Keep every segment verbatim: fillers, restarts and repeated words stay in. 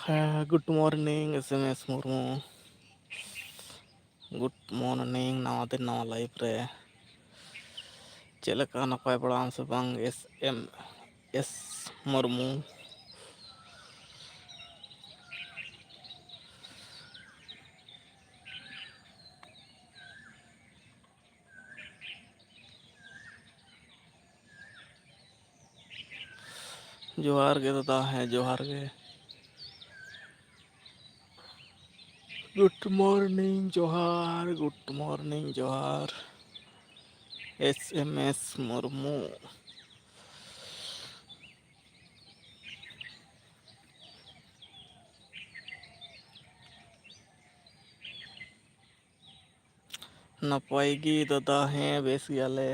ᱦᱮᱸ, good morning, S M S Murmu. Good morning, ᱱᱟᱣᱟ ᱫᱤᱱ, ᱱᱟᱣᱟ life ᱨᱮ᱾ ᱪᱮᱫ ᱞᱮᱠᱟ, ᱱᱟᱯᱟᱭ ᱵᱟᱲᱟ ᱟᱢ ᱥᱮ ᱵᱟᱝ, S M S ᱢᱩᱨᱢᱩ? ᱡᱚᱦᱟᱨ ᱜᱮ ᱫᱟᱫᱟ, ᱦᱮᱸ, ᱡᱚᱦᱟᱨ ᱜᱮ᱾ Good morning, ᱡᱚᱦᱟᱨ, good morning, ᱡᱚᱦᱟᱨ᱾ S M S Murmu. ᱱᱟᱯᱟᱭ ᱜᱮ ᱫᱟᱫᱟ, ᱦᱮᱸ, ᱵᱮᱥ ᱜᱮᱭᱟᱞᱮ᱾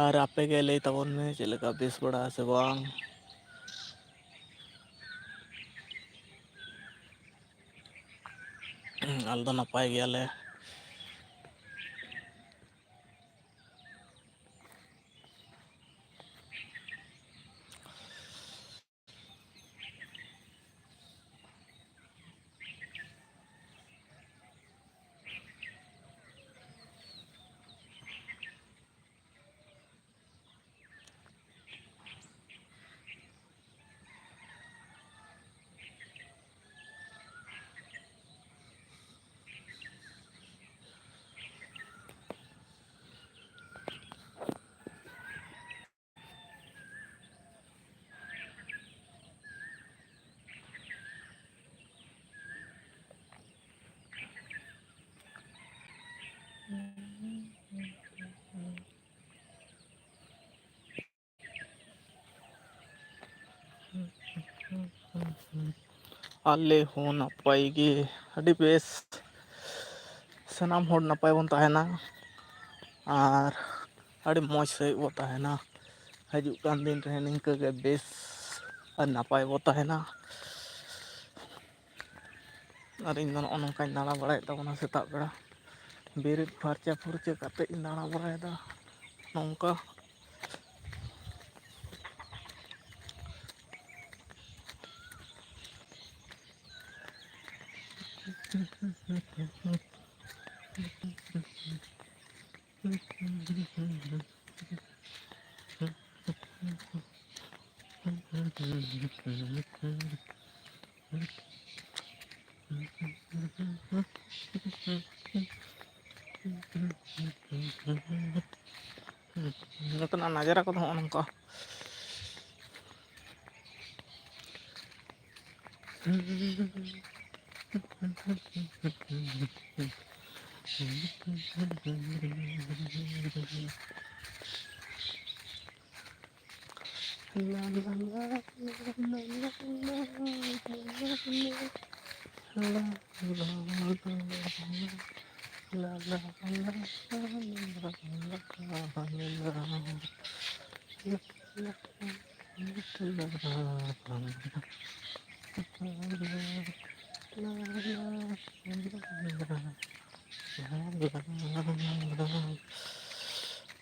ᱟᱨ ᱟᱯᱮ ᱜᱮ ᱞᱟᱹᱭ ᱛᱟᱵᱚᱱ ᱢᱮ, ᱪᱮᱫ ᱞᱮᱠᱟ, ᱵᱮᱥ ᱵᱟᱲᱟ ᱥᱮ ᱵᱟᱝ? ᱟᱞᱮ ᱫᱚ ᱱᱟᱯᱟᱭ ᱜᱮᱭᱟᱞᱮ᱾ ᱟᱞᱮ ᱦᱚᱸ ᱱᱟᱯᱟᱭ ᱜᱮ, ᱟᱹᱰᱤ ᱵᱮᱥ᱾ ᱥᱟᱱᱟᱢ ᱦᱚᱲ ᱱᱟᱯᱟᱭ ᱵᱚᱱ ᱛᱟᱦᱮᱱᱟ ᱟᱨ ᱟᱹᱰᱤ ᱢᱚᱡᱽ ᱥᱟᱺᱦᱤᱡ ᱵᱚ ᱛᱟᱦᱮᱱᱟ᱾ ᱦᱤᱡᱩᱜ ᱠᱟᱱ ᱫᱤᱱ ᱨᱮ ᱱᱤᱝᱠᱟᱹ ᱜᱮ ᱵᱮᱥ ᱟᱨ ᱱᱟᱯᱟᱭ ᱵᱚ ᱛᱟᱦᱮᱱᱟ᱾ ᱟᱨ ᱤᱧ ᱫᱚ ᱱᱚᱜᱼᱚ ᱱᱚᱝᱠᱟᱧ ᱫᱟᱬᱟ ᱵᱟᱲᱟᱭᱮᱫ ᱛᱟᱵᱚᱱᱟ ᱥᱮᱛᱟᱜ ᱵᱮᱲᱟ, ᱵᱮᱨᱮᱫ ᱯᱷᱟᱨᱪᱟ ᱯᱷᱩᱨᱪᱟᱹ ᱠᱟᱛᱮᱫ ᱤᱧ ᱫᱟᱬᱟ ᱵᱟᱲᱟᱭᱮᱫᱟ ᱱᱚᱝᱠᱟ᱾ ᱱᱚᱛᱮᱱᱟᱜ ᱱᱟᱡᱟᱨᱟ ᱠᱚᱫᱚ ᱦᱚᱸᱜᱼᱚ ᱱᱚᱝᱠᱟ᱾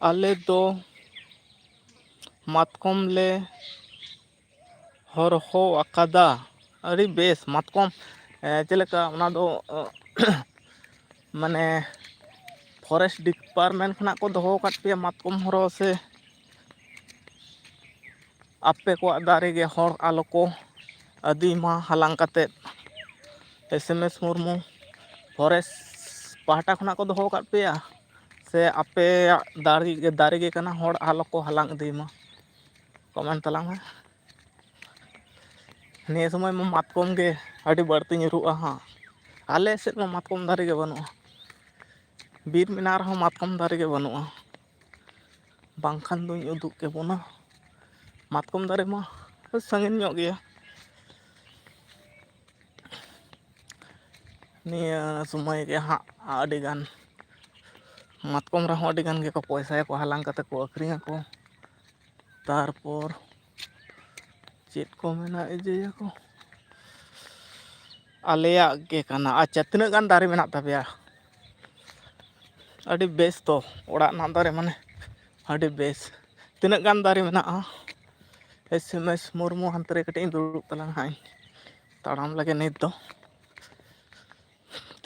ᱟᱞᱮ ᱫᱚ ᱢᱟᱛᱠᱚᱢ ᱞᱮ ᱦᱚᱨᱦᱚ ᱟᱠᱟᱫᱟ᱾ ᱟᱹᱰᱤ ᱵᱮᱥ ᱢᱟᱛᱠᱚᱢ, ᱮ, ᱪᱮᱫ ᱞᱮᱠᱟ ᱚᱱᱟ ᱫᱚ, ᱚ, ᱢᱟᱱᱮ forest department ᱠᱷᱚᱱᱟᱜ ᱠᱚ ᱫᱚᱦᱚ ᱟᱠᱟᱫ ᱯᱮᱭᱟ ᱢᱟᱛᱠᱚᱢ ᱦᱚᱨᱚ ᱥᱮ ᱟᱯᱮ ᱠᱚᱣᱟᱜ ᱫᱟᱨᱮ ᱜᱮ ᱦᱚᱲ ᱟᱞᱚ ᱠᱚ ᱟᱹᱫᱤᱭ ᱢᱟ ᱦᱟᱞᱟᱝ ᱠᱟᱛᱮᱫ? S M S Murmu, forest ᱯᱟᱦᱴᱟ ᱠᱷᱚᱱᱟᱜ ᱠᱚ ᱫᱚᱦᱚ ᱟᱠᱟᱫ ᱯᱮᱭᱟ ᱥᱮ ᱟᱯᱮᱭᱟᱜ ᱫᱟᱨᱮ ᱜᱮ, ᱫᱟᱨᱮ ᱜᱮ ᱠᱟᱱᱟ, ᱦᱚᱲ ᱟᱞᱚ ᱠᱚ ᱦᱟᱞᱟᱝ ᱤᱫᱤᱭ ᱢᱟ? Comment ᱛᱟᱞᱟᱝ ᱢᱮ᱾ ᱱᱤᱭᱟᱹ ᱥᱚᱢᱚᱭ ᱢᱟ ᱢᱟᱛᱠᱚᱢ ᱜᱮ ᱟᱹᱰᱤ ᱵᱟᱹᱲᱛᱤ ᱧᱩᱨᱩᱜᱼᱟ ᱦᱟᱸᱜ᱾ ᱟᱞᱮ ᱥᱮᱫ ᱢᱟ ᱢᱟᱛᱠᱚᱢ ᱫᱟᱨᱮ ᱜᱮ ᱵᱟᱹᱱᱩᱜᱼᱟ᱾ ᱵᱤᱨ ᱢᱮᱱᱟᱜ ᱨᱮᱦᱚᱸ ᱢᱟᱛᱠᱚᱢ ᱫᱟᱨᱮ ᱜᱮ ᱵᱟᱹᱱᱩᱜᱼᱟ᱾ ᱵᱟᱝᱠᱷᱟᱱ ᱫᱩᱧ ᱩᱫᱩᱜ ᱠᱮᱵᱚᱱᱟ᱾ ᱢᱟᱛᱠᱚᱢ ᱫᱟᱨᱮ ᱢᱟ ᱥᱟᱺᱜᱤᱧ ᱧᱚᱜ ᱜᱮᱭᱟ᱾ ᱱᱤᱭᱟᱹ ᱥᱚᱢᱚᱭ ᱜᱮ ᱦᱟᱸᱜ ᱟᱹᱰᱤᱜᱟᱱ ᱢᱟᱛᱠᱚᱢ ᱨᱮᱦᱚᱸ ᱟᱹᱰᱤᱜᱟᱱ ᱜᱮᱠᱚ ᱯᱚᱭᱥᱟᱭᱟᱠᱚ, ᱦᱟᱞᱟᱝ ᱠᱟᱛᱮ ᱠᱚ ᱟᱹᱠᱷᱨᱤᱧᱟᱠᱚ᱾ ᱛᱟᱨᱯᱚᱨ ᱪᱮᱫ ᱠᱚ ᱢᱮᱱᱟ, ᱤᱭᱟᱹᱭᱟᱠᱚ, ᱟᱞᱮᱭᱟᱜ ᱜᱮ ᱠᱟᱱᱟ᱾ ᱟᱪᱪᱷᱟ, ᱛᱤᱱᱟᱹᱜ ᱜᱟᱱ ᱫᱟᱨᱮ ᱢᱮᱱᱟᱜ ᱛᱟᱯᱮᱭᱟ? ᱟᱹᱰᱤ ᱵᱮᱥ ᱛᱚ, ᱚᱲᱟᱜ ᱨᱮᱱᱟᱜ ᱫᱟᱨᱮ ᱢᱟᱱᱮ ᱟᱹᱰᱤ ᱵᱮᱥ᱾ ᱛᱤᱱᱟᱹᱜ ᱜᱟᱱ ᱫᱟᱨᱮ ᱢᱮᱱᱟᱜᱼᱟ? ᱮᱥ ᱮᱢ ᱮᱥ ᱢᱩᱨᱢᱩ, ᱦᱟᱱᱛᱮ ᱨᱮ ᱠᱟᱹᱴᱤᱡ ᱤᱧ ᱫᱩᱲᱩᱵ ᱛᱟᱞᱟᱝ ᱦᱟᱸᱜ ᱤᱧ ᱛᱟᱲᱟᱢ ᱞᱟᱹᱜᱤᱫ ᱱᱤᱛ ᱫᱚ᱾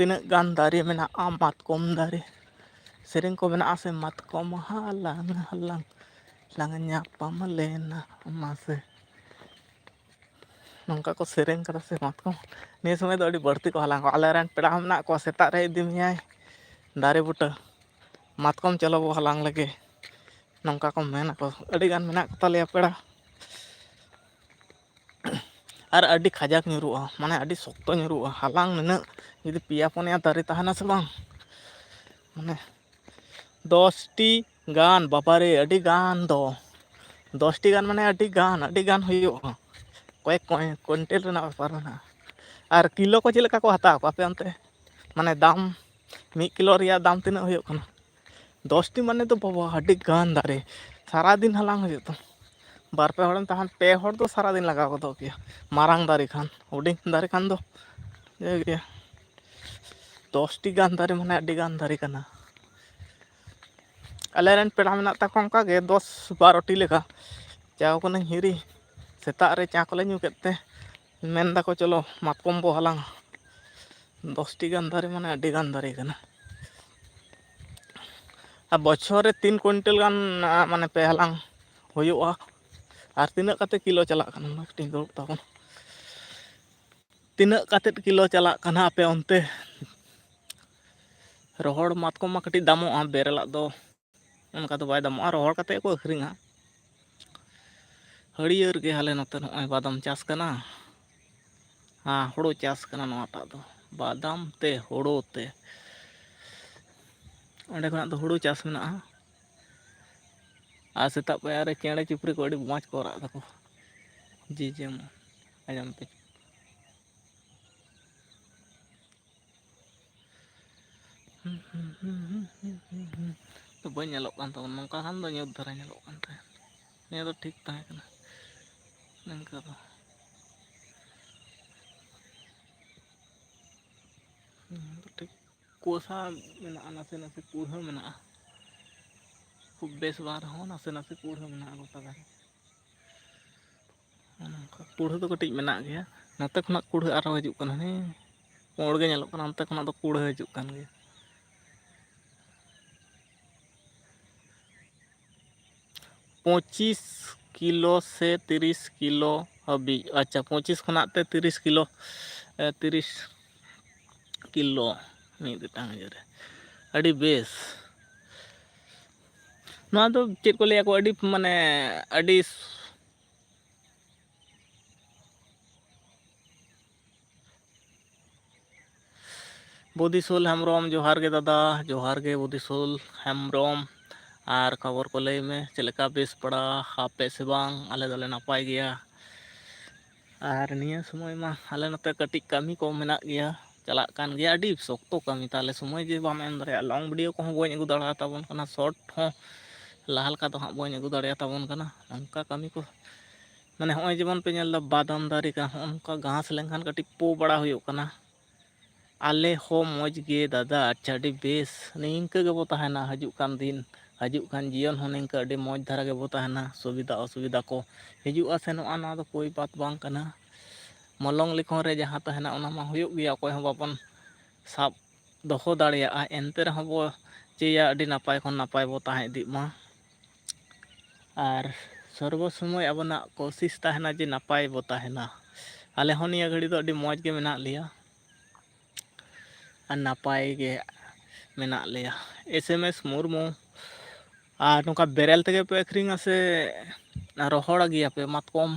ᱛᱤᱱᱟᱹᱜ ᱜᱟᱱ ᱫᱟᱨᱮ ᱢᱮᱱᱟᱜᱼᱟ ᱢᱟᱛᱠᱚᱢ ᱫᱟᱨᱮ᱾ ᱥᱮᱨᱮᱧ ᱠᱚ ᱢᱮᱱᱟᱜᱼᱟ ᱥᱮ, "ᱢᱟᱛᱠᱚᱢ ᱦᱟᱞᱟᱝ ᱦᱟᱞᱟᱝ ᱞᱟᱝ ᱧᱟᱯᱟᱢ ᱞᱮᱱᱟ ᱢᱟᱥᱮ"? ᱱᱚᱝᱠᱟ ᱠᱚ ᱥᱮᱨᱮᱧ ᱠᱟᱫᱟ ᱥᱮ ᱢᱟᱛᱠᱚᱢ᱾ ᱱᱤᱭᱟᱹ ᱥᱚᱢᱚᱭ ᱫᱚ ᱟᱹᱰᱤ ᱵᱟᱹᱲᱛᱤ ᱠᱚ ᱦᱟᱞᱟᱝ ᱠᱚᱣᱟ᱾ ᱟᱞᱮ ᱨᱮᱱ ᱯᱮᱲᱟ ᱦᱚᱸ ᱢᱮᱱᱟᱜ ᱠᱚᱣᱟ, ᱥᱮᱛᱟᱜ ᱨᱮ ᱤᱫᱤ ᱢᱮᱭᱟᱭ ᱫᱟᱨᱮ ᱵᱩᱴᱟᱹ, "ᱢᱟᱛᱠᱚᱢ ᱪᱚᱞᱚ ᱵᱚ ᱦᱟᱞᱟᱝ ᱞᱮᱜᱮ", ᱱᱚᱝᱠᱟ ᱠᱚ ᱢᱮᱱ ᱟᱠᱚ᱾ ᱟᱹᱰᱤ ᱜᱟᱱ ᱢᱮᱱᱟᱜ ᱠᱚ ᱛᱟᱞᱮᱭᱟ ᱯᱮᱲᱟ᱾ ᱟᱨ ᱟᱹᱰᱤ ᱠᱟᱡᱟᱠ ᱧᱩᱨᱩᱜᱼᱟ, ᱢᱟᱱᱮ ᱟᱹᱰᱤ ᱥᱚᱠᱛᱚ ᱧᱩᱨᱩᱜᱼᱟ᱾ ᱦᱟᱞᱟᱝ ᱱᱤᱱᱟᱹᱜ ᱡᱩᱫᱤ ᱯᱮᱭᱟ ᱯᱩᱱᱭᱟ ᱫᱟᱨᱮ ᱛᱟᱦᱮᱱᱟ ᱥᱮ ᱵᱟᱝ, ᱢᱟᱱᱮ ᱫᱚᱥᱴᱤ ᱜᱟᱱ, ᱵᱟᱵᱟᱨᱮ, ᱟᱹᱰᱤ ᱜᱟᱱ ᱫᱚ᱾ ᱫᱚᱥᱴᱤ ᱜᱟᱱ ᱢᱟᱱᱮ ᱟᱹᱰᱤ ᱜᱟᱱ, ᱟᱹᱰᱤ ᱜᱟᱱ ᱦᱩᱭᱩᱜᱼᱟ᱾ ᱠᱚᱭᱮᱠ ᱠᱚᱭᱮᱠ ᱠᱩᱭᱱᱴᱮᱞ ᱨᱮᱱᱟᱜ ᱵᱮᱯᱟᱨ ᱢᱮᱱᱟᱜᱼᱟ᱾ ᱟᱨ ᱠᱤᱞᱳ ᱠᱚ ᱪᱮᱫ ᱞᱮᱠᱟ ᱠᱚ ᱦᱟᱛᱟᱣ ᱟᱠᱚ ᱟᱯᱮ ᱚᱱᱛᱮ? ᱢᱟᱱᱮ ᱫᱟᱢ, ᱢᱤᱫ ᱠᱤᱞᱳ ᱨᱮᱭᱟᱜ ᱫᱟᱢ ᱛᱤᱱᱟᱹᱜ ᱦᱩᱭᱩᱜ ᱠᱟᱱᱟ? ᱫᱚᱥᱴᱤ ᱢᱟᱱᱮ ᱫᱚ ᱵᱟᱵᱟ, ᱟᱹᱰᱤ ᱜᱟᱱ ᱫᱟᱨᱮ, ᱥᱟᱨᱟᱫᱤᱱ ᱦᱟᱞᱟᱝ ᱦᱩᱭᱩᱜ ᱛᱟᱢᱟ᱾ ᱵᱟᱨ ᱯᱮ ᱦᱚᱲᱮᱢ ᱛᱟᱦᱮᱱ, ᱯᱮ ᱦᱚᱲ ᱫᱚ ᱥᱟᱨᱟᱫᱤᱱ ᱞᱟᱜᱟᱣ ᱜᱚᱫᱚᱜ ᱜᱮᱭᱟ᱾ ᱢᱟᱨᱟᱝ ᱫᱟᱨᱮ ᱠᱷᱟᱱ, ᱦᱩᱰᱤᱧ ᱫᱟᱨᱮ ᱠᱷᱟᱱ ᱫᱚ ᱤᱭᱟᱹ ᱜᱮᱭᱟ᱾ ᱫᱚᱥᱴᱤ ᱜᱟᱱ ᱫᱟᱨᱮ ᱢᱟᱱᱮ ᱟᱹᱰᱤ ᱜᱟᱱ ᱫᱟᱨᱮ ᱠᱟᱱᱟ᱾ ᱟᱞᱮ ᱨᱮᱱ ᱯᱮᱲᱟ ᱢᱮᱱᱟᱜ ᱛᱟᱠᱚᱣᱟ ᱚᱱᱠᱟ ᱜᱮ ᱫᱚᱥ ᱵᱟᱨᱚᱴᱤ ᱞᱮᱠᱟ᱾ ᱪᱟᱣ ᱠᱟᱹᱱᱟᱹᱧ ᱦᱤᱨᱤ, ᱥᱮᱛᱟᱜ ᱨᱮ ᱪᱟ ᱠᱚᱞᱮ ᱧᱩ ᱠᱮᱫ ᱛᱮ ᱢᱮᱱ ᱫᱟᱠᱚ, "ᱪᱚᱞᱚ ᱢᱟᱛᱠᱚᱢ ᱵᱚ ᱦᱟᱞᱟᱝᱟ᱾" ᱫᱚᱥᱴᱤ ᱜᱟᱱ ᱫᱟᱨᱮ ᱢᱟᱱᱮ ᱟᱹᱰᱤ ᱜᱟᱱ ᱫᱟᱨᱮ ᱠᱟᱱᱟ᱾ ᱟᱨ ᱵᱚᱪᱷᱚᱨ ᱨᱮ ᱛᱤᱱ ᱠᱩᱭᱱᱴᱮᱞ ᱜᱟᱱ, ᱟ, ᱢᱟᱱᱮ ᱯᱮ ᱦᱟᱞᱟᱝ ᱦᱩᱭᱩᱜᱼᱟ᱾ ᱟᱨ ᱛᱤᱱᱟᱹᱜ ᱠᱟᱛᱮ ᱠᱤᱞᱳ ᱪᱟᱞᱟᱜ ᱠᱟᱱᱟ, ᱚᱱᱟ ᱠᱟᱹᱴᱤᱡ ᱫᱩᱲᱩᱵ ᱛᱟᱵᱚᱱ᱾ ᱛᱤᱱᱟᱹᱜ ᱠᱟᱛᱮ ᱠᱤᱞᱳ ᱪᱟᱞᱟᱜ ᱠᱟᱱᱟ ᱟᱯᱮ ᱚᱱᱛᱮ? ᱨᱚᱦᱚᱲ ᱢᱟᱛᱠᱚᱢ ᱢᱟ ᱠᱟᱹᱴᱤᱡ ᱫᱟᱢᱚᱜᱼᱟ, ᱵᱮᱨᱮᱞᱟᱜ ᱫᱚ ᱚᱱᱠᱟ ᱫᱚ ᱵᱟᱭ ᱫᱟᱢᱚᱜᱼᱟ, ᱨᱚᱦᱚᱲ ᱠᱟᱛᱮ ᱠᱚ ᱟᱹᱠᱷᱨᱤᱧᱟ᱾ ᱦᱟᱹᱨᱭᱟᱹᱲ ᱜᱮ ᱦᱟᱞᱮ ᱱᱚᱛᱮ ᱱᱚᱜᱼᱚᱭ ᱵᱟᱫᱟᱢ ᱪᱟᱥ ᱠᱟᱱᱟ᱾ ᱦᱮᱸ, ᱦᱩᱲᱩ ᱪᱟᱥ ᱠᱟᱱᱟ ᱱᱚᱣᱟᱴᱟᱜ ᱫᱚ, ᱵᱟᱫᱟᱢ ᱛᱮ ᱦᱩᱲᱩ ᱛᱮ᱾ ᱚᱸᱰᱮ ᱠᱷᱚᱱᱟᱜ ᱫᱚ ᱦᱩᱲᱩ ᱪᱟᱥ ᱢᱮᱱᱟᱜᱼᱟ᱾ ᱟᱨ ᱥᱮᱛᱟᱜ ᱯᱟᱭᱟᱨ ᱨᱮ ᱪᱮᱬᱮ ᱪᱤᱯᱨᱩ ᱠᱚ ᱟᱹᱰᱤ ᱢᱚᱡᱽ ᱠᱚ ᱨᱟᱜ ᱫᱟᱠᱚ, ᱡᱮ ᱡᱮᱢᱚᱱ᱾ ᱟᱸᱡᱚᱢ ᱯᱮ᱾ ᱛᱚ ᱵᱟᱹᱧ ᱧᱮᱞᱚᱜ ᱠᱟᱱ ᱛᱟᱵᱚᱱᱟ, ᱱᱚᱝᱠᱟ ᱠᱷᱟᱱ ᱫᱚ ᱧᱩᱛ ᱫᱷᱟᱨᱟ ᱧᱮᱞᱚᱜ ᱠᱟᱱ ᱛᱟᱦᱮᱸᱫ᱾ ᱱᱤᱭᱟᱹ ᱫᱚ ᱴᱷᱤᱠ ᱛᱟᱦᱮᱸ ᱠᱟᱱᱟ, ᱱᱤᱝᱠᱟ ᱫᱚ᱾ ᱱᱤᱭᱟᱹ ᱫᱚ ᱴᱷᱤᱠ ᱠᱩᱣᱟᱹᱥᱟ ᱢᱮᱱᱟᱜᱼᱟ, ᱱᱟᱥᱮ ᱱᱟᱥᱮ ᱠᱩᱲᱦᱟᱹ ᱢᱮᱱᱟᱜᱼᱟ, ᱠᱷᱩᱵ ᱵᱮᱥ ᱵᱟᱝ ᱨᱮᱦᱚᱸ ᱱᱟᱥᱮ ᱱᱟᱥᱮ ᱠᱩᱲᱦᱟᱹ ᱢᱮᱱᱟᱜᱼᱟ ᱜᱚᱴᱟ ᱫᱷᱟᱨᱮ᱾ ᱱᱚᱜᱼᱚ ᱱᱚᱝᱠᱟ ᱠᱩᱲᱦᱟᱹ ᱫᱚ ᱠᱟᱹᱴᱤᱡ ᱢᱮᱱᱟᱜ ᱜᱮᱭᱟ, ᱱᱚᱛᱮ ᱠᱷᱚᱱᱟᱜ ᱠᱩᱲᱦᱟᱹ ᱟᱨᱦᱚᱸ ᱦᱤᱡᱩᱜ ᱠᱟᱱᱟ, ᱦᱮᱸ᱾ ᱯᱩᱸᱲ ᱜᱮ ᱧᱮᱞᱚᱜ ᱠᱟᱱᱟ, ᱚᱱᱛᱮ ᱠᱷᱚᱱᱟᱜ ᱫᱚ ᱠᱩᱲᱦᱟᱹ ᱦᱤᱡᱩᱜ ᱠᱟᱱ ᱜᱮᱭᱟ᱾ ᱯᱚᱸᱪᱤᱥ ᱠᱤᱞᱳ ᱥᱮ ᱛᱤᱨᱤᱥ ᱠᱤᱞᱳ ᱦᱟᱹᱵᱤᱡ᱾ ᱟᱪᱪᱷᱟ, ᱯᱚᱸᱪᱤᱥ ᱠᱷᱚᱱᱟᱜ ᱛᱮ ᱛᱤᱨᱤᱥ ᱠᱤᱞᱳ, ᱮ, ᱛᱤᱨᱤᱥ ᱠᱤᱞᱳ ᱢᱤᱫᱴᱟᱝ ᱤᱭᱟᱹ ᱨᱮ᱾ ᱟᱹᱰᱤ ᱵᱮᱥ᱾ ᱱᱚᱣᱟ ᱫᱚ ᱪᱮᱫ ᱠᱚ ᱞᱟᱹᱭᱟ ᱠᱚ, ᱟᱹᱰᱤ, ᱢᱟᱱᱮ, ᱟᱹᱰᱤ ᱵᱩᱫᱷᱤᱥᱩᱞ ᱦᱮᱢᱵᱨᱚᱢ, ᱡᱚᱦᱟᱨ ᱜᱮ ᱫᱟᱫᱟ, ᱡᱚᱦᱟᱨ ᱜᱮ ᱵᱩᱫᱷᱤᱥᱩᱞ ᱦᱮᱢᱵᱨᱚᱢ᱾ ᱟᱨ ᱠᱷᱚᱵᱚᱨ ᱠᱚ ᱞᱟᱹᱭ ᱢᱮ, ᱪᱮᱫ ᱞᱮᱠᱟ, ᱵᱮᱥ ᱵᱟᱲᱟ ᱟᱯᱮ ᱥᱮ ᱵᱟᱝ? ᱟᱞᱮ ᱫᱚᱞᱮ ᱱᱟᱯᱟᱭ ᱜᱮᱭᱟ᱾ ᱟᱨ ᱱᱤᱭᱟᱹ ᱥᱚᱢᱚᱭ ᱢᱟ ᱟᱞᱮ ᱱᱚᱛᱮ ᱠᱟᱹᱴᱤᱡ ᱠᱟᱹᱢᱤ ᱠᱚ ᱢᱮᱱᱟᱜ ᱜᱮᱭᱟ, ᱪᱟᱞᱟᱜ ᱠᱟᱱ ᱜᱮᱭᱟ, ᱟᱹᱰᱤ ᱥᱚᱠᱛᱚ ᱠᱟᱹᱢᱤ ᱛᱟᱞᱮ, ᱥᱚᱢᱚᱭ ᱜᱮ ᱵᱟᱢ ᱮᱢ ᱫᱟᱲᱮᱭᱟᱜᱼᱟ᱾ ᱞᱚᱝ ᱵᱷᱤᱰᱤᱭᱳ ᱠᱚᱦᱚᱸ ᱵᱟᱹᱧ ᱟᱹᱜᱩ ᱫᱟᱲᱮᱭᱟᱜ ᱛᱟᱵᱚᱱ ᱠᱟᱱᱟ, ᱥᱚᱨᱴ ᱦᱚᱸ ᱞᱟᱦᱟ ᱞᱮᱠᱟ ᱫᱚ ᱦᱟᱸᱜ ᱵᱟᱹᱧ ᱟᱹᱜᱩ ᱫᱟᱲᱮᱭᱟᱜ ᱛᱟᱵᱚᱱ ᱠᱟᱱᱟ᱾ ᱱᱚᱝᱠᱟ ᱠᱟᱹᱢᱤ ᱠᱚ, ᱢᱟᱱᱮ, ᱦᱚᱸᱜᱼᱚᱭ ᱡᱮᱢᱚᱱ ᱯᱮ ᱧᱮᱞ ᱮᱫᱟ, ᱵᱟᱫᱟᱢ ᱫᱟᱨᱮ ᱠᱟᱱᱟ, ᱦᱚᱸᱜᱼᱚ ᱱᱚᱝᱠᱟ ᱜᱷᱟᱥ ᱞᱮᱱᱠᱷᱟᱱ ᱠᱟᱹᱴᱤᱡ ᱯᱳ ᱵᱟᱲᱟ ᱦᱩᱭᱩᱜ ᱠᱟᱱᱟ᱾ ᱟᱞᱮ ᱦᱚᱸ ᱢᱚᱡᱽ ᱜᱮ ᱫᱟᱫᱟ᱾ ᱟᱪᱪᱷᱟ, ᱟᱹᱰᱤ ᱵᱮᱥ, ᱱᱤᱝᱠᱟᱹ ᱜᱮᱵᱚ ᱛᱟᱦᱮᱱᱟ ᱦᱤᱡᱩᱜ ᱠᱟᱱ ᱫᱤᱱ, ᱦᱤᱡᱩᱜ ᱠᱟᱱ ᱡᱤᱭᱚᱱ ᱦᱚᱸ ᱱᱤᱝᱠᱟᱹ ᱟᱹᱰᱤ ᱢᱚᱡᱽ ᱫᱷᱟᱨᱟ ᱜᱮᱵᱚ ᱛᱟᱦᱮᱱᱟ᱾ ᱥᱩᱵᱤᱫᱷᱟ ᱚᱥᱩᱵᱤᱫᱷᱟ ᱠᱚ ᱦᱤᱡᱩᱜᱼᱟ ᱥᱮᱱᱚᱜᱼᱟ, ᱱᱚᱣᱟ ᱫᱚ ᱠᱳᱭ ᱵᱟᱛ ᱵᱟᱝ ᱠᱟᱱᱟ᱾ ᱢᱚᱞᱚᱝ ᱞᱤᱠᱷᱚᱱ ᱨᱮ ᱡᱟᱦᱟᱸ ᱛᱟᱦᱮᱱᱟ, ᱚᱱᱟ ᱢᱟ ᱦᱩᱭᱩᱜ ᱜᱮᱭᱟ, ᱚᱠᱚᱭ ᱦᱚᱸ ᱵᱟᱵᱚᱱ ᱥᱟᱵ ᱫᱚᱦᱚ ᱫᱟᱲᱮᱭᱟᱜᱼᱟ᱾ ᱮᱱᱛᱮ ᱨᱮᱦᱚᱸ ᱵᱚ ᱪᱟᱹᱭᱟ ᱟᱹᱰᱤ ᱱᱟᱯᱟᱭ ᱠᱷᱚᱱ ᱱᱟᱯᱟᱭ ᱵᱚ ᱛᱟᱦᱮᱸ ᱤᱫᱤᱜ ᱢᱟ᱾ ᱟᱨ ᱥᱚᱨᱵᱚ ᱥᱚᱢᱚᱭ ᱟᱵᱚᱱᱟᱜ ᱠᱳᱥᱤᱥ ᱛᱟᱦᱮᱱᱟ ᱡᱮ ᱱᱟᱯᱟᱭ ᱵᱚ ᱛᱟᱦᱮᱱᱟ᱾ ᱟᱞᱮ ᱦᱚᱸ ᱱᱤᱭᱟᱹ ᱜᱷᱟᱹᱲᱤ ᱫᱚ ᱟᱹᱰᱤ ᱢᱚᱡᱽ ᱜᱮ ᱢᱮᱱᱟᱜ ᱞᱮᱭᱟ ᱟᱨ ᱱᱟᱯᱟᱭ ᱜᱮ ᱢᱮᱱᱟᱜ ᱞᱮᱭᱟ᱾ ᱮᱥ ᱮᱢ ᱮᱥ ᱢᱩᱨᱢᱩ, ᱟᱨ ᱱᱚᱝᱠᱟ ᱵᱮᱨᱮᱞ ᱛᱮᱜᱮ ᱯᱮ ᱟᱹᱠᱷᱨᱤᱧᱟ ᱥᱮ ᱨᱚᱦᱚᱲ ᱜᱮᱭᱟ ᱯᱮ ᱢᱟᱛᱠᱚᱢ?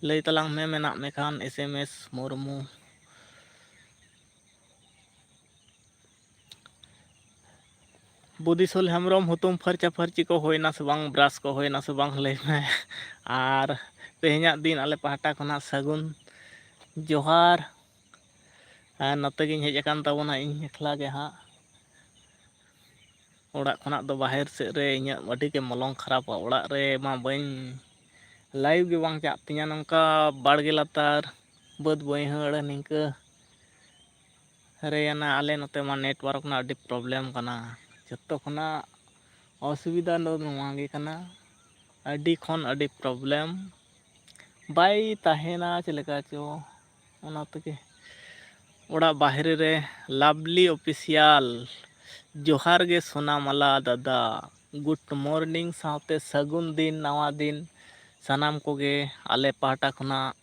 ᱞᱟᱹᱭ ᱛᱟᱞᱟᱝ ᱢᱮ, ᱢᱮᱱᱟᱜ ᱢᱮ ᱠᱷᱟᱱ, S M S Murmu. Budhisol Hembrom, ᱦᱩᱛᱩᱢ ᱯᱷᱟᱨᱪᱟ ᱯᱷᱟᱹᱨᱪᱤ ᱠᱚ ᱦᱩᱭᱱᱟ ᱥᱮ ᱵᱟᱝ, ᱵᱨᱟᱥ ᱠᱚ ᱦᱩᱭᱱᱟ ᱥᱮ ᱵᱟᱝ, ᱞᱟᱹᱭ ᱢᱮ᱾ ᱟᱨ ᱛᱮᱦᱮᱧᱟᱜ ᱫᱤᱱ ᱟᱞᱮ ᱯᱟᱦᱴᱟ ᱠᱷᱚᱱᱟᱜ ᱥᱟᱹᱜᱩᱱ ᱡᱚᱦᱟᱨ᱾ ᱟᱨ ᱱᱚᱛᱮ ᱜᱤᱧ ᱦᱮᱡ ᱟᱠᱟᱱ ᱛᱟᱵᱚᱱᱟ ᱤᱧ ᱮᱠᱞᱟ ᱜᱮ ᱦᱟᱸᱜ᱾ ᱚᱲᱟᱜ ᱠᱷᱚᱱᱟᱜ ᱫᱚ ᱵᱟᱦᱮᱨ ᱥᱮᱫ ᱨᱮ ᱤᱧᱟᱹᱜ ᱟᱹᱰᱤ ᱜᱮ ᱢᱚᱞᱚᱝ ᱠᱷᱟᱨᱟᱯᱟ᱾ ᱚᱲᱟᱜ ᱨᱮ ᱢᱟ ᱵᱟᱹᱧ ᱞᱟᱭᱤᱵᱷ ᱜᱮ ᱵᱟᱝ ᱪᱟᱜ ᱛᱤᱧᱟᱹ, ᱱᱚᱝᱠᱟ ᱵᱟᱲᱜᱮ ᱞᱟᱛᱟᱨ, ᱵᱟᱹᱫᱽ ᱵᱟᱹᱭᱦᱟᱹᱲ, ᱱᱤᱝᱠᱟᱹ ᱨᱮ ᱟᱞᱮ ᱱᱚᱛᱮ ᱢᱟ ᱱᱮᱴᱣᱟᱨᱠ ᱨᱮᱱᱟᱜ ᱟᱹᱰᱤ ᱯᱨᱚᱵᱞᱮᱢ ᱠᱟᱱᱟ᱾ ᱡᱚᱛᱚ ᱠᱷᱚᱱᱟᱜ ᱚᱥᱩᱵᱤᱫᱷᱟ ᱫᱚ ᱱᱚᱣᱟ ᱜᱮ ᱠᱟᱱᱟ, ᱟᱹᱰᱤ ᱠᱷᱚᱱ ᱟᱹᱰᱤ ᱯᱨᱚᱵᱞᱮᱢ, ᱵᱟᱭ ᱛᱟᱦᱮᱱᱟ ᱪᱮᱫ ᱞᱮᱠᱟ ᱪᱚ᱾ ᱚᱱᱟ ᱛᱮᱜᱮ ᱚᱲᱟᱜ ᱵᱟᱦᱨᱮ ᱨᱮ ᱞᱟᱵᱷᱞᱤ ᱚᱯᱷᱤᱥᱤᱭᱟᱞ, ᱡᱚᱦᱟᱨ ᱜᱮ ᱥᱳᱱᱟᱢᱟᱞᱟ ᱫᱟᱫᱟ, ᱜᱩᱰ ᱢᱚᱨᱱᱤᱝ ᱥᱟᱶᱛᱮ ᱥᱟᱹᱜᱩᱱ ᱫᱤᱱ, ᱱᱟᱣᱟ ᱫᱤᱱ, ᱥᱟᱱᱟᱢ ᱠᱚᱜᱮ ᱟᱞᱮ ᱯᱟᱦᱴᱟ ᱠᱷᱚᱱᱟᱜ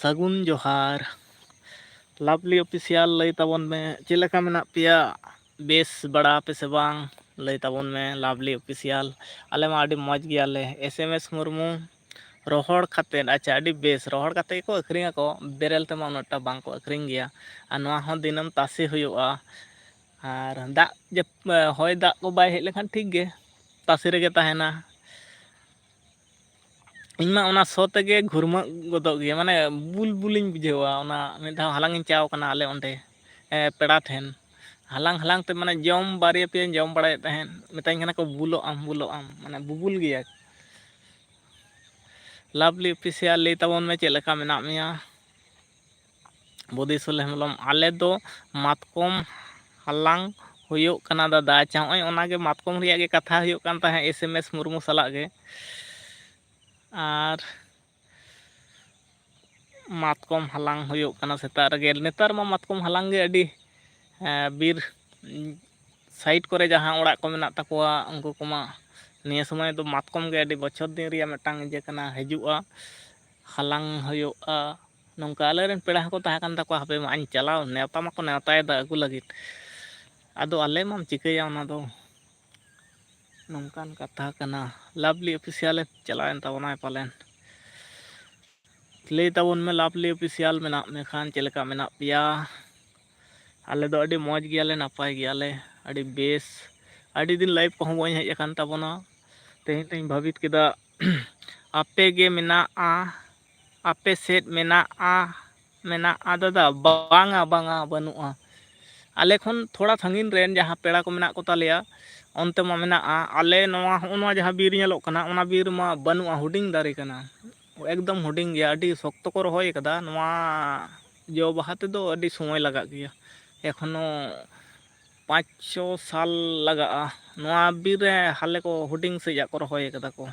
ᱥᱟᱹᱜᱩᱱ ᱡᱚᱦᱟᱨ᱾ ᱞᱟᱵᱷᱞᱤ ᱚᱯᱷᱤᱥᱤᱭᱟᱞ, ᱞᱟᱹᱭ ᱛᱟᱵᱚᱱ ᱢᱮ, ᱪᱮᱫ ᱞᱮᱠᱟ ᱢᱮᱱᱟᱜ ᱯᱮᱭᱟ? ᱵᱮᱥ ᱵᱟᱲᱟ ᱯᱮ ᱥᱮ ᱵᱟᱝ? ᱞᱟᱹᱭ ᱛᱟᱵᱚᱱ ᱢᱮ ᱞᱟᱵᱷᱞᱤ ᱚᱯᱷᱤᱥᱤᱭᱟᱞ᱾ ᱟᱞᱮ ᱢᱟ ᱟᱹᱰᱤ ᱢᱚᱡᱽ ᱜᱮᱭᱟᱞᱮ᱾ ᱮᱥ ᱮᱢ ᱮᱥ ᱢᱩᱨᱢᱩ, ᱨᱚᱦᱚᱲ ᱠᱟᱛᱮᱫ, ᱟᱪᱪᱷᱟ, ᱟᱹᱰᱤ ᱵᱮᱥ᱾ ᱨᱚᱦᱚᱲ ᱠᱟᱛᱮᱫ ᱜᱮᱠᱚ ᱟᱹᱠᱷᱨᱤᱧᱟᱠᱚ, ᱵᱮᱨᱮᱞ ᱛᱮᱢᱟ ᱩᱱᱟᱹᱜᱴᱟ ᱵᱟᱝ ᱠᱚ ᱟᱹᱠᱷᱨᱤᱧ ᱜᱮᱭᱟ᱾ ᱟᱨ ᱱᱚᱣᱟ ᱦᱚᱸ ᱫᱤᱱᱟᱹᱢ ᱛᱟᱥᱮ ᱦᱩᱭᱩᱜᱼᱟ᱾ ᱟᱨ ᱫᱟᱜ ᱡᱟᱹᱯ-, ᱦᱚᱭ ᱫᱟᱜ ᱠᱚ ᱵᱟᱭ ᱦᱮᱡ ᱞᱮᱠᱷᱟᱱ ᱴᱷᱤᱠ ᱜᱮ, ᱛᱟᱥᱮ ᱨᱮᱜᱮ ᱛᱟᱦᱮᱱᱟ᱾ ᱤᱧ ᱢᱟ ᱚᱱᱟ ᱥᱚ ᱛᱮᱜᱮ ᱜᱷᱩᱨᱢᱟᱹᱜ ᱜᱚᱫᱚᱜ ᱜᱮᱭᱟ, ᱢᱟᱱᱮ ᱵᱩᱞ ᱵᱩᱞᱤᱧ ᱵᱩᱡᱷᱟᱹᱣᱟ᱾ ᱚᱱᱟ ᱢᱤᱫ ᱫᱷᱟᱣ ᱦᱟᱞᱟᱝ ᱤᱧ ᱪᱟᱣ ᱠᱟᱱᱟ ᱟᱞᱮ ᱚᱸᱰᱮ, ᱮ, ᱯᱮᱲᱟ ᱴᱷᱮᱱ᱾ ᱦᱟᱞᱟᱝ ᱦᱟᱞᱟᱝ ᱛᱮ ᱢᱟᱱᱮ ᱡᱚᱢ ᱵᱟᱨᱭᱟ ᱯᱮᱭᱟᱧ ᱡᱚᱢ ᱵᱟᱲᱟᱭᱮᱫ ᱛᱟᱦᱮᱸᱫ, ᱢᱮᱛᱟᱧ ᱠᱟᱱᱟ ᱠᱚ, "ᱵᱩᱞᱚᱜ ᱟᱢ, ᱵᱩᱞᱚᱜ ᱟᱢ", ᱢᱟᱱᱮ ᱵᱩᱵᱩᱞ ᱜᱮᱭᱟ᱾ ᱞᱟᱵᱷᱞᱤ ᱚᱯᱷᱤᱥᱤᱭᱟᱞ, ᱞᱟᱹᱭ ᱛᱟᱵᱚᱱ ᱢᱮ ᱪᱮᱫ ᱞᱮᱠᱟ ᱢᱮᱱᱟᱜ ᱢᱮᱭᱟ? ᱵᱚᱫᱤᱥᱚᱞ ᱦᱮᱢᱵᱨᱚᱢ, ᱟᱞᱮ ᱫᱚ ᱢᱟᱛᱠᱚᱢ ᱦᱟᱞᱟᱝ ᱦᱩᱭᱩᱜ ᱠᱟᱱᱟ ᱫᱟᱫᱟ᱾ ᱟᱪᱪᱷᱟ, ᱦᱚᱸᱜᱼᱚᱭ ᱚᱱᱟᱜᱮ ᱢᱟᱛᱠᱚᱢ ᱨᱮᱭᱟᱜ ᱜᱮ ᱠᱟᱛᱷᱟ ᱦᱩᱭᱩᱜ ᱠᱟᱱ ᱛᱟᱦᱮᱸᱫ ᱮᱥ ᱮᱢ ᱮᱥ ᱢᱩᱨᱢᱩ ᱥᱟᱞᱟᱜ ᱜᱮ᱾ ᱟᱨ ᱢᱟᱛᱠᱚᱢ ᱦᱟᱞᱟᱝ ᱦᱩᱭᱩᱜ ᱠᱟᱱᱟ ᱥᱮᱛᱟᱜ ᱨᱮᱜᱮ᱾ ᱱᱮᱛᱟᱨ ᱢᱟ ᱢᱟᱛᱠᱚᱢ ᱦᱟᱞᱟᱝ ᱜᱮ ᱟᱹᱰᱤ, ᱮᱸ, ᱵᱤᱨ, ᱩᱸ, ᱥᱟᱭᱤᱰ ᱠᱚᱨᱮ ᱡᱟᱦᱟᱸ ᱚᱲᱟᱜ ᱠᱚ ᱢᱮᱱᱟᱜ ᱛᱟᱠᱚᱣᱟ, ᱩᱱᱠᱩ ᱠᱚᱢᱟ ᱱᱤᱭᱟᱹ ᱥᱚᱢᱚᱭ ᱫᱚ ᱢᱟᱛᱠᱚᱢ ᱜᱮ ᱟᱹᱰᱤ ᱵᱚᱪᱷᱚᱨ ᱫᱤᱱ ᱨᱮᱭᱟᱜ ᱢᱤᱫᱴᱟᱝ ᱤᱭᱟᱹ ᱠᱟᱱᱟ, ᱦᱤᱡᱩᱜᱼᱟ, ᱦᱟᱞᱟᱝ ᱦᱩᱭᱩᱜᱼᱟ᱾ ᱱᱚᱝᱠᱟ ᱟᱞᱮᱨᱮᱱ ᱯᱮᱲᱟ ᱦᱚᱸᱠᱚ ᱛᱟᱦᱮᱸ ᱠᱟᱱ ᱛᱟᱠᱚᱣᱟ, ᱦᱟᱯᱮ ᱢᱟ ᱟᱧ ᱪᱟᱞᱟᱣ, ᱱᱮᱣᱛᱟ ᱢᱟᱠᱚ ᱱᱮᱣᱛᱟᱭᱮᱫᱟ ᱟᱹᱜᱩ ᱞᱟᱹᱜᱤᱫ, ᱟᱫᱚ ᱟᱞᱮ ᱢᱟᱢ ᱪᱤᱠᱟᱹᱭᱟ ᱚᱱᱟ ᱫᱚ᱾ ᱱᱚᱝᱠᱟᱱ ᱠᱟᱛᱷᱟ ᱠᱟᱱᱟ᱾ ᱞᱟᱵᱷᱞᱤ ᱚᱯᱷᱤᱥᱤᱭᱟᱞᱮ ᱪᱟᱞᱟᱣᱮᱱ ᱛᱟᱵᱚᱱᱟᱭ ᱯᱟᱞᱮᱱ᱾ ᱞᱟᱹᱭ ᱛᱟᱵᱚᱱ ᱢᱮ ᱞᱟᱵᱷᱞᱤ ᱚᱯᱷᱤᱥᱤᱭᱟᱞ, ᱢᱮᱱᱟᱜ ᱢᱮ ᱠᱷᱟᱱ ᱪᱮᱫ ᱞᱮᱠᱟ ᱢᱮᱱᱟᱜ ᱯᱮᱭᱟ? ᱟᱞᱮ ᱫᱚ ᱟᱹᱰᱤ ᱢᱚᱡᱽ ᱜᱮᱭᱟᱞᱮ, ᱱᱟᱯᱟᱭ ᱜᱮᱭᱟᱞᱮ, ᱟᱹᱰᱤ ᱵᱮᱥ᱾ ᱟᱹᱰᱤ ᱫᱤᱱ ᱞᱟᱭᱤᱵᱷ ᱠᱚᱦᱚᱸ ᱵᱟᱹᱧ ᱦᱮᱡ ᱟᱠᱟᱱ ᱛᱟᱵᱚᱱᱟ᱾ ᱛᱮᱦᱮᱧ ᱛᱮᱦᱮᱧ ᱵᱷᱟᱹᱵᱤᱛ ᱠᱮᱫᱟ ᱟᱯᱮ ᱜᱮ ᱢᱮᱱᱟᱜᱼᱟ, ᱟᱯᱮ ᱥᱮᱫ ᱢᱮᱱᱟᱜᱼᱟ, ᱢᱮᱱᱟᱜᱼᱟ ᱫᱟᱫᱟ? ᱵᱟᱝᱟ, ᱵᱟᱝᱟ, ᱵᱟᱹᱱᱩᱜᱼᱟ᱾ ᱟᱞᱮ ᱠᱷᱚᱱ ᱛᱷᱚᱲᱟ ᱥᱟᱺᱜᱤᱧ ᱨᱮᱱ ᱡᱟᱦᱟᱸ ᱯᱮᱲᱟ ᱠᱚ ᱢᱮᱱᱟᱜ ᱠᱚ ᱛᱟᱞᱮᱭᱟ, ᱚᱱᱛᱮ ᱢᱟ ᱢᱮᱱᱟᱜᱼᱟ᱾ ᱟᱞᱮ ᱱᱚᱣᱟ, ᱦᱚᱸᱜᱼᱚ ᱱᱚᱣᱟ ᱡᱟᱦᱟᱸ ᱵᱤᱨ ᱧᱮᱞᱚᱜ ᱠᱟᱱᱟ, ᱚᱱᱟ ᱵᱤᱨ ᱢᱟ ᱵᱟᱹᱱᱩᱜᱼᱟ, ᱦᱩᱰᱤᱧ ᱫᱟᱨᱮ ᱠᱟᱱᱟ, ᱮᱠᱫᱚᱢ ᱦᱩᱰᱤᱧ ᱜᱮᱭᱟ, ᱟᱹᱰᱤ ᱥᱚᱠᱛᱚ ᱠᱚ ᱨᱚᱦᱚᱭ ᱠᱟᱫᱟ᱾ ᱱᱚᱣᱟ ᱡᱚ ᱵᱟᱦᱟ ᱛᱮᱫᱚ ᱟᱹᱰᱤ ᱥᱚᱢᱚᱭ ᱞᱟᱜᱟᱜ ᱜᱮᱭᱟ, ᱮᱠᱷᱚᱱᱳ ᱯᱟᱸᱪ ᱪᱷᱚ ᱥᱟᱞ ᱞᱟᱜᱟᱜᱼᱟ᱾ ᱱᱚᱣᱟ ᱵᱤᱨ ᱨᱮ ᱦᱟᱞᱮ ᱠᱚ ᱦᱩᱰᱤᱧ ᱥᱟᱺᱦᱤᱡ ᱟᱜ ᱠᱚ ᱨᱚᱦᱚᱭ ᱠᱟᱫᱟ ᱠᱚ᱾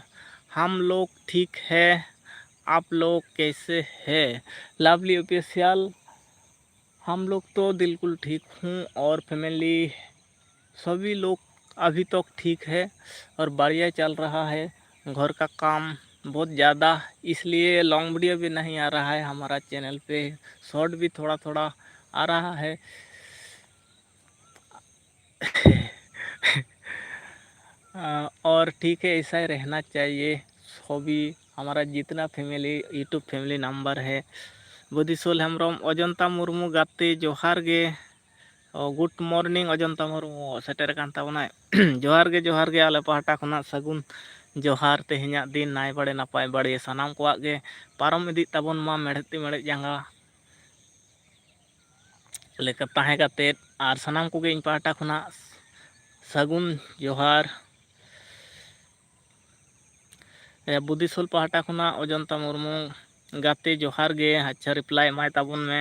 ᱦᱟᱢ ᱞᱳᱜᱽ ᱴᱷᱤᱠ ᱦᱮ, ᱟᱯ ᱞᱳᱜᱽ ᱠᱮᱥᱮ ᱦᱮ? ᱞᱟᱵᱷᱞᱤ ᱚᱯᱷᱤᱥᱤᱭᱟᱞ, हम लोग तो बिल्कुल ठीक हूँ और फैमिली सभी लोग अभी तक ठीक है और बढ़िया चल रहा है। घर का काम बहुत ज़्यादा, इसलिए लॉन्ग वीडियो भी नहीं आ रहा है हमारा चैनल पे। शॉर्ट भी थोड़ा थोड़ा आ रहा है। और ठीक है, ऐसा ही रहना चाहिए। सभी हमारा जितना फैमिली, यूट्यूब फैमिली नंबर है। ᱵᱩᱫᱷᱤᱥᱚᱞ ᱦᱮᱢᱵᱨᱚᱢ, ᱚᱡᱚᱱᱛᱟ ᱢᱩᱨᱢᱩ ᱜᱟᱛᱮ, ᱡᱚᱦᱟᱨ ᱜᱮ᱾ ᱚ, ᱜᱩᱰ ᱢᱚᱨᱱᱤᱝ ᱚᱡᱚᱱᱛᱟ ᱢᱩᱨᱢᱩ ᱥᱮᱴᱮᱨ ᱟᱠᱟᱱ ᱛᱟᱵᱚᱱᱟᱭ᱾ ᱡᱚᱦᱟᱨ ᱜᱮ, ᱡᱚᱦᱟᱨ ᱜᱮ, ᱟᱞᱮ ᱯᱟᱦᱴᱟ ᱠᱷᱚᱱᱟᱜ ᱥᱟᱹᱜᱩᱱ ᱡᱚᱦᱟᱨ᱾ ᱛᱮᱦᱮᱧᱟᱜ ᱫᱤᱱ ᱱᱟᱭ ᱵᱟᱲᱮ ᱱᱟᱯᱟᱭ ᱵᱟᱲᱮ ᱥᱟᱱᱟᱢ ᱠᱚᱣᱟᱜ ᱜᱮ ᱯᱟᱨᱚᱢ ᱤᱫᱤᱜ ᱛᱟᱵᱚᱱ ᱢᱟ ᱢᱮᱲᱦᱮᱫ ᱛᱤ ᱢᱮᱲᱦᱮᱫ ᱡᱟᱸᱜᱟ ᱞᱮᱠᱟ ᱛᱟᱦᱮᱸ ᱠᱟᱛᱮᱫ, ᱟᱨ ᱥᱟᱱᱟᱢ ᱠᱚᱜᱮ ᱤᱧ ᱯᱟᱦᱴᱟ ᱠᱷᱚᱱᱟᱜ ᱥᱟᱹᱜᱩᱱ ᱡᱚᱦᱟᱨ᱾ ᱮ, ᱵᱩᱫᱷᱤᱥᱚᱞ ᱯᱟᱦᱴᱟ ᱠᱷᱚᱱᱟᱜ ᱚᱡᱚᱱᱛᱟ ᱢᱩᱨᱢᱩ ᱜᱟᱛᱮ, ᱡᱚᱦᱟᱨ ᱜᱮ᱾ ᱟᱪᱪᱷᱟ, ᱨᱤᱯᱞᱟᱭ ᱮᱢᱟᱭ ᱛᱟᱵᱚᱱ ᱢᱮ᱾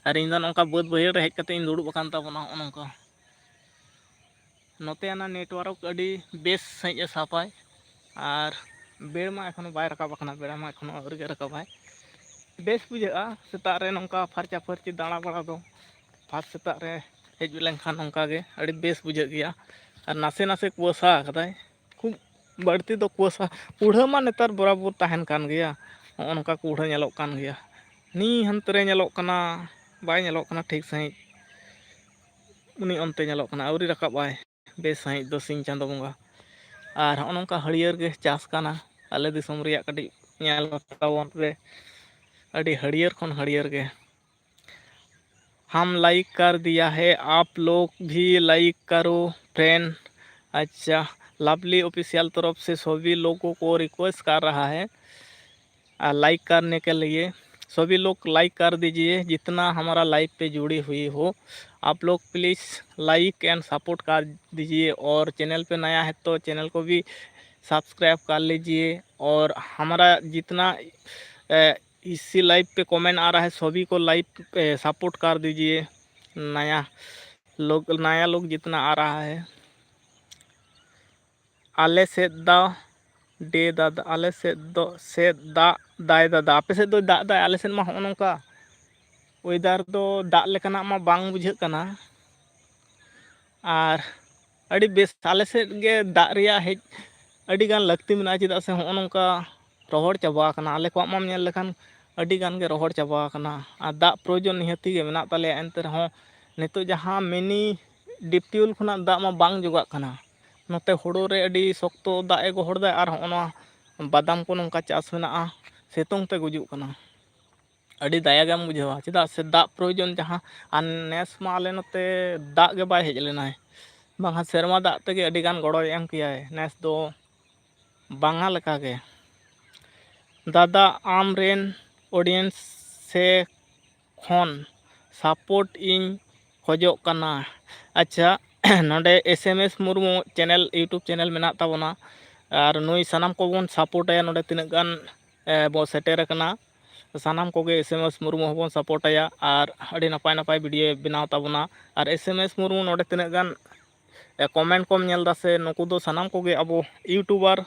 ᱟᱨ ᱤᱧ ᱫᱚ ᱱᱚᱝᱠᱟ ᱵᱟᱹᱫᱽ ᱵᱟᱹᱭᱦᱟᱹᱲ ᱨᱮ ᱦᱮᱡ ᱠᱟᱛᱮ ᱤᱧ ᱫᱩᱲᱩᱵ ᱟᱠᱟᱱ ᱛᱟᱵᱚᱱᱟ, ᱱᱚᱜᱼᱚ ᱱᱚᱝᱠᱟ᱾ ᱱᱚᱛᱮ ᱟᱱᱟ ᱱᱮᱴᱣᱟᱨᱠ ᱟᱹᱰᱤ ᱵᱮᱥ ᱥᱟᱺᱦᱤᱡ ᱮ ᱥᱟᱯᱟᱭ, ᱟᱨ ᱵᱮᱲ ᱢᱟ ᱮᱠᱷᱚᱱᱳ ᱵᱟᱭ ᱨᱟᱠᱟᱵ ᱟᱠᱟᱱᱟ, ᱵᱮᱲᱟ ᱢᱟ ᱮᱠᱷᱚᱱᱳ ᱟᱹᱣᱨᱤ ᱜᱮ ᱨᱟᱠᱟᱵᱟᱭ᱾ ᱵᱮᱥ ᱵᱩᱡᱷᱟᱹᱜᱼᱟ ᱥᱮᱛᱟᱜ ᱨᱮ ᱱᱚᱝᱠᱟ ᱯᱷᱟᱨᱪᱟ ᱯᱷᱟᱹᱨᱪᱤ ᱫᱟᱬᱟ ᱵᱟᱲᱟ ᱫᱚ, ᱯᱷᱟᱥ ᱥᱮᱛᱟᱜ ᱨᱮ ᱦᱮᱡ ᱞᱮᱱᱠᱷᱟᱱ ᱱᱚᱝᱠᱟ ᱜᱮ ᱟᱹᱰᱤ ᱵᱮᱥ ᱵᱩᱡᱷᱟᱹᱜ ᱜᱮᱭᱟ᱾ ᱟᱨ ᱱᱟᱥᱮ ᱱᱟᱥᱮ ᱠᱩᱣᱟᱹᱥᱟ ᱟᱠᱟᱫᱟᱭ, ᱠᱷᱩᱵ ᱵᱟᱹᱲᱛᱤ ᱫᱚ ᱠᱩᱣᱟᱹᱥᱟ᱾ ᱠᱩᱲᱦᱟᱹ ᱢᱟ ᱱᱮᱛᱟᱨ ᱵᱚᱨᱟᱵᱚᱨ ᱛᱟᱦᱮᱱ ᱠᱟᱱ ᱜᱮᱭᱟ, ᱱᱚᱜᱼᱚ ᱱᱚᱝᱠᱟ ᱠᱩᱲᱦᱟᱹ ᱧᱮᱞᱚᱜ ᱠᱟᱱ ᱜᱮᱭᱟ᱾ ᱱᱤ ᱦᱟᱱᱛᱮ ᱨᱮ ᱧᱮᱞᱚᱜ ᱠᱟᱱᱟ, ᱵᱟᱭ ᱧᱮᱞᱚᱜ ᱠᱟᱱᱟ ᱴᱷᱤᱠ ᱥᱟᱺᱦᱤᱡ᱾ ᱩᱱᱤ ᱚᱱᱛᱮ ᱧᱮᱞᱚᱜ ᱠᱟᱱᱟ, ᱟᱹᱣᱨᱤ ᱨᱟᱠᱟᱵ ᱟᱭ ᱵᱮᱥ ᱥᱟᱺᱦᱤᱡ ᱫᱚ ᱥᱤᱧ ᱪᱟᱸᱫᱚ ᱵᱚᱸᱜᱟ᱾ ᱟᱨ ᱦᱚᱸᱜᱼᱚ ᱱᱚᱝᱠᱟ ᱦᱟᱹᱨᱭᱟᱹᱲ ᱜᱮ ᱪᱟᱥ ᱠᱟᱱᱟ᱾ ᱟᱞᱮ ᱫᱤᱥᱚᱢ ᱨᱮᱭᱟᱜ ᱠᱟᱹᱴᱤᱡ ᱧᱮᱞ ᱛᱟᱵᱚᱱ ᱯᱮ, ᱟᱹᱰᱤ ᱦᱟᱹᱨᱭᱟᱹᱲ ᱠᱷᱚᱱ ᱦᱟᱹᱨᱭᱟᱹᱲ ᱜᱮ᱾ हम लाइक कर दिया है, आप लोग भी लाइक करो फ्रेंड। अच्छा, लवली ऑफिशियल तरफ से सभी लोगों को रिक्वेस्ट कर रहा है, आ, लाइक करने के लिए। सभी लोग लाइक कर दीजिए, जितना हमारा लाइव पे जुड़ी हुई हो। आप लोग प्लीज़ लाइक एंड सपोर्ट कर दीजिए, और चैनल पे नया है तो चैनल को भी सब्सक्राइब कर लीजिए, और हमारा जितना, ए, इसी लाइव पे कमेंट आ रहा है, सभी को लाइव पे सपोर्ट कर दीजिए। नया लोग, नया लोग जितना आ रहा है। ᱟᱞᱮ ᱥᱮᱫ ᱫᱚ ᱰᱮ ᱫᱟᱫᱟ, ᱟᱞᱮ ᱥᱮᱫ ᱫᱚ ᱥᱮᱫ ᱫᱟᱜ ᱫᱟᱭ ᱫᱟᱫᱟ, ᱟᱯᱮ ᱥᱮᱫ ᱫᱚᱭ ᱫᱟᱜ ᱫᱟᱭ, ᱟᱞᱮ ᱥᱮᱫ ᱢᱟ ᱦᱚᱸᱜᱼᱚ ᱱᱚᱝᱠᱟ᱾ ᱚᱭᱮᱫᱟᱨ ᱫᱚ ᱫᱟᱜ ᱞᱮᱠᱟᱱᱟᱜ ᱢᱟ ᱵᱟᱝ ᱵᱩᱡᱷᱟᱹᱜ ᱠᱟᱱᱟ᱾ ᱟᱨ ᱟᱹᱰᱤ ᱵᱮᱥ, ᱟᱞᱮ ᱥᱮᱫ ᱜᱮ ᱫᱟᱜ ᱨᱮᱭᱟᱜ ᱦᱮᱡ ᱟᱹᱰᱤ ᱜᱟᱱ ᱞᱟᱹᱠᱛᱤ ᱢᱮᱱᱟᱜᱼᱟ, ᱪᱮᱫᱟᱜ ᱥᱮ ᱦᱚᱸᱜᱼᱚ ᱱᱚᱝᱠᱟ ᱨᱚᱦᱚᱲ ᱪᱟᱵᱟ ᱟᱠᱟᱱᱟ᱾ ᱟᱞᱮ ᱠᱚᱣᱟᱜ ᱢᱟᱢ ᱧᱮᱞ ᱞᱮᱠᱷᱟᱱ ᱟᱹᱰᱤ ᱜᱟᱱ ᱜᱮ ᱨᱚᱦᱚᱲ ᱪᱟᱵᱟ ᱟᱠᱟᱱᱟ᱾ ᱟᱨ ᱫᱟᱜ ᱯᱨᱚᱭᱳᱡᱚᱱ ᱱᱤᱦᱟᱹᱛᱤ ᱜᱮ ᱢᱮᱱᱟᱜ ᱛᱟᱞᱮᱭᱟ, ᱮᱱᱛᱮ ᱨᱮᱦᱚᱸ ᱱᱤᱛᱚᱜ ᱡᱟᱦᱟᱸ ᱢᱤᱱᱤ ᱰᱤᱯ ᱴᱤᱭᱩᱞ ᱠᱷᱚᱱᱟᱜ ᱫᱟᱜ ᱢᱟ ᱵᱟᱝ ᱡᱚᱜᱟᱜ ᱠᱟᱱᱟ᱾ ᱱᱚᱛᱮ ᱦᱳᱲᱳ ᱨᱮ ᱟᱹᱰᱤ ᱥᱚᱠᱛᱚ ᱫᱟᱜ ᱮ ᱜᱚᱦᱚᱲ ᱫᱟᱭ, ᱟᱨ ᱦᱚᱸᱜᱼᱚ ᱱᱚᱣᱟ ᱵᱟᱫᱟᱢ ᱠᱚ ᱱᱚᱝᱠᱟ ᱪᱟᱥ ᱢᱮᱱᱟᱜᱼᱟ, ᱥᱤᱛᱩᱝ ᱛᱮ ᱜᱩᱡᱩᱜ ᱠᱟᱱᱟ᱾ ᱟᱹᱰᱤ ᱫᱟᱭᱟ ᱜᱮᱢ ᱵᱩᱡᱷᱟᱹᱣᱟ, ᱪᱮᱫᱟᱜ ᱥᱮ ᱫᱟᱜ ᱯᱨᱚᱭᱳᱡᱚᱱ ᱡᱟᱦᱟᱸ, ᱟᱨ ᱱᱮᱥ ᱢᱟ ᱟᱞᱮ ᱱᱚᱛᱮ ᱫᱟᱜ ᱜᱮ ᱵᱟᱭ ᱦᱮᱡ ᱞᱮᱱᱟᱭ, ᱵᱟᱝᱠᱷᱟᱱ ᱥᱮᱨᱢᱟ ᱫᱟᱜ ᱛᱮᱜᱮ ᱟᱹᱰᱤ ᱜᱟᱱ ᱜᱚᱲᱚᱭ ᱮᱢ ᱠᱮᱭᱟᱭ᱾ ᱱᱮᱥ ᱫᱚ ᱵᱟᱝᱟ ᱞᱮᱠᱟ ᱜᱮ᱾ ᱫᱟᱫᱟ, ᱟᱢ ᱨᱮᱱ ᱚᱰᱤᱭᱮᱱᱥ ᱥᱮ ᱠᱷᱚᱱ ᱥᱟᱯᱳᱨᱴ ᱤᱧ ᱠᱷᱚᱡᱚᱜ ᱠᱟᱱᱟ᱾ ᱟᱪᱪᱷᱟ, ᱱᱚᱰᱮ S M S Murmu channel, YouTube channel ᱢᱮᱱᱟᱜ ᱛᱟᱵᱚᱱᱟ, ᱟᱨ ᱱᱩᱭ ᱥᱟᱱᱟᱢ ᱠᱚᱵᱚᱱ ᱥᱟᱯᱳᱨᱴ ᱟᱭᱟ᱾ ᱱᱚᱰᱮ ᱛᱤᱱᱟᱹᱜ ᱜᱟᱱ, ᱮ, ᱵᱚ ᱥᱮᱴᱮᱨ ᱟᱠᱟᱱᱟ, ᱥᱟᱱᱟᱢ ᱠᱚᱜᱮ ᱮᱥ ᱮᱢ ᱮᱥ ᱢᱩᱨᱢᱩ ᱦᱚᱸᱵᱚᱱ ᱥᱟᱯᱳᱨᱴ ᱟᱭᱟ, ᱟᱨ ᱟᱹᱰᱤ ᱱᱟᱯᱟᱭ ᱱᱟᱯᱟᱭ ᱵᱷᱤᱰᱤᱭᱳ ᱵᱮᱱᱟᱣ ᱛᱟᱵᱚᱱᱟ᱾ ᱟᱨ ᱮᱥ ᱮᱢ ᱮᱥ ᱢᱩᱨᱢᱩ ᱱᱚᱰᱮ ᱛᱤᱱᱟᱹᱜ ᱜᱟᱱ, ᱮ, ᱠᱚᱢᱮᱱᱴ ᱠᱚᱢ ᱧᱮᱞ ᱮᱫᱟ ᱥᱮ, ᱱᱩᱠᱩ ᱫᱚ ᱥᱟᱱᱟᱢ ᱠᱚᱜᱮ ᱟᱵᱚ ᱤᱭᱩᱴᱩᱵᱟᱨ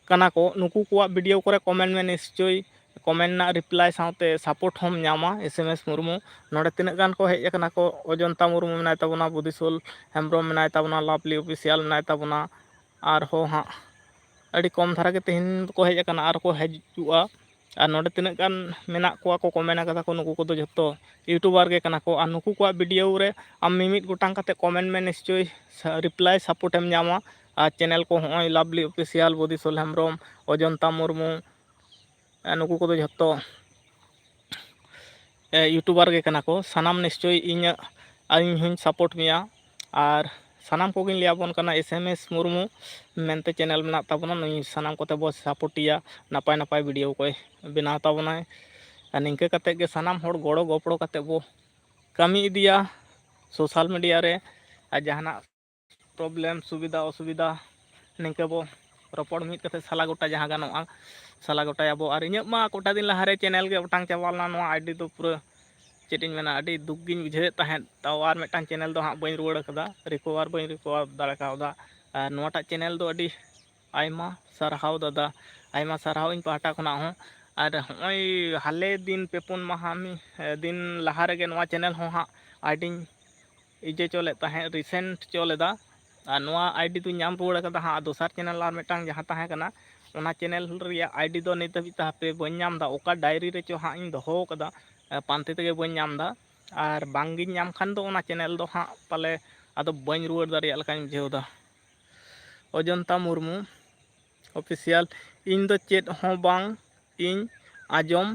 ᱠᱟᱱᱟ ᱠᱚ᱾ ᱱᱩᱠᱩ ᱠᱚᱣᱟᱜ ᱵᱷᱤᱰᱤᱭᱳ ᱠᱚᱨᱮ ᱠᱚᱢᱮᱱᱴ ᱢᱮ ᱱᱤᱥᱪᱳᱭ, ᱠᱚᱢᱮᱱᱴ ᱨᱮᱱᱟᱜ ᱨᱤᱯᱞᱟᱭ ᱥᱟᱶᱛᱮ ᱥᱟᱯᱳᱨᱴ ᱦᱚᱸᱢ ᱧᱟᱢᱟ᱾ ᱮᱥ ᱮᱢ ᱮᱥ ᱢᱩᱨᱢᱩ ᱱᱚᱰᱮ ᱛᱤᱱᱟᱹᱜ ᱜᱟᱱ ᱠᱚ ᱦᱮᱡ ᱟᱠᱟᱱᱟ ᱠᱚ, ᱚᱡᱚᱱᱛᱟ ᱢᱩᱨᱢᱩ ᱢᱮᱱᱟᱭ ᱛᱟᱵᱚᱱᱟ, ᱵᱩᱫᱷᱤᱥᱚᱞ ᱦᱮᱢᱵᱨᱚᱢ ᱢᱮᱱᱟᱭ ᱛᱟᱵᱚᱱᱟ, ᱞᱟᱵᱷᱞᱤ ᱚᱯᱷᱤᱥᱤᱭᱟᱞ ᱢᱮᱱᱟᱭ ᱛᱟᱵᱚᱱᱟ, ᱟᱨᱦᱚᱸ ᱦᱟᱸᱜ ᱟᱹᱰᱤ ᱠᱚᱢ ᱫᱷᱟᱨᱟ ᱜᱮ ᱛᱮᱦᱮᱧ ᱫᱚᱠᱚ ᱦᱮᱡ ᱟᱠᱟᱱᱟ, ᱟᱨ ᱠᱚ ᱦᱤᱡᱩᱜᱼᱟ᱾ ᱟᱨ ᱱᱚᱰᱮ ᱛᱤᱱᱟᱹᱜ ᱜᱟᱱ ᱢᱮᱱᱟᱜ ᱠᱚᱣᱟ ᱠᱚ, ᱠᱚᱢᱮᱱᱴ ᱟᱠᱟᱫᱟ ᱠᱚ, ᱱᱩᱠᱩ ᱠᱚᱫᱚ ᱡᱷᱚᱛᱚ ᱤᱭᱩᱴᱩᱵᱟᱨ ᱜᱮ ᱠᱟᱱᱟ ᱠᱚ᱾ ᱟᱨ ᱱᱩᱠᱩ ᱠᱚᱣᱟᱜ ᱵᱷᱤᱰᱤᱭᱳ ᱨᱮ ᱟᱢ ᱢᱤᱢᱤᱫ ᱜᱚᱴᱟᱝ ᱠᱟᱛᱮ ᱠᱚᱢᱮᱱᱴ ᱢᱮ, ᱱᱤᱥᱪᱳᱭ ᱨᱤᱯᱞᱟᱭ ᱥᱟᱯᱳᱨᱴ ᱮᱢ ᱧᱟᱢᱟ᱾ ᱟᱨ ᱪᱮᱱᱮᱞ ᱠᱚ ᱦᱚᱸᱜᱼᱚᱭ ᱞᱟᱵᱷᱞᱤ ᱚᱯᱷᱤᱥᱤᱭᱟᱞ, ᱵᱚᱫᱤᱥᱚᱞ ᱦᱮᱢᱵᱨᱚᱢ, ᱚᱡᱚᱱᱛᱟ ᱢᱩᱨᱢᱩ, ᱱᱩᱠᱩ ᱠᱚᱫᱚ ᱡᱷᱚᱛᱚ ᱤᱭᱩᱴᱩᱵᱟᱨ ᱜᱮ ᱠᱟᱱᱟ ᱠᱚ᱾ ᱥᱟᱱᱟᱢ ᱱᱤᱥᱪᱳᱭ ᱤᱧᱟᱹᱜ, ᱤᱧ ᱦᱚᱸᱧ ᱥᱟᱯᱳᱨᱴ ᱢᱮᱭᱟ᱾ ᱟᱨ ᱥᱟᱱᱟᱢ ᱠᱚᱜᱮᱧ ᱞᱟᱹᱭᱟᱵᱚᱱ ᱠᱟᱱᱟ, ᱮᱥ ᱮᱢ ᱮᱥ ᱢᱩᱨᱢᱩ ᱢᱮᱱᱛᱮ ᱪᱮᱱᱮᱞ ᱢᱮᱱᱟᱜ ᱛᱟᱵᱚᱱᱟ, ᱱᱩᱭ ᱥᱟᱱᱟᱢ ᱠᱚᱛᱮ ᱵᱚ ᱥᱟᱯᱳᱨᱴ ᱮᱭᱟ, ᱱᱟᱯᱟᱭ ᱱᱟᱯᱟᱭ ᱵᱷᱤᱰᱤᱭᱳ ᱠᱚᱭ ᱵᱮᱱᱟᱣ ᱛᱟᱵᱚᱱᱟᱭ᱾ ᱟᱨ ᱱᱤᱝᱠᱟᱹ ᱠᱟᱛᱮᱫ ᱜᱮ ᱥᱟᱱᱟᱢ ᱦᱚᱲ ᱜᱚᱲᱚ ᱜᱚᱯᱚᱲᱚ ᱠᱟᱛᱮᱫ ᱵᱚ ᱠᱟᱹᱢᱤ ᱤᱫᱤᱭᱟ ᱥᱳᱥᱟᱞ ᱢᱤᱰᱤᱭᱟ ᱨᱮ᱾ ᱟᱨ ᱡᱟᱦᱟᱱᱟᱜ ᱯᱨᱚᱵᱞᱮᱢ, ᱥᱩᱵᱤᱫᱷᱟ ᱚᱥᱩᱵᱤᱫᱷᱟ, ᱱᱤᱝᱠᱟᱹ ᱵᱚ ᱨᱚᱯᱚᱲ ᱢᱤᱫ ᱠᱟᱛᱮ ᱥᱟᱞᱟ ᱜᱚᱴᱟ ᱡᱟᱦᱟᱸ ᱜᱟᱱᱚᱜᱼᱟ, ᱥᱟᱞᱟ ᱜᱚᱴᱟᱭᱟᱵᱚ᱾ ᱟᱨ ᱤᱧᱟᱹᱜ ᱢᱟ ᱠᱚᱴᱟ ᱫᱤᱱ ᱞᱟᱦᱟᱨᱮ ᱪᱮᱱᱮᱞ ᱜᱮ ᱚᱴᱟᱝ ᱪᱟᱵᱟ ᱞᱮᱱᱟ᱾ ᱱᱚᱣᱟ ᱟᱭᱰᱤ ᱫᱚ ᱯᱩᱨᱟᱹ, ᱪᱮᱫ ᱤᱧ ᱢᱮᱱᱟ, ᱟᱹᱰᱤ ᱫᱩᱠ ᱜᱤᱧ ᱵᱩᱡᱷᱟᱹᱣᱮᱫ ᱛᱟᱦᱮᱸᱫ᱾ ᱛᱟᱣ ᱟᱨ ᱢᱤᱫᱴᱟᱝ ᱪᱮᱱᱮᱞ ᱫᱚ ᱦᱟᱸᱜ ᱵᱟᱹᱧ ᱨᱩᱣᱟᱹᱲ ᱟᱠᱟᱫᱟ, ᱨᱤᱠᱚᱵᱷᱟᱨ ᱵᱟᱹᱧ ᱨᱤᱠᱚᱵᱷᱟᱨ ᱫᱟᱲᱮ ᱠᱟᱣᱫᱟ᱾ ᱟᱨ ᱱᱚᱣᱟᱴᱟᱜ ᱪᱮᱱᱮᱞ ᱫᱚ ᱟᱹᱰᱤ ᱟᱭᱢᱟ ᱥᱟᱨᱦᱟᱣ ᱫᱟᱫᱟ, ᱟᱭᱢᱟ ᱥᱟᱨᱦᱟᱣ ᱤᱧ ᱯᱟᱦᱴᱟ ᱠᱷᱚᱱᱟᱜ ᱦᱚᱸ᱾ ᱟᱨ ᱦᱚᱸᱜᱼᱚᱭ ᱦᱟᱞᱮ ᱫᱤᱱ ᱯᱮ ᱯᱩᱱ ᱢᱟᱦᱟ ᱢᱤ-, ᱫᱤᱱ ᱞᱟᱦᱟ ᱨᱮᱜᱮ ᱱᱚᱣᱟ ᱪᱮᱱᱮᱞ ᱦᱚᱸ ᱦᱟᱸᱜ ᱟᱭᱰᱤᱧ ᱤᱭᱟᱹ ᱪᱚ ᱞᱮᱫ ᱛᱟᱦᱮᱸᱫ, ᱨᱤᱥᱮᱱᱴ ᱪᱚ ᱞᱮᱫᱟ᱾ ᱟᱨ ᱱᱚᱣᱟ ᱟᱭᱰᱤ ᱫᱚᱧ ᱧᱟᱢ ᱨᱩᱣᱟᱹᱲ ᱠᱟᱫᱟ ᱦᱟᱸᱜ, ᱫᱚᱥᱟᱨ ᱪᱮᱱᱮᱞ ᱟᱨ ᱢᱤᱫᱴᱟᱝ ᱡᱟᱦᱟᱸ ᱛᱟᱦᱮᱸ ᱠᱟᱱᱟ, ᱚᱱᱟ ᱪᱮᱱᱮᱞ ᱨᱮᱭᱟᱜ ᱟᱭᱰᱤ ᱫᱚ ᱱᱤᱛ ᱫᱷᱟᱹᱵᱤᱡ ᱛᱮ ᱦᱟᱯᱮ ᱵᱟᱹᱧ ᱧᱟᱢ ᱮᱫᱟ᱾ ᱚᱠᱟ ᱰᱟᱭᱨᱤ ᱨᱮᱪᱚ ᱦᱟᱸᱜ ᱤᱧ ᱫᱚᱦᱚ ᱠᱟᱫᱟ, ᱮ, ᱯᱟᱱᱛᱮ ᱛᱮᱜᱮ ᱵᱟᱹᱧ ᱧᱟᱢ ᱮᱫᱟ᱾ ᱟᱨ ᱵᱟᱝᱜᱤᱧ ᱧᱟᱢ ᱠᱷᱟᱱ ᱫᱚ ᱚᱱᱟ ᱪᱮᱱᱮᱞ ᱫᱚ ᱦᱟᱸᱜ ᱯᱟᱞᱮ ᱟᱫᱚ ᱵᱟᱹᱧ ᱨᱩᱣᱟᱹᱲ ᱫᱟᱲᱮᱭᱟᱜ ᱞᱮᱠᱟᱧ ᱵᱩᱡᱷᱟᱹᱣ ᱮᱫᱟ᱾ ᱚᱡᱚᱱᱛᱟ ᱢᱩᱨᱢᱩ ᱚᱯᱷᱤᱥᱤᱭᱟᱞ, ᱤᱧ ᱫᱚ ᱪᱮᱫ ᱦᱚᱸ ᱵᱟᱝ ᱤᱧ ᱟᱸᱡᱚᱢ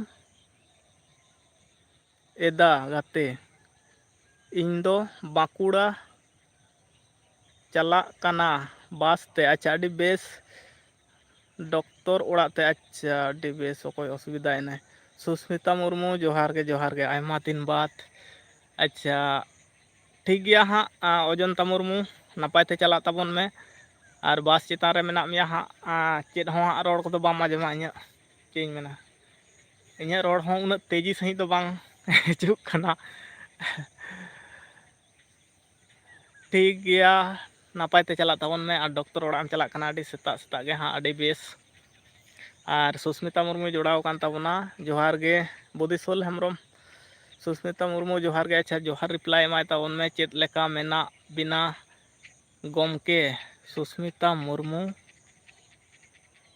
ᱮᱫᱟ ᱜᱟᱛᱮ, ᱤᱧ ᱫᱚ ᱵᱟᱸᱠᱩᱲᱟ ᱪᱟᱞᱟᱜ ᱠᱟᱱᱟ ᱵᱟᱥ ᱛᱮ᱾ ᱟᱪᱪᱷᱟ, ᱟᱹᱰᱤ ᱵᱮᱥ, ᱰᱚᱠᱴᱚᱨ ᱚᱲᱟᱜ ᱛᱮ᱾ ᱟᱪᱪᱷᱟ, ᱟᱹᱰᱤ ᱵᱮᱥ, ᱚᱠᱚᱭ ᱚᱥᱩᱵᱤᱫᱷᱟᱭᱮᱱᱟᱭ? ᱥᱩᱥᱢᱤᱛᱟ ᱢᱩᱨᱢᱩ, ᱡᱚᱦᱟᱨ ᱜᱮ, ᱡᱚᱦᱟᱨ ᱜᱮ, ᱟᱭᱢᱟ ᱫᱤᱱ ᱵᱟᱫᱽ᱾ ᱟᱪᱪᱷᱟ, ᱴᱷᱤᱠ ᱜᱮᱭᱟ ᱦᱟᱸᱜ, ᱟ, ᱚᱡᱚᱱᱛᱟ ᱢᱩᱨᱢᱩ, ᱱᱟᱯᱟᱭ ᱛᱮ ᱪᱟᱞᱟᱜ ᱛᱟᱵᱚᱱ ᱢᱮ᱾ ᱟᱨ ᱵᱟᱥ ᱪᱮᱛᱟᱱ ᱨᱮ ᱢᱮᱱᱟᱜ ᱢᱮᱭᱟ ᱦᱟᱸᱜ, ᱟ, ᱪᱮᱫ ᱦᱚᱸ ᱦᱟᱸᱜ ᱨᱚᱲ ᱠᱚᱫᱚ ᱵᱟᱢ ᱟᱸᱡᱚᱢᱟ ᱤᱧᱟᱹᱜ, ᱪᱮᱫ ᱤᱧ ᱢᱮᱱᱟ, ᱤᱧᱟᱹᱜ ᱨᱚᱲ ᱦᱚᱸ ᱩᱱᱟᱹᱜ ᱛᱮᱡᱤ ᱥᱟᱺᱦᱤᱡ ᱫᱚ ᱵᱟᱝ ᱦᱤᱡᱩᱜ ᱠᱟᱱᱟ᱾ ᱴᱷᱤᱠ ᱜᱮᱭᱟ, ᱱᱟᱯᱟᱭ ᱛᱮ ᱪᱟᱞᱟᱜ ᱛᱟᱵᱚᱱ ᱢᱮ᱾ ᱟᱨ ᱰᱚᱠᱴᱚᱨ ᱚᱲᱟᱜ ᱮᱢ ᱪᱟᱞᱟᱜ ᱠᱟᱱᱟ, ᱟᱹᱰᱤ ᱥᱮᱛᱟᱜ ᱥᱮᱛᱟᱜ ᱜᱮ ᱦᱟᱸᱜ, ᱟᱹᱰᱤ ᱵᱮᱥ᱾ ᱟᱨ ᱥᱩᱥᱢᱤᱛᱟ ᱢᱩᱨᱢᱩᱭ ᱡᱚᱲᱟᱣ ᱟᱠᱟᱱ ᱛᱟᱵᱚᱱᱟ, ᱡᱚᱦᱟᱨ ᱜᱮ᱾ ᱵᱚᱫᱤᱥᱚᱞ ᱦᱮᱢᱵᱨᱚᱢ, ᱥᱩᱥᱢᱤᱛᱟ ᱢᱩᱨᱢᱩ, ᱡᱚᱦᱟᱨ ᱜᱮ᱾ ᱟᱪᱪᱷᱟ, ᱡᱚᱦᱟᱨ ᱨᱤᱯᱞᱟᱭ ᱮᱢᱟᱭ ᱛᱟᱵᱚᱱ ᱢᱮ, ᱪᱮᱫ ᱞᱮᱠᱟ ᱢᱮᱱᱟᱜ ᱵᱤᱱᱟ ᱜᱚᱢᱠᱮ? ᱥᱩᱥᱢᱤᱛᱟ ᱢᱩᱨᱢᱩ,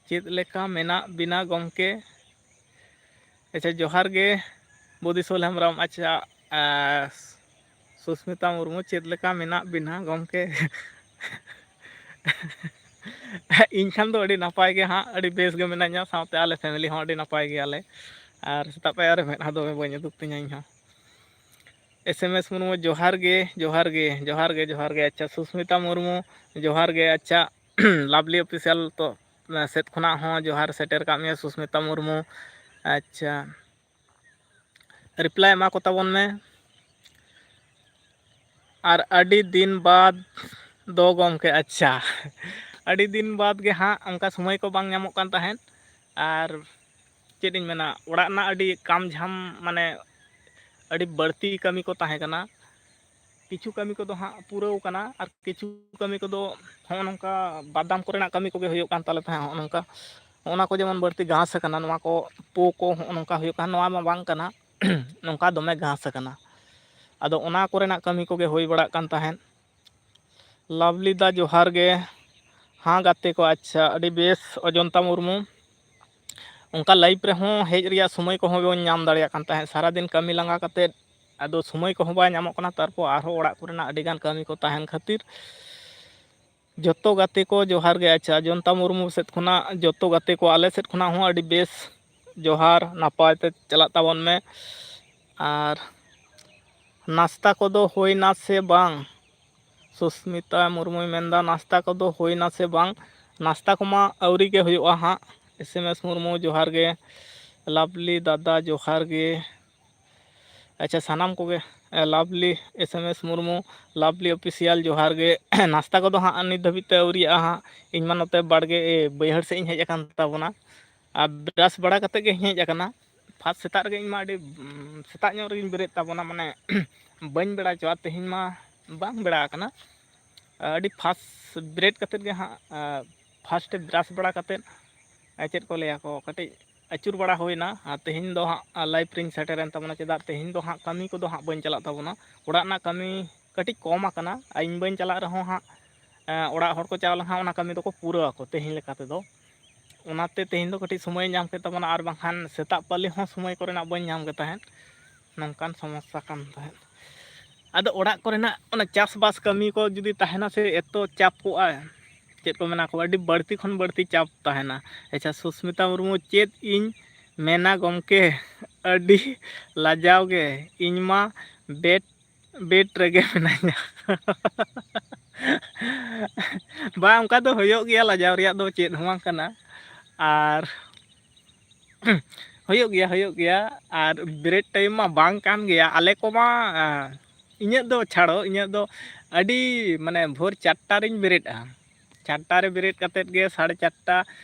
ᱪᱮᱫ ᱞᱮᱠᱟ ᱢᱮᱱᱟᱜ ᱵᱤᱱᱟ ᱜᱚᱢᱠᱮ? ᱟᱪᱪᱷᱟ, ᱡᱚᱦᱟᱨ ᱜᱮ ᱵᱚᱫᱤᱥᱚᱞ ᱦᱮᱢᱵᱨᱚᱢ᱾ ᱟᱪᱪᱷᱟ, ᱟᱨ ᱥᱩᱥᱢᱤᱛᱟ ᱢᱩᱨᱢᱩ, ᱪᱮᱫ ᱞᱮᱠᱟ ᱢᱮᱱᱟᱜ ᱵᱤᱱᱟ ᱜᱚᱢᱠᱮ? ᱤᱧ ᱠᱷᱟᱱ ᱫᱚ ᱟᱹᱰᱤ ᱱᱟᱯᱟᱭ ᱜᱮ ᱦᱟᱸᱜ, ᱟᱹᱰᱤ ᱵᱮᱥ ᱜᱮ ᱢᱮᱱᱟᱹᱧᱟ, ᱥᱟᱶᱛᱮ ᱟᱞᱮ ᱯᱷᱮᱢᱮᱞᱤ ᱦᱚᱸ ᱟᱹᱰᱤ ᱱᱟᱯᱟᱭ ᱜᱮᱭᱟᱞᱮ᱾ ᱟᱨ ᱥᱮᱛᱟᱜ ᱯᱟᱭᱟᱨ ᱨᱮ ᱢᱮᱫᱦᱟ ᱫᱚᱢᱮ ᱵᱟᱹᱧ ᱩᱫᱩᱜ ᱛᱤᱧᱟ ᱤᱧ ᱦᱚᱸ᱾ ᱮᱥ ᱮᱢ ᱮᱥ ᱢᱩᱨᱢᱩ, ᱡᱚᱦᱟᱨ ᱜᱮ, ᱡᱚᱦᱟᱨ ᱜᱮ, ᱡᱚᱦᱟᱨ ᱜᱮ, ᱡᱚᱦᱟᱨ ᱜᱮ᱾ ᱟᱪᱪᱷᱟ, ᱥᱩᱥᱢᱤᱛᱟ ᱢᱩᱨᱢᱩ, ᱡᱚᱦᱟᱨ ᱜᱮ᱾ ᱟᱪᱪᱷᱟ, ᱞᱟᱵᱷᱞᱤ ᱚᱯᱷᱤᱥᱤᱭᱟᱞ ᱛᱚ, ᱥᱮᱫ ᱠᱷᱚᱱᱟᱜ ᱦᱚᱸ ᱡᱚᱦᱟᱨ ᱥᱮᱴᱮᱨ ᱠᱟᱜ ᱢᱮᱭᱟ, ᱥᱩᱥᱢᱤᱛᱟ ᱢᱩᱨᱢᱩ᱾ ᱟᱪᱪᱷᱟ, ᱨᱤᱯᱞᱟᱭ ᱮᱢᱟ ᱠᱚ ᱛᱟᱵᱚᱱ ᱢᱮ᱾ ᱟᱨ ᱟᱹᱰᱤ ᱫᱤᱱ ᱵᱟᱫᱽ ᱫᱚ ᱜᱚᱢᱠᱮ, ᱟᱪᱪᱷᱟ, ᱟᱹᱰᱤ ᱫᱤᱱ ᱵᱟᱫᱽ ᱜᱮ ᱦᱟᱸᱜ, ᱚᱱᱠᱟ ᱥᱚᱢᱚᱭ ᱠᱚ ᱵᱟᱝ ᱧᱟᱢᱚᱜ ᱠᱟᱱ ᱛᱟᱦᱮᱸᱫ᱾ ᱟᱨ ᱪᱮᱫ ᱤᱧ ᱢᱮᱱᱟ, ᱚᱲᱟᱜ ᱨᱮᱱᱟᱜ ᱟᱹᱰᱤ ᱠᱟᱢ ᱡᱷᱟᱢ, ᱢᱟᱱᱮ ᱟᱹᱰᱤ ᱵᱟᱹᱲᱛᱤ ᱠᱟᱹᱢᱤ ᱠᱚ ᱛᱟᱦᱮᱸ ᱠᱟᱱᱟ᱾ ᱠᱤᱪᱷᱩ ᱠᱟᱹᱢᱤ ᱠᱚᱫᱚ ᱦᱟᱸᱜ ᱯᱩᱨᱟᱹᱣ ᱠᱟᱱᱟ, ᱟᱨ ᱠᱤᱪᱷᱩ ᱠᱟᱹᱢᱤ ᱠᱚᱫᱚ ᱦᱚᱸᱜᱼᱚ ᱱᱚᱝᱠᱟ ᱵᱟᱫᱟᱢ ᱠᱚᱨᱮᱱᱟᱜ ᱠᱟᱹᱢᱤ ᱠᱚᱜᱮ ᱦᱩᱭᱩᱜ ᱠᱟᱱ ᱛᱟᱞᱮ ᱛᱟᱦᱮᱸᱫ, ᱦᱚᱸᱜᱼᱚ ᱱᱚᱝᱠᱟ᱾ ᱚᱱᱟ ᱠᱚ ᱡᱮᱢᱚᱱ ᱵᱟᱹᱲᱛᱤ ᱜᱷᱟᱥ ᱟᱠᱟᱱᱟ, ᱱᱚᱣᱟ ᱠᱚ ᱯᱳ ᱠᱚ ᱦᱚᱸᱜᱼᱚ ᱱᱚᱝᱠᱟ ᱦᱩᱭᱩᱜ ᱠᱟᱱᱟ, ᱱᱚᱣᱟ ᱢᱟ ᱵᱟᱝ ᱠᱟᱱᱟ᱾ ᱱᱚᱝᱠᱟ ᱫᱚᱢᱮ ᱜᱷᱟᱥ ᱟᱠᱟᱱᱟ᱾ ᱟᱫᱚ ᱚᱱᱟ ᱠᱚᱨᱮᱱᱟᱜ ᱠᱟᱹᱢᱤ ᱠᱚᱜᱮ ᱦᱩᱭ ᱵᱟᱲᱟᱜ ᱠᱟᱱ ᱛᱟᱦᱮᱸᱫ᱾ ᱞᱟᱵᱷᱞᱤ ᱫᱟ, ᱡᱚᱦᱟᱨ ᱜᱮ᱾ ᱦᱮᱸ ᱜᱟᱛᱮ ᱠᱚ, ᱟᱪᱪᱷᱟ, ᱟᱹᱰᱤ ᱵᱮᱥ᱾ ᱚᱡᱚᱱᱛᱟ ᱢᱩᱨᱢᱩ, ᱚᱱᱠᱟ ᱞᱟᱭᱤᱵᱷ ᱨᱮᱦᱚᱸ ᱦᱮᱡ ᱨᱮᱭᱟᱜ ᱥᱚᱢᱚᱭ ᱠᱚᱦᱚᱸ ᱵᱚᱱ ᱧᱟᱢ ᱫᱟᱲᱮᱭᱟᱜ ᱠᱟᱱ ᱛᱟᱦᱮᱸᱫ᱾ ᱥᱟᱨᱟᱫᱤᱱ ᱠᱟᱹᱢᱤ ᱞᱟᱸᱜᱟ ᱠᱟᱛᱮᱫ ᱟᱫᱚ ᱥᱚᱢᱚᱭ ᱠᱚᱦᱚᱸ ᱵᱟᱭ ᱧᱟᱢᱚᱜ ᱠᱟᱱᱟ, ᱛᱟᱨᱯᱚᱨ ᱟᱨᱦᱚᱸ ᱚᱲᱟᱜ ᱠᱚᱨᱮᱱᱟᱜ ᱟᱹᱰᱤᱜᱟᱱ ᱠᱟᱹᱢᱤ ᱠᱚ ᱛᱟᱦᱮᱱ ᱠᱷᱟᱹᱛᱤᱨ᱾ ᱡᱚᱛᱚ ᱜᱟᱛᱮ ᱠᱚ ᱡᱚᱦᱟᱨ ᱜᱮ᱾ ᱟᱪᱪᱷᱟ, ᱚᱡᱚᱱᱛᱟ ᱢᱩᱨᱢᱩ ᱥᱮᱫ ᱠᱷᱚᱱᱟᱜ ᱡᱚᱛᱚ ᱜᱟᱛᱮ ᱠᱚ, ᱟᱞᱮ ᱥᱮᱫ ᱠᱷᱚᱱᱟᱜ ᱦᱚᱸ ᱟᱹᱰᱤ ᱵᱮᱥ ᱡᱚᱦᱟᱨ, ᱱᱟᱯᱟᱭ ᱛᱮ ᱪᱟᱞᱟᱜ ᱛᱟᱵᱚᱱ ᱢᱮ᱾ ᱟᱨ ᱱᱟᱥᱛᱟ ᱠᱚᱫᱚ ᱦᱩᱭᱱᱟ ᱥᱮ ᱵᱟᱝ? ᱥᱩᱥᱢᱤᱛᱟ ᱢᱩᱨᱢᱩᱭ ᱢᱮᱱᱫᱟ, ᱱᱟᱥᱛᱟ ᱠᱚᱫᱚ ᱦᱩᱭᱱᱟ ᱥᱮ ᱵᱟᱝ? ᱱᱟᱥᱛᱟ ᱠᱚᱢᱟ ᱟᱹᱣᱨᱤ ᱜᱮ ᱦᱩᱭᱩᱜᱼᱟ ᱦᱟᱸᱜ᱾ ᱮᱥ ᱮᱢ ᱮᱥ ᱢᱩᱨᱢᱩ, ᱡᱚᱦᱟᱨ ᱜᱮ᱾ ᱞᱟᱵᱷᱞᱤ ᱫᱟᱫᱟ, ᱡᱚᱦᱟᱨ ᱜᱮ᱾ ᱟᱪᱪᱷᱟ, ᱥᱟᱱᱟᱢ ᱠᱚᱜᱮ, ᱮ, ᱞᱟᱵᱷᱞᱤ ᱮᱥ ᱮᱢ ᱮᱥ ᱢᱩᱨᱢᱩ, ᱞᱟᱵᱷᱞᱤ ᱚᱯᱷᱤᱥᱤᱭᱟᱞ, ᱡᱚᱦᱟᱨ ᱜᱮ᱾ ᱱᱟᱥᱛᱟ ᱠᱚᱫᱚ ᱦᱟᱸᱜ ᱱᱤᱛ ᱫᱷᱟᱹᱵᱤᱡ ᱛᱮ ᱟᱹᱣᱨᱤᱭᱟᱜᱼᱟ ᱦᱟᱸᱜ᱾ ᱤᱧ ᱢᱟ ᱱᱚᱛᱮ ᱵᱟᱲᱜᱮ, ᱮ, ᱵᱟᱹᱭᱦᱟᱹᱲ ᱥᱮᱫ ᱤᱧ ᱦᱮᱡ ᱟᱠᱟᱱ ᱛᱟᱵᱚᱱᱟ᱾ ᱟᱨ ᱵᱨᱟᱥ ᱵᱟᱲᱟ ᱠᱟᱛᱮᱫ ᱜᱮ ᱦᱮᱡ ᱟᱠᱟᱱᱟ᱾ ᱯᱷᱟᱥᱴ ᱥᱮᱛᱟᱜ ᱨᱮᱜᱮ ᱤᱧ ᱢᱟ ᱟᱹᱰᱤ, ᱩᱢ, ᱥᱮᱛᱟᱜ ᱧᱚᱜ ᱨᱮᱜᱮᱧ ᱵᱮᱨᱮᱫ ᱛᱟᱵᱚᱱᱟ, ᱢᱟᱱᱮ ᱵᱟᱹᱧ ᱵᱮᱲᱟ ᱦᱚᱪᱚᱣᱟ, ᱛᱮᱦᱮᱧ ᱢᱟ ᱵᱟᱝ ᱵᱮᱲᱟ ᱟᱠᱟᱱᱟ᱾ ᱟᱹᱰᱤ ᱯᱷᱟᱥᱴ ᱵᱮᱨᱮᱫ ᱠᱟᱛᱮᱫ ᱜᱮ ᱦᱟᱸᱜ, ᱟ, ᱯᱷᱟᱥᱴ ᱵᱨᱟᱥ ᱵᱟᱲᱟ ᱠᱟᱛᱮᱫ, ᱟ, ᱪᱮᱫ ᱠᱚ ᱞᱟᱹᱭᱟ ᱠᱚ, ᱠᱟᱹᱴᱤᱡ ᱟᱹᱪᱩᱨ ᱵᱟᱲᱟ ᱦᱩᱭᱱᱟ᱾ ᱟᱨ ᱛᱮᱦᱮᱧ ᱫᱚ ᱦᱟᱸᱜ, ᱟ, ᱞᱟᱭᱤᱵᱷ ᱨᱤᱧ ᱥᱮᱴᱮᱨᱮᱱ ᱛᱟᱵᱚᱱᱟ᱾ ᱪᱮᱫᱟᱜ, ᱛᱮᱦᱮᱧ ᱫᱚ ᱦᱟᱸᱜ ᱠᱟᱹᱢᱤ ᱠᱚᱫᱚ ᱦᱟᱸᱜ ᱵᱟᱹᱧ ᱪᱟᱞᱟᱜ ᱛᱟᱵᱚᱱᱟ, ᱚᱲᱟᱜ ᱨᱮᱱᱟᱜ ᱠᱟᱹᱢᱤ ᱠᱟᱹᱴᱤᱡ ᱠᱚᱢ ᱟᱠᱟᱱᱟ᱾ ᱟᱨ ᱤᱧ ᱵᱟᱹᱧ ᱪᱟᱞᱟᱜ ᱨᱮᱦᱚᱸ ᱦᱟᱸᱜ, ᱮ, ᱚᱲᱟᱜ ᱦᱚᱲ ᱠᱚ ᱪᱟᱞᱟᱣ ᱞᱮᱱᱠᱷᱟᱱ ᱚᱱᱟ ᱠᱟᱹᱢᱤ ᱫᱚᱠᱚ ᱯᱩᱨᱟᱹᱣ ᱟᱠᱚ ᱛᱮᱦᱮᱧ ᱞᱮᱠᱟ ᱛᱮᱫᱚ᱾ ᱚᱱᱟᱛᱮ ᱛᱮᱦᱮᱧ ᱫᱚ ᱠᱟᱹᱴᱤᱡ ᱥᱚᱢᱚᱭᱮ ᱧᱟᱢ ᱠᱮᱫ ᱛᱟᱵᱚᱱᱟ, ᱟᱨ ᱵᱟᱝᱠᱷᱟᱱ ᱥᱮᱛᱟᱜ ᱯᱟᱹᱞᱤ ᱦᱚᱸ ᱥᱚᱢᱚᱭ ᱠᱚᱨᱮᱱᱟᱜ ᱵᱟᱹᱧ ᱧᱟᱢ ᱜᱮ ᱛᱟᱦᱮᱸᱫ᱾ ᱱᱚᱝᱠᱟᱱ ᱥᱚᱢᱚᱥᱥᱟ ᱠᱟᱱ ᱛᱟᱦᱮᱸᱫ᱾ ᱟᱫᱚ ᱚᱲᱟᱜ ᱠᱚᱨᱮᱱᱟᱜ ᱚᱱᱟ ᱪᱟᱥᱵᱟᱥ ᱠᱟᱹᱢᱤ ᱠᱚ ᱡᱩᱫᱤ ᱛᱟᱦᱮᱱᱟ ᱥᱮ, ᱮᱛᱚ ᱪᱟᱯ ᱠᱚᱜᱼᱟ, ᱪᱮᱫ ᱠᱚ ᱢᱮᱱᱟ ᱠᱚ, ᱟᱹᱰᱤ ᱵᱟᱹᱲᱛᱤ ᱠᱷᱚᱱ ᱵᱟᱹᱲᱛᱤ ᱪᱟᱯ ᱛᱟᱦᱮᱱᱟ᱾ ᱟᱪᱪᱷᱟ, ᱥᱩᱥᱢᱤᱛᱟ ᱢᱩᱨᱢᱩ, ᱪᱮᱫ ᱤᱧ ᱢᱮᱱᱟ ᱜᱚᱢᱠᱮ, ᱟᱹᱰᱤ ᱞᱟᱡᱟᱣ ᱜᱮ, ᱤᱧ ᱢᱟ ᱵᱮᱰ, ᱵᱮᱰ ᱨᱮᱜᱮ ᱢᱮᱱᱟᱧᱟ᱾ ᱵᱟᱝ, ᱚᱱᱠᱟ ᱫᱚ ᱦᱩᱭᱩᱜ ᱜᱮᱭᱟ, ᱞᱟᱡᱟᱣ ᱨᱮᱭᱟᱜ ᱫᱚ ᱪᱮᱫ ᱦᱚᱸ ᱵᱟᱝ ᱠᱟᱱᱟ᱾ ᱟᱨ ᱦᱩᱭᱩᱜ ᱜᱮᱭᱟ, ᱦᱩᱭᱩᱜ ᱜᱮᱭᱟ᱾ ᱟᱨ ᱵᱮᱨᱮᱫ ᱴᱟᱭᱤᱢ ᱢᱟ ᱵᱟᱝ ᱠᱟᱱ ᱜᱮᱭᱟ᱾ ᱟᱞᱮ ᱠᱚᱢᱟ, ᱟᱸ, ᱤᱧᱟᱹᱜ ᱫᱚ ᱪᱷᱟᱲᱚ, ᱤᱧᱟᱹᱜ ᱫᱚ ᱟᱹᱰᱤ, ᱢᱟᱱᱮ, ᱵᱷᱳᱨ ᱪᱟᱨᱴᱟ ᱨᱤᱧ ᱵᱮᱨᱮᱫᱼᱟ᱾ ᱪᱟᱨᱴᱟ ᱨᱮ ᱵᱮᱨᱮᱫ ᱠᱟᱛᱮᱫ ᱜᱮ, ᱥᱟᱲᱮ ᱪᱟᱨᱴᱟ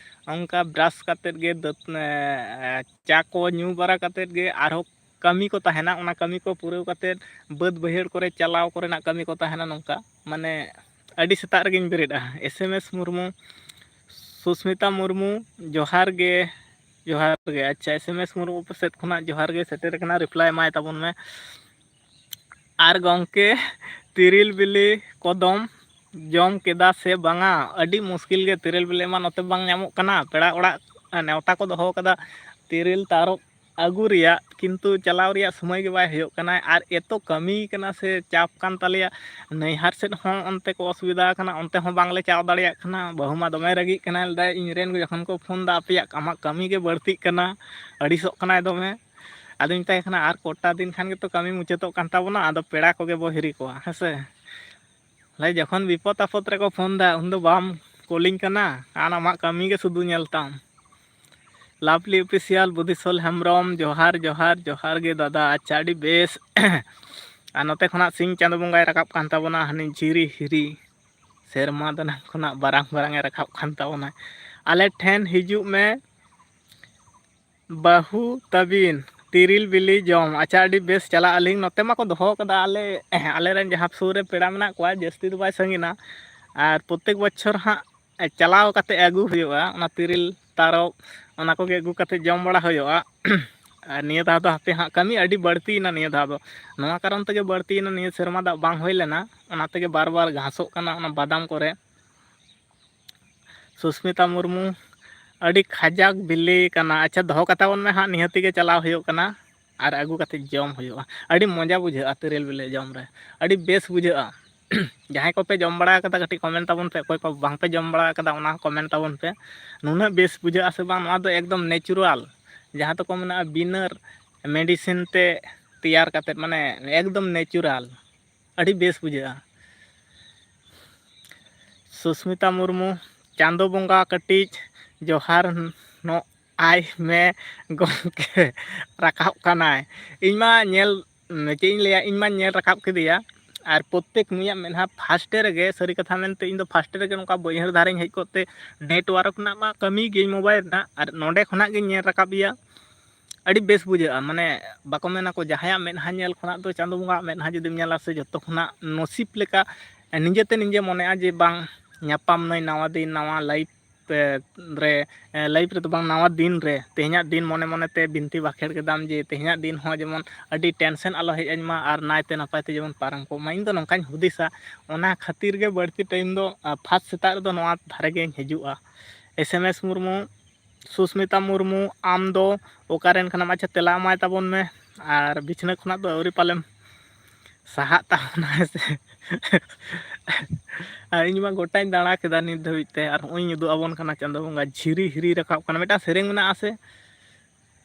ᱚᱱᱠᱟ ᱵᱨᱟᱥ ᱠᱟᱛᱮᱫ ᱜᱮ, ᱫᱟᱹᱛ-, ᱮᱸ, ᱪᱟ ᱠᱚ ᱧᱩ ᱵᱟᱲᱟ ᱠᱟᱛᱮᱫ ᱜᱮ ᱟᱨᱦᱚᱸ ᱠᱟᱹᱢᱤ ᱠᱚ ᱛᱟᱦᱮᱱᱟ, ᱚᱱᱟ ᱠᱟᱹᱢᱤ ᱠᱚ ᱯᱩᱨᱟᱹᱣ ᱠᱟᱛᱮᱫ ᱵᱟᱹᱫᱽ ᱵᱟᱹᱭᱦᱟᱹᱲ ᱠᱚᱨᱮ ᱪᱟᱞᱟᱣ ᱠᱚᱨᱮᱱᱟᱜ ᱠᱟᱹᱢᱤ ᱠᱚ ᱛᱟᱦᱮᱱᱟ᱾ ᱱᱚᱝᱠᱟ, ᱢᱟᱱᱮ, ᱟᱹᱰᱤ ᱥᱮᱛᱟᱜ ᱨᱮᱜᱮᱧ ᱵᱮᱨᱮᱫᱼᱟ᱾ S M S Murmu, Sushmita Murmu, ᱡᱚᱦᱟᱨ ᱜᱮ᱾ ᱡᱚᱦᱟᱨ ᱜᱮ᱾ ᱟᱪᱪᱷᱟ, ᱮᱥ ᱮᱢ ᱮᱥ ᱢᱩᱨᱢᱩ ᱥᱮᱫ ᱠᱷᱚᱱᱟᱜ ᱡᱚᱦᱟᱨ ᱜᱮ ᱥᱮᱴᱮᱨ ᱟᱠᱟᱱᱟ, ᱨᱤᱯᱞᱟᱭ ᱮᱢᱟᱭ ᱛᱟᱵᱚᱱ ᱢᱮ᱾ ᱟᱨ ᱜᱚᱢᱠᱮ, ᱛᱤᱨᱤᱞ ᱵᱤᱞᱤ ᱠᱚᱫᱚᱢ ᱡᱚᱢ ᱠᱮᱫᱟ ᱥᱮ ᱵᱟᱝᱟ? ᱟᱹᱰᱤ ᱢᱩᱥᱠᱤᱞ ᱜᱮ, ᱛᱤᱨᱤᱞ ᱵᱤᱞᱤ ᱢᱟ ᱱᱚᱛᱮ ᱵᱟᱝ ᱧᱟᱢᱚᱜ ᱠᱟᱱᱟ᱾ ᱯᱮᱲᱟ ᱚᱲᱟᱜ ᱱᱮᱣᱛᱟ ᱠᱚ ᱫᱚᱦᱚ ᱠᱟᱫᱟ ᱛᱤᱨᱤᱞ ᱛᱟᱨᱚᱵ ᱟᱹᱜᱩ ᱨᱮᱭᱟᱜ, ᱠᱤᱱᱛᱩ ᱪᱟᱞᱟᱣ ᱨᱮᱭᱟᱜ ᱥᱚᱢᱚᱭ ᱜᱮ ᱵᱟᱭ ᱦᱩᱭᱩᱜ ᱠᱟᱱᱟ᱾ ᱟᱨ ᱮᱛᱚ ᱠᱟᱹᱢᱤ ᱠᱟᱱᱟ ᱥᱮ ᱪᱟᱯ ᱠᱟᱱ ᱛᱟᱞᱮᱭᱟ, ᱱᱟᱹᱭᱦᱟᱨ ᱥᱮᱫ ᱦᱚᱸ ᱚᱱᱛᱮ ᱠᱚ ᱚᱥᱩᱵᱤᱫᱷᱟ ᱠᱟᱱᱟ, ᱚᱱᱛᱮ ᱦᱚᱸ ᱵᱟᱝᱞᱮ ᱪᱟᱣ ᱫᱟᱲᱮᱭᱟᱜ ᱠᱟᱱᱟ᱾ ᱵᱟᱹᱦᱩ ᱢᱟ ᱫᱚᱢᱮ ᱨᱟᱹᱜᱤᱜ ᱠᱟᱱᱟᱭ, ᱞᱟᱹᱭᱫᱟᱭ ᱤᱧ ᱨᱮᱱ ᱜᱮ ᱡᱚᱠᱷᱚᱱ ᱠᱚ ᱯᱷᱳᱱ ᱫᱟ, ᱟᱯᱮᱭᱟᱜ ᱟᱢᱟᱜ ᱠᱟᱹᱢᱤ ᱜᱮ ᱵᱟᱹᱲᱛᱤᱜ ᱠᱟᱱᱟ, ᱟᱹᱲᱤᱥᱚᱜ ᱠᱟᱱᱟᱭ ᱫᱚᱢᱮ᱾ ᱟᱫᱚᱧ ᱢᱮᱛᱟᱭ ᱠᱟᱱᱟ, ᱟᱨ ᱠᱚᱴᱟ ᱫᱤᱱ ᱠᱷᱟᱱ ᱜᱮᱛᱚ ᱠᱟᱹᱢᱤ ᱢᱩᱪᱟᱹᱫᱚᱜ ᱠᱟᱱ ᱛᱟᱵᱚᱱᱟ, ᱟᱫᱚ ᱯᱮᱲᱟ ᱠᱚᱜᱮ ᱵᱚ ᱦᱤᱨᱤ ᱠᱚᱣᱟ, ᱦᱮᱸ ᱥᱮ᱾ ᱞᱟᱹᱭ, ᱡᱚᱠᱷᱚᱱ ᱵᱤᱯᱚᱫ ᱟᱯᱚᱫ ᱨᱮᱠᱚ ᱯᱷᱳᱱ ᱫᱟ, ᱩᱱᱫᱚ ᱵᱟᱢ ᱠᱚᱞᱤᱧ ᱠᱟᱱᱟ, ᱟᱨ ᱟᱢᱟᱜ ᱠᱟᱹᱢᱤ ᱜᱮ ᱥᱩᱫᱷᱩ ᱧᱮᱞ ᱛᱟᱢ᱾ ᱞᱟᱵᱷᱞᱤ ᱚᱯᱷᱤᱥᱤᱭᱟᱞ, ᱵᱩᱫᱷᱤᱥᱚᱞ ᱦᱮᱢᱵᱨᱚᱢ, ᱡᱚᱦᱟᱨ, ᱡᱚᱦᱟᱨ, ᱡᱚᱦᱟᱨ ᱜᱮ ᱫᱟᱫᱟ᱾ ᱟᱪᱪᱷᱟ, ᱟᱹᱰᱤ ᱵᱮᱥ᱾ ᱟᱨ ᱱᱚᱛᱮ ᱠᱷᱚᱱᱟᱜ ᱥᱤᱧ ᱪᱟᱸᱫᱚ ᱵᱚᱸᱜᱟᱭ ᱨᱟᱠᱟᱵ ᱠᱟᱱ ᱛᱟᱵᱚᱱᱟ, ᱦᱟᱹᱱᱤ ᱡᱷᱤᱨᱤ ᱦᱤᱨᱤ ᱥᱮᱨᱢᱟ ᱫᱟᱱᱟᱝ ᱠᱷᱚᱱᱟᱜ ᱵᱟᱨᱟᱝ ᱵᱟᱨᱟᱝ ᱮ ᱨᱟᱠᱟᱵ ᱠᱟᱱ ᱛᱟᱵᱚᱱᱟ᱾ ᱟᱞᱮ ᱴᱷᱮᱱ ᱦᱤᱡᱩᱜ ᱢᱮ, ᱵᱟᱹᱦᱩ ᱛᱟᱹᱵᱤᱱ ᱛᱤᱨᱤᱞ ᱵᱤᱞᱤ ᱡᱚᱢ᱾ ᱟᱪᱪᱷᱟ, ᱟᱹᱰᱤ ᱵᱮᱥ, ᱪᱟᱞᱟᱜ ᱟᱹᱞᱤᱧ᱾ ᱱᱚᱛᱮ ᱢᱟᱠᱚ ᱫᱚᱦᱚ ᱠᱟᱫᱟ, ᱟᱞᱮ, ᱟᱞᱮ ᱨᱮᱱ ᱡᱟᱦᱟᱸ ᱥᱩᱨ ᱨᱮ ᱯᱮᱲᱟ ᱢᱮᱱᱟᱜ ᱠᱚᱣᱟ, ᱡᱟᱹᱥᱛᱤ ᱫᱚ ᱵᱟᱭ ᱥᱟᱺᱜᱤᱧᱟ᱾ ᱟᱨ ᱯᱨᱚᱛᱮᱠ ᱵᱚᱪᱷᱚᱨ ᱦᱟᱸᱜ ᱪᱟᱞᱟᱣ ᱠᱟᱛᱮ ᱟᱹᱜᱩ ᱦᱩᱭᱩᱜᱼᱟ, ᱚᱱᱟ ᱛᱤᱨᱤᱞ ᱛᱟᱨᱚᱵ, ᱚᱱᱟ ᱠᱚᱜᱮ ᱟᱹᱜᱩ ᱠᱟᱛᱮ ᱡᱚᱢ ᱵᱟᱲᱟ ᱦᱩᱭᱩᱜᱼᱟ᱾ ᱟᱨ ᱱᱤᱭᱟᱹ ᱫᱷᱟᱣ ᱫᱚ ᱦᱟᱯᱮ ᱦᱟᱸᱜ, ᱠᱟᱹᱢᱤ ᱟᱹᱰᱤ ᱵᱟᱹᱲᱛᱤᱭᱮᱱᱟ ᱱᱤᱭᱟᱹ ᱫᱷᱟᱣ ᱫᱚ᱾ ᱱᱚᱣᱟ ᱠᱟᱨᱚᱱ ᱛᱮᱜᱮ ᱵᱟᱹᱲᱛᱤᱭᱮᱱᱟ, ᱱᱤᱭᱟᱹ ᱥᱮᱨᱢᱟ ᱫᱟᱜ ᱵᱟᱝ ᱦᱩᱭ ᱞᱮᱱᱟ, ᱚᱱᱟ ᱛᱮᱜᱮ ᱵᱟᱨ ᱵᱟᱨ ᱜᱷᱟᱥᱚᱜ ᱠᱟᱱᱟ ᱚᱱᱟ ᱵᱟᱫᱟᱢ ᱠᱚᱨᱮ᱾ ᱥᱩᱥᱢᱤᱛᱟ ᱢᱩᱨᱢᱩ, ᱟᱹᱰᱤ ᱠᱷᱟᱡᱟᱠ ᱵᱤᱞᱤ ᱠᱟᱱᱟ᱾ ᱟᱪᱪᱷᱟ, ᱫᱚᱦᱚ ᱠᱟᱛᱟᱵᱚᱱ ᱢᱮ ᱦᱟᱸᱜ, ᱱᱤᱦᱟᱹᱛᱤ ᱜᱮ ᱪᱟᱞᱟᱣ ᱦᱩᱭᱩᱜ ᱠᱟᱱᱟ ᱟᱨ ᱟᱹᱜᱩ ᱠᱟᱛᱮ ᱡᱚᱢ ᱦᱩᱭᱩᱜᱼᱟ᱾ ᱟᱹᱰᱤ ᱢᱚᱡᱟ ᱵᱩᱡᱷᱟᱹᱜᱼᱟ ᱛᱤᱨᱤᱞ ᱵᱤᱞᱤ ᱡᱚᱢ ᱨᱮ, ᱟᱹᱰᱤ ᱵᱮᱥ ᱵᱩᱡᱷᱟᱹᱜᱼᱟ᱾ ᱡᱟᱦᱟᱸᱭ ᱠᱚᱯᱮ ᱡᱚᱢ ᱵᱟᱲᱟ ᱠᱟᱫᱟ, ᱠᱟᱹᱴᱤᱡ ᱠᱚᱢᱮᱱᱴ ᱛᱟᱵᱚᱱ ᱯᱮ᱾ ᱚᱠᱚᱭ ᱠᱚ ᱵᱟᱝᱯᱮ ᱡᱚᱢ ᱵᱟᱲᱟ ᱠᱟᱫᱟ, ᱚᱱᱟ ᱦᱚᱸ ᱠᱚᱢᱮᱱᱴ ᱛᱟᱵᱚᱱ ᱯᱮ᱾ ᱱᱩᱱᱟᱹᱜ ᱵᱮᱥ ᱵᱩᱡᱷᱟᱹᱜᱼᱟ ᱥᱮ ᱵᱟᱝ, ᱱᱚᱣᱟ ᱫᱚ ᱮᱠᱫᱚᱢ ᱱᱮᱪᱩᱨᱟᱞ, ᱡᱟᱦᱟᱸ ᱫᱚᱠᱚ ᱢᱮᱱᱟ ᱵᱤᱱᱟᱹ ᱢᱮᱰᱤᱥᱤᱱ ᱛᱮ ᱛᱮᱭᱟᱨ ᱠᱟᱛᱮᱫ, ᱢᱟᱱᱮ ᱮᱠᱫᱚᱢ ᱱᱮᱪᱩᱨᱟᱞ, ᱟᱹᱰᱤ ᱵᱮᱥ ᱵᱩᱡᱷᱟᱹᱜᱼᱟ᱾ ᱥᱩᱥᱢᱤᱛᱟ ᱢᱩᱨᱢᱩ, ᱪᱟᱸᱫᱚ ᱵᱚᱸᱜᱟ ᱠᱟᱹᱴᱤᱡ ᱡᱚᱦᱟᱨ ᱱᱚᱜ ᱟᱭ ᱢᱮ ᱜᱚᱢᱠᱮ, ᱨᱟᱠᱟᱵ ᱠᱟᱱᱟᱭ᱾ ᱤᱧ ᱢᱟ ᱧᱮᱞ, ᱪᱮᱫ ᱤᱧ ᱞᱟᱹᱭᱟ, ᱤᱧ ᱢᱟᱧ ᱧᱮᱞ ᱨᱟᱠᱟᱵ ᱠᱮᱫᱮᱭᱟ᱾ ᱟᱨ ᱯᱨᱚᱛᱮᱠ ᱱᱩᱭᱟᱜ ᱢᱮᱫᱦᱟ ᱯᱷᱟᱥᱴᱮ ᱨᱮᱜᱮ, ᱥᱟᱹᱨᱤ ᱠᱟᱛᱷᱟ ᱢᱮᱱᱛᱮ, ᱤᱧ ᱫᱚ ᱯᱷᱟᱥᱴᱮ ᱨᱮᱜᱮ ᱱᱚᱝᱠᱟ ᱵᱟᱹᱭᱦᱟᱹᱲ ᱫᱷᱟᱨᱮᱧ ᱦᱮᱡ ᱠᱚᱜ ᱛᱮ, ᱱᱮᱴᱣᱟᱨᱠ ᱨᱮᱱᱟᱜ ᱢᱟ ᱠᱟᱹᱢᱤ ᱜᱮ ᱢᱳᱵᱟᱭᱤᱞ ᱨᱮᱱᱟᱜ, ᱟᱨ ᱱᱚᱸᱰᱮ ᱠᱷᱚᱱᱟᱜ ᱜᱤᱧ ᱧᱮᱞ ᱨᱟᱠᱟᱵ ᱮᱭᱟ᱾ ᱟᱹᱰᱤ ᱵᱮᱥ ᱵᱩᱡᱷᱟᱹᱜᱼᱟ᱾ ᱢᱟᱱᱮ, ᱵᱟᱠᱚ ᱢᱮᱱᱟ ᱠᱚ, ᱡᱟᱦᱟᱸᱭᱟᱜ ᱢᱮᱫᱦᱟ ᱧᱮᱞ ᱠᱷᱚᱱᱟᱜ ᱫᱚ ᱪᱟᱸᱫᱚ ᱵᱚᱸᱜᱟᱣᱟᱜ ᱢᱮᱫᱦᱟ ᱡᱩᱫᱤᱢ ᱧᱮᱞᱟ ᱥᱮ, ᱡᱚᱛᱚ ᱠᱷᱚᱱᱟᱜ ᱱᱚᱥᱤᱵ ᱞᱮᱠᱟ ᱱᱤᱡᱮᱛᱮ ᱱᱤᱡᱮ ᱢᱚᱱᱮᱜᱼᱟ ᱡᱮ, ᱵᱟᱝ, ᱧᱟᱯᱟᱢ ᱱᱟᱹᱧ ᱱᱟᱣᱟ ᱫᱤᱱ, ᱱᱟᱣᱟ ᱞᱟᱭᱤᱯᱷ, ᱛᱮ ᱨᱮ ᱞᱟᱭᱤᱯᱷ ᱨᱮᱫᱚ ᱵᱟᱝ, ᱱᱟᱣᱟ ᱫᱤᱱ ᱨᱮ, ᱛᱮᱦᱮᱧᱟᱜ ᱫᱤᱱ ᱢᱚᱱᱮ ᱢᱚᱱᱮᱛᱮ ᱵᱤᱱᱛᱤ ᱵᱟᱠᱷᱮᱲ ᱠᱮᱫᱟᱢ ᱡᱮ ᱛᱮᱦᱮᱧᱟᱜ ᱫᱤᱱ ᱦᱚᱸ ᱡᱮᱢᱚᱱ ᱟᱹᱰᱤ ᱴᱮᱱᱥᱮᱱ ᱟᱞᱚ ᱦᱮᱡ ᱟᱹᱧ ᱢᱟ ᱟᱨ ᱱᱟᱭᱛᱮ ᱱᱟᱯᱟᱭᱛᱮ ᱡᱮᱢᱚᱱ ᱯᱟᱨᱚᱢ ᱠᱚᱜ ᱢᱟ᱾ ᱤᱧ ᱫᱚ ᱱᱚᱝᱠᱟᱧ ᱦᱩᱫᱤᱥᱟ, ᱚᱱᱟ ᱠᱷᱟᱹᱛᱤᱨ ᱜᱮ ᱵᱟᱹᱲᱛᱤ ᱴᱟᱭᱤᱢ ᱫᱚ ᱯᱷᱟᱥᱴ ᱥᱮᱛᱟᱜ ᱨᱮᱫᱚ ᱱᱚᱣᱟ ᱫᱷᱟᱨᱮ ᱜᱮᱧ ᱦᱤᱡᱩᱜᱼᱟ᱾ S M S Murmu, Sushmita Murmu, ᱟᱢ ᱫᱚ ᱚᱠᱟᱨᱮᱱ ᱠᱟᱱᱟᱢ? ᱟᱪᱪᱷᱟ, ᱛᱮᱞᱟ ᱮᱢᱟᱭ ᱛᱟᱵᱚᱱ ᱢᱮ᱾ ᱟᱨ ᱵᱤᱪᱷᱱᱟᱹ ᱠᱷᱚᱱᱟᱜ ᱫᱚ ᱟᱹᱣᱨᱤ ᱯᱟᱞᱮᱢ ᱥᱟᱦᱟᱜ ᱛᱟᱵᱚᱱᱟ, ᱦᱮᱸ ᱥᱮ? ᱟᱨ ᱤᱧ ᱢᱟ ᱜᱚᱴᱟᱧ ᱫᱟᱬᱟ ᱠᱮᱫᱟ ᱱᱤᱛ ᱫᱷᱟᱹᱵᱤᱡ ᱛᱮ, ᱟᱨ ᱦᱚᱸᱜᱼᱚᱭ ᱤᱧ ᱩᱫᱩᱜ ᱟᱵᱚᱱ ᱠᱟᱱᱟ ᱪᱟᱸᱫᱳ ᱵᱚᱸᱜᱟ ᱡᱷᱤᱨᱤ ᱦᱤᱨᱤ ᱨᱟᱠᱟᱵ ᱠᱟᱱᱟ᱾ ᱢᱤᱫᱴᱟᱝ ᱥᱮᱨᱮᱧ ᱢᱮᱱᱟᱜᱼᱟ ᱥᱮ,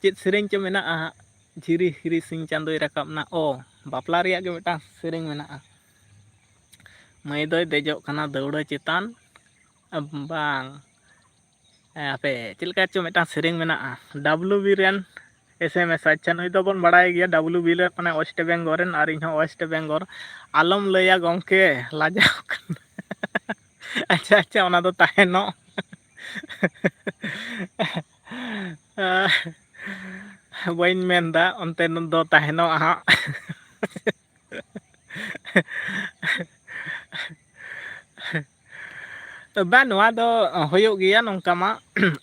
ᱪᱮᱫ ᱥᱮᱨᱮᱧ ᱪᱚ ᱢᱮᱱᱟᱜᱼᱟ ᱦᱟᱸᱜ, ᱡᱷᱤᱨᱤ ᱦᱤᱨᱤ ᱥᱤᱧ ᱪᱟᱸᱫᱳᱭ ᱨᱟᱠᱟᱵ ᱱᱟ᱾ ᱚ, ᱵᱟᱯᱞᱟ ᱨᱮᱭᱟᱜ ᱜᱮ ᱢᱤᱫᱴᱟᱝ ᱥᱮᱨᱮᱧ ᱢᱮᱱᱟᱜᱼᱟ, ᱢᱟᱹᱭ ᱫᱚᱭ ᱫᱮᱡᱚᱜ ᱠᱟᱱᱟ ᱫᱟᱹᱣᱲᱟᱹ ᱪᱮᱛᱟᱱ᱾ ᱵᱟᱝ, ᱦᱮᱸ, ᱦᱟᱯᱮ, ᱪᱮᱫ ᱞᱮᱠᱟ ᱪᱚ ᱢᱤᱫᱴᱟᱝ ᱥᱮᱨᱮᱧ ᱢᱮᱱᱟᱜᱼᱟ, ᱰᱟᱵᱞᱩ ᱵᱤ ᱨᱮᱱ ᱮᱥ ᱮᱢ ᱮᱥ᱾ ᱟᱪᱪᱷᱟ, ᱱᱩᱭ ᱫᱚᱵᱚᱱ ᱵᱟᱲᱟᱭ ᱜᱮᱭᱟ, ᱰᱟᱵᱞᱩ ᱵᱤ ᱨᱮ ᱢᱟᱱᱮ ᱳᱭᱮᱥᱴ ᱵᱮᱝᱜᱚᱞ ᱨᱮᱱ, ᱟᱨ ᱤᱧ ᱦᱚᱸ ᱳᱭᱮᱥᱴ ᱵᱮᱝᱜᱚᱞ᱾ ᱟᱞᱚᱢ ᱞᱟᱹᱭᱟ ᱜᱚᱢᱠᱮ, ᱞᱟᱡᱟᱣ ᱠᱟᱱᱟ᱾ ᱟᱪᱪᱷᱟ, ᱟᱪᱪᱷᱟ, ᱚᱱᱟ ᱫᱚ ᱛᱟᱦᱮᱱᱚᱜ᱾ ᱵᱟᱹᱧ ᱢᱮᱱᱫᱟ, ᱚᱱᱛᱮ ᱫᱚ ᱛᱟᱦᱮᱱᱚᱜ ᱦᱟᱸᱜ᱾ ᱵᱟᱝ, ᱱᱚᱣᱟ ᱫᱚ ᱦᱩᱭᱩᱜ ᱜᱮᱭᱟ ᱱᱚᱝᱠᱟ ᱢᱟ᱾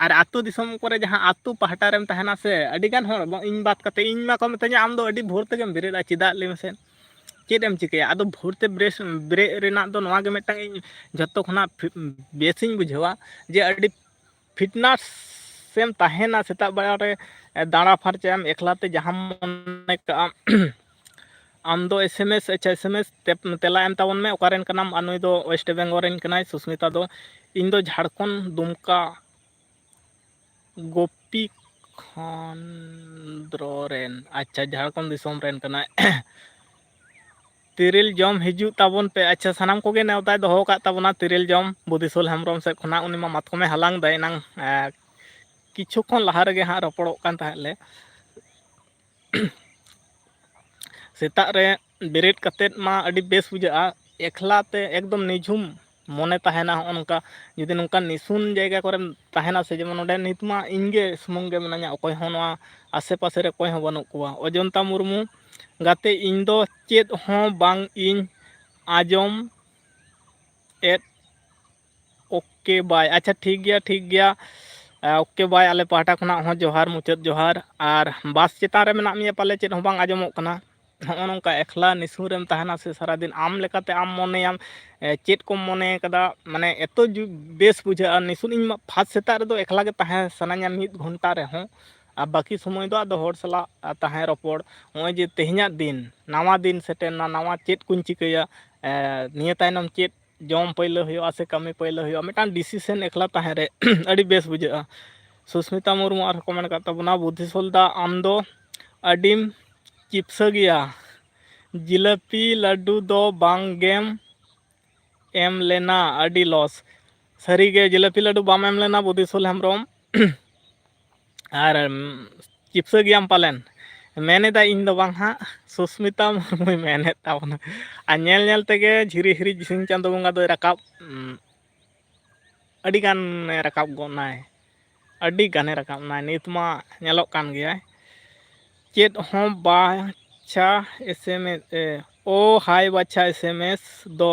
ᱟᱨ ᱟᱹᱛᱩ ᱫᱤᱥᱚᱢ ᱠᱚᱨᱮ ᱡᱟᱦᱟᱸ ᱟᱹᱛᱩ ᱯᱟᱦᱴᱟ ᱨᱮᱢ ᱛᱟᱦᱮᱱᱟ ᱥᱮ, ᱟᱹᱰᱤᱜᱟᱱ ᱦᱚᱲ, ᱤᱧ ᱵᱟᱫ ᱠᱟᱛᱮ, ᱤᱧ ᱢᱟᱠᱚ ᱢᱤᱛᱟᱹᱧᱟ, "ᱟᱢ ᱫᱚ ᱟᱹᱰᱤ ᱵᱷᱳᱨ ᱛᱮᱜᱮᱢ ᱵᱮᱨᱮᱫᱼᱟ, ᱪᱮᱫᱟᱜ ᱞᱟᱹᱭ ᱢᱮᱥᱮ?" ᱪᱮᱫ ᱮᱢ ᱪᱤᱠᱟᱹᱭᱟ? ᱟᱫᱚ ᱵᱷᱳᱨ ᱛᱮ ᱵᱨᱮᱥ-, ᱵᱮᱨᱮᱫ ᱨᱮᱱᱟᱜ ᱫᱚ ᱱᱚᱣᱟ ᱜᱮ ᱢᱤᱫᱴᱟᱝ ᱤᱧ ᱡᱷᱚᱛᱚ ᱠᱷᱚᱱᱟᱜ ᱯᱷᱤ-, ᱵᱮᱥᱤᱧ ᱵᱩᱡᱷᱟᱹᱣᱟ, ᱡᱮ ᱟᱹᱰᱤ ᱯᱷᱤᱴᱱᱮᱥ ᱮᱢ ᱛᱟᱦᱮᱱᱟ᱾ ᱥᱮᱛᱟᱜ ᱵᱮᱲᱟ ᱨᱮ ᱫᱟᱬᱟ ᱯᱷᱟᱨᱪᱟᱭᱟᱢ, ᱮᱠᱞᱟ ᱛᱮ ᱡᱟᱦᱟᱸᱢ ᱢᱚᱱᱮ ᱠᱟᱜᱼᱟ᱾ ᱟᱢ ᱫᱚ ᱮᱥ ᱮᱢ ᱮᱥ, ᱟᱪᱪᱷᱟ, ᱮᱥ ᱮᱢ ᱮᱥ ᱛᱮ ᱛᱮᱞᱟ ᱮᱢ ᱛᱟᱵᱚᱱ ᱢᱮ, ᱚᱠᱟᱨᱮᱱ ᱠᱟᱱᱟᱢ? ᱟᱨ ᱱᱩᱭ ᱫᱚ ᱳᱭᱮᱥᱴ ᱵᱮᱝᱜᱚᱞ ᱨᱮᱱ ᱠᱟᱱᱟᱭ, ᱥᱩᱥᱢᱤᱛᱟ ᱫᱚ᱾ ᱤᱧ ᱫᱚ ᱡᱷᱟᱲᱠᱷᱚᱸᱰ, ᱫᱩᱢᱠᱟ, ᱜᱳᱯᱤᱠᱷᱚᱸᱫᱽᱨᱚ ᱨᱮᱱ, ᱟᱪᱪᱷᱟ, ᱡᱷᱟᱲᱠᱷᱚᱸᱰ ᱫᱤᱥᱚᱢ ᱨᱮᱱ ᱠᱟᱱᱟᱭ᱾ ᱛᱤᱨᱤᱞ ᱡᱚᱢ ᱦᱤᱡᱩᱜ ᱛᱟᱵᱚᱱ ᱯᱮ᱾ ᱟᱪᱪᱷᱟ, ᱥᱟᱱᱟᱢ ᱠᱚᱜᱮ ᱱᱮᱣᱛᱟᱭ ᱫᱚᱦᱚ ᱟᱠᱟᱫ ᱛᱟᱵᱚᱱᱟ ᱛᱤᱨᱤᱞ ᱡᱚᱢ, ᱵᱩᱫᱷᱤᱥᱚᱞ ᱦᱮᱢᱵᱨᱚᱢ ᱥᱮᱫ ᱠᱷᱚᱱᱟᱜ᱾ ᱩᱱᱤ ᱢᱟ ᱢᱟᱛᱠᱚᱢᱮ ᱦᱟᱞᱟᱝ ᱫᱟ ᱮᱱᱟᱝ, ᱮ, ᱠᱤᱪᱷᱩ ᱠᱷᱚᱱ ᱞᱟᱦᱟ ᱨᱮᱜᱮ ᱦᱟᱸᱜ ᱨᱚᱯᱚᱲᱚᱜ ᱠᱟᱱ ᱛᱟᱦᱮᱸᱫ ᱞᱮ᱾ ᱥᱮᱛᱟᱜ ᱨᱮ ᱵᱮᱨᱮᱫ ᱠᱟᱛᱮᱫ ᱢᱟ ᱟᱹᱰᱤ ᱵᱮᱥ ᱵᱩᱡᱷᱟᱹᱜᱼᱟ, ᱮᱠᱞᱟ ᱛᱮ ᱮᱠᱫᱚᱢ ᱱᱤᱡᱷᱩᱢ ᱢᱚᱱᱮ ᱛᱟᱦᱮᱱᱟ᱾ ᱦᱚᱸᱜᱼᱚ ᱱᱚᱝᱠᱟ ᱡᱩᱫᱤ ᱱᱚᱝᱠᱟ ᱱᱤᱥᱩᱱ ᱡᱟᱭᱜᱟ ᱠᱚᱨᱮᱢ ᱛᱟᱦᱮᱱᱟ ᱥᱮ, ᱡᱮᱢᱚᱱ ᱱᱚᱰᱮ ᱱᱤᱛ ᱢᱟ ᱤᱧ ᱜᱮ ᱥᱩᱢᱩᱝ ᱜᱮ ᱢᱮᱱᱟᱹᱧᱟ, ᱚᱠᱚᱭ ᱦᱚᱸ ᱱᱚᱣᱟ ᱟᱥᱮ ᱯᱟᱥᱮ ᱨᱮ ᱚᱠᱚᱭ ᱦᱚᱸ ᱵᱟᱹᱱᱩᱜ ᱠᱚᱣᱟ᱾ ᱚᱡᱚᱱᱛᱟ ᱢᱩᱨᱢᱩ, ᱜᱟᱛᱮ, ᱤᱧ ᱫᱚ ᱪᱮᱫ ᱦᱚᱸ ᱵᱟᱝ ᱤᱧ ᱟᱸᱡᱚᱢ ᱮᱫ ᱳᱠᱮ ᱵᱟᱭ, ᱟᱪᱪᱷᱟ, ᱴᱷᱤᱠ ᱜᱮᱭᱟ, ᱴᱷᱤᱠ ᱜᱮᱭᱟ᱾ ᱳᱠᱮ ᱵᱟᱭ, ᱟᱞᱮ ᱯᱟᱦᱴᱟ ᱠᱷᱚᱱᱟᱜ ᱦᱚᱸ ᱡᱚᱦᱟᱨ, ᱢᱩᱪᱟᱹᱫ ᱡᱚᱦᱟᱨ᱾ ᱟᱨ ᱵᱟᱥ ᱪᱮᱛᱟᱱ ᱨᱮ ᱢᱮᱱᱟᱜ ᱢᱮᱭᱟ ᱯᱟᱞᱮ, ᱪᱮᱫ ᱦᱚᱸ ᱵᱟᱝ ᱟᱸᱡᱚᱢᱚᱜ ᱠᱟᱱᱟ᱾ ᱱᱚᱜᱼᱚ ᱱᱚᱝᱠᱟ ᱮᱠᱞᱟ ᱱᱤᱥᱩᱱ ᱨᱮᱢ ᱛᱟᱦᱮᱱᱟ ᱥᱮ ᱥᱟᱨᱟᱫᱤᱱ ᱟᱢ ᱞᱮᱠᱟᱛᱮ ᱟᱢ ᱢᱚᱱᱮᱭᱟᱢ, ᱮ, ᱪᱮᱫ ᱠᱚᱢ ᱢᱚᱱᱮ ᱠᱟᱫᱟ, ᱢᱟᱱᱮ ᱮᱛᱚ ᱡᱩ-, ᱵᱮᱥ ᱵᱩᱡᱷᱟᱹᱜᱼᱟ᱾ ᱱᱤᱥᱩᱱ ᱤᱧ ᱢᱟ ᱯᱷᱟᱥᱴ ᱥᱮᱛᱟᱜ ᱨᱮᱫᱚ ᱮᱠᱞᱟ ᱜᱮ ᱛᱟᱦᱮᱸ ᱥᱟᱱᱟᱧᱟ ᱢᱤᱫ ᱜᱷᱚᱱᱴᱟ ᱨᱮᱦᱚᱸ, ᱟᱨ ᱵᱟᱹᱠᱤ ᱥᱚᱢᱚᱭ ᱫᱚ ᱟᱫᱚ ᱦᱚᱲ ᱥᱟᱞᱟᱜ, ᱟ, ᱛᱟᱦᱮᱸ ᱨᱚᱯᱚᱲ᱾ ᱱᱚᱜᱼᱚᱭ ᱡᱮ ᱛᱮᱦᱮᱧᱟᱜ ᱫᱤᱱ, ᱱᱟᱣᱟ ᱫᱤᱱ ᱥᱮᱴᱮᱨᱱᱟ, ᱱᱟᱣᱟ ᱪᱮᱫ ᱠᱚᱧ ᱪᱤᱠᱟᱹᱭᱟ, ᱮ, ᱱᱤᱭᱟᱹ ᱛᱟᱭᱱᱚᱢ ᱪᱮᱫ ᱡᱚᱢ ᱯᱟᱹᱭᱞᱟᱹ ᱦᱩᱭᱩᱜᱼᱟ ᱥᱮ ᱠᱟᱹᱢᱤ ᱯᱟᱹᱭᱞᱟᱹ ᱦᱩᱭᱩᱜᱼᱟ, ᱢᱤᱫᱴᱟᱝ ᱰᱤᱥᱤᱥᱮᱱ ᱮᱠᱞᱟ ᱛᱟᱦᱮᱸ ᱨᱮ ᱟᱹᱰᱤ ᱵᱮᱥ ᱵᱩᱡᱷᱟᱹᱜᱼᱟ᱾ ᱥᱩᱥᱢᱤᱛᱟ ᱢᱩᱨᱢᱩ ᱟᱨᱦᱚᱸ ᱠᱚ ᱢᱮᱱ ᱠᱟᱫ ᱛᱟᱵᱚᱱᱟ, ᱵᱩᱫᱷᱤᱥᱚᱞ ᱫᱟ ᱟᱢ ᱫᱚ ᱟᱹᱰᱤᱢ ᱪᱤᱯᱥᱟᱹ ᱜᱮᱭᱟ, ᱡᱤᱞᱟᱹᱯᱤ ᱞᱟᱹᱰᱩ ᱫᱚ ᱵᱟᱝ ᱜᱮᱢ ᱮᱢ ᱞᱮᱱᱟ, ᱟᱹᱰᱤ ᱞᱚᱥ᱾ ᱥᱟᱹᱨᱤᱜᱮ ᱡᱤᱞᱟᱹᱯᱤ ᱞᱟᱹᱰᱩ ᱵᱟᱢ ᱮᱢ ᱞᱮᱱᱟ ᱵᱩᱫᱷᱤᱥᱚᱞ ᱦᱮᱢᱵᱨᱚᱢ᱾ ᱟᱨ, ᱩᱢ, ᱪᱤᱯᱥᱟᱹ ᱜᱮᱭᱟᱢ ᱯᱟᱞᱮᱱ? ᱢᱮᱱᱮᱫᱟ ᱤᱧ ᱫᱚ ᱵᱟᱝ ᱦᱟᱸᱜ, ᱥᱩᱥᱢᱤᱛᱟ ᱢᱩᱨᱢᱩᱭ ᱢᱮᱱᱮᱫ ᱛᱟᱵᱚᱱᱟ᱾ ᱟᱨ ᱧᱮᱞ ᱧᱮᱞ ᱛᱮᱜᱮ ᱡᱷᱤᱨᱤ ᱦᱤᱨᱤ ᱥᱤᱧ ᱪᱟᱸᱫᱳ ᱵᱚᱸᱜᱟ ᱫᱚᱭ ᱨᱟᱠᱟᱵ, ᱩᱢ, ᱟᱹᱰᱤ ᱜᱟᱱᱮ ᱨᱟᱠᱟᱵ ᱜᱚᱫ ᱱᱟᱭ, ᱟᱹᱰᱤ ᱜᱟᱱᱮ ᱨᱟᱠᱟᱵ ᱱᱟᱭ᱾ ᱱᱤᱛ ᱢᱟ ᱧᱮᱞᱚᱜ ᱠᱟᱱ ᱜᱮᱭᱟᱭ᱾ ᱪᱮᱫ ᱦᱚᱸ ᱵᱟᱪᱷᱟ ᱮᱥᱮᱢᱮᱥ ᱮ, ᱳ ᱦᱟᱭ ᱵᱟᱪᱷᱟ ᱮᱥᱮᱢᱮᱥ ᱫᱚ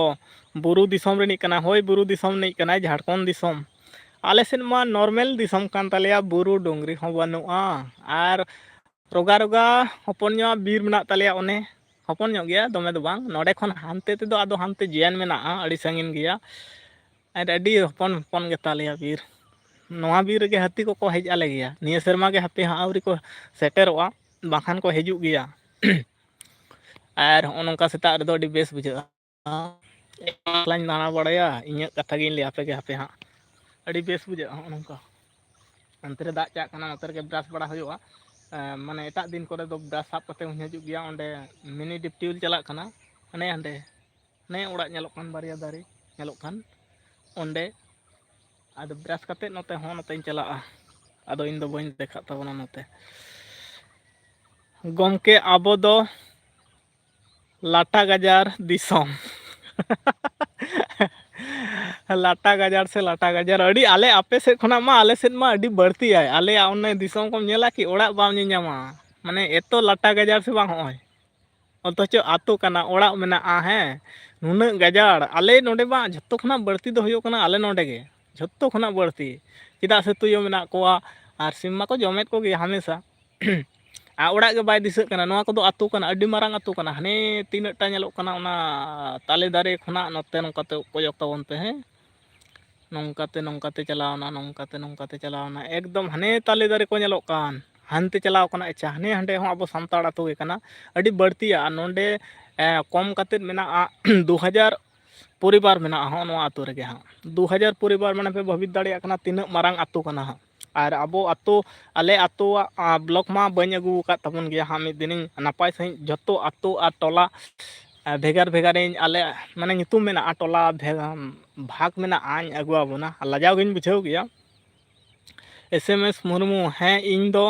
ᱵᱩᱨᱩ ᱫᱤᱥᱚᱢ ᱨᱤᱱᱤᱡ ᱠᱟᱱᱟᱭ᱾ ᱦᱳᱭ, ᱵᱩᱨᱩ ᱫᱤᱥᱚᱢ ᱨᱤᱱᱤᱡ ᱠᱟᱱᱟᱭ, ᱡᱷᱟᱲᱠᱷᱚᱸᱰ ᱫᱤᱥᱚᱢ᱾ ᱟᱞᱮ ᱥᱮᱫ ᱢᱟ ᱱᱚᱨᱢᱮᱞ ᱫᱤᱥᱚᱢ ᱠᱟᱱ ᱛᱟᱞᱮᱭᱟ, ᱵᱩᱨᱩ ᱰᱩᱝᱨᱤ ᱦᱚᱸ ᱵᱟᱹᱱᱩᱜᱼᱟ᱾ ᱟᱨ ᱨᱚᱜᱟ ᱨᱚᱜᱟ ᱦᱚᱯᱚᱱ ᱧᱚᱜ ᱵᱤᱨ ᱢᱮᱱᱟᱜ ᱛᱟᱞᱮᱭᱟ, ᱚᱱᱮ ᱦᱚᱯᱚᱱ ᱧᱚᱜ ᱜᱮᱭᱟ, ᱫᱚᱢᱮ ᱫᱚ ᱵᱟᱝ᱾ ᱱᱚᱰᱮ ᱠᱷᱚᱱ ᱦᱟᱱᱛᱮ ᱛᱮᱫᱚ ᱟᱫᱚ ᱦᱟᱱᱛᱮ ᱡᱮᱭᱟᱱ ᱢᱮᱱᱟᱜᱼᱟ, ᱟᱹᱰᱤ ᱥᱟᱺᱜᱤᱧ ᱜᱮᱭᱟ᱾ ᱟᱨ ᱟᱹᱰᱤ ᱦᱚᱯᱚᱱ ᱦᱚᱯᱚᱱ ᱜᱮᱛᱟᱞᱮᱭᱟ ᱵᱤᱨ᱾ ᱱᱚᱣᱟ ᱵᱤᱨ ᱨᱮᱜᱮ ᱦᱟᱹᱛᱤ ᱠᱚᱠᱚ ᱦᱮᱡ ᱟᱞᱮ ᱜᱮᱭᱟ᱾ ᱱᱤᱭᱟᱹ ᱥᱮᱨᱢᱟ ᱜᱮ ᱦᱟᱯᱮ ᱦᱟᱸᱜ ᱟᱹᱣᱨᱤ ᱠᱚ ᱥᱮᱴᱮᱨᱚᱜᱼᱟ, ᱵᱟᱝᱠᱷᱟᱱ ᱠᱚ ᱦᱤᱡᱩᱜ ᱜᱮᱭᱟ᱾ ᱟᱨ ᱦᱚᱸᱜᱼᱚ ᱱᱚᱝᱠᱟ ᱥᱮᱛᱟᱜ ᱨᱮᱫᱚ ᱟᱹᱰᱤ ᱵᱮᱥ ᱵᱩᱡᱷᱟᱹᱜᱼᱟ᱾ ᱮᱠᱞᱟᱧ ᱫᱟᱬᱟ ᱵᱟᱲᱟᱭᱟ, ᱤᱧᱟᱹᱜ ᱠᱟᱛᱷᱟ ᱜᱤᱧ ᱞᱟᱹᱭ ᱟᱯᱮ ᱜᱮ ᱦᱟᱯᱮ ᱦᱟᱸᱜ᱾ ᱟᱹᱰᱤ ᱵᱮᱥ ᱵᱩᱡᱷᱟᱹᱜᱼᱟ ᱦᱚᱸᱜᱼᱚ ᱱᱚᱝᱠᱟ᱾ ᱚᱱᱛᱮ ᱨᱮ ᱫᱟᱜ ᱪᱟᱜ ᱠᱟᱱᱟ, ᱱᱚᱛᱮ ᱨᱮᱜᱮ ᱵᱨᱟᱥ ᱵᱟᱲᱟ ᱦᱩᱭᱩᱜᱼᱟ᱾ ᱮᱸ, ᱢᱟᱱᱮ ᱮᱴᱟᱜ ᱫᱤᱱ ᱠᱚᱨᱮ ᱫᱚ ᱵᱨᱟᱥ ᱥᱟᱵ ᱠᱟᱛᱮ ᱦᱚᱸᱧ ᱦᱤᱡᱩᱜ ᱜᱮᱭᱟ᱾ ᱚᱸᱰᱮ ᱢᱤᱱᱤ ᱰᱤᱯ ᱴᱤᱭᱩᱞ ᱪᱟᱞᱟᱜ ᱠᱟᱱᱟ, ᱦᱟᱱᱮ ᱦᱟᱸᱰᱮ, ᱦᱟᱱᱮ ᱚᱲᱟᱜ ᱧᱮᱞᱚᱜ ᱠᱟᱱ, ᱵᱟᱨᱭᱟ ᱫᱟᱨᱮ ᱧᱮᱞᱚᱜ ᱠᱟᱱ, ᱚᱸᱰᱮ᱾ ᱟᱫᱚ ᱵᱨᱟᱥ ᱠᱟᱛᱮ ᱱᱚᱛᱮ ᱦᱚᱸ ᱱᱚᱛᱮᱧ ᱪᱟᱞᱟᱜᱼᱟ᱾ ᱟᱫᱚ ᱤᱧ ᱫᱚ ᱵᱟᱹᱧ ᱫᱮᱠᱷᱟᱜ ᱛᱟᱵᱚᱱᱟ ᱱᱚᱛᱮ᱾ ᱜᱚᱢᱠᱮ, ᱟᱵᱚ ᱫᱚ ᱞᱟᱴᱟ ᱜᱟᱡᱟᱲ ᱫᱤᱥᱚᱢ᱾ ᱞᱟᱴᱟ ᱜᱟᱡᱟᱲ ᱥᱮ ᱞᱟᱴᱟ ᱜᱟᱡᱟᱲ, ᱟᱹᱰᱤ, ᱟᱞᱮ ᱟᱯᱮ ᱥᱮᱫ ᱠᱷᱚᱱᱟᱜ ᱢᱟ ᱟᱞᱮ ᱥᱮᱫ ᱢᱟ ᱟᱹᱰᱤ ᱵᱟᱹᱲᱛᱤᱭᱟᱭ᱾ ᱟᱞᱮᱭᱟᱜ ᱚᱱᱮ ᱫᱤᱥᱚᱢ ᱠᱚᱢ ᱧᱮᱞᱟ ᱠᱤ, ᱚᱲᱟᱜ ᱵᱟᱢ ᱧᱮᱧᱟᱢᱟ᱾ ᱢᱟᱱᱮ ᱮᱛᱚ ᱞᱟᱴᱟ ᱜᱟᱡᱟᱲ ᱥᱮ ᱵᱟᱝ, ᱦᱚᱸᱜᱼᱚᱭ᱾ ᱚᱛᱷᱚᱪᱚ ᱟᱛᱳ ᱠᱟᱱᱟ, ᱚᱲᱟᱜ ᱢᱮᱱᱟᱜᱼᱟ᱾ ᱦᱮᱸ, ᱱᱩᱱᱟᱹᱜ ᱜᱟᱡᱟᱲ᱾ ᱟᱞᱮ ᱱᱚᱰᱮ ᱢᱟ ᱡᱷᱚᱛᱚ ᱠᱷᱚᱱᱟᱜ ᱵᱟᱹᱲᱛᱤ ᱫᱚ ᱦᱩᱭᱩᱜ ᱠᱟᱱᱟ ᱟᱞᱮ ᱱᱚᱰᱮ ᱜᱮ, ᱡᱷᱚᱛᱚ ᱠᱷᱚᱱᱟᱜ ᱵᱟᱹᱲᱛᱤ᱾ ᱪᱮᱫᱟᱜ ᱥᱮ ᱛᱩᱭᱩ ᱢᱮᱱᱟᱜ ᱠᱚᱣᱟ ᱟᱨ ᱥᱤᱢ ᱢᱟᱠᱚ ᱡᱚᱢᱮᱫ ᱠᱚᱜᱮ ᱦᱟᱢᱮᱥᱟ᱾ ᱟᱨ ᱚᱲᱟᱜ ᱜᱮ ᱵᱟᱭ ᱫᱤᱥᱟᱹᱜ ᱠᱟᱱᱟ᱾ ᱱᱚᱣᱟ ᱠᱚᱫᱚ ᱟᱛᱳ ᱠᱟᱱᱟ, ᱟᱹᱰᱤ ᱢᱟᱨᱟᱝ ᱟᱛᱳ ᱠᱟᱱᱟ᱾ ᱦᱟᱱᱮ ᱛᱤᱱᱟᱹᱜ ᱴᱟ ᱧᱮᱞᱚᱜ ᱠᱟᱱᱟ ᱚᱱᱟ ᱛᱟᱞᱮ ᱫᱟᱨᱮ ᱠᱷᱚᱱᱟᱜ ᱱᱚᱛᱮ, ᱱᱚᱝᱠᱟᱛᱮ ᱠᱚᱭᱚᱜ ᱛᱟᱵᱚᱱ ᱯᱮ, ᱦᱮᱸ᱾ ᱱᱚᱝᱠᱟᱛᱮ ᱱᱚᱝᱠᱟᱛᱮ ᱪᱟᱞᱟᱣᱱᱟ, ᱱᱚᱝᱠᱟᱛᱮ ᱱᱚᱝᱠᱟᱛᱮ ᱪᱟᱞᱟᱣᱱᱟ, ᱮᱠᱫᱚᱢ ᱦᱟᱱᱮ ᱛᱟᱞᱮ ᱫᱟᱨᱮ ᱠᱚ ᱧᱮᱞᱚᱜ ᱠᱟᱱ, ᱦᱟᱱᱛᱮ ᱪᱟᱞᱟᱣ ᱠᱟᱱᱟ᱾ ᱟᱪᱪᱷᱟ, ᱦᱟᱱᱮ ᱦᱟᱸᱰᱮ ᱦᱚᱸ ᱟᱵᱚ ᱥᱟᱱᱛᱟᱲ ᱟᱛᱳ ᱜᱮ ᱠᱟᱱᱟ, ᱟᱹᱰᱤ ᱵᱟᱹᱲᱛᱤᱭᱟ᱾ ᱟᱨ ᱱᱚᱰᱮ ᱮ, ᱠᱚᱢ ᱠᱟᱛᱮᱫ ᱢᱮᱱᱟᱜᱼᱟ ᱫᱩ ᱦᱟᱡᱟᱨ ᱯᱚᱨᱤᱵᱟᱨ ᱢᱮᱱᱟᱜᱼᱟ ᱦᱚᱸᱜᱼᱚ ᱱᱚᱣᱟ ᱟᱛᱳ ᱨᱮᱜᱮ ᱦᱟᱸᱜ᱾ ᱫᱩ ᱦᱟᱡᱟᱨ ᱯᱚᱨᱤᱵᱟᱨ ᱢᱟᱱᱮ ᱯᱮ ᱵᱷᱟᱹᱵᱤᱛ ᱫᱟᱲᱮᱭᱟᱜ ᱠᱟᱱᱟ ᱛᱤᱱᱟᱹᱜ ᱢᱟᱨᱟᱝ ᱟᱛᱳ ᱠᱟᱱᱟ ᱦᱟᱸᱜ᱾ ᱟᱨ ᱟᱵᱚ ᱟᱛᱳ, ᱟᱞᱮ ᱟᱛᱳᱣᱟᱜ, ᱟ, ᱵᱞᱚᱠ ᱢᱟ ᱵᱟᱹᱧ ᱟᱹᱜᱩ ᱟᱠᱟᱫ ᱛᱟᱵᱚᱱ ᱜᱮᱭᱟ ᱦᱟᱸᱜ᱾ ᱢᱤᱫ ᱫᱤᱱᱤᱧ ᱱᱟᱯᱟᱭ ᱥᱟᱺᱦᱤᱡ ᱡᱷᱚᱛᱚ ᱟᱛᱳ ᱟᱨ ᱴᱚᱞᱟ, ᱟ, ᱵᱷᱮᱜᱟᱨ ᱵᱷᱮᱜᱟᱨᱤᱧ, ᱟᱞᱮ ᱢᱟᱱᱮ ᱧᱩᱛᱩᱢ ᱢᱮᱱᱟᱜᱼᱟ ᱴᱚᱞᱟ ᱵᱷᱮᱜᱟᱨ, ᱵᱷᱟᱜᱽ ᱢᱮᱱᱟᱜᱼᱟᱧ ᱟᱹᱜᱩ ᱟᱵᱚᱱᱟ᱾ ᱞᱟᱡᱟᱣ ᱜᱤᱧ ᱵᱩᱡᱷᱟᱹᱣ ᱜᱮᱭᱟ᱾ ᱮᱥ ᱮᱢ ᱮᱥ ᱢᱩᱨᱢᱩ, ᱦᱮᱸ, ᱤᱧ ᱫᱚ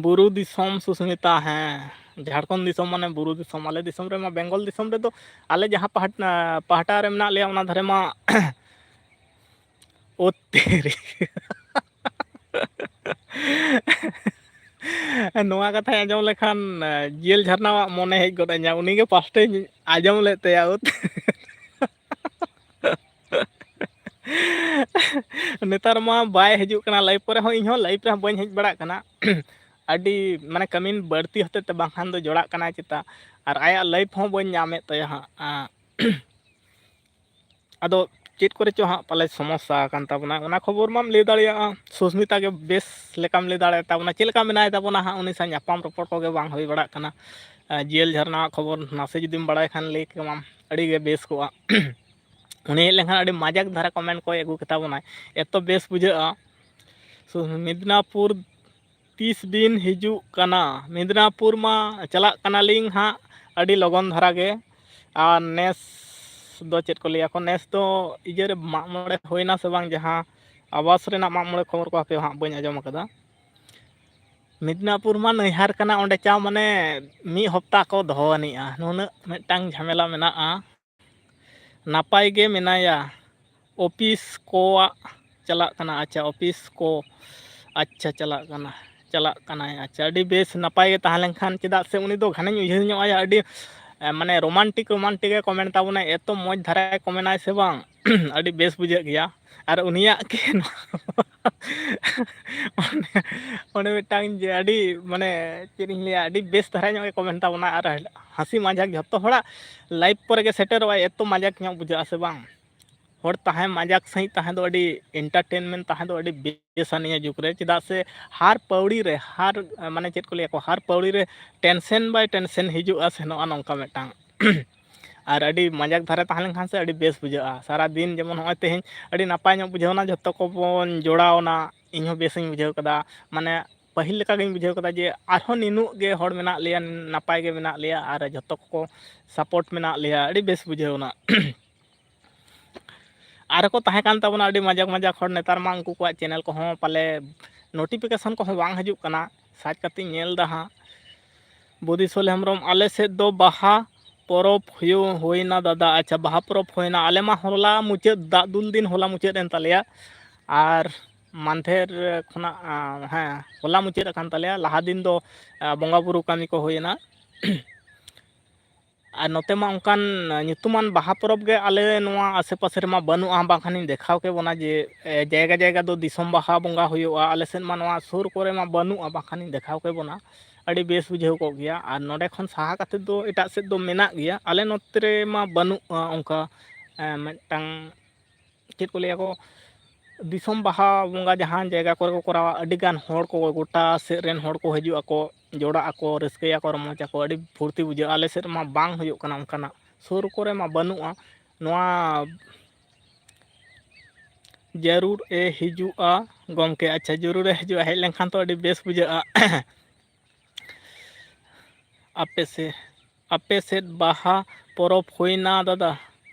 ᱵᱩᱨᱩ ᱫᱤᱥᱚᱢ ᱥᱩᱥᱢᱤᱛᱟ, ᱦᱮᱸ, ᱡᱷᱟᱲᱠᱷᱚᱸᱰ ᱫᱤᱥᱚᱢ ᱢᱟᱱᱮ ᱵᱩᱨᱩ ᱫᱤᱥᱚᱢ᱾ ᱟᱞᱮ ᱫᱤᱥᱚᱢ ᱨᱮᱢᱟ, ᱵᱮᱝᱜᱚᱞ ᱫᱤᱥᱚᱢ ᱨᱮᱫᱚ, ᱟᱞᱮ ᱡᱟᱦᱟᱸ ᱯᱟᱦᱴ-, ᱯᱟᱦᱴᱟ ᱨᱮ ᱢᱮᱱᱟᱜ ᱞᱮᱭᱟ, ᱚᱱᱟ ᱫᱷᱟᱨᱮ ᱢᱟ ᱳ ᱛᱮᱨᱮ᱾ ᱱᱚᱣᱟ ᱠᱟᱛᱷᱟᱧ ᱟᱸᱡᱚᱢ ᱞᱮᱠᱷᱟᱱ, ᱡᱤᱭᱟᱹᱞ ᱡᱷᱟᱨᱱᱟᱣᱟᱜ ᱢᱚᱱᱮ ᱦᱮᱡ ᱜᱚᱫ ᱟᱹᱧᱟ᱾ ᱩᱱᱤᱜᱮ ᱯᱟᱥᱴᱮᱧ ᱟᱸᱡᱚᱢ ᱞᱮᱫ ᱛᱟᱭᱟ᱾ ᱳ ᱛᱮᱨᱮ᱾ ᱱᱮᱛᱟᱨ ᱢᱟ ᱵᱟᱭ ᱦᱤᱡᱩᱜ ᱠᱟᱱᱟ ᱞᱟᱭᱤᱵᱷ ᱠᱚᱨᱮ ᱦᱚᱸ, ᱤᱧ ᱦᱚᱸ ᱞᱟᱭᱤᱵᱷ ᱨᱮᱦᱚᱸ ᱵᱟᱹᱧ ᱦᱮᱡ ᱵᱟᱲᱟᱜ ᱠᱟᱱᱟ᱾ ᱟᱹᱰᱤ ᱢᱟᱱᱮ ᱠᱟᱹᱢᱤ ᱵᱟᱹᱲᱛᱤ ᱦᱚᱛᱮᱡ ᱛᱮ ᱵᱟᱝᱠᱷᱟᱱ ᱫᱚ ᱡᱚᱲᱟᱜ ᱠᱟᱱᱟᱭ ᱪᱮᱛᱟ᱾ ᱟᱨ ᱟᱭᱟᱜ ᱞᱟᱭᱤᱵᱷ ᱦᱚᱸ ᱵᱟᱹᱧ ᱧᱟᱢᱮᱫ ᱛᱟᱭᱟ ᱦᱟᱸᱜ᱾ ᱟᱫᱚ ᱪᱮᱫ ᱠᱚᱨᱮ ᱪᱚ ᱦᱟᱸᱜ ᱯᱟᱞᱮ ᱥᱚᱢᱚᱥᱥᱟ ᱟᱠᱟᱱ ᱛᱟᱵᱚᱱᱟ, ᱚᱱᱟ ᱠᱷᱚᱵᱚᱨ ᱢᱟᱢ ᱞᱟᱹᱭ ᱫᱟᱲᱮᱭᱟᱜᱼᱟ᱾ ᱥᱩᱥᱢᱤᱛᱟ ᱜᱮ ᱵᱮᱥ ᱞᱮᱠᱟᱢ ᱞᱟᱹᱭ ᱫᱟᱲᱮᱭᱟᱜ ᱛᱟᱵᱚᱱᱟ, ᱪᱮᱫ ᱞᱮᱠᱟ ᱢᱮᱱᱟᱭ ᱛᱟᱵᱚᱱᱟ ᱦᱟᱸᱜ, ᱩᱱᱤ ᱥᱟᱶ ᱧᱟᱯᱟᱢ ᱨᱚᱯᱚᱲ ᱠᱚᱜᱮ ᱵᱟᱝ ᱦᱩᱭ ᱵᱟᱲᱟᱜ ᱠᱟᱱᱟ᱾ ᱟᱨ ᱡᱤᱭᱟᱹᱞ ᱡᱷᱟᱨᱱᱟᱣᱟᱜ ᱠᱷᱚᱵᱚᱨ ᱱᱟᱥᱮ ᱡᱩᱫᱤᱢ ᱵᱟᱲᱟᱭ ᱠᱷᱟᱱ ᱞᱟᱹᱭ ᱠᱮᱢᱟᱢ, ᱟᱹᱰᱤ ᱜᱮ ᱵᱮᱥ ᱠᱚᱜᱼᱟ᱾ ᱩᱱᱤ ᱦᱮᱡ ᱞᱮᱱᱠᱷᱟᱱ ᱟᱹᱰᱤ ᱢᱟᱡᱟᱠ ᱫᱷᱟᱨᱟ ᱠᱚᱢᱮᱱᱴ ᱠᱚᱭ ᱟᱹᱜᱩ ᱠᱮᱛᱟ ᱵᱚᱱᱟᱭ, ᱮᱛᱚ ᱵᱮᱥ ᱵᱩᱡᱷᱟᱹᱜᱼᱟ᱾ ᱥᱩ-, ᱢᱮᱫᱽᱱᱟᱯᱩᱨ ᱛᱤᱥ ᱵᱤᱱ ᱦᱤᱡᱩᱜ ᱠᱟᱱᱟ? ᱢᱮᱫᱽᱱᱟᱯᱩᱨ ᱢᱟ ᱪᱟᱞᱟᱜ ᱠᱟᱱᱟᱞᱤᱧ ᱦᱟᱸᱜ ᱟᱹᱰᱤ ᱞᱚᱜᱚᱱ ᱫᱷᱟᱨᱟ ᱜᱮ᱾ ᱟᱨ ᱱᱮᱥ ᱫᱚ ᱪᱮᱫ ᱠᱚ ᱞᱟᱹᱭᱟ ᱠᱚ, ᱱᱮᱥ ᱫᱚ ᱤᱭᱟᱹ ᱨᱮ ᱢᱟᱜ ᱢᱚᱬᱮ ᱦᱩᱭᱱᱟ ᱥᱮ ᱵᱟᱝ? ᱡᱟᱦᱟᱸ ᱟᱵᱟᱥ ᱨᱮᱱᱟᱜ ᱢᱟᱜ ᱢᱚᱬᱮ ᱠᱷᱚᱵᱚᱨ ᱠᱚ ᱦᱟᱯᱮ ᱦᱟᱸᱜ ᱵᱟᱹᱧ ᱟᱸᱡᱚᱢ ᱟᱠᱟᱫᱟ᱾ ᱢᱮᱫᱽᱱᱟᱯᱩᱨ ᱢᱟ ᱱᱟᱹᱭᱦᱟᱨ ᱠᱟᱱᱟ, ᱚᱸᱰᱮ ᱪᱟ ᱢᱟᱱᱮ ᱢᱤᱫ ᱦᱚᱯᱛᱟ ᱠᱚ ᱫᱚᱦᱚ ᱟᱹᱱᱤᱡᱼᱟ, ᱱᱩᱱᱟᱹᱜ ᱢᱤᱫᱴᱟᱝ ᱡᱷᱟᱢᱮᱞᱟ ᱢᱮᱱᱟᱜᱼᱟ᱾ ᱱᱟᱯᱟᱭ ᱜᱮ ᱢᱮᱱᱟᱭᱟ᱾ ᱚᱯᱷᱤᱥ ᱠᱚᱣᱟᱜ ᱪᱟᱞᱟᱜ ᱠᱟᱱᱟ᱾ ᱟᱪᱪᱷᱟ, ᱚᱯᱷᱤᱥ ᱠᱚ, ᱟᱪᱪᱷᱟ, ᱪᱟᱞᱟᱜ ᱠᱟᱱᱟ᱾ ᱪᱟᱞᱟᱜ ᱠᱟᱱᱟᱭ᱾ ᱟᱪᱪᱷᱟ, ᱟᱹᱰᱤ ᱵᱮᱥ, ᱱᱟᱯᱟᱭ ᱜᱮ ᱛᱟᱦᱮᱸ ᱞᱮᱱᱠᱷᱟᱱ, ᱪᱮᱫᱟᱜ ᱥᱮ ᱩᱱᱤ ᱫᱚ ᱜᱷᱟᱱᱮᱧ ᱩᱭᱦᱟᱹᱨ ᱧᱚᱜ ᱟᱭᱟ, ᱟᱹᱰᱤ, ᱮ, ᱢᱟᱱᱮ romantic romantic ᱮ ᱠᱚᱢᱮᱱᱴ ᱛᱟᱵᱚᱱᱟᱭ, ᱮᱛᱚ ᱢᱚᱡᱽ ᱫᱷᱟᱨᱟᱭ ᱠᱚᱢᱮᱱᱟᱭ ᱥᱮ ᱵᱟᱝ, ᱟᱹᱰᱤ ᱵᱮᱥ ᱵᱩᱡᱷᱟᱹᱜ ᱜᱮᱭᱟ᱾ ᱟᱨ ᱩᱱᱤᱭᱟᱜ ᱜᱮ ᱚᱱᱮ, ᱚᱱᱮ ᱢᱤᱫᱴᱟᱝ ᱡᱮ ᱟᱹᱰᱤ, ᱢᱟᱱᱮ, ᱪᱮᱫ ᱤᱧ ᱞᱟᱹᱭᱟ, ᱟᱹᱰᱤ ᱵᱮᱥ ᱫᱷᱟᱨᱟ ᱧᱚᱜ ᱜᱮ ᱠᱚᱢᱮᱱᱴ ᱛᱟᱵᱚᱱᱟ᱾ ᱟᱨ ᱦᱟᱹᱥᱤ ᱢᱟᱡᱟᱠ ᱡᱷᱚᱛᱚ ᱦᱚᱲᱟᱜ ᱞᱟᱭᱤᱯᱷ ᱠᱚᱨᱮ ᱜᱮ ᱥᱮᱴᱮᱨᱚᱜᱼᱟ, ᱮᱛᱚ ᱢᱟᱡᱟᱠ ᱧᱚᱜ ᱵᱩᱡᱷᱟᱹᱜᱼᱟ ᱥᱮ ᱵᱟᱝ? ᱦᱚᱲ ᱛᱟᱦᱮᱸ, ᱢᱟᱡᱟᱠ ᱥᱟᱺᱦᱤᱡ ᱛᱟᱦᱮᱸ ᱫᱚ ᱟᱹᱰᱤ entertainment ᱛᱟᱦᱮᱸ ᱫᱚ ᱟᱹᱰᱤ ᱵᱮᱥᱟ ᱱᱤᱭᱟᱹ ᱡᱩᱜᱽ ᱨᱮ, ᱪᱮᱫᱟᱜ ᱥᱮ ᱦᱟᱨ ᱯᱟᱹᱣᱲᱤ ᱨᱮ, ᱦᱟᱨ, ᱢᱟᱱᱮ, ᱪᱮᱫ ᱠᱚ ᱞᱟᱹᱭᱟ ᱠᱚ, ᱦᱟᱨ ᱯᱟᱹᱣᱲᱤ ᱨᱮ tension by tension ᱦᱤᱡᱩᱜᱼᱟ ᱥᱮᱱᱚᱜᱼᱟ, ᱱᱚᱝᱠᱟ ᱢᱤᱫᱴᱟᱝ᱾ ᱟᱨ ᱟᱹᱰᱤ ᱢᱟᱡᱟᱠ ᱫᱷᱟᱨᱟ ᱛᱟᱦᱮᱸ ᱞᱮᱱᱠᱷᱟᱱ ᱥᱮ ᱟᱹᱰᱤ ᱵᱮᱥ ᱵᱩᱡᱷᱟᱹᱜᱼᱟ᱾ ᱥᱟᱨᱟ ᱫᱤᱱ ᱡᱮᱢᱚᱱ ᱱᱚᱜᱼᱚᱭ ᱛᱮᱦᱮᱧ ᱟᱹᱰᱤ ᱱᱟᱯᱟᱭ ᱧᱚᱜ ᱵᱩᱡᱷᱟᱹᱣᱱᱟ, ᱡᱷᱚᱛᱚ ᱠᱚᱵᱚᱱ ᱡᱚᱲᱟᱣᱱᱟ, ᱤᱧ ᱦᱚᱸ ᱵᱮᱥᱤᱧ ᱵᱩᱡᱷᱟᱹᱣ ᱠᱮᱫᱟ᱾ ᱢᱟᱱᱮ, ᱯᱟᱹᱦᱤᱞ ᱞᱮᱠᱟ ᱜᱤᱧ ᱵᱩᱡᱷᱟᱹᱣ ᱠᱮᱫᱟ ᱡᱮ ᱟᱨᱦᱚᱸ ᱱᱤᱱᱟᱹᱜ ᱜᱮ ᱦᱚᱲ ᱢᱮᱱᱟᱜ ᱞᱮᱭᱟ, ᱱᱟᱯᱟᱭ ᱜᱮ ᱢᱮᱱᱟᱜ ᱞᱮᱭᱟ, ᱟᱨ ᱡᱷᱚᱛᱚ ᱠᱚ support ᱢᱮᱱᱟᱜ ᱞᱮᱭᱟ, ᱟᱹᱰᱤ ᱵᱮᱥ ᱵᱩᱡᱷᱟᱹᱣᱱᱟ᱾ ᱟᱨ ᱠᱚ ᱛᱟᱦᱮᱸ ᱠᱟᱱ ᱛᱟᱵᱚᱱᱟ ᱟᱹᱰᱤ ᱢᱟᱡᱟᱠ ᱢᱟᱡᱟᱠ ᱦᱚᱲ, ᱱᱮᱛᱟᱨ ᱢᱟ ᱩᱱᱠᱩ ᱠᱚᱣᱟᱜ channel ᱠᱚᱦᱚᱸ ᱯᱟᱞᱮ notification ᱠᱚᱦᱚᱸ ᱵᱟᱝ ᱦᱤᱡᱩᱜ ᱠᱟᱱᱟ, search ᱠᱟᱛᱮᱧ ᱧᱮᱞ ᱮᱫᱟ ᱦᱟᱸᱜ᱾ ᱵᱩᱫᱤᱥᱚᱞ ᱦᱮᱢᱵᱨᱚᱢ, ᱟᱞᱮ ᱥᱮᱫ ᱫᱚ ᱵᱟᱦᱟ ᱯᱚᱨᱚᱵᱽ ᱦᱩᱭᱩ-, ᱦᱩᱭᱱᱟ ᱫᱟᱫᱟ᱾ ᱟᱪᱪᱷᱟ, ᱵᱟᱦᱟ ᱯᱚᱨᱚᱵᱽ ᱦᱩᱭᱱᱟ᱾ ᱟᱞᱮ ᱢᱟ ᱦᱚᱞᱟ ᱢᱩᱪᱟᱹᱫ, ᱫᱟᱜ ᱫᱩᱞ ᱫᱤᱱ ᱦᱚᱞᱟ ᱢᱩᱪᱟᱹᱫ ᱮᱱ ᱛᱟᱞᱮᱭᱟ᱾ ᱟᱨ ᱢᱟᱱᱫᱷᱮᱨ ᱠᱷᱚᱱᱟᱜ, ᱟᱸ, ᱦᱮᱸ, ᱦᱚᱞᱟ ᱢᱩᱪᱟᱹᱫ ᱟᱠᱟᱱ ᱛᱟᱞᱮᱭᱟ᱾ ᱞᱟᱦᱟ ᱫᱤᱱ ᱫᱚ, ᱟᱸ, ᱵᱚᱸᱜᱟ ᱵᱩᱨᱩ ᱠᱟᱹᱢᱤ ᱠᱚ ᱦᱩᱭᱮᱱᱟ᱾ ᱟᱨ ᱱᱚᱛᱮ ᱢᱟ ᱚᱱᱠᱟᱱ ᱧᱩᱛᱩᱢᱟᱱ ᱵᱟᱦᱟ ᱯᱚᱨᱚᱵᱽ ᱜᱮ ᱟᱞᱮ ᱱᱚᱣᱟ ᱟᱥᱮ ᱯᱟᱥᱮ ᱨᱮᱢᱟ ᱵᱟᱹᱱᱩᱜᱼᱟ, ᱵᱟᱝᱠᱷᱟᱱᱤᱧ ᱫᱮᱠᱷᱟᱣ ᱠᱮᱵᱚᱱᱟ ᱡᱮ, ᱮ, ᱡᱟᱭᱜᱟ ᱡᱟᱭᱜᱟ ᱫᱚ ᱫᱤᱥᱚᱢ ᱵᱟᱦᱟ ᱵᱚᱸᱜᱟ ᱦᱩᱭᱩᱜᱼᱟ᱾ ᱟᱞᱮ ᱥᱮᱫ ᱢᱟ ᱱᱚᱣᱟ ᱥᱩᱨ ᱠᱚᱨᱮ ᱢᱟ ᱵᱟᱹᱱᱩᱜᱼᱟ, ᱵᱟᱝᱠᱷᱟᱱᱤᱧ ᱫᱮᱠᱷᱟᱣ ᱠᱮᱵᱚᱱᱟ, ᱟᱹᱰᱤ ᱵᱮᱥ ᱵᱩᱡᱷᱟᱹᱣ ᱠᱚᱜ ᱜᱮᱭᱟ᱾ ᱟᱨ ᱱᱚᱰᱮ ᱠᱷᱚᱱ ᱥᱟᱦᱟ ᱠᱟᱛᱮᱫ ᱫᱚ ᱮᱴᱟᱜ ᱥᱮᱫ ᱫᱚ ᱢᱮᱱᱟᱜ ᱜᱮᱭᱟ, ᱟᱞᱮ ᱱᱚᱛᱮ ᱨᱮᱢᱟ ᱵᱟᱹᱱᱩᱜᱼᱟ ᱚᱱᱠᱟ, ᱮ, ᱢᱤᱫᱴᱟᱝ, ᱪᱮᱫ ᱠᱚ ᱞᱟᱹᱭᱟ ᱠᱚ, ᱫᱤᱥᱚᱢ ᱵᱟᱦᱟ ᱵᱚᱸᱜᱟ ᱡᱟᱦᱟᱸ ᱡᱟᱭᱜᱟ ᱠᱚᱨᱮ ᱠᱚ ᱠᱚᱨᱟᱣᱟ, ᱟᱹᱰᱤ ᱜᱟᱱ ᱦᱚᱲ ᱠᱚ, ᱜᱚᱴᱟ ᱥᱮᱫ ᱨᱮᱱ ᱦᱚᱲ ᱠᱚ ᱦᱤᱡᱩᱜ ᱟᱠᱚ, ᱡᱚᱲᱟᱜ ᱟᱠᱚ, ᱨᱟᱹᱥᱠᱟᱹᱭᱟᱠᱚ, ᱨᱚᱢᱚᱡᱽ ᱟᱠᱚ, ᱟᱹᱰᱤ ᱯᱷᱩᱨᱛᱤ ᱵᱩᱡᱷᱟᱹᱜᱼᱟ᱾ ᱟᱞᱮ ᱥᱮᱫ ᱢᱟ ᱵᱟᱝ ᱦᱩᱭᱩᱜ ᱠᱟᱱᱟ ᱚᱱᱠᱟᱱᱟᱜ, ᱥᱩᱨ ᱠᱚᱨᱮ ᱢᱟ ᱵᱟᱹᱱᱩᱜᱼᱟ᱾ ᱱᱚᱣᱟ ᱡᱟᱹᱨᱩᱲ ᱮ ᱦᱤᱡᱩᱜᱼᱟ ᱜᱚᱢᱠᱮ᱾ ᱟᱪᱪᱷᱟ, ᱡᱟᱹᱨᱩᱲ ᱮ ᱦᱤᱡᱩᱜᱼᱟ, ᱦᱮᱡ ᱞᱮᱱᱠᱷᱟᱱ ᱛᱚ ᱟᱹᱰᱤ ᱵᱮᱥ ᱵᱩᱡᱷᱟᱹᱜᱼᱟ᱾ ᱟᱯᱮ ᱥᱮ-, ᱟᱯᱮ ᱥᱮᱫ ᱵᱟᱦᱟ ᱯᱚᱨᱚᱵᱽ ᱦᱩᱭᱱᱟ ᱫᱟᱫᱟ?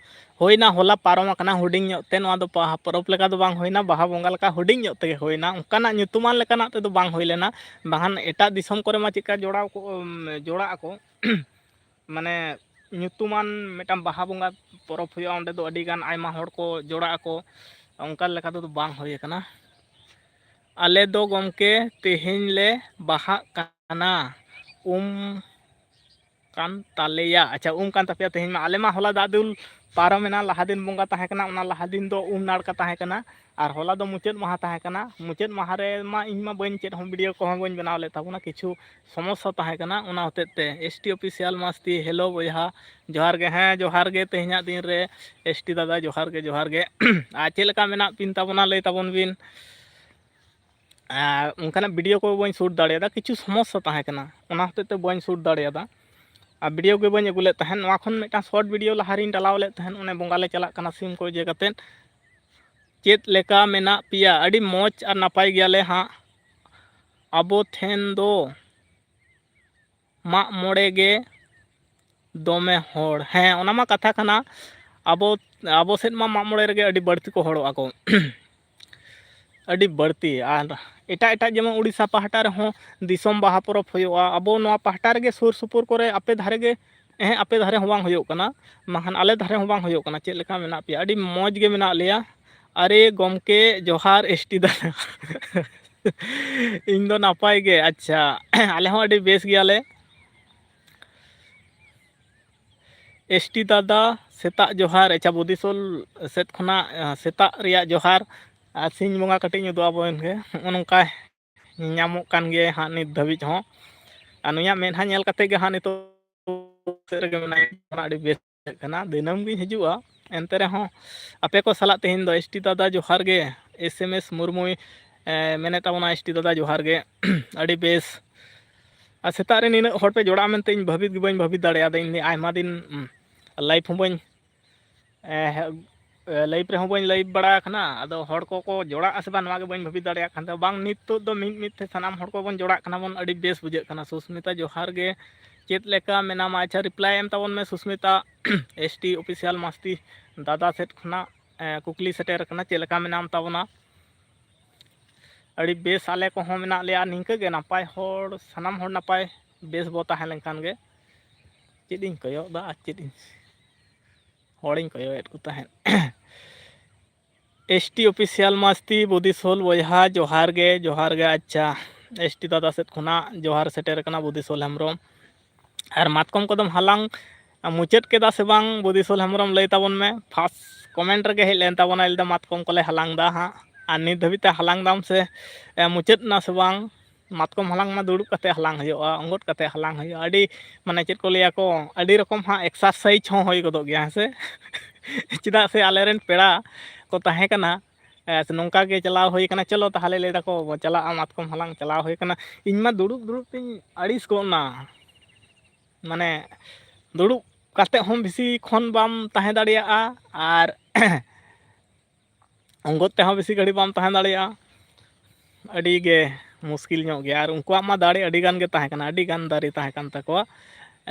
ᱦᱩᱭᱱᱟ, ᱦᱚᱞᱟ ᱯᱟᱨᱚᱢ ᱟᱠᱟᱱᱟ ᱦᱩᱰᱤᱧ ᱧᱚᱜ ᱛᱮ᱾ ᱱᱚᱣᱟ ᱫᱚ ᱵᱟᱦᱟ ᱯᱚᱨᱚᱵᱽ ᱞᱮᱠᱟ ᱫᱚ ᱵᱟᱝ ᱦᱩᱭᱱᱟ, ᱵᱟᱦᱟ ᱵᱚᱸᱜᱟ ᱞᱮᱠᱟ ᱦᱩᱰᱤᱧ ᱧᱚᱜ ᱛᱮᱜᱮ ᱦᱩᱭᱱᱟ, ᱚᱱᱠᱟᱱᱟᱜ ᱧᱩᱛᱩᱢᱟᱱ ᱞᱮᱠᱟᱱᱟᱜ ᱛᱮᱫᱚ ᱵᱟᱝ ᱦᱩᱭ ᱞᱮᱱᱟ᱾ ᱵᱟᱠᱷᱟᱱ ᱮᱴᱟᱜ ᱫᱤᱥᱚᱢ ᱠᱚᱨᱮ ᱢᱟ ᱪᱮᱫᱠᱟ ᱡᱚᱲᱟᱣ ᱠᱚ, ᱩᱢ, ᱡᱚᱲᱟᱜ ᱟᱠᱚ, ᱢᱟᱱᱮ ᱧᱩᱛᱩᱢᱟᱱ ᱢᱤᱫᱴᱟᱝ ᱵᱟᱦᱟ ᱵᱚᱸᱜᱟ ᱯᱚᱨᱚᱵᱽ ᱦᱩᱭᱩᱜᱼᱟ, ᱚᱸᱰᱮ ᱫᱚ ᱟᱹᱰᱤ ᱜᱟᱱ ᱟᱭᱢᱟ ᱦᱚᱲ ᱠᱚ ᱡᱚᱲᱟᱜ ᱟᱠᱚ, ᱚᱱᱠᱟ ᱞᱮᱠᱟ ᱛᱮᱫᱚ ᱵᱟᱝ ᱦᱩᱭ ᱟᱠᱟᱱᱟ᱾ ᱟᱞᱮ ᱫᱚ ᱜᱚᱢᱠᱮ ᱛᱮᱦᱮᱧ ᱞᱮ ᱵᱟᱦᱟᱜ ᱠᱟᱱᱟ᱾ ᱩᱢ ᱠᱟᱱ ᱛᱟᱞᱮᱭᱟ᱾ ᱟᱪᱪᱷᱟ, ᱩᱢ ᱠᱟᱱ ᱛᱟᱯᱮᱭᱟ ᱛᱮᱦᱮᱧ ᱢᱟ᱾ ᱟᱞᱮ ᱢᱟ ᱦᱚᱞᱟ ᱫᱟᱜ ᱫᱩᱞ ᱯᱟᱨᱚᱢᱮᱱᱟ, ᱞᱟᱦᱟ ᱫᱤᱱ ᱵᱚᱸᱜᱟ ᱛᱟᱦᱮᱸ ᱠᱟᱱᱟ, ᱚᱱᱟ ᱞᱟᱦᱟ ᱫᱤᱱ ᱫᱚ ᱩᱢ ᱱᱟᱲᱠᱟ ᱛᱟᱦᱮᱸ ᱠᱟᱱᱟ, ᱟᱨ ᱦᱚᱞᱟ ᱫᱚ ᱢᱩᱪᱟᱹᱫ ᱢᱟᱦᱟ ᱛᱟᱦᱮᱸ ᱠᱟᱱᱟ᱾ ᱢᱩᱪᱟᱹᱫ ᱢᱟᱦᱟ ᱨᱮ ᱢᱟ ᱤᱧ ᱢᱟ ᱵᱟᱹᱧ, ᱪᱮᱫ ᱦᱚᱸ ᱵᱷᱤᱰᱤᱭᱳ ᱠᱚᱦᱚᱸ ᱵᱟᱹᱧ ᱵᱮᱱᱟᱣ ᱞᱮᱫ ᱛᱟᱵᱚᱱᱟ, ᱠᱤᱪᱷᱩ ᱥᱚᱢᱚᱥᱥᱟ ᱛᱟᱦᱮᱸ ᱠᱟᱱᱟ, ᱚᱱᱟ ᱦᱚᱛᱮᱡ ᱛᱮ᱾ ᱮᱥ ᱴᱤ ᱚᱯᱷᱤᱥᱤᱭᱟᱞ ᱢᱟᱥᱛᱤ, ᱦᱮᱞᱳ ᱵᱚᱭᱦᱟ, ᱡᱚᱦᱟᱨ ᱜᱮ᱾ ᱦᱮᱸ, ᱡᱚᱦᱟᱨ ᱜᱮ, ᱛᱮᱦᱮᱧᱟᱜ ᱫᱤᱱ ᱨᱮ ᱮᱥ ᱴᱤ ᱫᱟᱫᱟ, ᱡᱚᱦᱟᱨ ᱜᱮ, ᱡᱚᱦᱟᱨ ᱜᱮ᱾ ᱟᱨ ᱪᱮᱫ ᱞᱮᱠᱟ ᱢᱮᱱᱟᱜ ᱵᱤᱱ ᱛᱟᱵᱚᱱᱟ, ᱞᱟᱹᱭ ᱛᱟᱵᱚᱱ ᱵᱤᱱ᱾ ᱟᱨ ᱚᱱᱠᱟᱱᱟᱜ ᱵᱷᱤᱰᱤᱭᱳ ᱠᱚ ᱵᱟᱹᱧ ᱥᱩᱴ ᱫᱟᱲᱮᱭᱟᱫᱟ, ᱠᱤᱪᱷᱩ ᱥᱚᱢᱚᱥᱥᱟ ᱛᱟᱦᱮᱸ ᱠᱟᱱᱟ, ᱚᱱᱟ ᱦᱚᱛᱮᱡ ᱛᱮ ᱵᱟᱹᱧ ᱥᱩᱴ ᱫᱟᱲᱮᱭᱟᱫᱟ᱾ ᱟᱨ ᱵᱷᱤᱰᱤᱭᱳ ᱜᱮ ᱵᱟᱹᱧ ᱟᱹᱜᱩ ᱞᱮᱫ ᱛᱟᱦᱮᱸᱫ᱾ ᱱᱚᱣᱟ ᱠᱷᱚᱱ ᱢᱤᱫᱴᱟᱝ ᱥᱚᱨᱴ ᱵᱷᱤᱰᱤᱭᱳ ᱞᱟᱦᱟ ᱨᱤᱧ ᱰᱟᱞᱟᱣ ᱞᱮᱫ ᱛᱟᱦᱮᱸᱫ, ᱚᱱᱮ ᱵᱚᱸᱜᱟ ᱞᱮ ᱪᱟᱞᱟᱜ ᱠᱟᱱᱟ ᱥᱤᱢ ᱠᱚ ᱤᱭᱟᱹ ᱠᱟᱛᱮᱫ᱾ ᱪᱮᱫ ᱞᱮᱠᱟ ᱢᱮᱱᱟᱜ ᱯᱮᱭᱟ? ᱟᱹᱰᱤ ᱢᱚᱡᱽ ᱟᱨ ᱱᱟᱯᱟᱭ ᱜᱮᱭᱟᱞᱮ ᱦᱟᱸᱜ᱾ ᱟᱵᱚ ᱴᱷᱮᱱ ᱫᱚ ᱢᱟᱜ ᱢᱚᱬᱮ ᱜᱮ ᱫᱚᱢᱮ ᱦᱚᱲ᱾ ᱦᱮᱸ, ᱚᱱᱟ ᱢᱟ ᱠᱟᱛᱷᱟ ᱠᱟᱱᱟ᱾ ᱟᱵᱚ, ᱟᱵᱚ ᱥᱮᱫ ᱢᱟ ᱢᱟᱜ ᱢᱚᱬᱮ ᱨᱮᱜᱮ ᱟᱹᱰᱤ ᱵᱟᱹᱲᱛᱤ ᱠᱚ ᱦᱚᱲᱚᱜᱼᱟ ᱠᱚ᱾ ᱟᱹᱰᱤ ᱵᱟᱹᱲᱛᱤ᱾ ᱟᱨ ᱮᱴᱟᱜ ᱮᱴᱟᱜ, ᱡᱮᱢᱚᱱ ᱩᱲᱤᱥᱥᱟ ᱯᱟᱦᱴᱟ ᱨᱮᱦᱚᱸ ᱫᱤᱥᱚᱢ ᱵᱟᱦᱟ ᱯᱚᱨᱚᱵᱽ ᱦᱩᱭᱩᱜᱼᱟ᱾ ᱟᱵᱚ ᱱᱚᱣᱟ ᱯᱟᱦᱴᱟ ᱨᱮᱜᱮ ᱥᱩᱨ ᱥᱩᱯᱩᱨ ᱠᱚᱨᱮ ᱟᱯᱮ ᱫᱷᱟᱨᱮ ᱜᱮ, ᱦᱮᱸ, ᱟᱯᱮ ᱫᱷᱟᱨᱮ ᱦᱚᱸ ᱵᱟᱝ ᱦᱩᱭᱩᱜ ᱠᱟᱱᱟ, ᱵᱟᱝᱠᱷᱟᱱ ᱟᱞᱮ ᱫᱷᱟᱨᱮ ᱦᱚᱸ ᱵᱟᱝ ᱦᱩᱭᱩᱜ ᱠᱟᱱᱟ᱾ ᱪᱮᱫ ᱞᱮᱠᱟ ᱢᱮᱱᱟᱜ ᱯᱮᱭᱟ? ᱟᱹᱰᱤ ᱢᱚᱡᱽ ᱜᱮ ᱢᱮᱱᱟᱜ ᱞᱮᱭᱟ᱾ ᱟᱨᱮ ᱜᱚᱢᱠᱮ ᱡᱚᱦᱟᱨ, ᱮᱥ ᱴᱤ ᱫᱟᱫᱟ᱾ ᱤᱧ ᱫᱚ ᱱᱟᱯᱟᱭ ᱜᱮ᱾ ᱟᱪᱪᱷᱟ, ᱟᱞᱮ ᱦᱚᱸ ᱟᱹᱰᱤ ᱵᱮᱥ ᱜᱮᱭᱟᱞᱮ᱾ ᱮᱥ ᱴᱤ ᱫᱟᱫᱟ, ᱥᱮᱛᱟᱜ ᱡᱚᱦᱟᱨ᱾ ᱟᱪᱪᱷᱟ, ᱵᱩᱫᱤᱥᱳᱞ ᱥᱮᱫ ᱠᱷᱚᱱᱟᱜ, ᱟᱸ, ᱥᱮᱛᱟᱜ ᱨᱮᱭᱟᱜ ᱡᱚᱦᱟᱨ᱾ ᱟᱨ ᱥᱤᱧ ᱵᱚᱸᱜᱟ ᱠᱟᱹᱴᱤᱡ ᱧᱩᱛᱩᱢ ᱟᱵᱚᱱ ᱜᱮ᱾ ᱱᱚᱜᱼᱚ ᱱᱚᱝᱠᱟ ᱧᱟᱢᱚᱜ ᱠᱟᱱ ᱜᱮᱭᱟ ᱦᱟᱸᱜ ᱱᱤᱛ ᱫᱷᱟᱹᱵᱤᱡ ᱦᱚᱸ᱾ ᱟᱨ ᱱᱩᱭᱟᱜ ᱢᱮᱫᱦᱟ ᱧᱮᱞ ᱠᱟᱛᱮ ᱜᱮ ᱦᱟᱸᱜ ᱱᱤᱛᱚᱜ ᱥᱮᱫ ᱨᱮᱜᱮ ᱢᱮᱱᱟᱭᱟ, ᱟᱹᱰᱤ ᱵᱮᱥ ᱠᱟᱱᱟ᱾ ᱫᱤᱱᱟᱹᱢ ᱜᱤᱧ ᱦᱤᱡᱩᱜᱼᱟ, ᱮᱱᱛᱮ ᱨᱮᱦᱚᱸ ᱟᱯᱮ ᱠᱚ ᱥᱟᱞᱟᱜ ᱛᱮᱦᱮᱧ ᱫᱚ᱾ ᱮᱥ ᱴᱤ ᱫᱟᱫᱟ ᱡᱚᱦᱟᱨ ᱜᱮ, ᱮᱥ ᱮᱢ ᱮᱥ ᱢᱩᱨᱢᱩᱭ, ᱮ, ᱢᱮᱱᱮᱫ ᱛᱟᱵᱚᱱᱟ, ᱮᱥ ᱴᱤ ᱫᱟᱫᱟ ᱡᱚᱦᱟᱨ ᱜᱮ᱾ ᱟᱹᱰᱤ ᱵᱮᱥ᱾ ᱟᱨ ᱥᱮᱛᱟᱜ ᱨᱮ ᱱᱤᱱᱟᱹᱜ ᱦᱚᱲ ᱯᱮ ᱡᱚᱲᱟᱜᱼᱟ ᱢᱮᱱᱛᱮ ᱤᱧ ᱵᱷᱟᱹᱵᱤᱛ ᱜᱮ ᱵᱟᱹᱧ ᱵᱷᱟᱹᱵᱤᱛ ᱫᱟᱲᱮᱭᱟᱫᱟ᱾ ᱤᱧ ᱟᱭᱢᱟ ᱫᱤᱱ, ᱩᱢ, ᱞᱟᱭᱤᱵᱷ ᱦᱚᱸ ᱵᱟᱹᱧ, ᱮ, ᱞᱟᱭᱤᱵᱷ ᱨᱮᱦᱚᱸ ᱵᱟᱹᱧ ᱞᱟᱭᱤᱵᱷ ᱵᱟᱲᱟ ᱟᱠᱟᱱᱟ᱾ ᱟᱫᱚ ᱦᱚᱲ ᱠᱚᱠᱚ ᱡᱚᱲᱟᱜᱼᱟ ᱥᱮ ᱵᱟᱝ, ᱱᱚᱣᱟ ᱜᱮ ᱵᱟᱹᱧ ᱵᱷᱟᱹᱵᱤᱛ ᱫᱟᱲᱮᱭᱟᱜ ᱠᱟᱱ ᱛᱟᱦᱮᱸᱫ᱾ ᱵᱟᱝ, ᱱᱤᱛᱚᱜ ᱫᱚ ᱢᱤᱫ ᱢᱤᱫ ᱛᱮ ᱥᱟᱱᱟᱢ ᱦᱚᱲ ᱠᱚᱵᱚᱱ ᱡᱚᱲᱟᱜ ᱠᱟᱱᱟ ᱵᱚᱱ᱾ ᱟᱹᱰᱤ ᱵᱮᱥ ᱵᱩᱡᱷᱟᱹᱜ ᱠᱟᱱᱟ᱾ ᱥᱩᱥᱢᱤᱛᱟ, ᱡᱚᱦᱟᱨ ᱜᱮ᱾ ᱪᱮᱫ ᱞᱮᱠᱟ ᱢᱮᱱᱟᱢᱟ? ᱟᱪᱪᱷᱟ, ᱨᱤᱯᱞᱟᱭ ᱮᱢ ᱛᱟᱵᱚᱱ ᱢᱮ, ᱥᱩᱥᱢᱤᱛᱟ᱾ ᱮᱥ ᱴᱤ ᱚᱯᱷᱤᱥᱤᱭᱟᱞ ᱢᱟᱥᱛᱤ ᱫᱟᱫᱟ ᱥᱮᱫ ᱠᱷᱚᱱᱟᱜ, ᱮ, ᱠᱩᱠᱞᱤ ᱥᱮᱴᱮᱨ ᱟᱠᱟᱱᱟ, ᱪᱮᱫ ᱞᱮᱠᱟ ᱢᱮᱱᱟᱢ ᱛᱟᱵᱚᱱᱟ? ᱟᱹᱰᱤ ᱵᱮᱥ ᱟᱞᱮ ᱠᱚᱦᱚᱸ ᱢᱮᱱᱟᱜ ᱞᱮᱭᱟ᱾ ᱱᱤᱝᱠᱟᱹ ᱜᱮ ᱱᱟᱯᱟᱭ ᱦᱚᱲ, ᱥᱟᱱᱟᱢ ᱦᱚᱲ ᱱᱟᱯᱟᱭ ᱵᱮᱥ ᱵᱚ ᱛᱟᱦᱮᱸ ᱞᱮᱱᱠᱷᱟᱱ ᱜᱮ᱾ ᱪᱮᱫ ᱤᱧ ᱠᱚᱭᱚᱜ ᱮᱫᱟ ᱟᱨ ᱪᱮᱫ ᱤᱧ, ᱦᱚᱲᱤᱧ ᱠᱚᱭᱚᱜᱮᱫ ᱠᱚ ᱛᱟᱦᱮᱸᱫ᱾ S T Official Masti, ᱵᱩᱫᱤ ᱥᱳᱞ ᱵᱚᱭᱦᱟ, ᱡᱚᱦᱟᱨ ᱜᱮ, ᱡᱚᱦᱟᱨ ᱜᱮ᱾ ᱟᱪᱪᱷᱟ, S T ᱫᱟᱫᱟ ᱥᱮᱫ ᱠᱷᱚᱱᱟᱜ ᱡᱚᱦᱟᱨ ᱥᱮᱴᱮᱨ ᱟᱠᱟᱱᱟ, ᱵᱩᱫᱤ ᱥᱳᱞ ᱦᱮᱢᱵᱨᱚᱢ᱾ ᱟᱨ ᱢᱟᱛᱠᱚᱢ ᱠᱚᱫᱚᱢ ᱦᱟᱞᱟᱝ ᱢᱩᱪᱟᱹᱫ ᱠᱮᱫᱟ ᱥᱮ ᱵᱟᱝ, ᱵᱩᱫᱤ ᱥᱳᱞ ᱦᱮᱢᱵᱨᱚᱢ, ᱞᱟᱹᱭ ᱛᱟᱵᱚᱱ ᱢᱮ᱾ First comment ᱨᱮᱜᱮ ᱦᱮᱡ ᱞᱮᱱ ᱛᱟᱵᱚᱱᱟ, ᱞᱟᱹᱭᱫᱟ, "ᱢᱟᱛᱠᱚᱢ ᱠᱚᱞᱮ ᱦᱟᱞᱟᱝ ᱫᱟ ᱦᱟᱸᱜ, ᱟᱨ ᱱᱤᱛ ᱫᱷᱟᱹᱵᱤᱡ ᱛᱮ ᱦᱟᱞᱟᱝ ᱫᱟᱢ ᱥᱮ, ᱮ, ᱢᱩᱪᱟᱹᱫ ᱮᱱᱟ ᱥᱮ ᱵᱟᱝ? ᱢᱟᱛᱠᱚᱢ ᱦᱟᱞᱟᱝ ᱢᱟ ᱫᱩᱲᱩᱵ ᱠᱟᱛᱮ ᱦᱟᱞᱟᱝ ᱦᱩᱭᱩᱜᱼᱟ, ᱚᱸᱜᱚᱫ ᱠᱟᱛᱮ ᱦᱟᱞᱟᱝ ᱦᱩᱭᱩᱜᱼᱟ, ᱟᱹᱰᱤ, ᱢᱟᱱᱮ, ᱪᱮᱫ ᱠᱚ ᱞᱟᱹᱭᱟ ᱠᱚ, ᱟᱹᱰᱤ ᱨᱚᱠᱚᱢ ᱦᱟᱸᱜ exercise ᱦᱚᱸ ᱦᱩᱭ ᱜᱚᱫᱚᱜ ᱜᱮᱭᱟ, ᱦᱮᱸ ᱥᱮ?" ᱪᱮᱫᱟᱜ ᱥᱮ ᱟᱞᱮᱨᱮᱱ ᱯᱮᱲᱟ ᱠᱚ ᱛᱟᱦᱮᱸ ᱠᱟᱱᱟ, ᱮ, ᱱᱚᱝᱠᱟ ᱜᱮ ᱪᱟᱞᱟᱣ ᱦᱩᱭ ᱠᱟᱱᱟ, "ᱪᱚᱞᱚ ᱛᱟᱦᱚᱞᱮ", ᱞᱟᱹᱭ ᱫᱟᱠᱚ, "ᱵᱚ ᱪᱟᱞᱟᱜᱼᱟ", ᱢᱟᱛᱠᱚᱢ ᱦᱟᱞᱟᱝ ᱪᱟᱞᱟᱣ ᱦᱩᱭ ᱠᱟᱱᱟ᱾ ᱤᱧ ᱢᱟ ᱫᱩᱲᱩᱵ ᱫᱩᱲᱩᱵ ᱛᱤᱧ ᱟᱹᱲᱤᱥ ᱜᱚᱫ ᱱᱟ, ᱢᱟᱱᱮ, ᱫᱩᱲᱩᱵ ᱠᱟᱛᱮ ᱦᱚᱸ ᱵᱮᱥᱤ ᱠᱷᱚᱱ ᱵᱟᱢ ᱛᱟᱦᱮᱸ ᱫᱟᱲᱮᱭᱟᱜᱼᱟ, ᱟᱨ ᱚᱸᱜᱚᱫ ᱛᱮᱦᱚᱸ ᱵᱮᱥᱤ ᱜᱷᱟᱹᱲᱤᱡ ᱵᱟᱢ ᱛᱟᱦᱮᱸ ᱫᱟᱲᱮᱭᱟᱜᱼᱟ᱾ ᱟᱹᱰᱤ ᱜᱮ ᱢᱩᱥᱠᱤᱞ ᱧᱚᱜ ᱜᱮᱭᱟ᱾ ᱟᱨ ᱩᱱᱠᱩᱣᱟᱜ ᱢᱟ ᱫᱟᱲᱮ ᱟᱹᱰᱤ ᱜᱟᱱ ᱜᱮ ᱛᱟᱦᱮᱸ ᱠᱟᱱᱟ, ᱟᱹᱰᱤ ᱜᱟᱱ ᱫᱟᱨᱮ ᱛᱟᱦᱮᱸ ᱠᱟᱱ ᱛᱟᱠᱚᱣᱟ,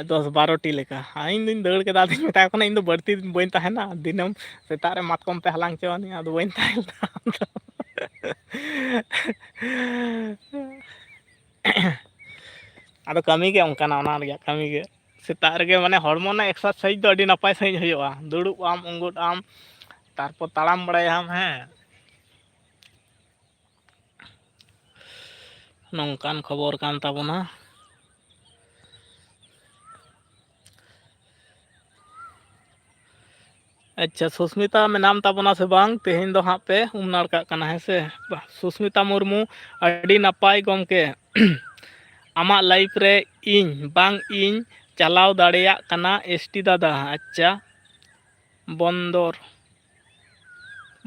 ᱫᱚᱥ ᱵᱟᱨᱚ ᱴᱤ ᱞᱮᱠᱟ᱾ ᱟᱨ ᱤᱧ ᱫᱩᱧ ᱫᱟᱹᱲ ᱠᱮᱫᱟ, ᱟᱫᱚᱧ ᱢᱮᱛᱟ ᱠᱚ ᱠᱟᱱᱟ, "ᱤᱧ ᱫᱚ ᱵᱟᱹᱲᱛᱤ ᱫᱤᱱ ᱵᱟᱹᱧ ᱛᱟᱦᱮᱱᱟ, ᱫᱤᱱᱟᱹᱢ ᱥᱮᱛᱟᱜ ᱨᱮ ᱢᱟᱛᱠᱚᱢ ᱯᱮ ᱦᱟᱞᱟᱝ ᱦᱚᱪᱚᱣᱟᱹᱧᱟ", ᱟᱫᱚ ᱵᱟᱹᱧ ᱛᱟᱦᱮᱸ ᱞᱮᱱᱟ ᱟᱫᱚ᱾ ᱟᱫᱚ ᱠᱟᱹᱢᱤ ᱜᱮ ᱚᱱᱠᱟᱱᱟ, ᱚᱱᱟ ᱨᱮᱭᱟᱜ ᱠᱟᱹᱢᱤ ᱜᱮ᱾ ᱥᱮᱛᱟᱜ ᱨᱮᱜᱮ, ᱢᱟᱱᱮ, ᱦᱚᱲᱢᱚ ᱨᱮᱱᱟᱜ exercise ᱫᱚ ᱟᱹᱰᱤ ᱱᱟᱯᱟᱭ ᱥᱟᱺᱦᱤᱡ ᱦᱩᱭᱩᱜᱼᱟ᱾ ᱫᱩᱲᱩᱵ ᱟᱢ, ᱩᱸᱜᱚᱫ ᱟᱢ, ᱛᱟᱨᱯᱚᱨ ᱛᱟᱲᱟᱢ ᱵᱟᱲᱟᱭᱟᱢ, ᱦᱮᱸ᱾ ᱱᱚᱝᱠᱟᱱ ᱠᱷᱚᱵᱚᱨ ᱠᱟᱱ ᱛᱟᱵᱚᱱᱟ᱾ ᱟᱪᱪᱷᱟ, ᱥᱩᱥᱢᱤᱛᱟ ᱢᱮᱱᱟᱢ ᱛᱟᱵᱚᱱᱟ ᱥᱮ ᱵᱟᱝ? ᱛᱮᱦᱮᱧ ᱫᱚ ᱦᱟᱸᱜ ᱯᱮ ᱩᱢ ᱱᱟᱲᱠᱟᱜ ᱠᱟᱱᱟ, ᱦᱮᱸ ᱥᱮ? ᱵᱟ, ᱥᱩᱥᱢᱤᱛᱟ ᱢᱩᱨᱢᱩ, ᱟᱹᱰᱤ ᱱᱟᱯᱟᱭ ᱜᱚᱢᱠᱮ᱾ ᱟᱢᱟᱜ live ᱨᱮ ᱤᱧ ᱵᱟᱝ ᱤᱧ ᱪᱟᱞᱟᱣ ᱫᱟᱲᱮᱭᱟᱜ ᱠᱟᱱᱟ, S T ᱫᱟᱫᱟ᱾ ᱟᱪᱪᱷᱟ, ᱵᱚᱱᱫᱚᱨ,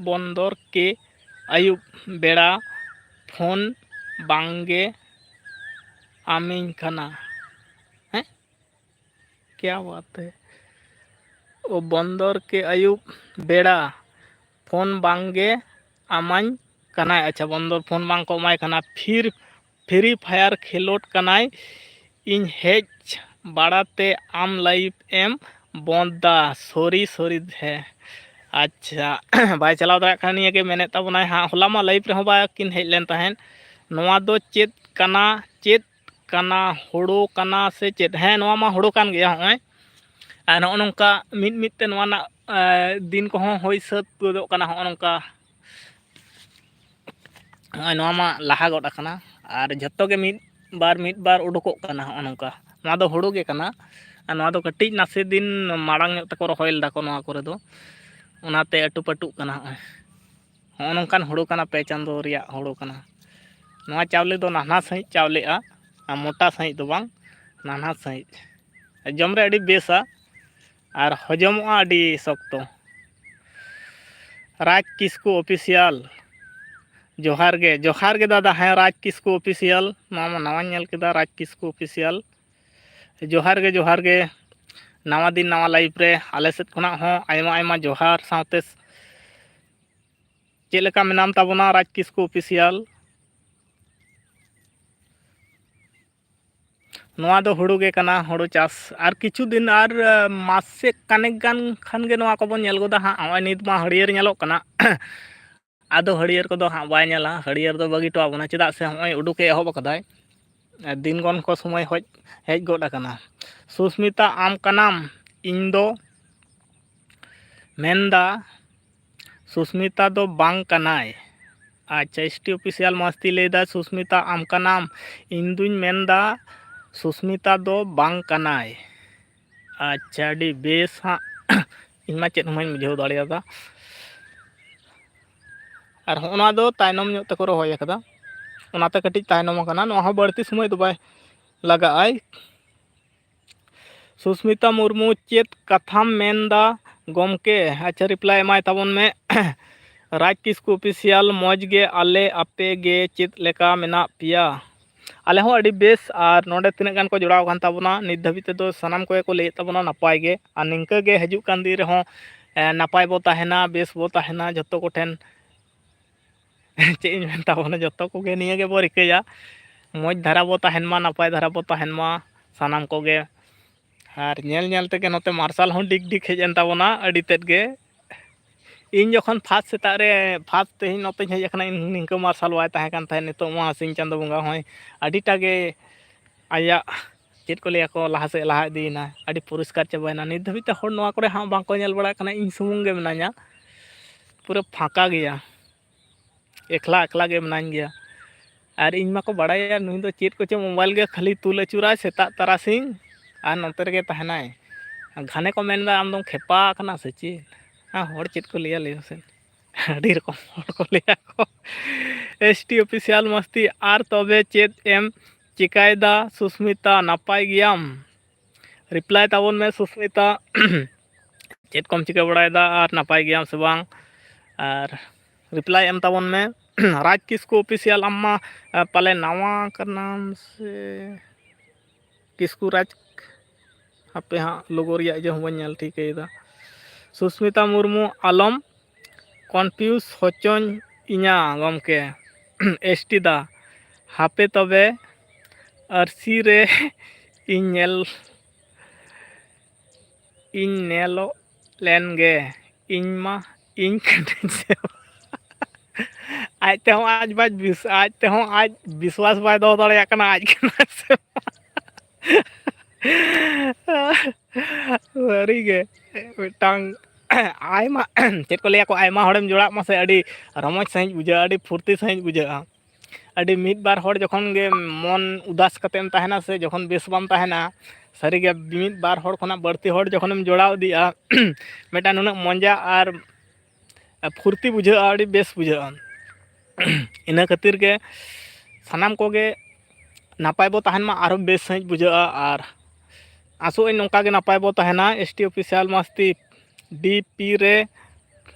ᱵᱚᱱᱫᱚᱨ ᱠᱮ ᱟᱹᱭᱩᱵ ᱵᱮᱲᱟ ᱯᱷᱳᱱ ᱵᱟᱝᱜᱮ ᱟᱢᱤᱧ ᱠᱟᱱᱟ᱾ ᱦᱮᱸ, ᱠᱮᱭᱟ ᱵᱟᱛ ᱦᱮ᱾ ᱳ, ᱵᱚᱱᱫᱚᱨ ᱠᱮ ᱟᱹᱭᱩᱵ ᱵᱮᱲᱟ ᱯᱷᱳᱱ ᱵᱟᱝᱜᱮ ᱟᱢᱟᱧ ᱠᱟᱱᱟᱭ᱾ ᱟᱪᱪᱷᱟ, ᱵᱚᱱᱫᱚᱨ ᱯᱷᱳᱱ ᱵᱟᱝ ᱠᱚ ᱮᱢᱟᱭ ᱠᱟᱱᱟ, ᱯᱷᱤᱨ Free Fire ᱠᱷᱮᱞᱳᱰ ᱠᱟᱱᱟᱭ᱾ ᱤᱧ ᱦᱮᱡ ᱵᱟᱲᱟᱛᱮ ᱟᱢ live ᱮᱢ ᱵᱚᱸᱫᱽ ᱫᱟ, sorry, sorry ᱦᱮᱸ᱾ ᱟᱪᱪᱷᱟ, ᱵᱟᱭ ᱪᱟᱞᱟᱣ ᱫᱟᱲᱮᱭᱟᱜ ᱠᱟᱱᱟ, ᱱᱤᱭᱟᱹ ᱜᱮ ᱢᱮᱱᱮᱫ ᱛᱟᱵᱚᱱᱟᱭ ᱦᱟᱸᱜ᱾ ᱦᱚᱞᱟ ᱢᱟ live ᱨᱮᱦᱚᱸ ᱵᱟᱠᱤᱱ ᱦᱮᱡ ᱞᱮᱱ ᱛᱟᱦᱮᱸᱫ᱾ ᱱᱚᱣᱟ ᱫᱚ ᱪᱮᱫ ᱠᱟᱱᱟ, ᱪᱮᱫ ᱠᱟᱱᱟ, ᱦᱳᱲᱳ ᱠᱟᱱᱟ ᱥᱮ ᱪᱮᱫ? ᱦᱮᱸ, ᱱᱚᱣᱟ ᱢᱟ ᱦᱳᱲᱳ ᱠᱟᱱ ᱜᱮᱭᱟ᱾ ᱦᱚᱸᱜᱼᱚᱭ, ᱟᱨ ᱱᱚᱜᱼᱚ ᱱᱚᱝᱠᱟ ᱢᱤᱫ ᱢᱤᱫ ᱛᱮ ᱱᱚᱣᱟ ᱨᱮᱱᱟᱜ, ᱮ, ᱫᱤᱱ ᱠᱚᱦᱚᱸ ᱦᱩᱭ ᱥᱟᱹᱛ ᱜᱚᱫᱚᱜ ᱠᱟᱱᱟ᱾ ᱦᱚᱸᱜᱼᱚ ᱱᱚᱝᱠᱟ ᱱᱚᱜᱼᱚᱭ ᱱᱚᱣᱟ ᱢᱟ ᱞᱟᱦᱟ ᱜᱚᱫ ᱟᱠᱟᱱᱟ, ᱟᱨ ᱡᱷᱚᱛᱚ ᱜᱮ ᱢᱤᱫ ᱵᱟᱨ ᱢᱤᱫ ᱵᱟᱨ ᱩᱰᱩᱠᱚᱜ ᱠᱟᱱᱟ᱾ ᱦᱚᱸᱜᱼᱚ ᱱᱚᱝᱠᱟ, ᱱᱚᱣᱟ ᱫᱚ ᱦᱩᱲᱩ ᱜᱮ ᱠᱟᱱᱟ᱾ ᱟᱨ ᱱᱚᱣᱟ ᱫᱚ ᱠᱟᱹᱴᱤᱡ ᱱᱟᱥᱮ ᱫᱤᱱ ᱢᱟᱲᱟᱝ ᱧᱚᱜ ᱛᱮᱠᱚ ᱨᱚᱦᱚᱭ ᱞᱮᱫᱟ ᱠᱚ ᱱᱚᱣᱟ ᱠᱚᱨᱮ ᱫᱚ, ᱚᱱᱟᱛᱮ ᱟᱹᱴᱩ ᱯᱟᱹᱴᱩᱜ ᱠᱟᱱᱟ᱾ ᱦᱚᱸᱜᱼᱚᱭ ᱦᱚᱸᱜᱼᱚ ᱱᱚᱝᱠᱟᱱ ᱦᱩᱲᱩ ᱠᱟᱱᱟ, ᱯᱮ ᱪᱟᱸᱫᱳ ᱨᱮᱭᱟᱜ ᱦᱩᱲᱩ ᱠᱟᱱᱟ᱾ ᱱᱚᱣᱟ ᱪᱟᱣᱞᱮ ᱫᱚ ᱱᱟᱱᱦᱟ ᱥᱟᱺᱦᱤᱡ ᱪᱟᱣᱞᱮᱜᱼᱟ, ᱟᱨ ᱢᱚᱴᱟ ᱥᱟᱺᱦᱤᱡ ᱫᱚ ᱵᱟᱝ, ᱱᱟᱱᱦᱟ ᱥᱟᱺᱦᱤᱡ᱾ ᱡᱚᱢ ᱨᱮ ᱟᱹᱰᱤ ᱵᱮᱥᱟ ᱟᱨ ᱦᱚᱡᱚᱢᱚᱜᱼᱟ ᱟᱹᱰᱤ ᱥᱚᱠᱛᱚ᱾ ᱨᱟᱡᱽ ᱠᱤᱥᱠᱩ ᱚᱯᱷᱤᱥᱤᱭᱟᱞ, ᱡᱚᱦᱟᱨ ᱜᱮ, ᱡᱚᱦᱟᱨ ᱜᱮ ᱫᱟᱫᱟ᱾ ᱦᱮᱸ, ᱨᱟᱡᱽ ᱠᱤᱥᱠᱩ ᱚᱯᱷᱤᱥᱤᱭᱟᱞ, ᱱᱚᱣᱟ ᱢᱟ ᱱᱟᱣᱟᱧ ᱧᱮᱞ ᱠᱮᱫᱟ, ᱨᱟᱡᱽ ᱠᱤᱥᱠᱩ ᱚᱯᱷᱤᱥᱤᱭᱟᱞ᱾ ᱡᱚᱦᱟᱨ ᱜᱮ, ᱡᱚᱦᱟᱨ ᱜᱮ᱾ ᱱᱟᱣᱟ ᱫᱤᱱ, ᱱᱟᱣᱟ ᱞᱟᱭᱤᱵᱷ ᱨᱮ ᱟᱞᱮ ᱥᱮᱫ ᱠᱷᱚᱱᱟᱜ ᱦᱚᱸ ᱟᱭᱢᱟ, ᱟᱭᱢᱟ ᱡᱚᱦᱟᱨ ᱥᱟᱶᱛᱮ ᱪᱮᱫ ᱞᱮᱠᱟ ᱢᱮᱱᱟᱢ ᱛᱟᱵᱚᱱᱟ, ᱨᱟᱡᱽ ᱠᱤᱥᱠᱩ ᱚᱯᱷᱤᱥᱤᱭᱟᱞ? ᱱᱚᱣᱟ ᱫᱚ ᱦᱩᱲᱩ ᱜᱮ ᱠᱟᱱᱟ, ᱦᱩᱲᱩ ᱪᱟᱥ᱾ ᱟᱨ ᱠᱤᱪᱷᱩ ᱫᱤᱱ, ᱟᱨ, ᱟᱸ, ᱢᱟᱥᱮ ᱠᱟᱱᱮᱠ ᱜᱟᱱ ᱠᱷᱟᱱ ᱜᱮ ᱱᱚᱣᱟ ᱠᱚᱵᱚᱱ ᱧᱮᱞ ᱜᱚᱫᱟ ᱦᱟᱸᱜ᱾ ᱱᱚᱜᱼᱚᱭ ᱱᱤᱛ ᱢᱟ ᱦᱟᱹᱨᱭᱟᱹᱲ ᱧᱮᱞᱚᱜ ᱠᱟᱱᱟ᱾ ᱟᱫᱚ ᱦᱟᱹᱨᱭᱟᱹᱲ ᱠᱚᱫᱚ ᱦᱟᱸᱜ ᱵᱟᱭ ᱧᱮᱞᱟ, ᱦᱟᱹᱨᱭᱟᱹᱲ ᱫᱚ ᱵᱟᱹᱜᱤ ᱦᱚᱴᱚ ᱟᱵᱚᱱᱟ, ᱪᱮᱫᱟᱜ ᱥᱮ ᱱᱚᱜᱼᱚᱭ ᱩᱰᱩᱠᱮ ᱮᱦᱚᱵ ᱟᱠᱟᱫᱟᱭ᱾ ᱫᱤᱱ ᱜᱚᱱ ᱠᱚ ᱥᱚᱢᱚᱭ ᱦᱚᱡ ᱦᱮᱡ ᱜᱚᱫ ᱟᱠᱟᱱᱟ᱾ ᱥᱩᱥᱢᱤᱛᱟ, ᱟᱢ ᱠᱟᱱᱟᱢ? ᱤᱧ ᱫᱚ ᱢᱮᱱᱫᱟ, ᱥᱩᱥᱢᱤᱛᱟ ᱫᱚ ᱵᱟᱝ ᱠᱟᱱᱟᱭ᱾ ᱟᱪᱪᱷᱟ, ᱮᱥ ᱴᱤ ᱚᱯᱷᱤᱥᱤᱭᱟᱞ ᱢᱟᱥᱛᱤ ᱞᱟᱹᱭᱫᱟ, ᱥᱩᱥᱢᱤᱛᱟ ᱟᱢ ᱠᱟᱱᱟᱢ? ᱤᱧ ᱫᱩᱧ ᱢᱮᱱᱫᱟ, ᱥᱩᱥᱢᱤᱛᱟ ᱫᱚ ᱵᱟᱝ ᱠᱟᱱᱟᱭ᱾ ᱟᱪᱪᱷᱟ, ᱟᱹᱰᱤ ᱵᱮᱥ ᱦᱟᱸᱜ᱾ ᱤᱧ ᱢᱟ ᱪᱮᱫ ᱦᱚᱸ ᱵᱟᱹᱧ ᱵᱩᱡᱷᱟᱹᱣ ᱫᱟᱲᱮᱭᱟᱫᱟ᱾ ᱟᱨ ᱦᱚᱸᱜᱼᱚ ᱱᱚᱣᱟ ᱫᱚ ᱛᱟᱭᱱᱚᱢ ᱧᱚᱜ ᱛᱮᱠᱚ ᱨᱚᱦᱚᱭ ᱟᱠᱟᱫᱟ, ᱚᱱᱟᱛᱮ ᱠᱟᱹᱴᱤᱡ ᱛᱟᱭᱱᱚᱢ ᱟᱠᱟᱱᱟ᱾ ᱱᱚᱣᱟ ᱦᱚᱸ ᱵᱟᱹᱲᱛᱤ ᱥᱚᱢᱚᱭ ᱫᱚ ᱵᱟᱭ ᱞᱟᱜᱟᱜᱼᱟᱭ᱾ ᱥᱩᱥᱢᱤᱛᱟ ᱢᱩᱨᱢᱩ, ᱪᱮᱫ ᱠᱟᱛᱷᱟᱢ ᱢᱮᱱᱫᱟ ᱜᱚᱢᱠᱮ? ᱟᱪᱪᱷᱟ, ᱨᱤᱯᱞᱟᱭ ᱮᱢᱟᱭ ᱛᱟᱵᱚᱱ ᱢᱮ᱾ ᱨᱟᱡᱽ ᱠᱤᱥᱠᱩ ᱚᱯᱷᱤᱥᱤᱭᱟᱞ, ᱢᱚᱡᱽ ᱜᱮ ᱟᱞᱮ, ᱟᱯᱮ ᱜᱮ ᱪᱮᱫ ᱞᱮᱠᱟ ᱢᱮᱱᱟᱜ ᱯᱮᱭᱟ? ᱟᱞᱮ ᱦᱚᱸ ᱟᱹᱰᱤ ᱵᱮᱥ᱾ ᱟᱨ ᱱᱚᱰᱮ ᱛᱤᱱᱟᱹᱜ ᱜᱟᱱ ᱠᱚ ᱡᱚᱲᱟᱣ ᱟᱠᱟᱱ ᱛᱟᱵᱚᱱᱟ, ᱱᱤᱛ ᱫᱷᱟᱹᱵᱤᱡ ᱛᱮᱫᱚ ᱥᱟᱱᱟᱢ ᱠᱚᱜᱮ ᱠᱚ ᱞᱟᱹᱭᱮᱫ ᱛᱟᱵᱚᱱᱟ ᱱᱟᱯᱟᱭ ᱜᱮ᱾ ᱟᱨ ᱱᱤᱝᱠᱟᱹ ᱜᱮ ᱦᱤᱡᱩᱜ ᱠᱟᱱ ᱫᱤᱱ ᱨᱮᱦᱚᱸ, ᱮ, ᱱᱟᱯᱟᱭ ᱵᱚ ᱛᱟᱦᱮᱱᱟ, ᱵᱮᱥ ᱵᱚ ᱛᱟᱦᱮᱱᱟ ᱡᱷᱚᱛᱚ ᱠᱚᱴᱷᱮᱱ᱾ ᱪᱮᱫ ᱤᱧ ᱢᱮᱱ ᱛᱟᱵᱚᱱᱟ, ᱡᱚᱛᱚ ᱠᱚᱜᱮ ᱱᱤᱭᱟᱹ ᱜᱮᱵᱚ ᱨᱤᱠᱟᱹᱭᱟ, ᱢᱚᱡᱽ ᱫᱷᱟᱨᱟ ᱵᱚ ᱛᱟᱦᱮᱱ ᱢᱟ, ᱱᱟᱯᱟᱭ ᱫᱷᱟᱨᱟ ᱵᱚ ᱛᱟᱦᱮᱱ ᱢᱟ ᱥᱟᱱᱟᱢ ᱠᱚᱜᱮ᱾ ᱟᱨ ᱧᱮᱞ ᱧᱮᱞ ᱛᱮᱜᱮ ᱱᱚᱛᱮ ᱢᱟᱨᱥᱟᱞ ᱦᱚᱸ ᱰᱤᱜᱽ ᱰᱤᱜᱽ ᱦᱮᱡ ᱮᱱ ᱛᱟᱵᱚᱱᱟ ᱟᱹᱰᱤ ᱛᱮᱫ ᱜᱮ᱾ ᱤᱧ ᱡᱚᱠᱷᱚᱱ ᱯᱷᱟᱥᱴ ᱥᱮᱛᱟᱜ ᱨᱮ, ᱯᱷᱟᱥᱴ ᱛᱮᱦᱮᱧ ᱱᱚᱛᱮᱧ ᱦᱮᱡ ᱟᱠᱟᱱᱟ, ᱤᱧ ᱱᱤᱝᱠᱟᱹ ᱢᱟᱨᱥᱟᱞ ᱵᱟᱭ ᱛᱟᱦᱮᱸ ᱠᱟᱱ ᱛᱟᱦᱮᱸᱫ᱾ ᱱᱤᱛᱚᱜ ᱢᱟ ᱥᱤᱧ ᱪᱟᱸᱫᱳ ᱵᱚᱸᱜᱟ ᱦᱚᱸᱭ ᱟᱹᱰᱤᱴᱟ ᱜᱮ ᱟᱭᱟᱜ, ᱪᱮᱫ ᱠᱚ ᱞᱟᱹᱭᱟᱠᱚ, ᱞᱟᱦᱟ ᱥᱮᱫ ᱞᱟᱦᱟ ᱤᱫᱤᱭᱮᱱᱟ, ᱟᱹᱰᱤ ᱯᱚᱨᱤᱥᱠᱟᱨ ᱪᱟᱵᱟᱭᱮᱱᱟ᱾ ᱱᱤᱛ ᱫᱷᱟᱹᱵᱤᱡ ᱛᱮ ᱦᱚᱲ ᱱᱚᱣᱟ ᱠᱚᱨᱮ ᱦᱟᱸᱜ ᱵᱟᱝᱠᱚ ᱧᱮᱞ ᱵᱟᱲᱟᱜ ᱠᱟᱱᱟ, ᱤᱧ ᱥᱩᱢᱩᱝ ᱜᱮ ᱢᱮᱱᱟᱧᱟ, ᱯᱩᱨᱟᱹ ᱯᱷᱟᱸᱠᱟ ᱜᱮᱭᱟ᱾ ᱮᱠᱞᱟ ᱮᱠᱞᱟ ᱜᱮ ᱢᱮᱱᱟᱧ ᱜᱮᱭᱟ᱾ ᱟᱨ ᱤᱧ ᱢᱟᱠᱚ ᱵᱟᱲᱟᱭᱟ ᱱᱩᱭ ᱫᱚ ᱪᱮᱫ ᱠᱚᱪᱚ ᱢᱳᱵᱟᱭᱤᱞ ᱜᱮ ᱠᱷᱟᱹᱞᱤ ᱛᱩᱞ ᱟᱹᱪᱩᱨᱟᱭ ᱥᱮᱛᱟᱜ ᱛᱟᱨᱟᱥᱤᱧ, ᱟᱨ ᱱᱚᱛᱮ ᱨᱮᱜᱮ ᱛᱟᱦᱮᱱᱟᱭ᱾ ᱜᱷᱟᱱᱮ ᱠᱚ ᱢᱮᱱᱫᱟ, "ᱟᱢ ᱫᱚᱢ ᱠᱷᱮᱯᱟ ᱟᱠᱟᱱᱟ ᱥᱮ ᱪᱮᱫ?" ᱟᱨ ᱦᱚᱲ ᱪᱮᱫ ᱠᱚ ᱞᱟᱹᱭᱟ ᱞᱟᱹᱭ ᱢᱮᱥᱮ? ᱟᱹᱰᱤ ᱨᱚᱠᱚᱢ ᱦᱚᱲ ᱠᱚ ᱞᱟᱹᱭᱟ ᱠᱚ᱾ ᱮᱥ ᱴᱤ ᱚᱯᱷᱤᱥᱤᱭᱟᱞ ᱢᱟᱥᱛᱤ, ᱟᱨ ᱛᱚᱵᱮ ᱪᱮᱫ ᱮᱢ ᱪᱤᱠᱟᱭᱮᱫᱟ ᱥᱩᱥᱢᱤᱛᱟ? ᱱᱟᱯᱟᱭ ᱜᱮᱭᱟᱢ? ᱨᱤᱯᱞᱟᱭ ᱛᱟᱵᱚᱱ ᱢᱮ ᱥᱩᱥᱢᱤᱛᱟ᱾ ᱪᱮᱫ ᱠᱚᱢ ᱪᱤᱠᱟᱹ ᱵᱟᱲᱟᱭᱮᱫᱟ ᱟᱨ ᱱᱟᱯᱟᱭ ᱜᱮᱭᱟᱢ ᱥᱮ ᱵᱟᱝ? ᱟᱨ ᱨᱤᱯᱞᱟᱭ ᱮᱢ ᱛᱟᱵᱚᱱ ᱢᱮ᱾ ᱨᱟᱡᱽ ᱠᱤᱥᱠᱩ ᱚᱯᱷᱤᱥᱤᱭᱟᱞ, ᱟᱢ ᱢᱟ, ᱟ, ᱯᱟᱞᱮ ᱱᱟᱣᱟ ᱠᱟᱱᱟᱢ ᱥᱮ? ᱠᱤᱥᱠᱩ ᱨᱟᱡᱽ, ᱦᱟᱯᱮ ᱦᱟᱸᱜ ᱞᱳᱜᱳ ᱨᱮᱭᱟᱜ ᱤᱭᱟᱹ ᱦᱚᱸ ᱵᱟᱹᱧ ᱧᱮᱞ ᱴᱷᱤᱠᱟᱹᱭᱮᱫᱟ᱾ ᱥᱩᱥᱢᱤᱛᱟ ᱢᱩᱨᱢᱩ, ᱟᱞᱚᱢ ᱠᱚᱱᱯᱷᱤᱭᱩᱡᱽ ᱦᱚᱪᱚᱧ ᱤᱧᱟ ᱜᱚᱢᱠᱮ᱾ ᱮᱥ ᱴᱤ ᱫᱟ, ᱦᱟᱯᱮ ᱛᱚᱵᱮ ᱟᱹᱨᱥᱤ ᱨᱮ ᱤᱧ ᱧᱮᱞ, ᱤᱧ ᱧᱮᱞᱚᱜ ᱞᱮᱱ ᱜᱮ, ᱤᱧ ᱢᱟ ᱤᱧ ᱠᱟᱹᱱᱟᱹᱧ ᱥᱮ ᱵᱟᱝ? ᱟᱡ ᱛᱮᱦᱚᱸ ᱟᱡ ᱵᱟᱭ ᱵᱤᱥ-, ᱟᱡ ᱛᱮᱦᱚᱸ ᱟᱡ ᱵᱤᱥᱣᱟᱥ ᱵᱟᱭ ᱫᱚᱦᱚ ᱫᱟᱲᱮᱭᱟᱜ ᱠᱟᱱᱟ, ᱟᱡ ᱠᱟᱱᱟᱭ ᱥᱮ ᱵᱟᱝ? ᱥᱟᱹᱨᱤᱜᱮ ᱢᱤᱫᱴᱟᱝ ᱟᱭᱢᱟ, ᱪᱮᱫ ᱠᱚ ᱞᱟᱹᱭᱟ ᱠᱚ, ᱟᱭᱢᱟ ᱦᱚᱲᱮᱢ ᱡᱚᱲᱟᱜ ᱢᱟ ᱥᱮ, ᱟᱹᱰᱤ ᱨᱚᱢᱚᱡᱽ ᱥᱟᱺᱦᱤᱡ ᱵᱩᱡᱷᱟᱹᱜᱼᱟ, ᱟᱹᱰᱤ ᱯᱷᱩᱨᱛᱤ ᱥᱟᱺᱦᱤᱡ ᱵᱩᱡᱷᱟᱹᱜᱼᱟ᱾ ᱟᱹᱰᱤ ᱢᱤᱫ ᱵᱟᱨ ᱦᱚᱲ ᱡᱚᱠᱷᱚᱱ ᱜᱮ ᱢᱚᱱ ᱩᱫᱟᱥ ᱠᱟᱛᱮᱢ ᱛᱟᱦᱮᱱᱟ ᱥᱮ, ᱡᱚᱠᱷᱚᱱ ᱵᱮᱥ ᱵᱟᱢ ᱛᱟᱦᱮᱱᱟ, ᱥᱟᱹᱨᱤᱜᱮ ᱢᱤᱫ ᱵᱟᱨ ᱦᱚᱲ ᱠᱷᱚᱱᱟᱜ ᱵᱟᱹᱲᱛᱤ ᱦᱚᱲ ᱡᱚᱠᱷᱚᱱᱮᱢ ᱡᱚᱲᱟᱣ ᱤᱫᱤᱜᱼᱟ, ᱢᱤᱫᱴᱟᱝ ᱱᱩᱱᱟᱹᱜ ᱢᱚᱡᱟ ᱟᱨ ᱯᱷᱩᱨᱛᱤ ᱵᱩᱡᱷᱟᱹᱜᱼᱟ, ᱟᱹᱰᱤ ᱵᱮᱥ ᱵᱩᱡᱷᱟᱹᱜᱼᱟ᱾ ᱤᱱᱟᱹ ᱠᱷᱟᱹᱛᱤᱨ ᱜᱮ ᱥᱟᱱᱟᱢ ᱠᱚᱜᱮ ᱱᱟᱯᱟᱭ ᱵᱚ ᱛᱟᱦᱮᱱ ᱢᱟ, ᱟᱨᱦᱚᱸ ᱵᱮᱥ ᱥᱟᱺᱦᱤᱡ ᱵᱩᱡᱷᱟᱹᱜᱼᱟ᱾ ᱟᱨ ᱟᱥᱚᱜ ᱟᱹᱧ ᱱᱚᱝᱠᱟ ᱜᱮ ᱱᱟᱯᱟᱭ ᱵᱚ ᱛᱟᱦᱮᱱᱟ᱾ ᱮᱥ ᱴᱤ ᱚᱯᱷᱤᱥᱤᱭᱟᱞ ᱢᱟᱥᱛᱤ, ᱰᱤ ᱯᱤ ᱨᱮ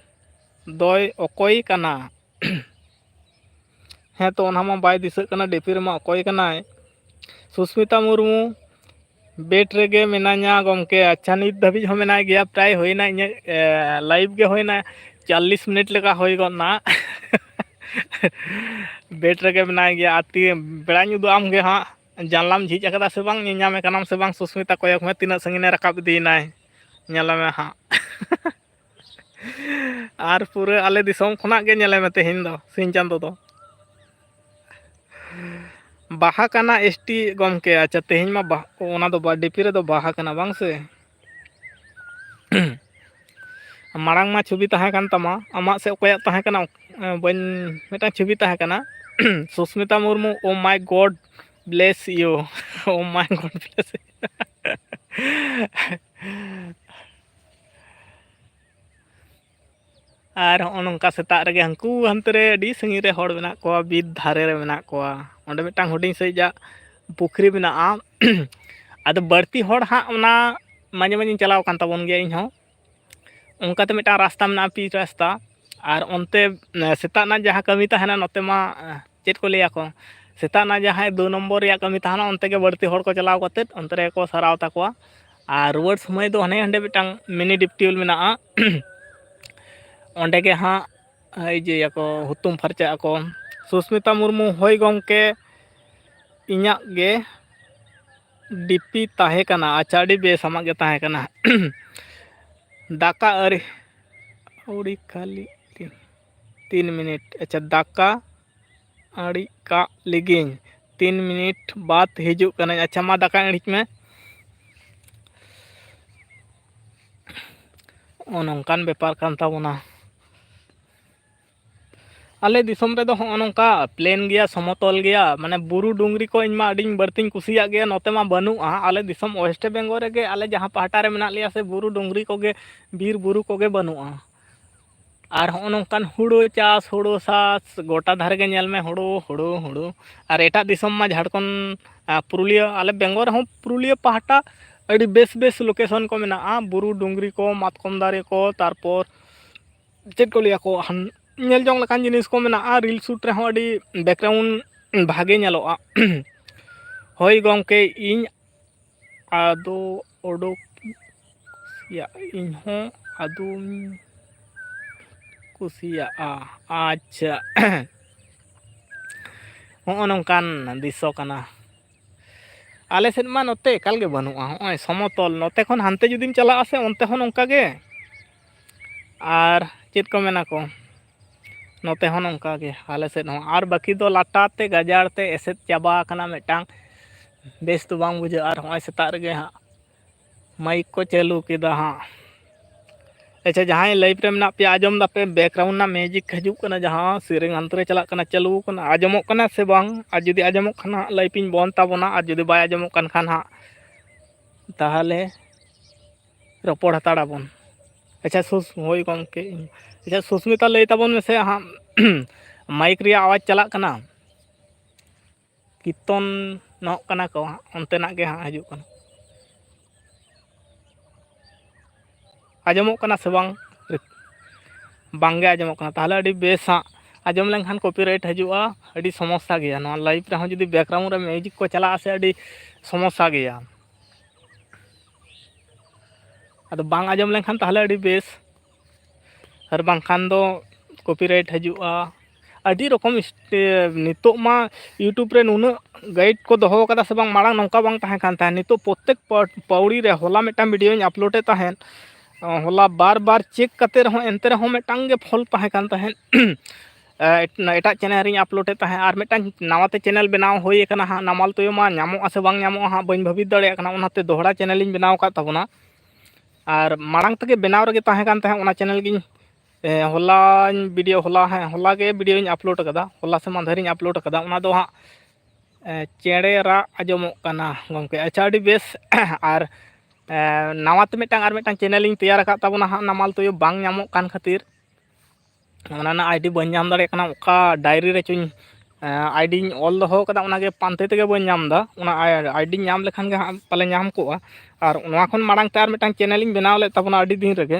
ᱫᱚᱭ ᱚᱠᱚᱭ ᱠᱟᱱᱟ? ᱦᱮᱸ ᱛᱚ, ᱚᱱᱟ ᱢᱟ ᱵᱟᱭ ᱫᱤᱥᱟᱹᱜ ᱠᱟᱱᱟ, ᱰᱤ ᱯᱤ ᱨᱮᱢᱟ ᱚᱠᱚᱭ ᱠᱟᱱᱟᱭ? ᱥᱩᱥᱢᱤᱛᱟ ᱢᱩᱨᱢᱩ, ᱵᱮᱰ ᱨᱮᱜᱮ ᱢᱮᱱᱟᱧᱟ ᱜᱚᱢᱠᱮ᱾ ᱟᱪᱪᱷᱟ, ᱱᱤᱛ ᱫᱷᱟᱹᱵᱤᱡ ᱦᱚᱸ ᱢᱮᱱᱟᱭ ᱜᱮᱭᱟ᱾ ᱯᱨᱟᱭ ᱦᱩᱭᱱᱟ ᱤᱧᱟᱹᱜ, ᱮ, ᱞᱟᱭᱤᱵᱷ ᱜᱮ ᱦᱩᱭᱱᱟ ᱪᱚᱞᱞᱤᱥ ᱢᱤᱱᱤᱴ ᱞᱮᱠᱟ ᱦᱩᱭ ᱜᱚᱫ ᱱᱟ᱾ ᱵᱮᱰ ᱨᱮᱜᱮ ᱢᱮᱱᱟᱭ ᱜᱮᱭᱟ᱾ ᱟᱨ ᱛᱤ ᱵᱮᱲᱟᱧ ᱩᱫᱩᱜ ᱟᱢ ᱜᱮ ᱦᱟᱸᱜ, ᱡᱟᱱᱞᱟᱢ ᱡᱷᱤᱡ ᱟᱠᱟᱫᱟ ᱥᱮ ᱵᱟᱝ? ᱧᱮᱧᱟᱢᱮ ᱠᱟᱱᱟᱢ ᱥᱮ ᱵᱟᱝ? ᱥᱩᱥᱢᱤᱛᱟ, ᱠᱚᱭᱚᱜ ᱢᱮ, ᱛᱤᱱᱟᱹᱜ ᱥᱟᱺᱜᱤᱧᱮ ᱨᱟᱠᱟᱵ ᱤᱫᱤᱭᱮᱱᱟᱭ, ᱧᱮᱞᱮ ᱢᱮ ᱦᱟᱸᱜ᱾ ᱟᱨ ᱯᱩᱨᱟᱹ ᱟᱞᱮ ᱫᱤᱥᱚᱢ ᱠᱷᱚᱱᱟᱜ ᱜᱮ ᱧᱮᱞᱮ ᱢᱮ ᱛᱮᱦᱮᱧ ᱫᱚ, ᱥᱤᱧ ᱪᱟᱸᱫᱚ ᱫᱚ᱾ ᱵᱟᱦᱟ ᱠᱟᱱᱟ ᱮᱥ ᱴᱤ ᱜᱚᱢᱠᱮ᱾ ᱟᱪᱪᱷᱟ, ᱛᱮᱦᱮᱧ ᱢᱟ ᱵᱟᱦ-, ᱚᱱᱟ ᱫᱚ ᱵᱟ-, ᱰᱤ ᱯᱤ ᱨᱮᱫᱚ ᱵᱟᱦᱟ ᱠᱟᱱᱟ, ᱵᱟᱝ ᱥᱮ? ᱢᱟᱲᱟᱝ ᱢᱟ ᱪᱷᱚᱵᱤ ᱛᱟᱦᱮᱸ ᱠᱟᱱ ᱛᱟᱢᱟ, ᱟᱢᱟᱜ ᱥᱮ ᱚᱠᱚᱭᱟᱜ ᱛᱟᱦᱮᱸ ᱠᱟᱱᱟ? ᱵᱟᱹᱧ, ᱢᱤᱫᱴᱟᱝ ᱪᱷᱚᱵᱤ ᱛᱟᱦᱮᱸ ᱠᱟᱱᱟ᱾ Susmita Murmu, "Oh my God bless you." Oh my God bless you. ᱟᱨ ᱦᱚᱸᱜᱼᱚ ᱱᱚᱝᱠᱟ ᱥᱮᱛᱟᱜ ᱨᱮᱜᱮ ᱦᱟᱹᱱᱠᱩ ᱦᱟᱱᱛᱮ ᱨᱮ ᱟᱹᱰᱤ ᱥᱟᱺᱜᱤᱧ ᱨᱮ ᱦᱚᱲ ᱢᱮᱱᱟᱜ ᱠᱚᱣᱟ, ᱵᱤᱨ ᱫᱷᱟᱨᱮ ᱨᱮ ᱢᱮᱱᱟᱜ ᱠᱚᱣᱟ᱾ ᱚᱸᱰᱮ ᱢᱤᱫᱴᱟᱝ ᱦᱩᱰᱤᱧ ᱥᱟᱺᱦᱤᱡᱟᱜ ᱯᱩᱠᱷᱨᱤ ᱢᱮᱱᱟᱜᱼᱟ᱾ ᱟᱫᱚ ᱵᱟᱹᱲᱛᱤ ᱦᱚᱲ ᱦᱟᱸᱜ ᱚᱱᱟ ᱢᱟᱡᱷᱮ ᱢᱟᱡᱷᱮᱧ ᱪᱟᱞᱟᱣ ᱟᱠᱟᱱ ᱛᱟᱵᱚᱱ ᱜᱮᱭᱟ ᱤᱧ ᱦᱚᱸ᱾ ᱚᱱᱠᱟᱛᱮ ᱢᱤᱫᱴᱟᱝ ᱨᱟᱥᱛᱟ ᱢᱮᱱᱟᱜᱼᱟ, ᱯᱤᱪ ᱨᱟᱥᱛᱟ᱾ ᱟᱨ ᱚᱱᱛᱮ, ᱮ, ᱥᱮᱛᱟᱜ ᱨᱮᱱᱟᱜ ᱡᱟᱦᱟᱸ ᱠᱟᱹᱢᱤ ᱛᱟᱦᱮᱱᱟ, ᱱᱚᱛᱮ ᱢᱟ, ᱮ, ᱪᱮᱫ ᱠᱚ ᱞᱟᱹᱭᱟ ᱠᱚ, ᱥᱮᱛᱟᱜ ᱨᱮᱱᱟᱜ ᱡᱟᱦᱟᱸᱭ ᱫᱩ ᱱᱚᱢᱵᱚᱨ ᱨᱮᱭᱟᱜ ᱠᱟᱹᱢᱤ ᱛᱟᱦᱮᱱᱟ, ᱚᱱᱛᱮ ᱜᱮ ᱵᱟᱹᱲᱛᱤ ᱦᱚᱲ ᱠᱚ ᱪᱟᱞᱟᱣ ᱠᱟᱛᱮᱫ ᱚᱱᱛᱮ ᱨᱮᱜᱮ ᱠᱚ ᱥᱟᱨᱟᱣ ᱛᱟᱠᱚᱣᱟ᱾ ᱟᱨ ᱨᱩᱣᱟᱹᱲ ᱥᱚᱢᱚᱭ ᱫᱚ ᱦᱟᱱᱮ ᱦᱟᱸᱰᱮ ᱢᱤᱫᱴᱟᱝ ᱢᱤᱱᱤ ᱰᱤᱯ ᱴᱤᱭᱩᱞ ᱢᱮᱱᱟᱜᱼᱟ, ᱚᱸᱰᱮ ᱜᱮ ᱦᱟᱸᱜ ᱤᱭᱟᱹᱭᱟᱠᱚ, ᱦᱩᱛᱩᱢ ᱯᱷᱟᱨᱪᱟᱜ ᱟᱠᱚ᱾ ᱥᱩᱥᱢᱤᱛᱟ ᱢᱩᱨᱢᱩ, ᱦᱳᱭ ᱜᱚᱢᱠᱮ, ᱤᱧᱟᱹᱜ ᱜᱮ ᱰᱤᱯᱤ ᱛᱟᱦᱮᱸ ᱠᱟᱱᱟ᱾ ᱟᱪᱪᱷᱟ, ᱟᱹᱰᱤ ᱵᱮᱥ, ᱟᱢᱟᱜ ᱜᱮ ᱛᱟᱦᱮᱸ ᱠᱟᱱᱟ᱾ ᱫᱟᱠᱟ ᱟᱹᱨᱤ, ᱟᱹᱣᱲᱤ ᱠᱷᱟᱹᱞᱤ ᱛᱤᱱ, ᱛᱤᱱ ᱢᱤᱱᱤᱴ᱾ ᱟᱪᱪᱷᱟ, ᱫᱟᱠᱟ ᱟᱹᱲᱤᱡ ᱠᱟᱜ ᱞᱮᱜᱤᱧ, ᱛᱤᱱ ᱢᱤᱱᱤᱴ ᱵᱟᱫᱽ ᱦᱤᱡᱩᱜ ᱠᱟᱹᱱᱟᱹᱧ᱾ ᱟᱪᱪᱷᱟ, ᱢᱟ ᱫᱟᱠᱟ ᱟᱹᱲᱤᱡ ᱢᱮ᱾ ᱱᱚᱜᱼᱚ ᱱᱚᱝᱠᱟᱱ ᱵᱮᱯᱟᱨ ᱠᱟᱱ ᱛᱟᱵᱚᱱᱟ᱾ ᱟᱞᱮ ᱫᱤᱥᱚᱢ ᱨᱮᱫᱚ ᱦᱚᱸᱜᱼᱚ ᱱᱚᱝᱠᱟ ᱯᱞᱮᱱ ᱜᱮᱭᱟ, ᱥᱚᱢᱚᱛᱚᱞ ᱜᱮᱭᱟ, ᱢᱟᱱᱮ ᱵᱩᱨᱩ ᱰᱩᱝᱨᱤ ᱠᱚ ᱤᱧ ᱢᱟ ᱟᱹᱰᱤᱧ ᱵᱟᱹᱲᱛᱤᱧ ᱠᱩᱥᱤᱭᱟᱜ ᱜᱮᱭᱟ᱾ ᱱᱚᱛᱮ ᱢᱟ ᱵᱟᱹᱱᱩᱜᱼᱟ, ᱟᱞᱮ ᱫᱤᱥᱚᱢ ᱳᱭᱮᱥᱴ ᱵᱮᱝᱜᱚᱞ ᱨᱮᱜᱮ ᱟᱞᱮ ᱡᱟᱦᱟᱸ ᱯᱟᱦᱴᱟ ᱨᱮ ᱢᱮᱱᱟᱜ ᱞᱮᱭᱟ ᱥᱮ, ᱵᱩᱨᱩ ᱰᱩᱝᱨᱤ ᱠᱚᱜᱮ, ᱵᱤᱨ ᱵᱩᱨᱩ ᱠᱚᱜᱮ ᱵᱟᱹᱱᱩᱜᱼᱟ᱾ ᱟᱨ ᱦᱚᱸᱜᱼᱚ ᱱᱚᱝᱠᱟᱱ ᱦᱩᱲᱩ ᱪᱟᱥ, ᱦᱩᱲᱩ ᱪᱟᱥ, ᱜᱚᱴᱟ ᱫᱷᱟᱨᱮ ᱜᱮ ᱧᱮᱞ ᱢᱮ ᱦᱩᱲᱩ, ᱦᱩᱲᱩ, ᱦᱩᱲᱩ᱾ ᱟᱨ ᱮᱴᱟᱜ ᱫᱤᱥᱚᱢ ᱢᱟ ᱡᱷᱟᱲᱠᱷᱚᱸᱰ, ᱟᱨ ᱯᱩᱨᱩᱞᱤᱭᱟᱹ, ᱟᱞᱮ ᱵᱮᱝᱜᱚᱞ ᱨᱮᱦᱚᱸ ᱯᱩᱨᱩᱞᱤᱭᱟᱹ ᱯᱟᱦᱴᱟ ᱟᱹᱰᱤ ᱵᱮᱥ ᱵᱮᱥ ᱞᱳᱠᱮᱥᱚᱱ ᱠᱚ ᱢᱮᱱᱟᱜᱼᱟ, ᱵᱩᱨᱩ ᱰᱩᱝᱨᱤ ᱠᱚ, ᱢᱟᱛᱠᱚᱢ ᱫᱟᱨᱮ ᱠᱚ, ᱛᱟᱨᱯᱚᱨ ᱪᱮᱫ ᱠᱚ ᱞᱟᱹᱭᱟ ᱠᱚ, ᱦᱟᱱ-, ᱧᱮᱞ ᱡᱚᱝ ᱞᱮᱠᱟᱱ ᱡᱤᱱᱤᱥ ᱠᱚ ᱢᱮᱱᱟᱜᱼᱟ᱾ ᱨᱤᱞ ᱥᱩᱴ ᱨᱮᱦᱚᱸ ᱟᱹᱰᱤ ᱵᱮᱠᱜᱨᱟᱣᱩᱱᱰ ᱵᱷᱟᱜᱮ ᱧᱮᱞᱚᱜᱼᱟ᱾ ᱦᱳᱭ ᱜᱚᱢᱠᱮ, ᱤᱧ ᱟᱫᱚ ᱚᱰᱚᱠ ᱠᱩᱥᱤᱭᱟᱜ, ᱤᱧ ᱦᱚᱸ ᱟᱫᱚᱧ ᱠᱩᱥᱤᱭᱟᱜᱼᱟ᱾ ᱟᱪᱪᱷᱟ, ᱦᱚᱸᱜᱼᱚ ᱱᱚᱝᱠᱟᱱ ᱫᱤᱥᱚ ᱠᱟᱱᱟ᱾ ᱟᱞᱮ ᱥᱮᱫ ᱢᱟ ᱱᱚᱛᱮ ᱮᱠᱟᱞ ᱜᱮ ᱵᱟᱹᱱᱩᱜᱼᱟ, ᱦᱚᱸᱜᱼᱚᱭ ᱥᱚᱢᱚᱛᱚᱞ᱾ ᱱᱚᱛᱮ ᱠᱷᱚᱱ ᱦᱟᱱᱛᱮ ᱡᱩᱫᱤᱢ ᱪᱟᱞᱟᱜᱼᱟ ᱥᱮ, ᱚᱱᱛᱮ ᱦᱚᱸ ᱱᱚᱝᱠᱟ ᱜᱮ᱾ ᱟᱨ ᱪᱮᱫ ᱠᱚ ᱢᱮᱱᱟ ᱠᱚ, ᱱᱚᱛᱮ ᱦᱚᱸ ᱱᱚᱝᱠᱟ ᱜᱮ, ᱟᱞᱮ ᱥᱮᱫ ᱦᱚᱸ᱾ ᱟᱨ ᱵᱟᱹᱠᱤ ᱫᱚ ᱞᱟᱴᱟ ᱛᱮ, ᱜᱟᱡᱟᱲ ᱛᱮ ᱮᱥᱮᱫ ᱪᱟᱵᱟ ᱟᱠᱟᱱᱟ, ᱢᱤᱫᱴᱟᱝ ᱵᱮᱥ ᱫᱚ ᱵᱟᱝ ᱵᱩᱡᱷᱟᱹᱜᱼᱟ᱾ ᱟᱨ ᱦᱚᱸᱜᱼᱚᱭ ᱥᱮᱛᱟᱜ ᱨᱮᱜᱮ ᱦᱟᱸᱜ ᱢᱟᱭᱤᱠ ᱠᱚ ᱪᱟᱹᱞᱩ ᱠᱮᱫᱟ ᱦᱟᱸᱜ᱾ ᱟᱪᱪᱷᱟ, ᱡᱟᱦᱟᱸᱭ live ᱨᱮ ᱢᱮᱱᱟᱜ ᱯᱮᱭᱟ, ᱟᱸᱡᱚᱢ ᱫᱟᱯᱮ background ᱨᱮᱱᱟᱜ music ᱦᱤᱡᱩᱜ ᱠᱟᱱᱟ, ᱡᱟᱦᱟᱸ ᱥᱮᱨᱮᱧ ᱦᱟᱱᱛᱮ ᱨᱮ ᱪᱟᱞᱟᱜ ᱠᱟᱱᱟ, ᱪᱟᱹᱞᱩ ᱠᱟᱱᱟ, ᱟᱸᱡᱚᱢᱚᱜ ᱠᱟᱱᱟ ᱥᱮ ᱵᱟᱝ? ᱟᱨ ᱡᱩᱫᱤ ᱟᱸᱡᱚᱢᱚᱜ ᱠᱷᱟᱱ ᱦᱟᱸᱜ live ᱤᱧ ᱵᱚᱱᱫ ᱛᱟᱵᱚᱱᱟ, ᱟᱨ ᱡᱩᱫᱤ ᱵᱟᱭ ᱟᱸᱡᱚᱢᱚᱜ ᱠᱟᱱ ᱠᱷᱟᱱ ᱦᱟᱸᱜ ᱛᱟᱦᱚᱞᱮ ᱨᱚᱯᱚᱲ ᱦᱟᱛᱟᱲ ᱟᱵᱚᱱ᱾ ᱟᱪᱪᱷᱟ ᱥᱩᱥ-, ᱦᱳᱭ ᱜᱚᱢᱠᱮ, ᱟᱪᱪᱷᱟ ᱥᱩᱥᱢᱤᱛᱟ, ᱞᱟᱹᱭ ᱛᱟᱵᱚᱱ ᱢᱮᱥᱮ ᱦᱟᱸᱜ, mic ᱨᱮᱭᱟᱜ ᱟᱣᱟᱡᱽ ᱪᱟᱞᱟᱜ ᱠᱟᱱᱟ, ᱠᱤᱨᱛᱚᱱᱚᱜ ᱠᱟᱱᱟ ᱠᱚ ᱦᱟᱸᱜ, ᱚᱱᱛᱮᱱᱟᱜ ᱜᱮ ᱦᱟᱸᱜ ᱦᱤᱡᱩᱜ ᱠᱟᱱᱟ᱾ ᱟᱸᱡᱚᱢᱚᱜ ᱠᱟᱱᱟ ᱥᱮ ᱵᱟᱝ? ᱵᱟᱝᱜᱮ ᱟᱸᱡᱚᱢᱚᱜ ᱠᱟᱱᱟ᱾ ᱛᱟᱦᱚᱞᱮ ᱟᱹᱰᱤ ᱵᱮᱥ ᱦᱟᱸᱜ, ᱟᱸᱡᱚᱢ ᱞᱮᱱᱠᱷᱟᱱ copyright ᱦᱤᱡᱩᱜᱼᱟ, ᱟᱹᱰᱤ ᱥᱚᱢᱚᱥᱥᱟ ᱜᱮᱭᱟ᱾ ᱱᱚᱣᱟ live ᱨᱮᱦᱚᱸ ᱡᱩᱫᱤ background ᱨᱮ music ᱠᱚ ᱪᱟᱞᱟᱜᱼᱟ ᱥᱮ, ᱟᱹᱰᱤ ᱥᱚᱢᱚᱥᱥᱟ ᱜᱮᱭᱟ᱾ ᱟᱫᱚ ᱵᱟᱝ ᱟᱸᱡᱚᱢ ᱞᱮᱱᱠᱷᱟᱱ ᱛᱟᱦᱚᱞᱮ ᱟᱹᱰᱤ ᱵᱮᱥ, ᱟᱨ ᱵᱟᱝᱠᱷᱟᱱ ᱫᱚ copyright ᱦᱤᱡᱩᱜᱼᱟ᱾ ᱟᱹᱰᱤ ᱨᱚᱠᱚᱢ ᱤᱥ-, ᱱᱤᱛᱚᱜ ᱢᱟ YouTube ᱨᱮ ᱱᱩᱱᱟᱹᱜ guide ᱠᱚ ᱫᱚᱦᱚ ᱠᱟᱫᱟ ᱥᱮ ᱵᱟᱝ, ᱢᱟᱲᱟᱝ ᱱᱚᱝᱠᱟ ᱵᱟᱝ ᱛᱟᱦᱮᱸ ᱠᱟᱱ ᱛᱟᱦᱮᱸᱫ᱾ ᱱᱤᱛᱚᱜ ᱯᱨᱚᱛᱮᱠ ᱯᱟ-, ᱯᱟᱹᱣᱲᱤ ᱨᱮ, ᱦᱚᱞᱟ ᱢᱤᱫᱴᱟᱝ videoᱧ uploadᱮᱫ ᱛᱟᱦᱮᱸᱫ, ᱦᱚᱞᱟ ᱵᱟᱨ ᱵᱟᱨ check ᱠᱟᱛᱮ ᱨᱮᱦᱚᱸ, ᱮᱱᱛᱮ ᱨᱮᱦᱚᱸ ᱢᱤᱫᱴᱟᱝ ᱜᱮ fault ᱛᱟᱦᱮᱸ ᱠᱟᱱ ᱛᱟᱦᱮᱸᱫ᱾ ᱮᱴ-, ᱮᱴᱟᱜ channel ᱨᱤᱧ uploadᱮᱫ ᱛᱟᱦᱮᱸᱫ, ᱟᱨ ᱢᱤᱫᱴᱟᱝ ᱱᱟᱣᱟᱛᱮ channel ᱵᱮᱱᱟᱣ ᱦᱩᱭ ᱟᱠᱟᱱᱟ ᱦᱟᱸᱜ, ᱱᱟᱢᱟᱞ ᱛᱩᱭᱩ ᱢᱟ ᱧᱟᱢᱚᱜᱼᱟ ᱥᱮ ᱵᱟᱝ ᱧᱟᱢᱚᱜᱼᱟ ᱦᱟᱸᱜ ᱵᱟᱹᱧ ᱵᱷᱟᱹᱵᱤᱛ ᱫᱟᱲᱮᱭᱟᱜ ᱠᱟᱱᱟ, ᱚᱱᱟᱛᱮ ᱫᱚᱦᱲᱟ channelᱤᱧ ᱵᱮᱱᱟᱣ ᱟᱠᱟᱫ ᱛᱟᱵᱚᱱᱟ᱾ ᱟᱨ ᱢᱟᱲᱟᱝ ᱛᱮᱜᱮ ᱵᱮᱱᱟᱣ ᱨᱮᱜᱮ ᱛᱟᱦᱮᱸ ᱠᱟᱱ ᱛᱟᱦᱮᱸᱫ ᱚᱱᱟ channel ᱜᱤᱧ, ᱮ, ᱦᱚᱞᱟᱧ video, ᱦᱚᱞᱟ, ᱦᱮᱸ, ᱦᱚᱞᱟ ᱜᱮ videoᱧ upload ᱟᱠᱟᱫᱟ, ᱦᱚᱞᱟ ᱥᱮ ᱢᱟᱫᱷᱮᱨᱤᱧ upload ᱟᱠᱟᱫᱟ᱾ ᱚᱱᱟ ᱫᱚ ᱦᱟᱸᱜ, ᱮ, ᱪᱮᱬᱮ ᱨᱟᱜ ᱟᱸᱡᱚᱢᱚᱜ ᱠᱟᱱᱟ ᱜᱚᱢᱠᱮ᱾ ᱟᱪᱪᱷᱟ, ᱟᱹᱰᱤ ᱵᱮᱥ᱾ ᱟᱨ, ᱮ, ᱱᱟᱣᱟ ᱛᱮ ᱢᱤᱫᱴᱟᱝ, ᱟᱨ ᱢᱤᱫᱴᱟᱝ channelᱤᱧ ᱛᱮᱭᱟᱨ ᱟᱠᱟᱫ ᱛᱟᱵᱚᱱᱟ ᱦᱟᱸᱜ, ᱱᱟᱢᱟᱞ ᱛᱩᱭᱩ ᱵᱟᱝ ᱧᱟᱢᱚᱜ ᱠᱟᱱ ᱠᱷᱟᱹᱛᱤᱨ ᱚᱱᱟ ᱨᱮᱱᱟᱜ ID ᱵᱟᱹᱧ ᱧᱟᱢ ᱫᱟᱲᱮᱭᱟᱜ ᱠᱟᱱᱟ᱾ ᱚᱠᱟ diary ᱨᱮᱪᱚᱧ, ᱮ, IDᱧ ᱚᱞ ᱫᱚᱦᱚ ᱠᱟᱫᱟ, ᱚᱱᱟᱜᱮ ᱯᱟᱱᱛᱮ ᱛᱮᱜᱮ ᱵᱟᱹᱧ ᱧᱟᱢ ᱮᱫᱟ᱾ ᱚᱱᱟ IDᱧ ᱧᱟᱢ ᱞᱮᱠᱷᱟᱱ ᱜᱮ ᱦᱟᱸᱜ ᱯᱟᱞᱮ ᱧᱟᱢ ᱠᱚᱜᱼᱟ᱾ ᱟᱨ ᱱᱚᱣᱟ ᱠᱷᱚᱱ ᱢᱟᱲᱟᱝ ᱛᱮ ᱟᱨ ᱢᱤᱫᱴᱟᱝ channelᱤᱧ ᱵᱮᱱᱟᱣ ᱞᱮᱫ ᱛᱟᱵᱚᱱᱟ ᱟᱹᱰᱤ ᱫᱤᱱ ᱨᱮᱜᱮ,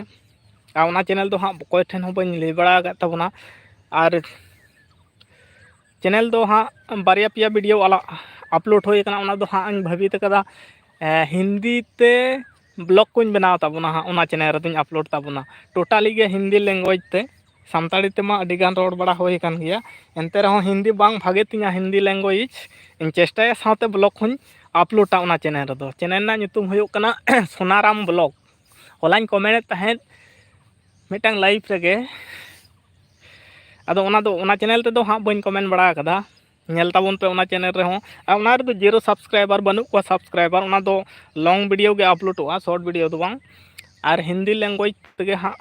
ᱟᱨ ᱚᱱᱟ channel ᱫᱚ ᱦᱟᱸᱜ ᱚᱠᱚᱭ ᱴᱷᱮᱱ ᱦᱚᱸ ᱵᱟᱹᱧ ᱞᱟᱹᱭ ᱵᱟᱲᱟ ᱟᱠᱟᱫ ᱛᱟᱵᱚᱱᱟ᱾ ᱟᱨ channel ᱫᱚ ᱦᱟᱸᱜ ᱵᱟᱨᱭᱟ ᱯᱮᱭᱟ video ᱟᱞᱟ-, upload ᱦᱩᱭ ᱟᱠᱟᱱᱟ᱾ ᱚᱱᱟ ᱫᱚ ᱦᱟᱸᱜ ᱤᱧ ᱵᱷᱟᱹᱵᱤᱛ ᱟᱠᱟᱫᱟ, ᱮ, ᱦᱤᱱᱫᱤ ᱛᱮ vlog ᱠᱚᱧ ᱵᱮᱱᱟᱣ ᱛᱟᱵᱚᱱᱟ ᱦᱟᱸᱜ, ᱚᱱᱟ channel ᱨᱮᱫᱚᱧ upload ᱛᱟᱵᱚᱱᱟ᱾ Totally ᱜᱮ ᱦᱤᱱᱫᱤ language ᱛᱮ, ᱥᱟᱱᱛᱟᱲᱤ ᱛᱮᱢᱟ ᱟᱹᱰᱤ ᱜᱟᱱ ᱨᱚᱲ ᱵᱟᱲᱟ ᱦᱩᱭ ᱟᱠᱟᱱ ᱜᱮᱭᱟ, ᱮᱱᱛᱮ ᱨᱮᱦᱚᱸ ᱦᱤᱱᱫᱤ ᱵᱟᱝ ᱵᱷᱟᱜᱮ ᱛᱤᱧᱟ, ᱦᱤᱱᱫᱤ language ᱤᱧ ᱪᱮᱥᱴᱟᱭᱟ, ᱥᱟᱶᱛᱮ vlog ᱦᱚᱸᱧ uploadᱟ ᱚᱱᱟ channel ᱨᱮᱫᱚ᱾ Channel ᱨᱮᱱᱟᱜ ᱧᱩᱛᱩᱢ ᱦᱩᱭᱩᱜ ᱠᱟᱱᱟ ᱥᱳᱱᱟᱨᱟᱢ vlog᱾ ᱦᱚᱞᱟᱧ commentᱮᱫ ᱛᱟᱦᱮᱸᱫ ᱢᱤᱫᱴᱟᱝ live ᱨᱮᱜᱮ, ᱟᱫᱚ ᱚᱱᱟ ᱫᱚ, ᱚᱱᱟ channel ᱛᱮᱫᱚ ᱦᱟᱸᱜ ᱵᱟᱹᱧ comment ᱵᱟᱲᱟ ᱟᱠᱟᱫᱟ, ᱧᱮᱞ ᱛᱟᱵᱚᱱ ᱯᱮ ᱚᱱᱟ channel ᱨᱮᱦᱚᱸ᱾ ᱟᱨ ᱚᱱᱟ ᱨᱮᱫᱚ zero subscriber, ᱵᱟᱹᱱᱩᱜ ᱠᱚᱣᱟ subscriber, ᱚᱱᱟ ᱫᱚ long video ᱜᱮ uploadᱚᱜᱼᱟ, short video ᱫᱚ ᱵᱟᱝ᱾ ᱟᱨ ᱦᱤᱱᱫᱤ language ᱛᱮᱜᱮ ᱦᱟᱸᱜ,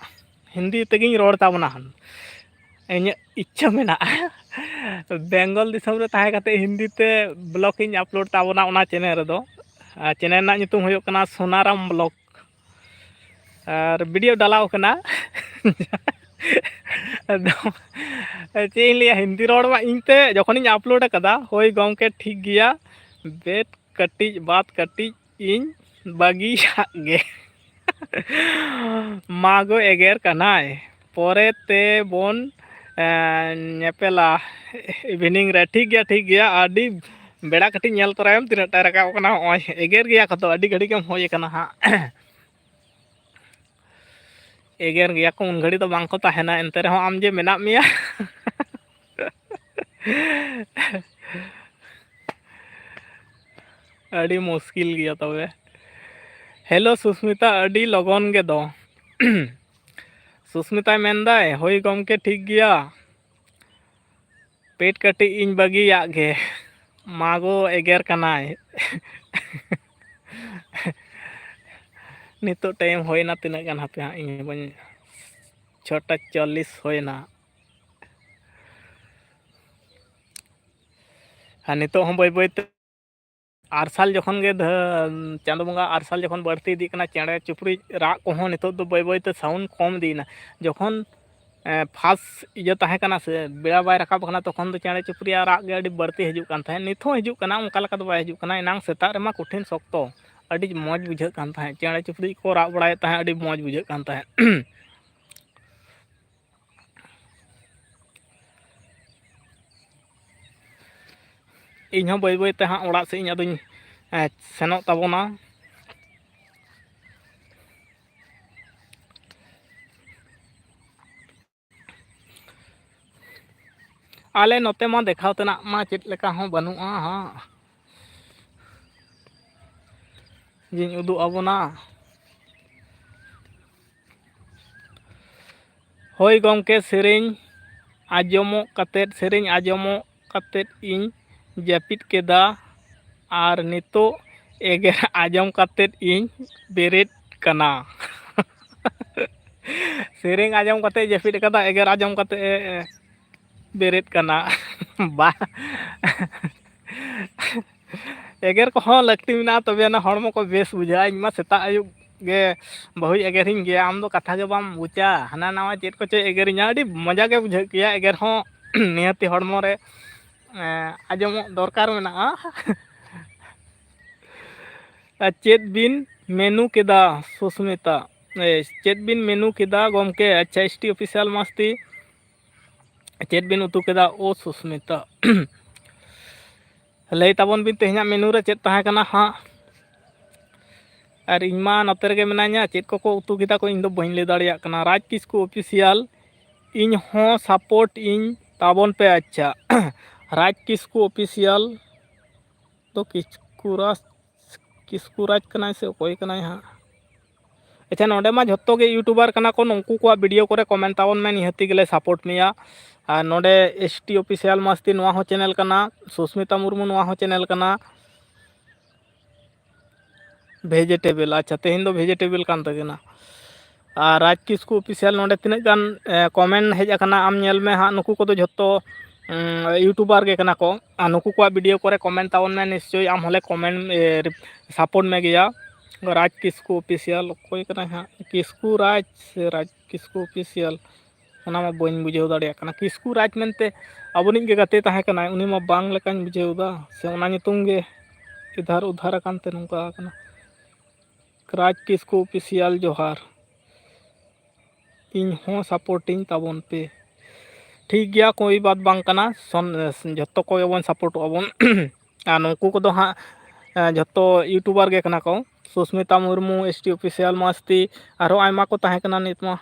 ᱦᱤᱱᱫᱤ ᱛᱮᱜᱮᱧ ᱨᱚᱲ ᱛᱟᱵᱚᱱᱟ ᱦᱟᱸᱜ᱾ ᱤᱧᱟᱹᱜ ᱤᱪᱪᱷᱟᱹ ᱢᱮᱱᱟᱜᱼᱟ ᱵᱮᱝᱜᱚᱞ ᱫᱤᱥᱚᱢ ᱨᱮ ᱛᱟᱦᱮᱸ ᱠᱟᱛᱮ ᱦᱤᱱᱫᱤ ᱛᱮ vlog ᱤᱧ upload ᱛᱟᱵᱚᱱᱟ ᱚᱱᱟ channel ᱨᱮᱫᱚ᱾ ᱟᱨ channel ᱨᱮᱱᱟᱜ ᱧᱩᱛᱩᱢ ᱦᱩᱭᱩᱜ ᱠᱟᱱᱟ ᱥᱳᱱᱟᱨᱟᱢ vlog᱾ ᱟᱨ video ᱰᱟᱞᱟᱣ ᱠᱟᱱᱟ᱾ ᱟᱫᱚ ᱪᱮᱫ ᱤᱧ ᱞᱟᱹᱭᱟ, ᱦᱤᱱᱫᱤ ᱨᱚᱲ ᱢᱟ ᱤᱧ ᱛᱮ ᱡᱚᱠᱷᱚᱱᱤᱧ upload ᱟᱠᱟᱫᱟ, "ᱦᱳᱭ ᱜᱚᱢᱠᱮ, ᱴᱷᱤᱠ ᱜᱮᱭᱟ, ᱵᱮᱫ ᱠᱟᱹᱴᱤᱡ ᱵᱟᱫ ᱠᱟᱹᱴᱤᱡ ᱤᱧ ᱵᱟᱹᱜᱤᱭᱟᱜ ᱜᱮ᱾ ᱢᱟ ᱜᱚ ᱮᱜᱮᱨ ᱠᱟᱱᱟᱭ, ᱯᱚᱨᱮ ᱛᱮ ᱵᱚᱱ, ᱮᱸ, ᱧᱮᱯᱮᱞᱟ evening ᱨᱮ᱾" ᱴᱷᱤᱠ ᱜᱮᱭᱟ, ᱴᱷᱤᱠ ᱜᱮᱭᱟ, ᱟᱹᱰᱤ ᱵᱮᱲᱟ ᱠᱟᱹᱴᱤᱡ ᱧᱮᱞ ᱛᱚᱨᱟᱭᱟᱢ ᱛᱤᱱᱟᱹᱜ ᱴᱟᱭ ᱨᱟᱠᱟᱵ ᱠᱟᱱᱟ᱾ ᱱᱚᱜᱼᱚᱭ ᱮᱜᱮᱨ ᱜᱮᱭᱟ ᱠᱚ ᱛᱚ, ᱟᱹᱰᱤ ᱜᱷᱟᱹᱲᱤᱡ ᱜᱮᱢ ᱦᱩᱭ ᱟᱠᱟᱱᱟ ᱦᱟᱸᱜ᱾ ᱮᱜᱮᱨ ᱜᱮᱭᱟ ᱠᱚ, ᱩᱱ ᱜᱷᱟᱹᱲᱤ ᱫᱚ ᱵᱟᱝ ᱠᱚ ᱛᱟᱦᱮᱱᱟ, ᱮᱱᱛᱮ ᱨᱮᱦᱚᱸ ᱟᱢ ᱡᱮ ᱢᱮᱱᱟᱜ ᱢᱮᱭᱟ᱾ ᱟᱹᱰᱤ ᱢᱩᱥᱠᱤᱞ ᱜᱮᱭᱟ ᱛᱚᱵᱮ᱾ Hello ᱥᱩᱥᱢᱤᱛᱟ, ᱟᱹᱰᱤ ᱞᱚᱜᱚᱱ ᱜᱮ ᱫᱚ᱾ ᱥᱩᱥᱢᱤᱛᱟᱭ ᱢᱮᱱᱫᱟᱭ, "ᱦᱳᱭ ᱜᱚᱢᱠᱮ, ᱴᱷᱤᱠ ᱜᱮᱭᱟ, ᱯᱮᱴ ᱠᱟᱹᱴᱤᱡ ᱤᱧ ᱵᱟᱹᱜᱤᱭᱟᱜ ᱜᱮ᱾" ᱢᱟ ᱜᱚ ᱮᱜᱮᱨ ᱠᱟᱱᱟᱭ᱾ ᱱᱤᱛᱚᱜ time ᱦᱩᱭᱱᱟ ᱛᱤᱱᱟᱹᱜ ᱜᱟᱱ, ᱦᱟᱯᱮ ᱦᱟᱸᱜ ᱤᱧ ᱦᱚᱸ ᱵᱟᱹᱧ, ᱪᱷᱚᱴᱟ ᱪᱚᱞᱞᱤᱥ ᱦᱩᱭᱱᱟ᱾ ᱟᱨ ᱱᱤᱛᱚᱜ ᱦᱚᱸ ᱵᱟᱹᱭ ᱵᱟᱹᱭ ᱛᱮ ᱟᱨᱥᱟᱞ ᱡᱚᱠᱷᱚᱱ ᱜᱮ ᱫᱷᱟᱹ-, ᱪᱟᱸᱫᱚ ᱵᱚᱸᱜᱟ ᱟᱨᱥᱟᱞ ᱡᱚᱠᱷᱚᱱ ᱵᱟᱹᱲᱛᱤ ᱤᱫᱤᱜ ᱠᱟᱱᱟ, ᱪᱮᱬᱮ ᱪᱤᱯᱨᱩᱡ ᱨᱟᱜ ᱠᱚᱦᱚᱸ ᱱᱤᱛᱚᱜ ᱫᱚ ᱵᱟᱹᱭ ᱵᱟᱹᱭ ᱛᱮ sound ᱠᱚᱢ ᱤᱫᱤᱭᱮᱱᱟ᱾ ᱡᱚᱠᱷᱚᱱ, ᱮ, first ᱤᱭᱟᱹ ᱛᱟᱦᱮᱸ ᱠᱟᱱᱟ ᱥᱮ, ᱵᱮᱲᱟ ᱵᱟᱭ ᱨᱟᱠᱟᱵ ᱠᱟᱱᱟ, ᱛᱚᱠᱷᱚᱱ ᱫᱚ ᱪᱮᱬᱮ ᱪᱤᱯᱨᱩᱡᱟᱜ ᱨᱟᱜ ᱜᱮ ᱟᱹᱰᱤ ᱵᱟᱹᱲᱛᱤ ᱦᱤᱡᱩᱜ ᱠᱟᱱ ᱛᱟᱦᱮᱸᱫ᱾ ᱱᱤᱛ ᱦᱚᱸ ᱦᱤᱡᱩᱜ ᱠᱟᱱᱟ, ᱚᱱᱠᱟ ᱞᱮᱠᱟ ᱫᱚ ᱵᱟᱭ ᱦᱤᱡᱩᱜ ᱠᱟᱱᱟ᱾ ᱮᱱᱟᱝ ᱥᱮᱛᱟᱜ ᱨᱮᱢᱟ ᱠᱚᱴᱷᱤᱱ ᱥᱚᱠᱛᱚ ᱟᱹᱰᱤ ᱢᱚᱡᱽ ᱵᱩᱡᱷᱟᱹᱜ ᱠᱟᱱ ᱛᱟᱦᱮᱸᱫ, ᱪᱮᱬᱮ ᱪᱤᱯᱨᱩᱡ ᱠᱚ ᱨᱟᱜ ᱵᱟᱲᱟᱭᱮᱫ ᱛᱟᱦᱮᱸᱫ, ᱟᱹᱰᱤ ᱢᱚᱡᱽ ᱵᱩᱡᱷᱟᱹᱜ ᱠᱟᱱ ᱛᱟᱦᱮᱸᱫ᱾ ᱤᱧ ᱦᱚᱸ ᱵᱟᱹᱭ ᱵᱟᱹᱭ ᱛᱮ ᱦᱟᱸᱜ ᱚᱲᱟᱜ ᱥᱮᱫ ᱤᱧ ᱟᱫᱚᱧ, ᱮ, ᱥᱮᱱᱚᱜ ᱛᱟᱵᱚᱱᱟ᱾ ᱟᱞᱮ ᱱᱚᱛᱮ ᱢᱟ ᱫᱮᱠᱷᱟᱣ ᱛᱮᱱᱟᱜ ᱢᱟ ᱪᱮᱫ ᱞᱮᱠᱟ ᱦᱚᱸ ᱵᱟᱹᱱᱩᱜᱼᱟ ᱦᱟᱸᱜ᱾ ᱡᱮᱧ ᱩᱫᱩᱜ ᱟᱵᱚᱱᱟ᱾ ᱦᱳᱭ ᱜᱚᱢᱠᱮ, ᱥᱮᱨᱮᱧ ᱟᱸᱡᱚᱢᱚᱜ ᱠᱟᱛᱮᱫ, ᱥᱮᱨᱮᱧ ᱟᱸᱡᱚᱢᱚᱜ ᱠᱟᱛᱮᱫ ᱤᱧ ᱡᱟᱹᱯᱤᱫ ᱠᱮᱫᱟ, ᱟᱨ ᱱᱤᱛᱚᱜ ᱮᱜᱮᱨ ᱟᱸᱡᱚᱢ ᱠᱟᱛᱮᱫ ᱤᱧ ᱵᱮᱨᱮᱫ ᱠᱟᱱᱟ᱾ ᱥᱮᱨᱮᱧ ᱟᱸᱡᱚᱢ ᱠᱟᱛᱮ ᱡᱟᱹᱯᱤᱫ ᱠᱟᱫᱟ, ᱮᱜᱮᱨ ᱟᱸᱡᱚᱢ ᱠᱟᱛᱮ ᱵᱮᱨᱮᱫ ᱠᱟᱱᱟ᱾ ᱵᱟ, ᱮᱜᱮᱨ ᱠᱚᱦᱚᱸ ᱞᱟᱹᱠᱛᱤ ᱢᱮᱱᱟᱜᱼᱟ, ᱛᱚᱵᱮ ᱟᱱᱟ ᱦᱚᱲᱢᱚ ᱠᱚ ᱵᱮᱥ ᱵᱩᱡᱷᱟᱹᱜᱼᱟ᱾ ᱤᱧ ᱢᱟ ᱥᱮᱛᱟᱜ ᱟᱹᱭᱩᱵ ᱜᱮ ᱵᱟᱹᱦᱩᱭ ᱮᱜᱮᱨᱤᱧ ᱜᱮᱭᱟ, "ᱟᱢ ᱫᱚ ᱠᱟᱛᱷᱟ ᱜᱮ ᱵᱟᱢ ᱵᱩᱡᱟ, ᱦᱟᱱᱟ ᱱᱟᱣᱟ ᱪᱮᱫ ᱠᱚᱪᱚᱭ ᱮᱜᱮᱨᱤᱧᱟ", ᱟᱹᱰᱤ ᱢᱚᱡᱟ ᱜᱮ ᱵᱩᱡᱷᱟᱹᱜ ᱜᱮᱭᱟ᱾ ᱮᱜᱮᱨ ᱦᱚᱸ ᱱᱤᱦᱟᱹᱛᱤ ᱦᱚᱲᱢᱚ ᱨᱮ, ᱮᱸ, ᱟᱸᱡᱚᱢᱚᱜ ᱫᱚᱨᱠᱟᱨ ᱢᱮᱱᱟᱜᱼᱟ᱾ ᱟᱨ ᱪᱮᱫ ᱵᱤᱱ ᱢᱮᱱᱩ ᱠᱮᱫᱟ ᱥᱩᱥᱢᱤᱛᱟ? ᱮ, ᱪᱮᱫ ᱵᱤᱱ ᱢᱮᱱᱩ ᱠᱮᱫᱟ ᱜᱚᱢᱠᱮ? ᱟᱪᱪᱷᱟ, ᱮᱥ ᱴᱤ ᱚᱯᱷᱤᱥᱤᱭᱟᱞ ᱢᱟᱥᱛᱤ, ᱪᱮᱫ ᱵᱤᱱ ᱩᱛᱩ ᱠᱮᱫᱟ ᱳ ᱥᱩᱥᱢᱤᱛᱟ? ᱞᱟᱹᱭ ᱛᱟᱵᱚᱱ ᱵᱤᱱ ᱛᱮᱦᱮᱧᱟᱜ ᱢᱮᱱᱩ ᱨᱮ ᱪᱮᱫ ᱛᱟᱦᱮᱸ ᱠᱟᱱᱟ ᱦᱟᱸᱜ? ᱟᱨ ᱤᱧ ᱢᱟ ᱱᱚᱛᱮ ᱨᱮᱜᱮ ᱢᱮᱱᱟᱧᱟ, ᱪᱮᱫ ᱠᱚᱠᱚ ᱩᱛᱩ ᱠᱮᱫᱟ ᱠᱚ ᱤᱧ ᱫᱚ ᱵᱟᱹᱧ ᱞᱟᱹᱭ ᱫᱟᱲᱮᱭᱟᱜ ᱠᱟᱱᱟ᱾ ᱨᱟᱡᱽ ᱠᱤᱥᱠᱩ ᱚᱯᱷᱤᱥᱤᱭᱟᱞ, ᱤᱧ ᱦᱚᱸ ᱥᱟᱯᱳᱨᱴ ᱤᱧ ᱛᱟᱵᱚᱱ ᱯᱮ᱾ ᱟᱪᱪᱷᱟ, ᱨᱟᱡᱽ ᱠᱤᱥᱠᱩ ᱚᱯᱷᱤᱥᱤᱭᱟᱞ ᱫᱚ ᱠᱤᱥᱠᱩ ᱨᱟᱡᱽ, ᱠᱤᱥᱠᱩ ᱨᱟᱡᱽ ᱠᱟᱱᱟᱭ ᱥᱮ ᱚᱠᱚᱭ ᱠᱟᱱᱟᱭ ᱦᱟᱸᱜ? ᱟᱪᱪᱷᱟ, ᱱᱚᱰᱮ ᱢᱟ ᱡᱷᱚᱛᱚ ᱜᱮ ᱭᱩᱴᱩᱵᱟᱨ ᱠᱟᱱᱟ ᱠᱚ, ᱱᱩᱠᱩ ᱠᱚᱣᱟᱜ ᱵᱷᱤᱰᱤᱭᱳ ᱠᱚᱨᱮ ᱠᱚᱢᱮᱱᱴ ᱛᱟᱵᱚᱱ ᱢᱮ, ᱱᱤᱦᱟᱹᱛᱤ ᱜᱮᱞᱮ ᱥᱟᱯᱳᱨᱴ ᱢᱮᱭᱟ᱾ ᱟᱨ ᱱᱚᱰᱮ ᱮᱥ ᱴᱤ ᱚᱯᱷᱤᱥᱤᱭᱟᱞ ᱢᱟᱥᱛᱤ, ᱱᱚᱣᱟ ᱦᱚᱸ ᱪᱮᱱᱮᱞ ᱠᱟᱱᱟ, ᱥᱩᱥᱢᱤᱛᱟ ᱢᱩᱨᱢᱩ, ᱱᱚᱣᱟ ᱦᱚᱸ ᱪᱮᱱᱮᱞ ᱠᱟᱱᱟ, ᱵᱷᱮᱡᱤᱴᱮᱵᱮᱞ᱾ ᱟᱪᱪᱷᱟ, ᱛᱮᱦᱮᱧ ᱫᱚ ᱵᱷᱮᱡᱤᱴᱮᱵᱮᱞ ᱠᱟᱱ ᱛᱟᱹᱠᱤᱱᱟ᱾ ᱟᱨ ᱨᱟᱡᱽ ᱠᱤᱥᱠᱩ ᱚᱯᱷᱤᱥᱤᱭᱟᱞ, ᱱᱚᱰᱮ ᱛᱤᱱᱟᱹᱜ ᱜᱟᱱ, ᱮ, ᱠᱚᱢᱮᱱᱴ ᱦᱮᱡ ᱟᱠᱟᱱᱟ, ᱟᱢ ᱧᱮᱞ ᱢᱮ ᱦᱟᱸᱜ, ᱱᱩᱠᱩ ᱠᱚᱫᱚ ᱡᱷᱚᱛᱚ, ᱩᱸ, ᱭᱩᱴᱩᱵᱟᱨ ᱜᱮ ᱠᱟᱱᱟ ᱠᱚ᱾ ᱟᱨ ᱱᱩᱠᱩ ᱠᱚᱣᱟᱜ ᱵᱷᱤᱰᱤᱭᱳ ᱠᱚᱨᱮ ᱠᱚᱢᱮᱱᱴ ᱛᱟᱵᱚᱱ ᱢᱮ, ᱱᱤᱥᱪᱳᱭ ᱟᱢ ᱦᱚᱸᱞᱮ ᱠᱚᱢᱮᱱᱴ, ᱮ, ᱥᱟᱯᱳᱨᱴ ᱢᱮ ᱜᱮᱭᱟ᱾ ᱨᱟᱡᱽ ᱠᱤᱥᱠᱩ ᱚᱯᱷᱤᱥᱤᱭᱟᱞ, ᱚᱠᱚᱭ ᱠᱟᱱᱟᱭ ᱦᱟᱸᱜ? ᱠᱤᱥᱠᱩ ᱨᱟᱡᱽ ᱥᱮ ᱨᱟᱡᱽ ᱠᱤᱥᱠᱩ ᱚᱯᱷᱤᱥᱤᱭᱟᱞ? ᱚᱱᱟ ᱢᱟ ᱵᱟᱹᱧ ᱵᱩᱡᱷᱟᱹᱣ ᱫᱟᱲᱮᱭᱟᱜ ᱠᱟᱱᱟ᱾ ᱠᱤᱥᱠᱩ ᱨᱟᱡᱽ ᱢᱮᱱᱛᱮ ᱟᱵᱚᱱᱤᱡ ᱜᱮ ᱜᱟᱛᱮ ᱛᱟᱦᱮᱸ ᱠᱟᱱᱟᱭ, ᱩᱱᱤ ᱢᱟ ᱵᱟᱝ ᱞᱮᱠᱟᱧ ᱵᱩᱡᱷᱟᱹᱣ ᱮᱫᱟ, ᱥᱮ ᱚᱱᱟ ᱧᱩᱛᱩᱢ ᱜᱮ ᱮᱫᱷᱟᱨ ᱩᱫᱷᱟᱨ ᱟᱠᱟᱱ ᱛᱮ ᱱᱚᱝᱠᱟ ᱟᱠᱟᱱᱟ᱾ ᱨᱟᱡᱽ ᱠᱤᱥᱠᱩ ᱚᱯᱷᱤᱥᱤᱭᱟᱞ ᱡᱚᱦᱟᱨ, ᱤᱧ ᱦᱚᱸ ᱥᱟᱯᱳᱨᱴᱤᱧ ᱛᱟᱵᱚᱱ ᱯᱮ᱾ ᱴᱷᱤᱠ ᱜᱮᱭᱟ, ᱠᱳᱭ ᱵᱟᱛ ᱵᱟᱝ ᱠᱟᱱᱟ, ᱥᱚᱱ-, ᱡᱷᱚᱛᱚ ᱠᱚᱜᱮ ᱵᱚᱱ ᱥᱟᱯᱳᱨᱴᱚᱜᱼᱟ ᱵᱚᱱ᱾ ᱟᱨ ᱱᱩᱠᱩ ᱠᱚᱫᱚ ᱦᱟᱸᱜ, ᱮᱸ, ᱡᱷᱚᱛᱚ ᱭᱩᱴᱩᱵᱟᱨ ᱜᱮ ᱠᱟᱱᱟ ᱠᱚ᱾ Sushmita Murmu, S T official ᱢᱟᱥᱛᱤ, ᱟᱨᱦᱚᱸ ᱟᱭᱢᱟ ᱠᱚ ᱛᱟᱦᱮᱸ ᱠᱟᱱᱟ, ᱱᱤᱛ ᱢᱟ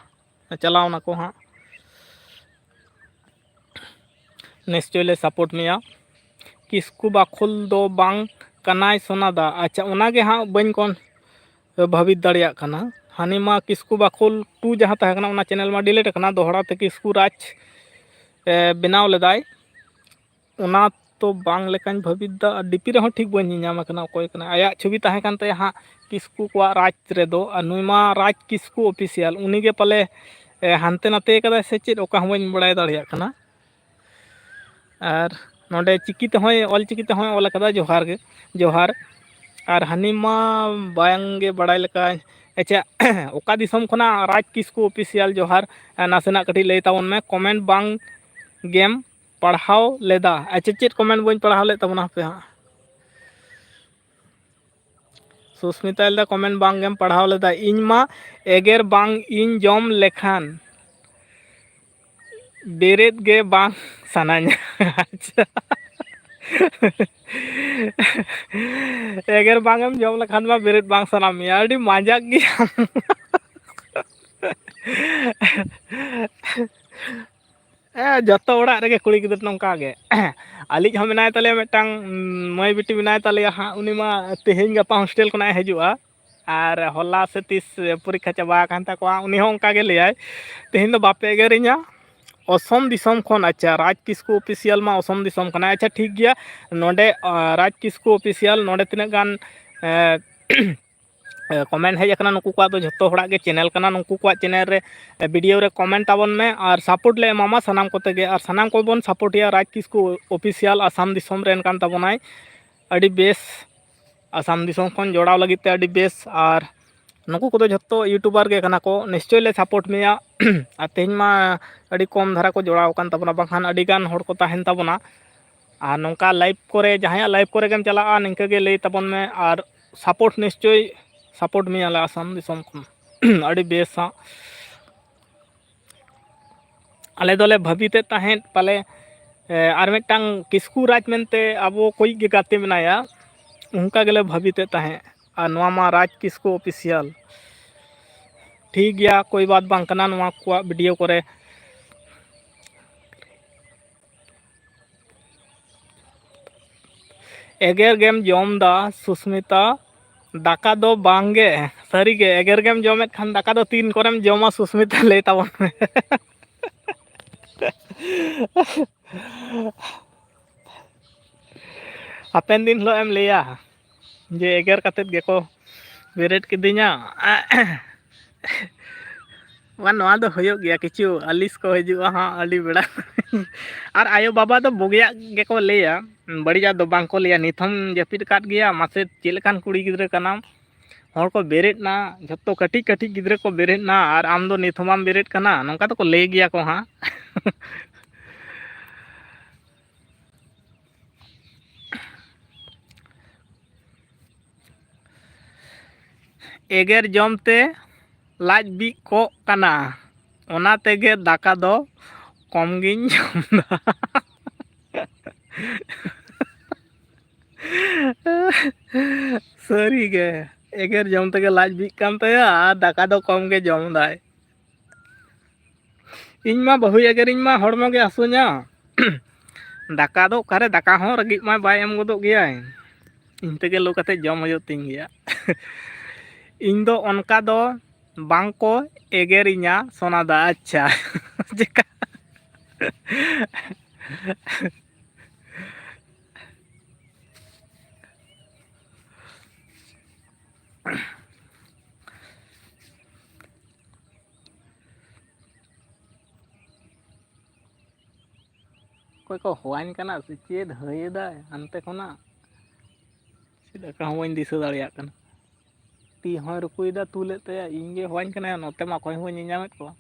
ᱪᱟᱞᱟᱣ ᱱᱟᱠᱚ ᱦᱟᱸᱜ᱾ ᱱᱤᱥᱪᱚᱭ ᱞᱮ ᱥᱟᱯᱳᱨᱴ ᱢᱮᱭᱟ᱾ ᱠᱤᱥᱠᱩ ᱵᱟᱠᱷᱳᱞ ᱫᱚ ᱵᱟᱝ ᱠᱟᱱᱟᱭ ᱥᱳᱱᱟ ᱫᱟ᱾ ᱟᱪᱪᱷᱟ, ᱚᱱᱟ ᱜᱮ ᱦᱟᱸᱜ ᱵᱟᱹᱧ ᱠᱚᱱ-, ᱵᱷᱟᱹᱵᱤᱛ ᱫᱟᱲᱮᱭᱟᱜ ᱠᱟᱱᱟ᱾ ᱦᱟᱹᱱᱤ ᱢᱟ ᱠᱤᱥᱠᱩ ᱵᱟᱠᱷᱳᱞ ᱴᱩ ᱡᱟᱦᱟᱸ ᱛᱟᱦᱮᱸ ᱠᱟᱱᱟ, ᱚᱱᱟ ᱪᱮᱱᱮᱞ ᱢᱟ ᱰᱤᱞᱤᱴ ᱟᱠᱟᱱᱟ, ᱫᱚᱦᱲᱟ ᱛᱮ ᱠᱤᱥᱠᱩ ᱨᱟᱡᱽ, ᱮ, ᱵᱮᱱᱟᱣ ᱞᱮᱫᱟᱭ᱾ ᱚᱱᱟ ᱛᱚ ᱵᱟᱝ ᱞᱮᱠᱟᱧ ᱵᱷᱟᱹᱵᱤᱛ ᱫᱟ᱾ ᱟᱨ ᱰᱤ ᱯᱤ ᱨᱮᱦᱚᱸ ᱴᱷᱤᱠ ᱵᱟᱹᱧ ᱧᱮᱧᱟᱢ ᱟᱠᱟᱱᱟ ᱚᱠᱚᱭ ᱠᱟᱱᱟᱭ᱾ ᱟᱭᱟᱜ ᱪᱷᱚᱵᱤ ᱛᱟᱦᱮᱸ ᱠᱟᱱ ᱛᱟᱭᱟ ᱦᱟᱸᱜ, ᱠᱤᱥᱠᱩ ᱠᱚᱣᱟᱜ ᱨᱟᱡᱽ ᱨᱮᱫᱚ, ᱟᱨ ᱱᱩᱭ ᱢᱟ ᱨᱟᱡᱽ ᱠᱤᱥᱠᱩ ᱚᱯᱷᱤᱥᱤᱭᱟᱞ, ᱩᱱᱤ ᱜᱮ ᱯᱟᱞᱮ ᱮ, ᱦᱟᱱᱛᱮ ᱱᱟᱛᱮ ᱠᱟᱫᱟᱭ ᱥᱮ ᱪᱮᱫ, ᱚᱠᱟ ᱦᱚᱸ ᱵᱟᱹᱧ ᱵᱟᱲᱟᱭ ᱫᱟᱲᱮᱭᱟᱜ ᱠᱟᱱᱟ᱾ ᱟᱨ ᱱᱚᱰᱮ ᱪᱤᱠᱤ ᱛᱮᱦᱚᱸᱭ, ᱚᱞ ᱪᱤᱠᱤ ᱛᱮᱦᱚᱸᱭ ᱚᱞ ᱟᱠᱟᱫᱟ, "ᱡᱚᱦᱟᱨ ᱜᱮ, ᱡᱚᱦᱟᱨ", ᱟᱨ ᱦᱟᱹᱱᱤ ᱢᱟ ᱵᱟᱝ ᱜᱮ ᱵᱟᱲᱟᱭ ᱞᱮᱠᱟ᱾ ᱟᱪᱪᱷᱟ, ᱚᱠᱟ ᱫᱤᱥᱚᱢ ᱠᱷᱚᱱᱟᱜ ᱨᱟᱡᱽ ᱠᱤᱥᱠᱩ ᱚᱯᱷᱤᱥᱤᱭᱟᱞ? ᱡᱚᱦᱟᱨ, ᱱᱟᱥᱮᱱᱟᱜ ᱠᱟᱹᱴᱤᱡ ᱞᱟᱹᱭ ᱛᱟᱵᱚᱱ ᱢᱮ, ᱠᱚᱢᱮᱱᱴ ᱵᱟᱝ ᱜᱮᱢ ᱯᱟᱲᱦᱟᱣ ᱞᱮᱫᱟ? ᱟᱪᱪᱷᱟ, ᱪᱮᱫ ᱠᱚᱢᱮᱱᱴ ᱵᱟᱹᱧ ᱯᱟᱲᱦᱟᱣ ᱞᱮᱫ ᱛᱟᱵᱚᱱᱟ ᱦᱟᱯᱮ ᱦᱟᱸᱜ? ᱥᱩᱥᱢᱤᱛᱟ ᱞᱟᱹᱭᱫᱟ, "ᱠᱚᱢᱮᱱᱴ ᱵᱟᱝ ᱜᱮᱢ ᱯᱟᱲᱦᱟᱣ ᱞᱮᱫᱟ, ᱤᱧ ᱢᱟ ᱮᱜᱮᱨ ᱵᱟᱝ ᱤᱧ ᱡᱚᱢ ᱞᱮᱠᱷᱟᱱ ᱵᱮᱨᱮᱫ ᱜᱮ ᱵᱟᱝ ᱥᱟᱱᱟᱧᱟ᱾" ᱟᱪᱪᱷᱟ, ᱮᱜᱮᱨ ᱵᱟᱝ ᱮᱢ ᱡᱚᱢ ᱞᱮᱠᱷᱟᱱ ᱢᱟ ᱵᱮᱨᱮᱫ ᱵᱟᱝ ᱥᱟᱱᱟ ᱢᱮᱭᱟ, ᱟᱹᱰᱤ ᱢᱟᱡᱟᱠ ᱜᱮᱭᱟ᱾ ᱦᱮᱸ, ᱡᱚᱛᱚ ᱚᱲᱟᱜ ᱨᱮᱜᱮ ᱠᱩᱲᱤ ᱜᱤᱫᱽᱨᱟᱹ ᱱᱚᱝᱠᱟ ᱜᱮ᱾ ᱟᱹᱞᱤᱡ ᱦᱚᱸ ᱢᱮᱱᱟᱭ ᱛᱟᱞᱮᱭᱟ ᱢᱤᱫᱴᱟᱝ, ᱩᱢ, ᱢᱟᱹᱭ ᱵᱤᱴᱤ ᱢᱮᱱᱟᱭ ᱛᱟᱞᱮᱭᱟ ᱦᱟᱸᱜ, ᱩᱱᱤ ᱢᱟ ᱛᱮᱦᱮᱧ ᱜᱟᱯᱟ ᱦᱳᱥᱴᱮᱞ ᱠᱷᱚᱱᱟᱜ ᱮ ᱦᱤᱡᱩᱜᱼᱟ, ᱟᱨ ᱦᱚᱞᱟ ᱥᱮ ᱛᱤᱥ ᱯᱚᱨᱤᱠᱠᱷᱟ ᱪᱟᱵᱟ ᱟᱠᱟᱱ ᱛᱟᱠᱚᱣᱟ, ᱩᱱᱤ ᱦᱚᱸ ᱚᱱᱠᱟ ᱜᱮ ᱞᱟᱹᱭᱟᱭ, "ᱛᱮᱦᱮᱧ ᱫᱚ ᱵᱟᱯᱮ ᱮᱜᱮᱨᱤᱧᱟ?" ᱚᱥᱚᱢ ᱫᱤᱥᱚᱢ ᱠᱷᱚᱱ, ᱟᱪᱪᱷᱟ, ᱨᱟᱡᱽ ᱠᱤᱥᱠᱩ ᱚᱯᱷᱤᱥᱤᱭᱟᱞ ᱢᱟ ᱚᱥᱚᱢ ᱫᱤᱥᱚᱢ ᱠᱟᱱᱟᱭ᱾ ᱟᱪᱪᱷᱟ, ᱴᱷᱤᱠ ᱜᱮᱭᱟ, ᱱᱚᱰᱮ, ᱟᱸ, ᱨᱟᱡᱽ ᱠᱤᱥᱠᱩ ᱚᱯᱷᱤᱥᱤᱭᱟᱞ, ᱱᱚᱰᱮ ᱛᱤᱱᱟᱹᱜ ᱜᱟᱱ, ᱮᱸ, ᱠᱚᱢᱮᱱᱴ ᱦᱮᱡ ᱟᱠᱟᱱᱟ, ᱱᱩᱠᱩ ᱠᱚᱣᱟᱜ ᱫᱚ ᱡᱷᱚᱛᱚ ᱦᱚᱲᱟᱜ ᱜᱮ ᱪᱮᱱᱮᱞ ᱠᱟᱱᱟ, ᱱᱩᱠᱩ ᱠᱚᱣᱟᱜ ᱪᱮᱱᱮᱞ ᱨᱮ, ᱵᱷᱤᱰᱤᱭᱳ ᱨᱮ ᱠᱚᱢᱮᱱᱴ ᱛᱟᱵᱚᱱ ᱢᱮ ᱟᱨ ᱥᱟᱯᱳᱨᱴ ᱞᱮ ᱮᱢᱟᱢᱟ ᱥᱟᱱᱟᱢ ᱠᱚᱛᱮ ᱜᱮ, ᱟᱨ ᱥᱟᱱᱟᱢ ᱠᱚᱵᱚᱱ ᱥᱟᱯᱳᱨᱴᱮᱭᱟ᱾ ᱨᱟᱡᱽ ᱠᱤᱥᱠᱩ ᱚᱯᱷᱤᱥᱤᱭᱟᱞ ᱟᱥᱟᱢ ᱫᱤᱥᱚᱢ ᱨᱮᱱ ᱠᱟᱱ ᱛᱟᱵᱚᱱᱟᱭ, ᱟᱹᱰᱤ ᱵᱮᱥ, ᱟᱥᱟᱢ ᱫᱤᱥᱚᱢ ᱠᱷᱚᱱ ᱡᱚᱲᱟᱣ ᱞᱟᱹᱜᱤᱫ ᱛᱮ ᱟᱹᱰᱤ ᱵᱮᱥ, ᱟᱨ ᱱᱩᱠᱩ ᱠᱚᱫᱚ ᱡᱷᱚᱛᱚ ᱤᱭᱩᱴᱩᱵᱟᱨ ᱜᱮ ᱠᱟᱱᱟ ᱠᱚ, ᱱᱤᱥᱪᱳᱭ ᱞᱮ ᱥᱟᱯᱳᱨᱴ ᱢᱮᱭᱟ᱾ ᱟᱨ ᱛᱮᱦᱮᱧ ᱢᱟ ᱟᱹᱰᱤ ᱠᱚᱢ ᱫᱷᱟᱨᱟ ᱠᱚ ᱡᱚᱲᱟᱣ ᱟᱠᱟᱱ ᱛᱟᱵᱚᱱᱟ, ᱵᱟᱝᱠᱷᱟᱱ ᱟᱹᱰᱤ ᱜᱟᱱ ᱦᱚᱲ ᱠᱚ ᱛᱟᱦᱮᱱ ᱛᱟᱵᱚᱱᱟ᱾ ᱟᱨ ᱱᱚᱝᱠᱟ ᱞᱟᱭᱤᱵᱷ ᱠᱚᱨᱮ, ᱡᱟᱦᱟᱸᱭᱟᱜ ᱞᱟᱭᱤᱵᱷ ᱠᱚᱨᱮ ᱜᱮᱢ ᱪᱟᱞᱟᱜᱼᱟ, ᱱᱤᱝᱠᱟᱹ ᱜᱮ ᱞᱟᱹᱭ ᱛᱟᱵᱚᱱ ᱢᱮ, ᱟᱨ ᱥᱟᱯᱳᱨᱴ ᱱᱤᱥᱪᱳᱭ ᱥᱟᱯᱳᱨᱴ ᱢᱮᱭᱟᱞᱮ ᱟᱥᱟᱢ ᱫᱤᱥᱚᱢ ᱠᱷᱚᱱ᱾ ᱟᱹᱰᱤ ᱵᱮᱥ ᱦᱟᱸᱜ᱾ ᱟᱞᱮ ᱫᱚᱞᱮ ᱵᱷᱟᱹᱵᱤᱛᱮᱫ ᱛᱟᱦᱮᱸᱫ ᱯᱟᱞᱮ, ᱮ, ᱟᱨ ᱢᱤᱫᱴᱟᱝ ᱠᱤᱥᱠᱩ ᱨᱟᱡᱽ ᱢᱮᱱᱛᱮ ᱟᱵᱚ ᱠᱚᱭᱤᱡ ᱜᱮ ᱜᱟᱛᱮ ᱢᱮᱱᱟᱭᱟ, ᱚᱱᱠᱟ ᱜᱮᱞᱮ ᱵᱷᱟᱹᱵᱤᱛᱮᱫ ᱛᱟᱦᱮᱸᱫ᱾ ᱟᱨ ᱱᱚᱣᱟ ᱢᱟ ᱨᱟᱡᱽ ᱠᱤᱥᱠᱩ ᱚᱯᱷᱤᱥᱤᱭᱟᱞ᱾ ᱴᱷᱤᱠ ᱜᱮᱭᱟ, ᱠᱳᱭ ᱵᱟᱛ ᱵᱟᱝ ᱠᱟᱱᱟ, ᱱᱚᱣᱟ ᱠᱚᱣᱟᱜ ᱵᱷᱤᱰᱤᱭᱳ ᱠᱚᱨᱮ ᱮᱜᱮᱨ ᱜᱮᱢ ᱡᱚᱢ ᱫᱟ ᱥᱩᱥᱢᱤᱛᱟ, ᱫᱟᱠᱟ ᱫᱚ ᱵᱟᱝ ᱜᱮ᱾ ᱥᱟᱹᱨᱤ ᱜᱮ, ᱮᱜᱮᱨ ᱜᱮᱢ ᱡᱚᱢᱮᱫ ᱠᱷᱟᱱ ᱫᱟᱠᱟ ᱫᱚ ᱛᱤᱱ ᱠᱚᱨᱮᱢ ᱡᱚᱢᱟ ᱥᱩᱥᱢᱤᱛᱟ, ᱞᱟᱹᱭ ᱛᱟᱵᱚᱱ ᱢᱮ᱾ ᱦᱟᱯᱮᱱ ᱫᱤᱱ ᱦᱤᱞᱳᱜ ᱮᱢ ᱞᱟᱹᱭᱟ ᱡᱮ ᱮᱜᱮᱨ ᱠᱟᱛᱮᱫ ᱜᱮᱠᱚ ᱵᱮᱨᱮᱫ ᱠᱤᱫᱤᱧᱟ᱾ ᱵᱟᱝ, ᱱᱚᱣᱟ ᱫᱚ ᱦᱩᱭᱩᱜ ᱜᱮᱭᱟ, ᱠᱤᱪᱷᱩ ᱟᱹᱞᱤᱥ ᱠᱚ ᱦᱤᱡᱩᱜᱼᱟ ᱦᱟᱸᱜ ᱟᱹᱰᱤ ᱵᱮᱲᱟ᱾ ᱟᱨ ᱟᱭᱳᱼᱵᱟᱵᱟ ᱫᱚ ᱵᱩᱜᱤᱭᱟᱜ ᱜᱮᱠᱚ ᱞᱟᱹᱭᱟ, ᱵᱟᱹᱲᱤᱡᱟᱜ ᱫᱚ ᱵᱟᱝ ᱠᱚ ᱞᱟᱹᱭᱟ᱾ ᱱᱤᱛ ᱦᱚᱸᱢ ᱡᱟᱹᱯᱤᱫ ᱟᱠᱟᱫ ᱜᱮᱭᱟ, ᱢᱟᱥᱮ ᱪᱮᱫ ᱞᱮᱠᱟᱱ ᱠᱩᱲᱤ ᱜᱤᱫᱽᱨᱟᱹ ᱠᱟᱱᱟᱢ? ᱦᱚᱲ ᱠᱚ ᱵᱮᱨᱮᱫ ᱱᱟ, ᱡᱷᱚᱛᱚ ᱠᱟᱹᱴᱤᱡ ᱠᱟᱹᱴᱤᱡ ᱜᱤᱫᱽᱨᱟᱹ ᱠᱚ ᱵᱮᱨᱮᱫ ᱱᱟ, ᱟᱨ ᱟᱢ ᱫᱚ ᱱᱤᱛ ᱦᱚᱸ ᱵᱟᱢ ᱵᱮᱨᱮᱫ ᱠᱟᱱᱟ, ᱱᱚᱝᱠᱟ ᱫᱚᱠᱚ ᱞᱟᱹᱭ ᱜᱮᱭᱟ ᱠᱚ ᱦᱟᱸᱜ᱾ ᱮᱜᱮᱨ ᱡᱚᱢ ᱛᱮ ᱞᱟᱡ ᱵᱤ ᱠᱚᱜ ᱠᱟᱱᱟ, ᱚᱱᱟ ᱛᱮᱜᱮ ᱫᱟᱠᱟ ᱫᱚ ᱠᱚᱢ ᱜᱤᱧ ᱡᱚᱢ ᱫᱟ᱾ ᱥᱟᱹᱨᱤ ᱜᱮ, ᱮᱜᱮᱨ ᱡᱚᱢ ᱛᱮᱜᱮ ᱞᱟᱡ ᱵᱤᱜ ᱠᱟᱱ ᱛᱟᱭᱟ ᱟᱨ ᱫᱟᱠᱟ ᱫᱚ ᱠᱚᱢ ᱜᱮ ᱡᱚᱢ ᱫᱟᱭ᱾ ᱤᱧ ᱢᱟ ᱵᱟᱹᱦᱩᱭ ᱮᱜᱮᱨᱤᱧ ᱢᱟ ᱦᱚᱲᱢᱚ ᱜᱮ ᱦᱟᱹᱥᱩᱧᱟ᱾ ᱫᱟᱠᱟ ᱫᱚ ᱚᱠᱟᱨᱮ, ᱫᱟᱠᱟ ᱦᱚᱸ ᱨᱟᱹᱜᱤᱡ ᱢᱟᱭ ᱵᱟᱭ ᱮᱢ ᱜᱚᱫᱚᱜ ᱜᱮᱭᱟᱭ᱾ ᱤᱧ ᱛᱮᱜᱮ ᱞᱩ ᱠᱟᱛᱮ ᱡᱚᱢ ᱦᱩᱭᱩᱜ ᱛᱤᱧ ᱜᱮᱭᱟ᱾ ᱤᱧ ᱫᱚ ᱚᱱᱠᱟ ᱫᱚ ᱵᱟᱝ ᱠᱚ ᱮᱜᱮᱨᱤᱧᱟ ᱥᱚᱱᱟ ᱫᱟ᱾ ᱟᱪᱪᱷᱟ, ᱪᱮᱠᱟ? ᱚᱠᱚᱭ ᱠᱚ ᱦᱚᱦᱚᱣᱟᱹᱧ ᱠᱟᱱᱟ ᱥᱮ ᱪᱮᱫ ᱦᱟᱹᱭ ᱮᱫᱟᱭ ᱦᱟᱱᱛᱮ ᱠᱷᱚᱱᱟᱜ? ᱪᱮᱫ ᱞᱮᱠᱟ ᱦᱚᱸ ᱵᱟᱹᱧ ᱫᱤᱥᱟᱹ ᱫᱟᱲᱮᱭᱟᱜ ᱠᱟᱱᱟ᱾ ᱛᱤ ᱦᱚᱸᱭ ᱨᱩᱠᱩᱭᱮᱫᱟ, ᱛᱩᱞᱮᱫ ᱛᱟᱭᱟ, ᱤᱧ ᱜᱮ ᱦᱚᱦᱚᱣᱟᱹᱧ ᱠᱟᱱᱟᱭ, ᱱᱚᱛᱮ ᱢᱟ ᱚᱠᱚᱭ ᱦᱚᱸ ᱵᱟᱹᱧ ᱧᱮᱞ ᱧᱟᱢᱮᱫ ᱠᱚᱣᱟ᱾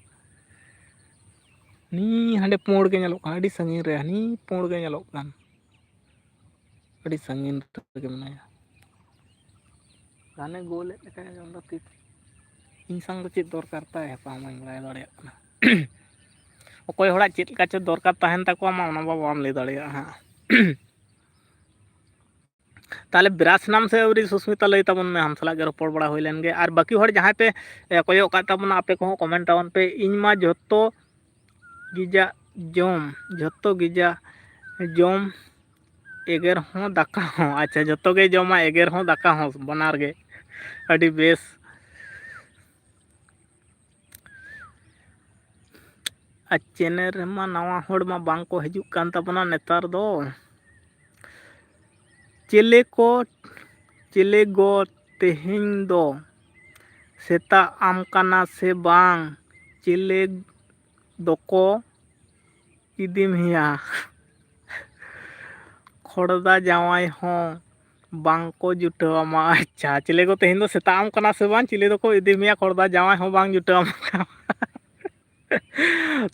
ᱦᱟᱹᱱᱤ ᱦᱟᱸᱰᱮ ᱯᱩᱸᱰ ᱜᱮ ᱧᱮᱞᱚᱜ ᱠᱟᱱᱟ, ᱟᱹᱰᱤ ᱥᱟᱺᱜᱤᱧ ᱨᱮ ᱦᱟᱹᱱᱤ ᱯᱩᱸᱰ ᱜᱮ ᱧᱮᱞᱚᱜ ᱠᱟᱱ, ᱟᱹᱰᱤ ᱥᱟᱺᱜᱤᱧ ᱨᱮᱜᱮ ᱢᱮᱱᱟᱭᱟ᱾ ᱜᱟᱱᱮ ᱜᱳᱞᱮᱫ ᱞᱮᱠᱟᱭ ᱟᱸᱡᱚᱢ ᱫᱟ ᱛᱤ᱾ ᱤᱧ ᱥᱟᱝ ᱫᱚ ᱪᱮᱫ ᱫᱚᱨᱠᱟᱨ ᱛᱟᱭ, ᱦᱟᱯᱟ ᱢᱟᱧ ᱵᱟᱲᱟᱭ ᱫᱟᱲᱮᱭᱟᱜ ᱠᱟᱱᱟ᱾ ᱚᱠᱚᱭ ᱦᱚᱲᱟᱜ ᱪᱮᱫ ᱞᱮᱠᱟ ᱪᱚ ᱫᱚᱨᱠᱟᱨ ᱛᱟᱦᱮᱱ ᱛᱟᱠᱚᱣᱟ, ᱢᱟ ᱚᱱᱟ ᱢᱟ ᱵᱟᱢ ᱞᱟᱹᱭ ᱫᱟᱲᱮᱭᱟᱜᱼᱟ ᱦᱟᱸᱜ᱾ ᱛᱟᱦᱚᱞᱮ ᱵᱨᱟᱥ ᱱᱟᱢ ᱥᱮ ᱟᱹᱣᱨᱤ ᱥᱩᱥᱢᱤᱛᱟ? ᱞᱟᱹᱭ ᱛᱟᱵᱚᱱ ᱢᱮ, ᱟᱢ ᱥᱟᱞᱟᱜ ᱜᱮ ᱨᱚᱯᱚᱲ ᱵᱟᱲᱟ ᱦᱩᱭ ᱞᱮᱱ ᱜᱮ᱾ ᱟᱨ ᱵᱟᱹᱠᱤ ᱦᱚᱲ ᱡᱟᱦᱟᱸᱭ ᱯᱮ, ᱮ, ᱠᱚᱭᱚᱜ ᱠᱟᱜ ᱛᱟᱵᱚᱱᱟ, ᱟᱯᱮ ᱠᱚᱦᱚᱸ ᱠᱚᱢᱮᱱᱴ ᱛᱟᱵᱚᱱ ᱯᱮ᱾ ᱤᱧ ᱢᱟ ᱡᱷᱚᱛᱚ ᱜᱤᱡᱟ ᱡᱚᱢ, ᱡᱷᱚᱛᱚ ᱜᱤᱡᱟ ᱡᱚᱢ, ᱮᱜᱮᱨ ᱦᱚᱸ ᱫᱟᱠᱟ ᱦᱚᱸ᱾ ᱟᱪᱪᱷᱟ, ᱡᱷᱚᱛᱚ ᱜᱮ ᱡᱚᱢᱟ, ᱮᱜᱮᱨ ᱦᱚᱸ ᱫᱟᱠᱟ ᱦᱚᱸ, ᱵᱟᱱᱟᱨ ᱜᱮ᱾ ᱟᱹᱰᱤ ᱵᱮᱥ᱾ ᱟᱨ ᱪᱮᱱᱮᱞ ᱨᱮᱢᱟ ᱱᱟᱣᱟ ᱦᱚᱲ ᱢᱟ ᱵᱟᱝ ᱠᱚ ᱦᱤᱡᱩᱜ ᱠᱟᱱ ᱛᱟᱵᱚᱱᱟ ᱱᱮᱛᱟᱨ ᱫᱚ᱾ ᱪᱮᱞᱮ ᱠᱚ, ᱪᱮᱞᱮ ᱜᱚ ᱛᱮᱦᱮᱧ ᱫᱚ ᱥᱮᱛᱟᱜ ᱟᱢ ᱠᱟᱱᱟ ᱥᱮ ᱵᱟᱝ? ᱪᱮᱞᱮ ᱫᱚᱠᱚ ᱤᱫᱤ ᱢᱮᱭᱟ? ᱠᱷᱚᱲᱫᱟ ᱡᱟᱶᱟᱭ ᱦᱚᱸ ᱵᱟᱝ ᱠᱚ ᱡᱩᱴᱟᱹᱣ ᱟᱢᱟ᱾ ᱟᱪᱪᱷᱟ, ᱪᱮᱞᱮ ᱠᱚ ᱛᱮᱦᱮᱧ ᱫᱚ ᱥᱮᱛᱟᱜ ᱟᱢ ᱠᱟᱱᱟ ᱥᱮ ᱵᱟᱝ? ᱪᱮᱞᱮ ᱫᱚᱠᱚ ᱤᱫᱤ ᱢᱮᱭᱟ? ᱠᱷᱚᱲᱫᱟ ᱡᱟᱶᱟᱭ ᱦᱚᱸ ᱵᱟᱝ ᱡᱩᱴᱟᱹᱣ ᱟᱢᱟ᱾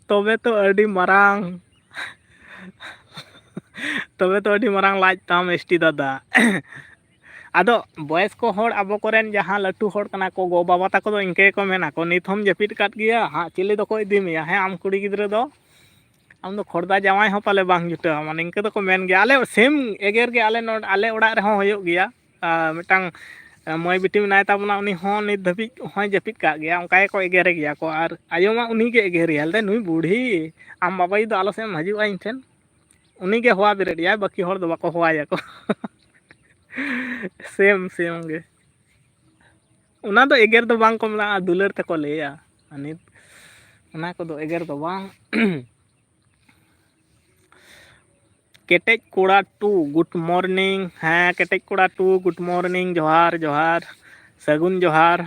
ᱛᱚᱵᱮ ᱛᱚ ᱟᱹᱰᱤ ᱢᱟᱨᱟᱝ, ᱛᱚᱵᱮ ᱛᱚ ᱟᱹᱰᱤ ᱢᱟᱨᱟᱝ ᱞᱟᱡ ᱛᱟᱢ, ᱮᱥ ᱴᱤ ᱫᱟᱫᱟ᱾ ᱟᱫᱚ ᱵᱚᱭᱮᱥ ᱠᱚ ᱦᱚᱲ, ᱟᱵᱚ ᱠᱚᱨᱮᱱ ᱡᱟᱦᱟᱸ ᱞᱟᱹᱴᱩ ᱦᱚᱲ ᱠᱟᱱᱟ ᱠᱚ, ᱜᱚ ᱵᱟᱵᱟ ᱛᱟᱠᱚ ᱫᱚ ᱤᱱᱠᱟᱹ ᱜᱮᱠᱚ ᱢᱮᱱᱟ ᱠᱚ, "ᱱᱤᱛ ᱦᱚᱸᱢ ᱡᱟᱹᱯᱤᱫ ᱟᱠᱟᱫ ᱜᱮᱭᱟ? ᱦᱟᱸᱜ ᱪᱤᱞᱤ ᱫᱚᱠᱚ ᱤᱫᱤ ᱢᱮᱭᱟ? ᱦᱮᱸ, ᱟᱢ ᱠᱩᱲᱤ ᱜᱤᱫᱽᱨᱟᱹ ᱫᱚ, ᱟᱢ ᱫᱚ ᱠᱷᱚᱲᱫᱟ ᱡᱟᱶᱟᱭ ᱦᱚᱸ ᱯᱟᱞᱮ ᱵᱟᱝ ᱡᱩᱴᱟᱹᱣ ᱟᱢᱟ", ᱱᱤᱝᱠᱟᱹ ᱫᱚᱠᱚ ᱢᱮᱱ ᱜᱮᱭᱟ᱾ ᱟᱞᱮ ᱥᱮᱢ ᱮᱜᱮᱨ ᱜᱮ ᱟᱞᱮ ᱱᱚᱰᱮ, ᱟᱞᱮ ᱚᱲᱟᱜ ᱨᱮᱦᱚᱸ ᱦᱩᱭᱩᱜ ᱜᱮᱭᱟ᱾ ᱟᱨ ᱢᱤᱫᱴᱟᱝ ᱢᱟᱹᱭ ᱵᱤᱴᱤ ᱢᱮᱱᱟᱭ ᱛᱟᱵᱚᱱᱟ, ᱩᱱᱤ ᱦᱚᱸ ᱱᱤᱛ ᱫᱷᱟᱹᱵᱤᱡ ᱦᱚᱸᱭ ᱡᱟᱹᱯᱤᱫ ᱠᱟᱜ ᱜᱮᱭᱟ, ᱚᱱᱠᱟ ᱜᱮᱠᱚ ᱮᱜᱮᱨᱮ ᱜᱮᱭᱟ ᱠᱚ᱾ ᱟᱨ ᱟᱭᱳ ᱢᱟ ᱩᱱᱤ ᱜᱮ ᱮᱜᱮᱨᱮᱭᱟ, ᱞᱟᱹᱭᱫᱟᱭ, "ᱱᱩᱭ ᱵᱩᱲᱦᱤ, ᱟᱢ ᱵᱟᱵᱟᱭᱩ ᱫᱚ ᱟᱞᱚ ᱥᱮᱫ ᱮᱢ ᱦᱤᱡᱩᱜᱼᱟ ᱤᱧ ᱴᱷᱮᱱ", ᱩᱱᱤ ᱜᱮ ᱦᱚᱦᱚ ᱵᱮᱨᱮᱫ ᱮᱭᱟᱭ, ᱵᱟᱹᱠᱤ ᱦᱚᱲ ᱫᱚ ᱵᱟᱠᱚ ᱦᱚᱦᱚᱣᱟᱭᱟ ᱠᱚ᱾ ᱥᱮᱢ ᱥᱮᱢ ᱜᱮ᱾ ᱚᱱᱟ ᱫᱚ ᱮᱜᱮᱨ ᱫᱚ ᱵᱟᱝ ᱠᱚ ᱢᱮᱱᱟ, ᱫᱩᱞᱟᱹᱲ ᱛᱮᱠᱚ ᱞᱟᱹᱭᱟ᱾ ᱟᱨ ᱱᱤᱛ ᱚᱱᱟ ᱠᱚᱫᱚ ᱮᱜᱮᱨ ᱫᱚ ᱵᱟᱝ᱾ ᱠᱮᱴᱮᱡ ᱠᱚᱲᱟ ᱴᱩ, good morning᱾ ᱦᱮᱸ, ᱠᱮᱴᱮᱡ ᱠᱚᱲᱟ ᱴᱩ, good morning, ᱡᱚᱦᱟᱨ, ᱡᱚᱦᱟᱨ, ᱥᱟᱹᱜᱩᱱ ᱡᱚᱦᱟᱨ᱾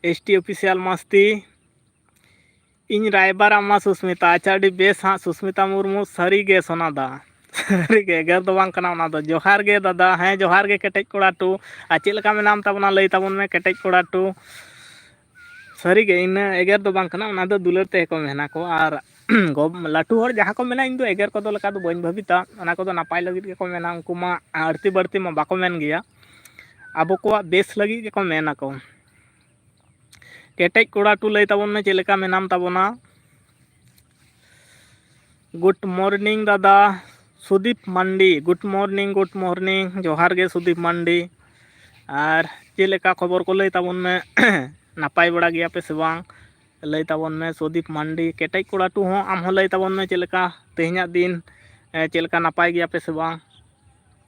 ᱮᱥ ᱴᱤ official ᱢᱟᱥᱛᱤ, ᱤᱧ ᱨᱟᱭᱵᱟᱨ ᱟᱢᱟ ᱥᱩᱥᱢᱤᱛᱟ᱾ ᱟᱪᱪᱷᱟ, ᱟᱹᱰᱤ ᱵᱮᱥ ᱦᱟᱸᱜ ᱥᱩᱥᱢᱤᱛᱟ ᱢᱩᱨᱢᱩ, ᱥᱟᱹᱨᱤ ᱜᱮ ᱥᱳᱱᱟ ᱫᱟ᱾ ᱥᱟᱹᱨᱤ ᱜᱮ, ᱮᱜᱮᱨ ᱫᱚ ᱵᱟᱝ ᱠᱟᱱᱟ ᱚᱱᱟ ᱫᱚ᱾ ᱡᱚᱦᱟᱨ ᱜᱮ ᱫᱟᱫᱟ, ᱦᱮᱸ, ᱡᱚᱦᱟᱨ ᱜᱮ ᱠᱮᱴᱮᱡ ᱠᱚᱲᱟ ᱴᱩ᱾ ᱟᱨ ᱪᱮᱫ ᱞᱮᱠᱟ ᱢᱮᱱᱟᱢ ᱛᱟᱵᱚᱱᱟ, ᱞᱟᱹᱭ ᱛᱟᱵᱚᱱ ᱢᱮ ᱠᱮᱴᱮᱡ ᱠᱚᱲᱟ ᱴᱩ᱾ ᱥᱟᱹᱨᱤ ᱜᱮ, ᱤᱱᱟᱹ ᱮᱜᱮᱨ ᱫᱚ ᱵᱟᱝ ᱠᱟᱱᱟ, ᱚᱱᱟ ᱫᱚ ᱫᱩᱞᱟᱹᱲ ᱛᱮᱜᱮ ᱠᱚ ᱢᱮᱱᱟ ᱠᱚ᱾ ᱟᱨ ᱜᱚ-, ᱞᱟᱹᱴᱩ ᱦᱚᱲ ᱡᱟᱦᱟᱸ ᱠᱚ ᱢᱮᱱᱟ, ᱤᱧ ᱫᱚ ᱮᱜᱮᱨ ᱠᱚᱫᱚ ᱞᱮᱠᱟ ᱫᱚ ᱵᱟᱹᱧ ᱵᱷᱟᱹᱵᱤᱛᱟ, ᱚᱱᱟ ᱠᱚᱫᱚ ᱱᱟᱯᱟᱭ ᱞᱟᱹᱜᱤᱫ ᱜᱮᱠᱚ ᱢᱮᱱᱟ᱾ ᱩᱱᱠᱩ ᱢᱟ ᱟᱹᱲᱛᱤ ᱵᱟᱹᱲᱛᱤ ᱢᱟ ᱵᱟᱠᱚ ᱢᱮᱱ ᱜᱮᱭᱟ, ᱟᱵᱚ ᱠᱚᱣᱟᱜ ᱵᱮᱥ ᱞᱟᱹᱜᱤᱫ ᱜᱮᱠᱚ ᱢᱮᱱᱟ ᱠᱚ᱾ ᱠᱮᱴᱮᱡ ᱠᱚᱲᱟ ᱴᱩ, ᱞᱟᱹᱭ ᱛᱟᱵᱚᱱ ᱢᱮ, ᱪᱮᱫ ᱞᱮᱠᱟ ᱢᱮᱱᱟᱢ ᱛᱟᱵᱚᱱᱟ? Good morning ᱫᱟᱫᱟ ᱥᱩᱫᱤᱯ ᱢᱟᱱᱰᱤ, good morning, good morning, ᱡᱚᱦᱟᱨ ᱜᱮ ᱥᱩᱫᱤᱯ ᱢᱟᱱᱰᱤ᱾ ᱟᱨ ᱪᱮᱫ ᱞᱮᱠᱟ ᱠᱷᱚᱵᱚᱨ ᱠᱚ, ᱞᱟᱹᱭ ᱛᱟᱵᱚᱱ ᱢᱮ, ᱱᱟᱯᱟᱭ ᱵᱟᱲᱟ ᱜᱮᱭᱟ ᱯᱮ ᱥᱮ ᱵᱟᱝ? ᱞᱟᱹᱭ ᱛᱟᱵᱚᱱ ᱢᱮ ᱥᱩᱫᱤᱯ ᱢᱟᱱᱰᱤ᱾ ᱠᱮᱴᱮᱡ ᱠᱚᱲᱟ ᱴᱩ ᱦᱚᱸ, ᱟᱢ ᱦᱚᱸ ᱞᱟᱹᱭ ᱛᱟᱵᱚᱱ ᱢᱮ, ᱪᱮᱫ ᱞᱮᱠᱟ ᱛᱮᱦᱮᱧᱟᱜ ᱫᱤᱱ, ᱮ, ᱪᱮᱫ ᱞᱮᱠᱟ, ᱱᱟᱯᱟᱭ ᱜᱮᱭᱟ ᱯᱮ ᱥᱮ ᱵᱟᱝ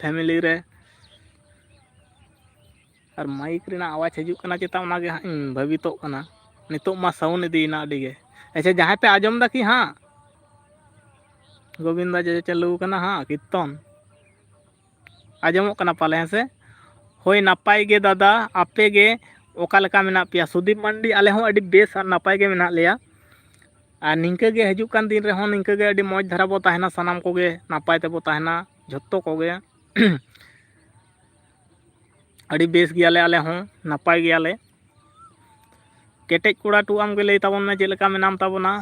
family ᱨᱮ? ᱟᱨ ᱢᱟᱭᱤᱠ ᱨᱮᱱᱟᱜ ᱟᱣᱟᱡᱽ ᱦᱤᱡᱩᱜ ᱠᱟᱱᱟ ᱪᱮᱛᱟ, ᱚᱱᱟ ᱜᱮ ᱦᱟᱸᱜ ᱤᱧ ᱵᱷᱟᱹᱵᱤᱛᱚᱜ ᱠᱟᱱᱟ᱾ ᱱᱤᱛᱚᱜ ᱢᱟ sound ᱤᱫᱤᱭᱮᱱᱟ ᱟᱹᱰᱤ ᱜᱮ᱾ ᱟᱪᱪᱷᱟ, ᱡᱟᱦᱟᱸᱭ ᱯᱮ ᱟᱸᱡᱚᱢ ᱫᱟ ᱠᱤ ᱦᱟᱸᱜ? ᱜᱳᱵᱤᱱᱫᱟ ᱡᱮ ᱪᱟᱹᱞᱩ ᱠᱟᱱᱟ ᱦᱟᱸᱜ ᱠᱤᱨᱛᱚᱱ᱾ ᱟᱸᱡᱚᱢᱚᱜ ᱠᱟᱱᱟ ᱯᱟᱞᱮ, ᱦᱮᱸ ᱥᱮ? ᱦᱳᱭ, ᱱᱟᱯᱟᱭ ᱜᱮ ᱫᱟᱫᱟ, ᱟᱯᱮ ᱜᱮ ᱚᱠᱟ ᱞᱮᱠᱟ ᱢᱮᱱᱟᱜ ᱯᱮᱭᱟ? ᱥᱩᱫᱤᱯ ᱢᱟᱱᱰᱤ, ᱟᱞᱮ ᱦᱚᱸ ᱟᱹᱰᱤ ᱵᱮᱥ ᱟᱨ ᱱᱟᱯᱟᱭ ᱜᱮ ᱢᱮᱱᱟᱜ ᱞᱮᱭᱟ᱾ ᱟᱨ ᱱᱤᱝᱠᱟᱹ ᱜᱮ ᱦᱤᱡᱩᱜ ᱠᱟᱱ ᱫᱤᱱ ᱨᱮᱦᱚᱸ ᱱᱤᱝᱠᱟᱹ ᱜᱮ ᱟᱹᱰᱤ ᱢᱚᱡᱽ ᱫᱷᱟᱨᱟ ᱵᱚ ᱛᱟᱦᱮᱱᱟ, ᱥᱟᱱᱟᱢ ᱠᱚᱜᱮ ᱱᱟᱯᱟᱭ ᱛᱮᱵᱚ ᱛᱟᱦᱮᱱᱟ ᱡᱷᱚᱛᱚ ᱠᱚᱜᱮ᱾ ᱟᱹᱰᱤ ᱵᱮᱥ ᱜᱮᱭᱟᱞᱮ, ᱟᱞᱮ ᱦᱚᱸ ᱱᱟᱯᱟᱭ ᱜᱮᱭᱟᱞᱮ᱾ ᱠᱮᱴᱮᱡ ᱠᱚᱲᱟ ᱴᱩ, ᱟᱢ ᱜᱮ ᱞᱟᱹᱭ ᱛᱟᱵᱚᱱ ᱢᱮ, ᱪᱮᱫ ᱞᱮᱠᱟ ᱢᱮᱱᱟᱢ ᱛᱟᱵᱚᱱᱟ?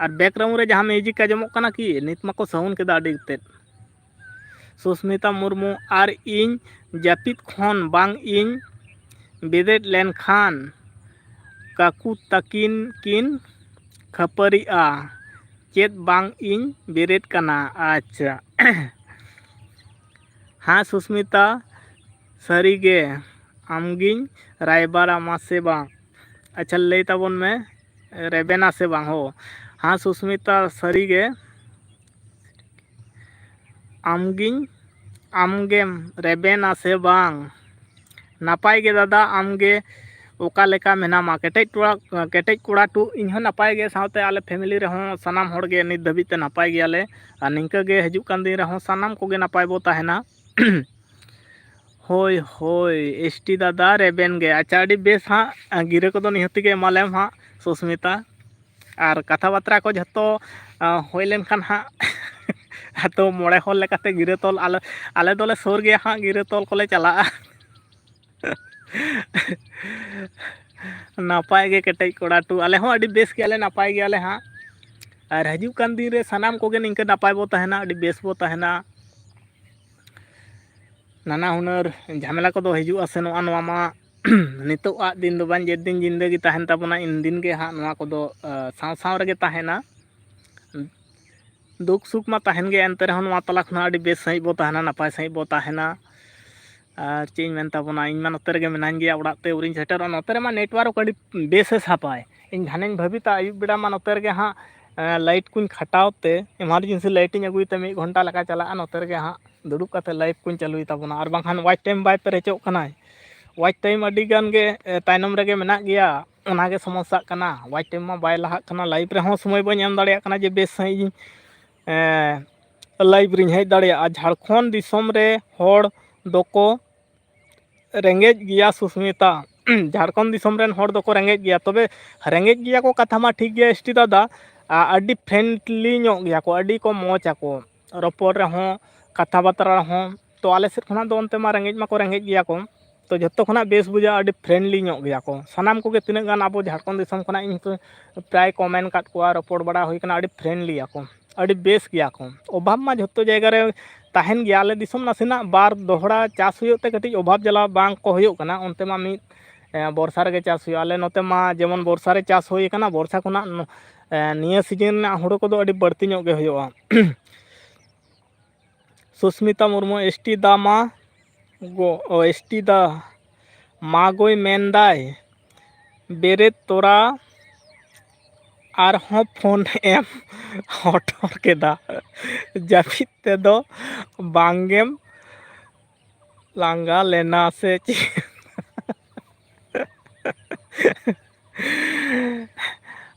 ᱟᱨ background ᱨᱮ ᱡᱟᱦᱟᱸ music ᱟᱸᱡᱚᱢᱚᱜ ᱠᱟᱱᱟ ᱠᱤ? ᱱᱤᱛ ᱢᱟᱠᱚ sound ᱠᱮᱫᱟ ᱟᱹᱰᱤ ᱩᱛᱟᱹᱨ᱾ ᱥᱩᱥᱢᱤᱛᱟ ᱢᱩᱨᱢᱩ, ᱟᱨ ᱤᱧ ᱡᱟᱹᱯᱤᱫ ᱠᱷᱚᱱ ᱵᱟᱝ ᱤᱧ ᱵᱮᱨᱮᱫ ᱞᱮᱱᱠᱷᱟᱱ ᱠᱟᱠᱩ ᱛᱟᱹᱠᱤᱱ ᱠᱤᱱ ᱠᱷᱟᱹᱯᱟᱹᱨᱤᱜᱼᱟ, ᱪᱮᱫ ᱵᱟᱝ ᱤᱧ ᱵᱮᱨᱮᱫ ᱠᱟᱱᱟ᱾ ᱟᱪᱪᱷᱟ᱾ ᱦᱮᱸ ᱥᱩᱥᱢᱤᱛᱟ, ᱥᱟᱹᱨᱤᱜᱮ ᱟᱢᱜᱤᱧ ᱨᱟᱭᱵᱟᱨᱟᱢᱟ ᱥᱮ ᱵᱟᱝ? ᱟᱪᱪᱷᱟ, ᱞᱟᱹᱭ ᱛᱟᱵᱚᱱ ᱢᱮ, ᱨᱮᱵᱮᱱᱟ ᱥᱮ ᱵᱟᱝ? ᱦᱳ, ᱦᱮᱸ ᱥᱩᱥᱢᱤᱛᱟ, ᱥᱟᱹᱨᱤᱜᱮ ᱟᱢᱜᱤᱧ, ᱟᱢᱜᱮᱢ ᱨᱮᱵᱮᱱᱟ ᱥᱮ ᱵᱟᱝ? ᱱᱟᱯᱟᱭ ᱜᱮ ᱫᱟᱫᱟ, ᱟᱢᱜᱮ ᱚᱠᱟ ᱞᱮᱠᱟ ᱢᱮᱱᱟᱢᱟ? ᱠᱮᱴᱮᱡ ᱴᱚᱲᱟ, ᱠᱮᱴᱮᱡ ᱠᱚᱲᱟ ᱴᱩ, ᱤᱧ ᱦᱚᱸ ᱱᱟᱯᱟᱭ ᱜᱮ, ᱥᱟᱶᱛᱮ ᱟᱞᱮ family ᱨᱮᱦᱚᱸ ᱥᱟᱱᱟᱢ ᱦᱚᱲ ᱜᱮ ᱱᱤᱛ ᱫᱷᱟᱹᱵᱤᱡ ᱛᱮ ᱱᱟᱯᱟᱭ ᱜᱮᱭᱟᱞᱮ᱾ ᱟᱨ ᱱᱤᱝᱠᱟᱹ ᱜᱮ ᱦᱤᱡᱩᱜ ᱠᱟᱱ ᱫᱤᱱ ᱨᱮᱦᱚᱸ ᱥᱟᱱᱟᱢ ᱠᱚᱜᱮ ᱱᱟᱯᱟᱭ ᱵᱚ ᱛᱟᱦᱮᱱᱟ᱾ ᱦᱳᱭ, ᱦᱳᱭ, ST ᱫᱟᱫᱟ ᱨᱮᱵᱮᱱ ᱜᱮ᱾ ᱟᱪᱪᱷᱟ, ᱟᱹᱰᱤ ᱵᱮᱥ ᱦᱟᱸᱜ, ᱜᱤᱨᱟᱹ ᱠᱚᱫᱚ ᱱᱤᱦᱟᱹᱛ ᱜᱮ ᱮᱢᱟᱞᱮᱢ ᱦᱟᱸᱜ, ᱥᱩᱥᱢᱤᱛᱟ᱾ ᱟᱨ ᱠᱟᱛᱷᱟ ᱵᱟᱛᱨᱟ ᱠᱚ ᱡᱷᱚᱛᱚ, ᱟ, ᱦᱩᱭ ᱞᱮᱱᱠᱷᱟᱱ ᱦᱟᱸᱜ, ᱟᱫᱚ ᱢᱚᱬᱮ ᱦᱚᱲ ᱞᱮᱠᱟᱛᱮ ᱜᱤᱨᱟᱹ ᱛᱚᱞ, ᱟᱞᱮ, ᱟᱞᱮ ᱫᱚᱞᱮ ᱥᱩᱨ ᱜᱮᱭᱟ ᱦᱟᱸᱜ, ᱜᱤᱨᱟᱹ ᱛᱚᱞ ᱠᱚᱞᱮ ᱪᱟᱞᱟᱜᱼᱟ᱾ ᱱᱟᱯᱟᱭ ᱜᱮ ᱠᱮᱴᱮᱡ ᱠᱚᱲᱟ ᱴᱩ, ᱟᱞᱮ ᱦᱚᱸ ᱟᱹᱰᱤ ᱵᱮᱥ ᱜᱮᱭᱟᱞᱮ, ᱱᱟᱯᱟᱭ ᱜᱮᱭᱟᱞᱮ ᱦᱟᱸᱜ᱾ ᱟᱨ ᱦᱤᱡᱩᱜ ᱠᱟᱱ ᱫᱤᱱ ᱨᱮ ᱥᱟᱱᱟᱢ ᱠᱚᱜᱮ ᱱᱤᱝᱠᱟᱹ ᱱᱟᱯᱟᱭ ᱵᱚ ᱛᱟᱦᱮᱱᱟ, ᱟᱹᱰᱤ ᱵᱮᱥ ᱵᱚ ᱛᱟᱦᱮᱱᱟ᱾ ᱱᱟᱱᱟ ᱦᱩᱱᱟᱹᱨ ᱡᱷᱟᱢᱮᱞᱟ ᱠᱚᱫᱚ ᱦᱤᱡᱩᱜᱼᱟ ᱥᱮᱱᱚᱜᱼᱟ, ᱱᱚᱣᱟ ᱢᱟ ᱱᱤᱛᱚᱜ ᱟᱜ ᱫᱤᱱ ᱫᱚ ᱵᱟᱝ, ᱡᱮᱫᱤᱱ ᱡᱤᱱᱫᱮᱜᱤ ᱛᱟᱦᱮᱱ ᱛᱟᱵᱚᱱᱟ, ᱤᱱ ᱫᱤᱱ ᱜᱮ ᱦᱟᱸᱜ ᱱᱚᱣᱟ ᱠᱚᱫᱚ, ᱟ, ᱥᱟᱶ ᱥᱟᱶ ᱨᱮᱜᱮ ᱛᱟᱦᱮᱱᱟ᱾ ᱫᱩᱠ ᱥᱩᱠ ᱢᱟ ᱛᱟᱦᱮᱱ ᱜᱮ, ᱮᱱᱛᱮ ᱨᱮᱦᱚᱸ ᱱᱚᱣᱟ ᱛᱟᱞᱟ ᱠᱷᱚᱱᱟᱜ ᱟᱹᱰᱤ ᱵᱮᱥ ᱥᱟᱺᱦᱤᱡ ᱵᱚ ᱛᱟᱦᱮᱱᱟ, ᱱᱟᱯᱟᱭ ᱥᱟᱺᱦᱤᱡ ᱵᱚ ᱛᱟᱦᱮᱱᱟ᱾ ᱟᱨ ᱪᱮᱫ ᱤᱧ ᱢᱮᱱ ᱛᱟᱵᱚᱱᱟ, ᱤᱧ ᱢᱟ ᱱᱚᱛᱮ ᱨᱮᱜᱮ ᱢᱮᱱᱟᱹᱧ ᱜᱮᱭᱟ, ᱚᱲᱟᱜ ᱛᱮ ᱟᱹᱣᱨᱤᱧ ᱥᱮᱴᱮᱨᱚᱜᱼᱟ᱾ ᱱᱚᱛᱮ ᱨᱮᱢᱟ network ᱟᱹᱰᱤ ᱵᱮᱥ ᱮ ᱥᱟᱯᱟᱭ᱾ ᱤᱧ ᱜᱷᱟᱱᱮᱧ ᱵᱷᱟᱹᱵᱤᱛᱟ, ᱟᱹᱭᱩᱵ ᱵᱮᱲᱟ ᱢᱟ ᱱᱚᱛᱮ ᱨᱮᱜᱮ ᱦᱟᱸᱜ, ᱮᱸ, light ᱠᱚᱧ ᱠᱷᱟᱴᱟᱣ ᱛᱮ, emergency light ᱤᱧ ᱟᱹᱜᱩᱭ ᱛᱮ, ᱢᱤᱫ ᱜᱷᱚᱱᱴᱟ ᱞᱮᱠᱟ ᱪᱟᱞᱟᱜᱼᱟ, ᱱᱚᱛᱮ ᱨᱮᱜᱮ ᱦᱟᱸᱜ ᱫᱩᱲᱩᱵ ᱠᱟᱛᱮ live ᱠᱚᱧ ᱪᱟᱹᱞᱩᱭ ᱛᱟᱵᱚᱱᱟ᱾ ᱟᱨ ᱵᱟᱝᱠᱷᱟᱱ watch time ᱵᱟᱭ ᱯᱮᱨᱮᱡᱚᱜ ᱠᱟᱱᱟᱭ᱾ Watch time ᱟᱹᱰᱤ ᱜᱟᱱ ᱜᱮ, ᱮ, ᱛᱟᱭᱱᱚᱢ ᱨᱮᱜᱮ ᱢᱮᱱᱟᱜ ᱜᱮᱭᱟ, ᱚᱱᱟ ᱜᱮ ᱥᱚᱢᱚᱥᱥᱟᱜ ᱠᱟᱱᱟ᱾ Watch time ᱢᱟ ᱵᱟᱭ ᱞᱟᱦᱟᱜ ᱠᱟᱱᱟ, live ᱨᱮᱦᱚᱸ ᱥᱚᱢᱚᱭ ᱵᱟᱹᱧ ᱮᱢ ᱫᱟᱲᱮᱭᱟᱜ ᱠᱟᱱᱟ ᱡᱮ ᱵᱮᱥ ᱥᱟᱺᱦᱤᱡ ᱤᱧ, ᱮ, live ᱨᱤᱧ ᱦᱮᱡ ᱫᱟᱲᱮᱭᱟᱜᱼᱟ᱾ ᱡᱷᱟᱲᱠᱷᱚᱸᱰ ᱫᱤᱥᱚᱢ ᱨᱮ ᱦᱚᱲ ᱫᱚᱠᱚ ᱨᱮᱸᱜᱮᱡ ᱜᱮᱭᱟ ᱥᱩᱥᱢᱤᱛᱟ᱾ ᱡᱷᱟᱲᱠᱷᱚᱸᱰ ᱫᱤᱥᱚᱢ ᱨᱮᱱ ᱦᱚᱲ ᱫᱚᱠᱚ ᱨᱮᱸᱜᱮᱡ ᱜᱮᱭᱟ, ᱛᱚᱵᱮ ᱨᱮᱸᱜᱮᱡ ᱜᱮᱭᱟ ᱠᱚ ᱠᱟᱛᱷᱟ ᱢᱟ ᱴᱷᱤᱠ ᱜᱮᱭᱟ ᱮᱥ ᱴᱤ ᱫᱟᱫᱟ, ᱟ, ᱟᱹᱰᱤ ᱯᱷᱨᱮᱱᱰᱞᱤ ᱧᱚᱜ ᱜᱮᱭᱟ ᱠᱚ, ᱟᱹᱰᱤ ᱠᱚ ᱢᱚᱡᱽ ᱟᱠᱚ ᱨᱚᱯᱚᱲ ᱨᱮᱦᱚᱸ, ᱠᱟᱛᱷᱟ ᱵᱟᱛᱨᱟ ᱨᱮᱦᱚᱸ᱾ ᱛᱚ ᱟᱞᱮ ᱥᱮᱫ ᱠᱷᱚᱱᱟᱜ ᱫᱚ ᱚᱱᱛᱮ ᱢᱟ ᱨᱮᱸᱜᱮᱡ ᱢᱟᱠᱚ ᱨᱮᱸᱜᱮᱡ ᱜᱮᱭᱟ ᱠᱚ, ᱛᱚ ᱡᱷᱚᱛᱚ ᱠᱷᱚᱱᱟᱜ ᱵᱮᱥ ᱵᱩᱡᱷᱟᱹᱜᱼᱟ, ᱟᱹᱰᱤ ᱯᱷᱨᱮᱱᱰᱞᱤ ᱧᱚᱜ ᱜᱮᱭᱟ ᱠᱚ ᱥᱟᱱᱟᱢ ᱠᱚᱜᱮ᱾ ᱛᱤᱱᱟᱹᱜ ᱜᱟᱱ ᱟᱵᱚ ᱡᱷᱟᱲᱠᱷᱚᱸᱰ ᱫᱤᱥᱚᱢ ᱠᱷᱚᱱᱟᱜ ᱤᱧ ᱯᱨᱟᱭ ᱠᱚ ᱢᱮᱱ ᱠᱟᱫ ᱠᱚᱣᱟ, ᱨᱚᱯᱚᱲ ᱵᱟᱲᱟ ᱦᱩᱭ ᱠᱟᱱᱟ, ᱟᱹᱰᱤ ᱯᱷᱨᱮᱱᱰᱞᱤ ᱟᱠᱚ, ᱟᱹᱰᱤ ᱵᱮᱥ ᱜᱮᱭᱟ ᱠᱚ᱾ ᱚᱵᱷᱟᱵᱽ ᱢᱟ ᱡᱷᱚᱛᱚ ᱡᱟᱭᱜᱟ ᱨᱮ ᱛᱟᱦᱮᱱ ᱜᱮᱭᱟ᱾ ᱟᱞᱮ ᱫᱤᱥᱚᱢ ᱱᱟᱥᱮᱱᱟᱜ ᱵᱟᱨ ᱫᱚᱦᱲᱟ ᱪᱟᱥ ᱦᱩᱭᱩᱜ ᱛᱮ ᱠᱟᱹᱴᱤᱡ ᱚᱵᱷᱟᱵᱽ ᱡᱟᱞᱟ ᱵᱟᱝ ᱠᱚ ᱦᱩᱭᱩᱜ ᱠᱟᱱᱟ, ᱚᱱᱛᱮ ᱢᱟ ᱢᱤᱫ, ᱮ, ᱵᱚᱨᱥᱟ ᱨᱮᱜᱮ ᱪᱟᱥ ᱦᱩᱭᱩᱜᱼᱟ᱾ ᱟᱞᱮ ᱱᱚᱛᱮ ᱢᱟ ᱡᱮᱢᱚᱱ ᱵᱚᱨᱥᱟ ᱨᱮ ᱪᱟᱥ ᱦᱩᱭ ᱠᱟᱱᱟ, ᱵᱚᱨᱥᱟ ᱠᱷᱚᱱᱟᱜ ᱱᱚ-, ᱮ, ᱱᱤᱭᱟᱹ ᱥᱤᱡᱤᱱ ᱨᱮᱱᱟᱜ ᱦᱩᱲᱩ ᱠᱚᱫᱚ ᱟᱹᱰᱤ ᱵᱟᱹᱲᱛᱤ ᱧᱚᱜ ᱜᱮ ᱦᱩᱭᱩᱜᱼᱟ᱾ ᱥᱩᱥᱢᱤᱛᱟ ᱢᱩᱨᱢᱩ, ᱮᱥ ᱴᱤ ᱫᱟ ᱢᱟ ᱜᱚ, ᱚ, ᱮᱥ ᱴᱤ ᱫᱟ ᱢᱟ ᱜᱚᱭ ᱢᱮᱱᱫᱟᱭ, ᱵᱮᱨᱮᱫ ᱛᱚᱨᱟ ᱟᱨᱦᱚᱸ ᱯᱷᱳᱱ ᱮᱢ ᱦᱚᱴᱚᱨ ᱠᱮᱫᱟ᱾ ᱡᱟᱹᱯᱤᱫ ᱛᱮᱫᱚ ᱵᱟᱝᱜᱮᱢ ᱞᱟᱸᱜᱟ ᱞᱮᱱᱟ ᱥᱮ ᱪᱮᱫ?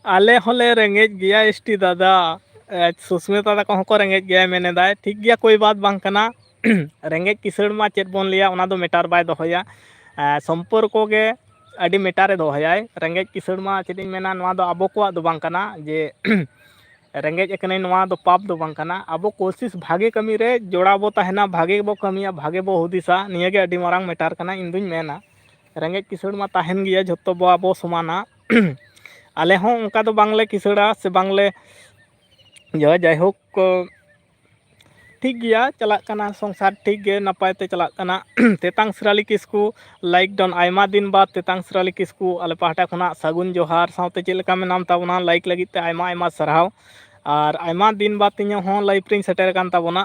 ᱟᱞᱮ ᱦᱚᱸᱞᱮ ᱨᱮᱸᱜᱮᱡ ᱜᱮᱭᱟ ᱮᱥ ᱴᱤ ᱫᱟᱫᱟ᱾ ᱮ, ᱥᱩᱥᱢᱤᱛᱟ ᱛᱟᱠᱚ ᱦᱚᱸᱠᱚ ᱨᱮᱸᱜᱮᱡ ᱜᱮᱭᱟ ᱢᱮᱱᱮᱫᱟᱭ᱾ ᱴᱷᱤᱠ ᱜᱮᱭᱟ, ᱠᱳᱭ ᱵᱟᱛ ᱵᱟᱝ ᱠᱟᱱᱟ᱾ ᱨᱮᱸᱜᱮᱡ ᱠᱤᱥᱟᱹᱬ ᱢᱟ ᱪᱮᱫ ᱵᱚᱱ ᱞᱟᱹᱭᱟ, ᱚᱱᱟ ᱫᱚ ᱢᱮᱴᱟᱨ ᱵᱟᱭ ᱫᱚᱦᱚᱭᱟ᱾ ᱮ, ᱥᱚᱢᱯᱚᱨᱠᱚ ᱜᱮ ᱟᱹᱰᱤ ᱢᱮᱴᱟᱨᱮ ᱫᱚᱦᱚᱭᱟᱭ᱾ ᱨᱮᱸᱜᱮᱡ ᱠᱤᱥᱟᱹᱬ ᱢᱟ ᱪᱮᱫ ᱤᱧ ᱢᱮᱱᱟ, ᱱᱚᱣᱟ ᱫᱚ ᱟᱵᱚ ᱠᱚᱣᱟᱜ ᱫᱚ ᱵᱟᱝ ᱠᱟᱱᱟ ᱡᱮ ᱨᱮᱸᱜᱮᱡ ᱟᱠᱟᱱᱟᱹᱧ, ᱱᱚᱣᱟ ᱫᱚ ᱯᱟᱯ ᱫᱚ ᱵᱟᱝ ᱠᱟᱱᱟ᱾ ᱟᱵᱚ ᱠᱳᱥᱤᱥ ᱵᱷᱟᱜᱮ ᱠᱟᱹᱢᱤ ᱨᱮ ᱡᱚᱲᱟᱣ ᱵᱚ ᱛᱟᱦᱮᱱᱟ, ᱵᱷᱟᱜᱮ ᱵᱚ ᱠᱟᱹᱢᱤᱭᱟ, ᱵᱷᱟᱜᱮ ᱵᱚ ᱦᱩᱫᱤᱥᱟ, ᱱᱤᱭᱟᱹ ᱜᱮ ᱟᱹᱰᱤ ᱢᱟᱨᱟᱝ ᱢᱮᱴᱟᱨ ᱠᱟᱱᱟ, ᱤᱧ ᱫᱩᱧ ᱢᱮᱱᱟ᱾ ᱨᱮᱸᱜᱮᱡ ᱠᱤᱥᱟᱹᱬ ᱢᱟ ᱛᱟᱦᱮᱱ ᱜᱮᱭᱟ, ᱡᱷᱚᱛᱚ ᱵᱚ ᱟᱵᱚ ᱥᱚᱢᱟᱱᱟ᱾ ᱟᱞᱮ ᱦᱚᱸ ᱚᱱᱠᱟ ᱫᱚ ᱵᱟᱝᱞᱮ ᱠᱤᱥᱟᱹᱬᱟ ᱥᱮ ᱵᱟᱝᱞᱮ ᱤᱭᱟᱹ, ᱡᱟᱭᱦᱳᱠ, ᱴᱷᱤᱠ ᱜᱮᱭᱟ, ᱪᱟᱞᱟᱜ ᱠᱟᱱᱟ ᱥᱚᱝᱥᱟᱨ, ᱴᱷᱤᱠ ᱜᱮ, ᱱᱟᱯᱟᱭ ᱛᱮ ᱪᱟᱞᱟᱜ ᱠᱟᱱᱟ᱾ ᱛᱮᱛᱟᱝ ᱥᱤᱨᱟᱞᱤ ᱠᱤᱥᱠᱩ, ᱞᱟᱭᱤᱠ ᱰᱚᱱ, ᱟᱭᱢᱟ ᱫᱤᱱ ᱵᱟᱫ ᱛᱮᱛᱟᱝ ᱥᱤᱨᱟᱞᱤ ᱠᱤᱥᱠᱩ, ᱟᱞᱮ ᱯᱟᱦᱴᱟ ᱠᱷᱚᱱᱟᱜ ᱥᱟᱹᱜᱩᱱ ᱡᱚᱦᱟᱨ, ᱥᱟᱶᱛᱮ ᱪᱮᱫ ᱞᱮᱠᱟ ᱢᱮᱱᱟᱢ ᱛᱟᱵᱚᱱᱟ, ᱞᱟᱭᱤᱠ ᱞᱟᱹᱜᱤᱫ ᱛᱮ ᱟᱭᱢᱟ ᱟᱭᱢᱟ ᱥᱟᱨᱦᱟᱣ᱾ ᱟᱨ ᱟᱭᱢᱟ ᱫᱤᱱ ᱵᱟᱫ ᱤᱧᱟᱹᱜ ᱦᱚᱸ ᱞᱟᱭᱤᱵᱷ ᱨᱤᱧ ᱥᱮᱴᱮᱨ ᱟᱠᱟᱱ ᱛᱟᱵᱚᱱᱟ᱾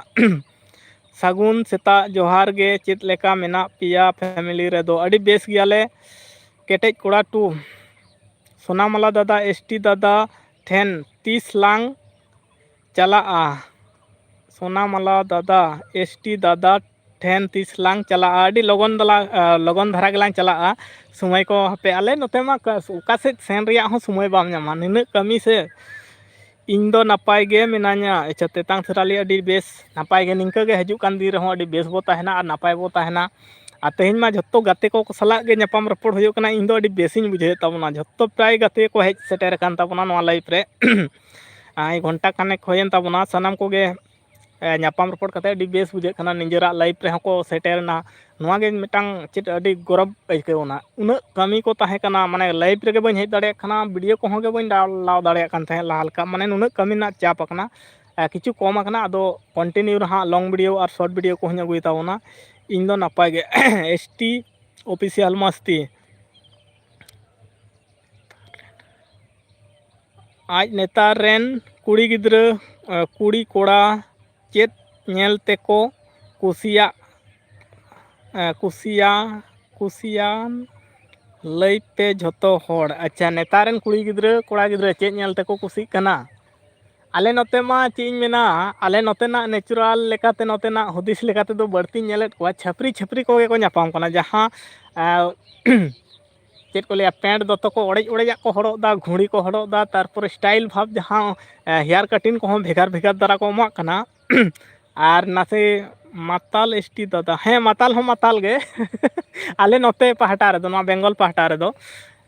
ᱥᱟᱹᱜᱩᱱ ᱥᱮᱛᱟᱜ, ᱡᱚᱦᱟᱨ ᱜᱮ, ᱪᱮᱫ ᱞᱮᱠᱟ ᱢᱮᱱᱟᱜ ᱯᱮᱭᱟ ᱯᱷᱮᱢᱮᱞᱤ ᱨᱮᱫᱚ? ᱟᱹᱰᱤ ᱵᱮᱥ ᱜᱮᱭᱟᱞᱮ, ᱠᱮᱴᱮᱡ ᱠᱚᱲᱟ ᱴᱩ᱾ ᱥᱳᱱᱟᱢᱟᱞᱟ ᱫᱟᱫᱟ, ᱮᱥ ᱴᱤ ᱫᱟᱫᱟ ᱴᱷᱮᱱ ᱛᱤᱥ ᱞᱟᱝ ᱪᱟᱞᱟᱜᱼᱟ? ᱥᱳᱱᱟᱢᱟᱞᱟ ᱫᱟᱫᱟ, ᱮᱥ ᱴᱤ ᱫᱟᱫᱟ ᱴᱷᱮᱱ ᱛᱤᱥ ᱞᱟᱝ ᱪᱟᱞᱟᱜᱼᱟ? ᱟᱹᱰᱤ ᱞᱚᱜᱚᱱ ᱫᱚᱞᱟ-, ᱟ, ᱞᱚᱜᱚᱱ ᱫᱷᱟᱨᱟ ᱜᱮᱞᱟᱝ ᱪᱟᱞᱟᱜᱼᱟ᱾ ᱥᱚᱢᱚᱭ ᱠᱚ ᱦᱟᱯᱮ, ᱟᱞᱮ ᱱᱚᱛᱮ ᱢᱟ ᱚᱠᱟ, ᱚᱠᱟ ᱥᱮᱫ ᱥᱮᱱ ᱨᱮᱭᱟᱜ ᱦᱚᱸ ᱥᱚᱢᱚᱭ ᱵᱟᱢ ᱧᱟᱢᱟ, ᱱᱤᱱᱟᱹᱜ ᱠᱟᱹᱢᱤ ᱥᱮ᱾ ᱤᱧ ᱫᱚ ᱱᱟᱯᱟᱭ ᱜᱮ ᱢᱮᱱᱟᱹᱧᱟ᱾ ᱟᱪᱪᱷᱟ, ᱛᱮᱛᱟᱝ ᱥᱮᱨᱟᱞᱤ, ᱟᱹᱰᱤ ᱵᱮᱥ, ᱱᱟᱯᱟᱭ ᱜᱮ᱾ ᱱᱤᱝᱠᱟᱹ ᱜᱮ ᱦᱤᱡᱩᱜ ᱠᱟᱱ ᱫᱤᱱ ᱨᱮᱦᱚᱸ ᱟᱹᱰᱤ ᱵᱮᱥ ᱵᱚ ᱛᱟᱦᱮᱱᱟ ᱟᱨ ᱱᱟᱯᱟᱭ ᱵᱚ ᱛᱟᱦᱮᱱᱟ᱾ ᱟᱨ ᱛᱮᱦᱮᱧ ᱢᱟ ᱡᱷᱚᱛᱚ ᱜᱟᱛᱮ ᱠᱚ ᱥᱟᱞᱟᱜ ᱜᱮ ᱧᱟᱯᱟᱢ ᱨᱚᱯᱚᱲ ᱦᱩᱭᱩᱜ ᱠᱟᱱᱟ᱾ ᱤᱧ ᱫᱚ ᱟᱹᱰᱤ ᱵᱮᱥᱤᱧ ᱵᱩᱡᱷᱟᱹᱣᱮᱫ ᱛᱟᱵᱚᱱᱟ, ᱡᱷᱚᱛᱚ ᱯᱨᱟᱭ ᱜᱟᱛᱮ ᱠᱚ ᱦᱮᱡ ᱥᱮᱴᱮᱨ ᱟᱠᱟᱱ ᱛᱟᱵᱚᱱᱟ ᱱᱚᱣᱟ live ᱨᱮ᱾ ᱟᱨ ᱜᱷᱚᱱᱴᱟ ᱠᱷᱟᱱᱮᱠ ᱦᱩᱭᱮᱱ ᱛᱟᱵᱚᱱᱟ, ᱥᱟᱱᱟᱢ ᱠᱚᱜᱮ ᱮ, ᱧᱟᱯᱟᱢ ᱨᱚᱯᱚᱲ ᱠᱟᱛᱮ ᱟᱹᱰᱤ ᱵᱮᱥ ᱵᱩᱡᱷᱟᱹᱜ ᱠᱟᱱᱟ᱾ ᱱᱤᱡᱮᱨᱟᱜ live ᱨᱮᱦᱚᱸ ᱠᱚ ᱥᱮᱴᱮᱨ ᱮᱱᱟ, ᱱᱚᱣᱟ ᱜᱮ ᱢᱤᱫᱴᱟᱝ ᱪᱮᱫ ᱟᱹᱰᱤ ᱜᱚᱨᱚᱵᱽ ᱟᱹᱭᱠᱟᱹᱣ ᱮᱱᱟ᱾ ᱩᱱᱟᱹᱜ ᱠᱟᱹᱢᱤ ᱠᱚ ᱛᱟᱦᱮᱸ ᱠᱟᱱᱟ, ᱢᱟᱱᱮ live ᱨᱮᱜᱮ ᱵᱟᱹᱧ ᱦᱮᱡ ᱫᱟᱲᱮᱭᱟᱜ ᱠᱟᱱᱟ, video ᱠᱚᱦᱚᱸ ᱜᱮ ᱵᱟᱹᱧ ᱰᱟᱞᱟᱣ ᱫᱟᱲᱮᱭᱟᱜ ᱠᱟᱱ ᱛᱟᱦᱮᱸᱫ ᱞᱟᱦᱟ ᱞᱮᱠᱟ, ᱢᱟᱱᱮ ᱱᱩᱱᱟᱹᱜ ᱠᱟᱹᱢᱤ ᱨᱮᱱᱟᱜ ᱪᱟᱯ ᱟᱠᱟᱱᱟ᱾ ᱮ, ᱠᱤᱪᱷᱩ ᱠᱚᱢ ᱟᱠᱟᱱᱟ, ᱟᱫᱚ continue ᱨᱮ ᱦᱟᱸᱜ long video ᱟᱨ short video ᱠᱚᱦᱚᱸᱧ ᱟᱹᱜᱩᱭ ᱛᱟᱵᱚᱱᱟ᱾ ᱤᱧ ᱫᱚ ᱱᱟᱯᱟᱭ ᱜᱮ᱾ ST Official ᱢᱟᱥᱛᱤ᱾ ᱟᱡ ᱱᱮᱛᱟᱨ ᱨᱮᱱ ᱠᱩᱲᱤ ᱜᱤᱫᱽᱨᱟᱹ, ᱮ, ᱠᱩᱲᱤ ᱠᱚᱲᱟ ᱪᱮᱫ ᱧᱮᱞ ᱛᱮᱠᱚ ᱠᱩᱥᱤᱭᱟᱜ, ᱮ, ᱠᱩᱥᱤᱭᱟ-, ᱠᱩᱥᱤᱭᱟᱱ? ᱞᱟᱹᱭ ᱯᱮ ᱡᱷᱚᱛᱚ ᱦᱚᱲ᱾ ᱟᱪᱪᱷᱟ, ᱱᱮᱛᱟᱨ ᱨᱮᱱ ᱠᱩᱲᱤ ᱜᱤᱫᱽᱨᱟᱹ, ᱠᱚᱲᱟ ᱜᱤᱫᱽᱨᱟᱹ ᱪᱮᱫ ᱧᱮᱞ ᱛᱮᱠᱚ ᱠᱩᱥᱤᱜ ᱠᱟᱱᱟ? ᱟᱞᱮ ᱱᱚᱛᱮ ᱢᱟ ᱪᱮᱫ ᱤᱧ ᱢᱮᱱᱟ, ᱟᱞᱮ ᱱᱚᱛᱮᱱᱟᱜ natural ᱞᱮᱠᱟᱛᱮ, ᱱᱚᱛᱮᱱᱟᱜ ᱦᱩᱫᱤᱥ ᱞᱮᱠᱟᱛᱮᱫᱚ ᱵᱟᱹᱲᱛᱤᱧ ᱧᱮᱞᱮᱫ ᱠᱚᱣᱟ, ᱪᱷᱟᱹᱯᱨᱤ ᱪᱷᱟᱹᱯᱨᱤ ᱠᱚᱜᱮ ᱠᱚ ᱧᱟᱯᱟᱢ ᱠᱟᱱᱟ᱾ ᱡᱟᱦᱟᱸ, ᱮ, ᱪᱮᱫ ᱠᱚ ᱞᱟᱹᱭᱟ, ᱯᱮᱱᱴ ᱫᱚᱛᱚ ᱠᱚ ᱚᱲᱮᱡ ᱚᱲᱮᱡᱟᱜ ᱠᱚ ᱦᱚᱨᱚᱜ ᱮᱫᱟ, ᱜᱷᱩᱲᱤ ᱠᱚ ᱦᱚᱨᱚᱜ ᱮᱫᱟ, ᱛᱟᱨᱯᱚᱨᱮ style ᱵᱷᱟᱵᱽ ᱡᱟᱦᱟᱸ, ᱮ, hair cutting ᱠᱚᱦᱚᱸ ᱵᱷᱮᱜᱟᱨ ᱵᱷᱮᱜᱟᱨ ᱫᱷᱟᱨᱟ ᱠᱚ ᱮᱢᱟᱜ ᱠᱟᱱᱟ᱾ ᱟᱨ ᱱᱟᱥᱮ ᱢᱟᱛᱟᱞ ST ᱫᱟᱫᱟ, ᱦᱮᱸ, ᱢᱟᱛᱟᱞ ᱦᱚᱸ ᱢᱟᱛᱟᱞ ᱜᱮ᱾ ᱟᱞᱮ ᱱᱚᱛᱮ ᱯᱟᱦᱴᱟ ᱨᱮᱫᱚ, ᱱᱚᱣᱟ ᱵᱮᱝᱜᱚᱞ ᱯᱟᱦᱴᱟ ᱨᱮᱫᱚ,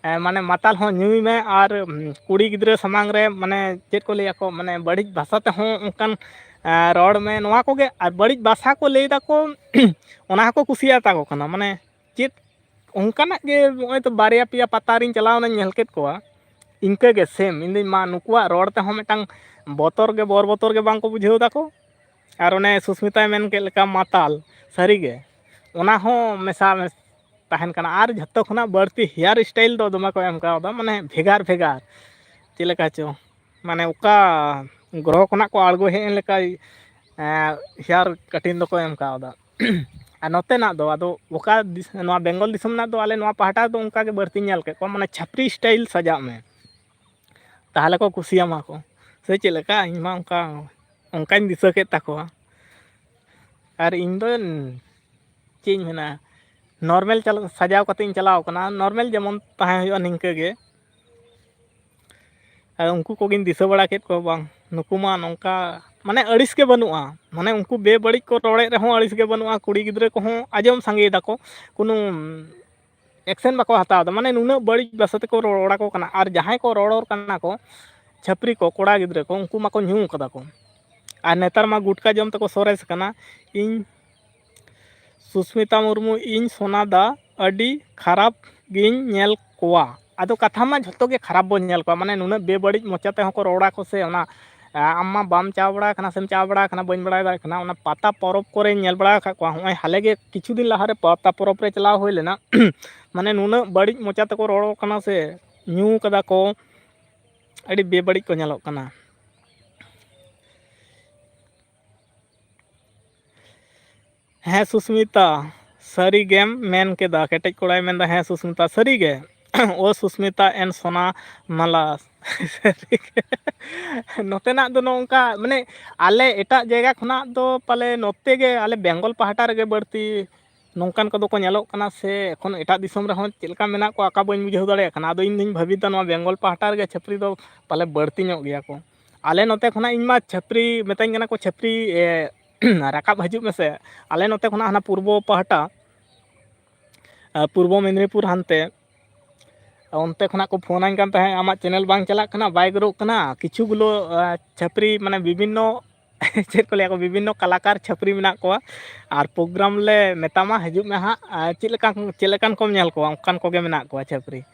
ᱮ, ᱢᱟᱱᱮ ᱢᱟᱛᱟᱞ ᱦᱚᱸ ᱧᱩᱭ ᱢᱮ, ᱟᱨ, ᱩᱢ, ᱠᱩᱲᱤ ᱜᱤᱫᱽᱨᱟᱹ ᱥᱟᱢᱟᱝ ᱨᱮ, ᱢᱟᱱᱮ, ᱪᱮᱫ ᱠᱚ ᱞᱟᱹᱭᱟ ᱠᱚ, ᱢᱟᱱᱮ, ᱵᱟᱹᱲᱤᱡ ᱵᱷᱟᱥᱟ ᱛᱮᱦᱚᱸ ᱚᱱᱠᱟᱱ, ᱮ, ᱨᱚᱲ ᱢᱮ, ᱱᱚᱣᱟ ᱠᱚᱜᱮ᱾ ᱟᱨ ᱵᱟᱹᱲᱤᱡ ᱵᱷᱟᱥᱟ ᱠᱚ ᱞᱟᱹᱭ ᱫᱟᱠᱚ, ᱚᱱᱟ ᱦᱚᱸᱠᱚ ᱠᱩᱥᱤᱭᱟᱛᱟ ᱠᱚ ᱠᱟᱱᱟ᱾ ᱢᱟᱱᱮ, ᱪᱮᱫ ᱚᱱᱠᱟᱱᱟᱜ ᱜᱮ, ᱱᱚᱜᱼᱚᱭ ᱛᱚ ᱵᱟᱨᱭᱟ ᱯᱮᱭᱟ ᱯᱟᱛᱟ ᱨᱤᱧ ᱪᱟᱞᱟᱣ ᱮᱱᱟᱧ, ᱧᱮᱞ ᱠᱮᱫ ᱠᱚᱣᱟ, ᱤᱱᱠᱟᱹ ᱜᱮ same᱾ ᱤᱧ ᱫᱩᱧ ᱢᱟ, ᱱᱩᱠᱩᱣᱟᱜ ᱨᱚᱲ ᱛᱮᱦᱚᱸ ᱢᱤᱫᱴᱟᱝ ᱵᱚᱛᱚᱨ ᱜᱮ, ᱵᱚᱨ ᱵᱚᱛᱚᱨ ᱜᱮ ᱵᱟᱝ ᱠᱚ ᱵᱩᱡᱷᱟᱹᱣ ᱫᱟᱠᱚ᱾ ᱟᱨ ᱚᱱᱮ ᱥᱩᱥᱢᱤᱛᱟᱭ ᱢᱮᱱ ᱠᱮᱫ ᱞᱮᱠᱟ ᱢᱟᱛᱟᱞ, ᱥᱟᱹᱨᱤ ᱜᱮ ᱚᱱᱟ ᱦᱚᱸ ᱢᱮᱥᱟ ᱢᱮᱥ ᱛᱟᱦᱮᱱ ᱠᱟᱱᱟ᱾ ᱟᱨ ᱡᱷᱚᱛᱚ ᱠᱷᱚᱱᱟᱜ ᱵᱟᱹᱲᱛᱤ hair style ᱫᱚ ᱫᱚᱢᱮ ᱠᱚ ᱮᱢ ᱠᱟᱣᱫᱟ, ᱢᱟᱱᱮ ᱵᱷᱮᱜᱟᱨ ᱵᱷᱮᱜᱟᱨ, ᱪᱮᱫ ᱞᱮᱠᱟ ᱪᱚ, ᱢᱟᱱᱮ ᱚᱠᱟ ᱜᱨᱚᱦᱚ ᱠᱷᱚᱱᱟᱜ ᱠᱚ ᱟᱬᱜᱚ ᱦᱮᱡ ᱮᱱ ᱞᱮᱠᱟ, ᱮᱸ, hair cutting ᱫᱚᱠᱚ ᱮᱢ ᱠᱟᱣᱫᱟ᱾ ᱟᱨ ᱱᱚᱛᱮᱱᱟᱜ ᱫᱚ ᱟᱫᱚ ᱚᱠᱟ ᱫᱤᱥ-, ᱱᱚᱣᱟ ᱵᱮᱝᱜᱚᱞ ᱫᱤᱥᱚᱢ ᱨᱮᱱᱟᱜ ᱫᱚ ᱟᱞᱮ ᱱᱚᱣᱟ ᱯᱟᱦᱴᱟ ᱫᱚ ᱚᱱᱠᱟ ᱜᱮ ᱵᱟᱹᱲᱛᱤᱧ ᱧᱮᱞ ᱠᱮᱫ ᱠᱚᱣᱟ, ᱢᱟᱱᱮ ᱪᱷᱟᱹᱯᱨᱤ style ᱥᱟᱡᱟᱜ ᱢᱮ, ᱛᱟᱦᱚᱞᱮ ᱠᱚ ᱠᱩᱥᱤᱭᱟᱢᱟ ᱠᱚ, ᱥᱮ ᱪᱮᱫ ᱞᱮᱠᱟ? ᱤᱧ ᱢᱟ ᱚᱱᱠᱟ, ᱚᱱᱠᱟᱧ ᱫᱤᱥᱟᱹ ᱠᱮᱫ ᱛᱟᱠᱚᱣᱟ᱾ ᱟᱨ ᱤᱧ ᱫᱚ ᱪᱮᱫ ᱤᱧ ᱢᱮᱱᱟ, normal ᱪᱟᱞᱟᱣ, ᱥᱟᱡᱟᱣ ᱠᱟᱛᱮ ᱤᱧ ᱪᱟᱞᱟᱣ ᱠᱟᱱᱟ, normal ᱡᱮᱢᱚᱱ ᱛᱟᱦᱮᱸ ᱦᱩᱭᱩᱜᱼᱟ ᱱᱤᱝᱠᱟᱹ ᱜᱮ᱾ ᱟᱨ ᱩᱱᱠᱩ ᱠᱚᱜᱮᱧ ᱫᱤᱥᱟᱹ ᱵᱟᱲᱟ ᱠᱮᱫ ᱠᱚᱣᱟ, ᱵᱟᱝ, ᱱᱩᱠᱩ ᱢᱟ ᱱᱚᱝᱠᱟ ᱢᱟᱱᱮ ᱟᱹᱲᱤᱥ ᱜᱮ ᱵᱟᱹᱱᱩᱜᱼᱟ᱾ ᱢᱟᱱᱮ ᱩᱱᱠᱩ ᱵᱮᱵᱟᱹᱲᱤᱡ ᱠᱚ ᱨᱚᱲᱮᱫ ᱨᱮᱦᱚᱸ ᱟᱹᱲᱤᱥ ᱜᱮ ᱵᱟᱹᱱᱩᱜᱼᱟ, ᱠᱩᱲᱤ ᱜᱤᱫᱽᱨᱟᱹ ᱠᱚᱦᱚᱸ ᱟᱸᱡᱚᱢ ᱥᱟᱸᱜᱮᱭ ᱫᱟᱠᱚ, ᱠᱳᱱᱳ ᱮᱠᱥᱮᱱ ᱵᱟᱠᱚ ᱦᱟᱛᱟᱣ ᱮᱫᱟ᱾ ᱢᱟᱱᱮ ᱱᱩᱱᱟᱹᱜ ᱵᱟᱹᱲᱤᱡ ᱵᱷᱟᱥᱟ ᱛᱮᱠᱚ ᱨᱚᱲ ᱟᱠᱚ ᱠᱟᱱᱟ, ᱟᱨ ᱡᱟᱦᱟᱸᱭ ᱠᱚ ᱨᱚᱨᱚᱲ ᱠᱟᱱᱟ ᱠᱚ ᱪᱷᱟᱹᱯᱨᱤ ᱠᱚ, ᱠᱚᱲᱟ ᱜᱤᱫᱽᱨᱟᱹ ᱠᱚ, ᱩᱱᱠᱩ ᱢᱟᱠᱚ ᱧᱩ ᱠᱟᱫᱟ ᱠᱚ᱾ ᱟᱨ ᱱᱮᱛᱟᱨ ᱢᱟ ᱜᱩᱴᱠᱟ ᱡᱚᱢ ᱛᱮᱠᱚ ᱥᱚᱨᱮᱥ ᱠᱟᱱᱟ᱾ ᱤᱧ ᱥᱩᱥᱢᱤᱛᱟ ᱢᱩᱨᱢᱩ, ᱤᱧ ᱥᱳᱱᱟ ᱫᱟ ᱟᱹᱰᱤ ᱠᱷᱟᱨᱟᱯ ᱜᱤᱧ ᱧᱮᱞ ᱠᱚᱣᱟ᱾ ᱟᱫᱚ ᱠᱟᱛᱷᱟ ᱢᱟ ᱡᱷᱚᱛᱚ ᱜᱮ ᱠᱷᱟᱨᱟᱯ ᱵᱚᱱ ᱧᱮᱞ ᱠᱚᱣᱟ, ᱢᱟᱱᱮ ᱱᱩᱱᱟᱹᱜ ᱵᱮᱵᱟᱹᱲᱤᱡ ᱢᱚᱪᱟ ᱛᱮᱦᱚᱸ ᱠᱚ ᱨᱚᱲᱟ ᱠᱚ ᱥᱮ, ᱚᱱᱟ ᱟᱢ ᱢᱟ ᱵᱟᱢ ᱪᱟ ᱵᱟᱲᱟ ᱟᱠᱟᱱᱟ ᱥᱮᱢ ᱪᱟ ᱵᱟᱲᱟ ᱟᱠᱟᱱᱟ, ᱵᱟᱹᱧ ᱵᱟᱲᱟᱭ ᱫᱟᱲᱮᱭᱟᱜ ᱠᱟᱱᱟ, ᱚᱱᱟ ᱯᱟᱛᱟ ᱯᱚᱨᱚᱵᱽ ᱠᱚᱨᱮᱧ ᱧᱮᱞ ᱵᱟᱲᱟ ᱟᱠᱟᱫ ᱠᱚᱣᱟ᱾ ᱦᱚᱸᱜᱼᱚᱭ ᱦᱟᱞᱮ ᱜᱮ ᱠᱤᱪᱷᱩ ᱫᱤᱱ ᱞᱟᱦᱟᱨᱮ ᱯᱟᱛᱟ ᱯᱚᱨᱚᱵᱽ ᱨᱮ ᱪᱟᱞᱟᱣ ᱦᱩᱭ ᱞᱮᱱᱟ, ᱢᱟᱱᱮ ᱱᱩᱱᱟᱹᱜ ᱵᱟᱹᱲᱤᱡ ᱢᱚᱪᱟ ᱛᱮᱠᱚ ᱨᱚᱲ ᱠᱟᱱᱟ ᱥᱮ, ᱧᱩ ᱠᱟᱫᱟ ᱠᱚ, ᱟᱹᱰᱤ ᱵᱮᱵᱟᱹᱲᱤᱡ ᱠᱚ ᱧᱮᱞᱚᱜ ᱠᱟᱱᱟ᱾ ᱦᱮᱸ ᱥᱩᱥᱢᱤᱛᱟ, ᱥᱟᱹᱨᱤ ᱜᱮᱢ ᱢᱮᱱ ᱠᱮᱫᱟ᱾ ᱠᱮᱴᱮᱡ ᱠᱚᱲᱟᱭ ᱢᱮᱱᱫᱟ, ᱦᱮᱸ ᱥᱩᱥᱢᱤᱛᱟ, ᱥᱟᱹᱨᱤ ᱜᱮ᱾ ᱳ ᱥᱩᱥᱢᱤᱛᱟ ᱮᱱ ᱥᱳᱱᱟ ᱢᱟᱞᱟ, ᱥᱟᱹᱨᱤ ᱜᱮ᱾ ᱱᱚᱛᱮᱱᱟᱜ ᱫᱚ ᱱᱚᱝᱠᱟ, ᱢᱟᱱᱮ ᱟᱞᱮ ᱮᱴᱟᱜ ᱡᱟᱭᱜᱟ ᱠᱷᱚᱱᱟᱜ ᱫᱚ ᱯᱟᱞᱮ ᱱᱚᱛᱮ ᱜᱮ, ᱟᱞᱮ ᱵᱮᱝᱜᱚᱞ ᱯᱟᱦᱴᱟ ᱨᱮᱜᱮ ᱵᱟᱹᱲᱛᱤ ᱱᱚᱝᱠᱟᱱ ᱠᱚᱫᱚ ᱠᱚ ᱧᱮᱞᱚᱜ ᱠᱟᱱᱟ ᱥᱮ ᱮᱠᱷᱚᱱ ᱮᱴᱟᱜ ᱫᱤᱥᱚᱢ ᱨᱮᱦᱚᱸ ᱪᱮᱫ ᱞᱮᱠᱟ ᱢᱮᱱᱟᱜ ᱠᱚᱣᱟ, ᱚᱠᱟ ᱵᱟᱹᱧ ᱵᱩᱡᱷᱟᱹᱣ ᱫᱟᱲᱮᱭᱟᱜ ᱠᱟᱱᱟ᱾ ᱟᱫᱚ ᱤᱧ ᱫᱩᱧ ᱵᱷᱟᱹᱵᱤᱛᱟ ᱱᱚᱣᱟ ᱵᱮᱝᱜᱚᱞ ᱯᱟᱦᱴᱟ ᱨᱮᱜᱮ ᱪᱷᱟᱹᱯᱨᱤ ᱫᱚ ᱯᱟᱞᱮ ᱵᱟᱹᱲᱛᱤ ᱧᱚᱜ ᱜᱮᱭᱟ ᱠᱚ᱾ ᱟᱞᱮ ᱱᱚᱛᱮ ᱠᱷᱚᱱᱟᱜ ᱤᱧ ᱢᱟ ᱪᱷᱟᱹᱯᱨᱤ ᱢᱮᱛᱟᱹᱧ ᱠᱟᱱᱟ ᱠᱚ, ᱪᱷᱟᱹᱯᱨᱤ, ᱮ, ᱨᱟᱠᱟᱵ ᱦᱤᱡᱩᱜ ᱢᱮᱥᱮ᱾ ᱟᱞᱮ ᱱᱚᱛᱮ ᱠᱷᱚᱱᱟᱜ ᱦᱟᱱᱟ ᱯᱩᱨᱵᱚ ᱯᱟᱦᱴᱟ, ᱮ, ᱯᱩᱨᱵᱚ ᱢᱮᱫᱽᱱᱤᱯᱩᱨ ᱦᱟᱱᱛᱮ, ᱚᱱᱛᱮ ᱠᱷᱚᱱᱟᱜ ᱠᱚ ᱯᱷᱳᱱᱟᱹᱧ ᱠᱟᱱ ᱛᱟᱦᱮᱸᱫ, "ᱟᱢᱟᱜ ᱪᱮᱱᱮᱞ ᱵᱟᱝ ᱪᱟᱞᱟᱜ ᱠᱟᱱᱟ, ᱵᱟᱭ ᱜᱨᱳᱜ ᱠᱟᱱᱟ", ᱠᱤᱪᱷᱩ ᱜᱩᱞᱳ, ᱮ, ᱪᱷᱟᱹᱯᱨᱤ, ᱢᱟᱱᱮ ᱵᱤᱵᱷᱤᱱᱱᱚ ᱪᱮᱫ ᱠᱚ ᱞᱟᱹᱭᱟ ᱠᱚ, ᱵᱤᱵᱷᱤᱱᱱᱚ ᱠᱟᱞᱟᱠᱟᱨ ᱪᱷᱟᱹᱯᱨᱤ ᱢᱮᱱᱟᱜ ᱠᱚᱣᱟ᱾ ᱟᱨ ᱯᱨᱳᱜᱨᱟᱢ ᱞᱮ ᱢᱮᱛᱟᱢᱟ, ᱦᱤᱡᱩᱜ ᱢᱮ ᱦᱟᱸᱜ, ᱟᱨ ᱪᱮᱫ ᱞᱮᱠᱟ, ᱪᱮᱫ ᱞᱮᱠᱟᱱ ᱠᱚᱢ ᱧᱮᱞ ᱠᱚᱣᱟ, ᱚᱱᱠᱟᱱ ᱠᱚᱜᱮ ᱢᱮᱱᱟᱜ ᱠᱚᱣᱟ ᱪᱷᱟᱹᱯᱨᱤ᱾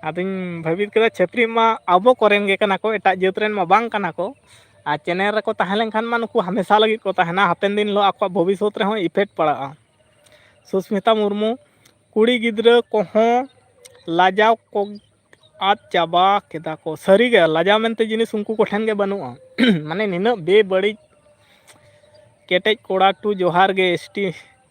ᱟᱫᱚᱧ ᱵᱷᱟᱹᱵᱤᱛ ᱠᱮᱫᱟ, ᱪᱷᱟᱹᱯᱨᱤ ᱢᱟ ᱟᱵᱚ ᱠᱚᱨᱮᱱ ᱜᱮ ᱠᱟᱱᱟ ᱠᱚ, ᱮᱴᱟᱜ ᱡᱟᱹᱛ ᱨᱮᱱ ᱢᱟ ᱵᱟᱝ ᱠᱟᱱᱟ ᱠᱚ᱾ ᱟᱨ ᱪᱮᱱᱮᱞ ᱨᱮᱠᱚ ᱛᱟᱦᱮᱸ ᱞᱮᱱᱠᱷᱟᱱ ᱢᱟ ᱱᱩᱠᱩ ᱦᱟᱢᱮᱥᱟ ᱞᱟᱹᱜᱤᱫ ᱠᱚ ᱛᱟᱦᱮᱱᱟ, ᱦᱟᱯᱮᱱ ᱫᱤᱱ ᱦᱤᱞᱳᱜ ᱟᱠᱚᱣᱟᱜ ᱵᱷᱚᱵᱤᱥᱥᱚᱛ ᱨᱮᱦᱚᱸ ᱤᱯᱷᱮᱠᱴ ᱯᱟᱲᱟᱜᱼᱟ᱾ ᱥᱩᱥᱢᱤᱛᱟ ᱢᱩᱨᱢᱩ, ᱠᱩᱲᱤ ᱜᱤᱫᱽᱨᱟᱹ ᱠᱚᱦᱚᱸ ᱞᱟᱡᱟᱣ ᱠᱚ ᱟᱫ ᱪᱟᱵᱟ ᱠᱮᱫᱟ ᱠᱚ᱾ ᱥᱟᱹᱨᱤᱜᱮ, ᱞᱟᱡᱟᱣ ᱢᱮᱱᱛᱮ ᱡᱤᱱᱤᱥ ᱩᱱᱠᱩ ᱠᱚᱴᱷᱮᱱ ᱜᱮ ᱵᱟᱹᱱᱩᱜᱼᱟ᱾ ᱢᱟᱱᱮ ᱱᱤᱱᱟᱹᱜ ᱵᱮᱵᱟᱹᱲᱤᱡ᱾ ᱠᱮᱴᱮᱡ ᱠᱚᱲᱟ ᱴᱩ ᱡᱚᱦᱟᱨ ᱜᱮ, ᱮᱥ ᱴᱤ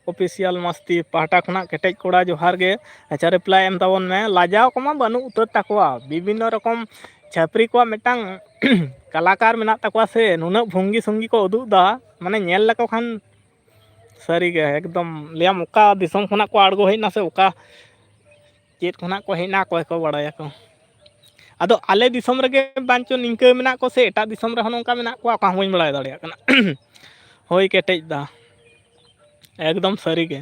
ᱚᱯᱷᱤᱥᱤᱭᱟᱞ ᱢᱟᱥᱛᱤ ᱯᱟᱦᱴᱟ ᱠᱷᱚᱱᱟᱜ ᱠᱮᱴᱮᱡ ᱠᱚᱲᱟ ᱡᱚᱦᱟᱨ ᱜᱮ᱾ ᱟᱪᱪᱷᱟ, ᱨᱤᱯᱞᱟᱭ ᱮᱢ ᱛᱟᱵᱚᱱ ᱢᱮ᱾ ᱞᱟᱡᱟᱣ ᱠᱚᱢᱟ ᱵᱟᱹᱱᱩᱜ ᱩᱛᱟᱹᱨ ᱛᱟᱠᱚᱣᱟ᱾ ᱵᱤᱵᱷᱤᱱᱱᱚ ᱨᱚᱠᱚᱢ ᱪᱷᱟᱹᱯᱨᱤ ᱠᱚᱣᱟᱜ ᱢᱤᱫᱴᱟᱝ ᱠᱟᱞᱟᱠᱟᱨ ᱢᱮᱱᱟᱜ ᱛᱟᱠᱚᱣᱟ ᱥᱮ, ᱱᱩᱱᱟᱹᱜ ᱵᱷᱚᱝᱜᱤ ᱥᱚᱝᱜᱤ ᱠᱚ ᱩᱫᱩᱜ ᱮᱫᱟ, ᱢᱟᱱᱮ ᱧᱮᱞ ᱞᱮᱠᱚ ᱠᱷᱟᱱ ᱥᱟᱹᱨᱤᱜᱮ ᱮᱠᱫᱚᱢ ᱞᱟᱹᱭᱟᱢ ᱚᱠᱟ ᱫᱤᱥᱚᱢ ᱠᱷᱚᱱᱟᱜ ᱠᱚ ᱟᱬᱜᱚ ᱦᱮᱡ ᱮᱱᱟ ᱥᱮ ᱚᱠᱟ ᱪᱮᱫ ᱠᱷᱚᱱᱟᱜ ᱠᱚ ᱦᱮᱡ ᱮᱱᱟ, ᱚᱠᱚᱭ ᱠᱚ ᱵᱟᱲᱟᱭᱟᱠᱚ᱾ ᱟᱫᱚ ᱟᱞᱮ ᱫᱤᱥᱚᱢ ᱨᱮᱜᱮ ᱵᱟᱝᱪᱚ ᱱᱤᱝᱠᱟᱹ ᱢᱮᱱᱟᱜ ᱠᱚ ᱥᱮ ᱮᱴᱟᱜ ᱫᱤᱥᱚᱢ ᱨᱮᱦᱚᱸ ᱱᱚᱝᱠᱟ ᱢᱮᱱᱟᱜ ᱠᱚᱣᱟ, ᱚᱠᱟ ᱦᱚᱸ ᱵᱟᱹᱧ ᱵᱟᱲᱟᱭ ᱫᱟᱲᱮᱭᱟᱜ ᱠᱟᱱᱟ᱾ ᱦᱳᱭ, ᱠᱮᱴᱮᱡ ᱫᱟ, ᱮᱠᱫᱚᱢ ᱥᱟᱹᱨᱤ ᱜᱮ᱾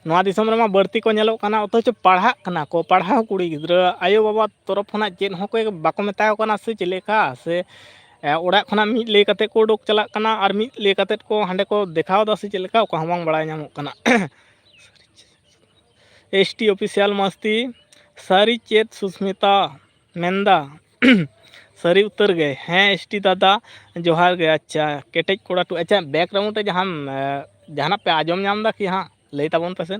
ᱱᱚᱣᱟ ᱫᱤᱥᱚᱢ ᱨᱮᱢᱟ ᱵᱟᱹᱲᱛᱤ ᱠᱚ ᱧᱮᱞᱚᱜ ᱠᱟᱱᱟ, ᱚᱛᱷᱚᱪᱚ ᱯᱟᱲᱦᱟᱜ ᱠᱟᱱᱟ ᱠᱚ, ᱯᱟᱲᱦᱟᱣ ᱠᱩᱲᱤ ᱜᱤᱫᱽᱨᱟᱹ ᱟᱭᱳᱼᱵᱟᱵᱟ ᱛᱚᱨᱚᱯ ᱠᱷᱚᱱᱟᱜ ᱪᱮᱫ ᱦᱚᱸ ᱠᱚ ᱵᱟᱠᱚ ᱢᱮᱛᱟ ᱠᱚ ᱠᱟᱱᱟ ᱥᱮ ᱪᱮᱫ ᱞᱮᱠᱟ? ᱥᱮ ᱮ, ᱚᱲᱟᱜ ᱠᱷᱚᱱᱟᱜ ᱢᱤᱫ ᱞᱟᱹᱭ ᱠᱟᱛᱮ ᱠᱚ ᱩᱰᱩᱠ ᱪᱟᱞᱟᱜ ᱠᱟᱱᱟ ᱟᱨ ᱢᱤᱫ ᱞᱟᱹᱭ ᱠᱟᱛᱮ ᱠᱚ ᱦᱟᱸᱰᱮ ᱠᱚ ᱫᱮᱠᱷᱟᱣ ᱮᱫᱟ ᱥᱮ ᱪᱮᱫ ᱞᱮᱠᱟ, ᱚᱠᱟ ᱦᱚᱸ ᱵᱟᱝ ᱵᱟᱲᱟᱭ ᱧᱟᱢᱚᱜ ᱠᱟᱱᱟ᱾ ᱮᱥ ᱴᱤ ᱚᱯᱷᱤᱥᱤᱭᱟᱞ ᱢᱟᱥᱛᱤ, ᱥᱟᱹᱨᱤ ᱪᱮᱫ ᱥᱩᱥᱢᱤᱛᱟ ᱢᱮᱱᱫᱟ? ᱥᱟᱹᱨᱤ ᱩᱛᱟᱹᱨ ᱜᱮ᱾ ᱦᱮᱸ, ᱮᱥ ᱴᱤ ᱫᱟᱫᱟ, ᱡᱚᱦᱟᱨ ᱜᱮ᱾ ᱟᱪᱪᱷᱟ, ᱠᱮᱴᱮᱡ ᱠᱚᱲᱟ ᱴᱩ, ᱟᱪᱪᱷᱟ, ᱵᱮᱠᱜᱨᱟᱣᱩᱱᱰ ᱨᱮ ᱡᱟᱦᱟᱱ, ᱮ, ᱡᱟᱦᱟᱱᱟᱜ ᱯᱮ ᱟᱸᱡᱚᱢ ᱧᱟᱢ ᱮᱫᱟ ᱠᱤ ᱦᱟᱸᱜ? ᱞᱟᱹᱭ ᱛᱟᱵᱚᱱ ᱯᱮᱥᱮ᱾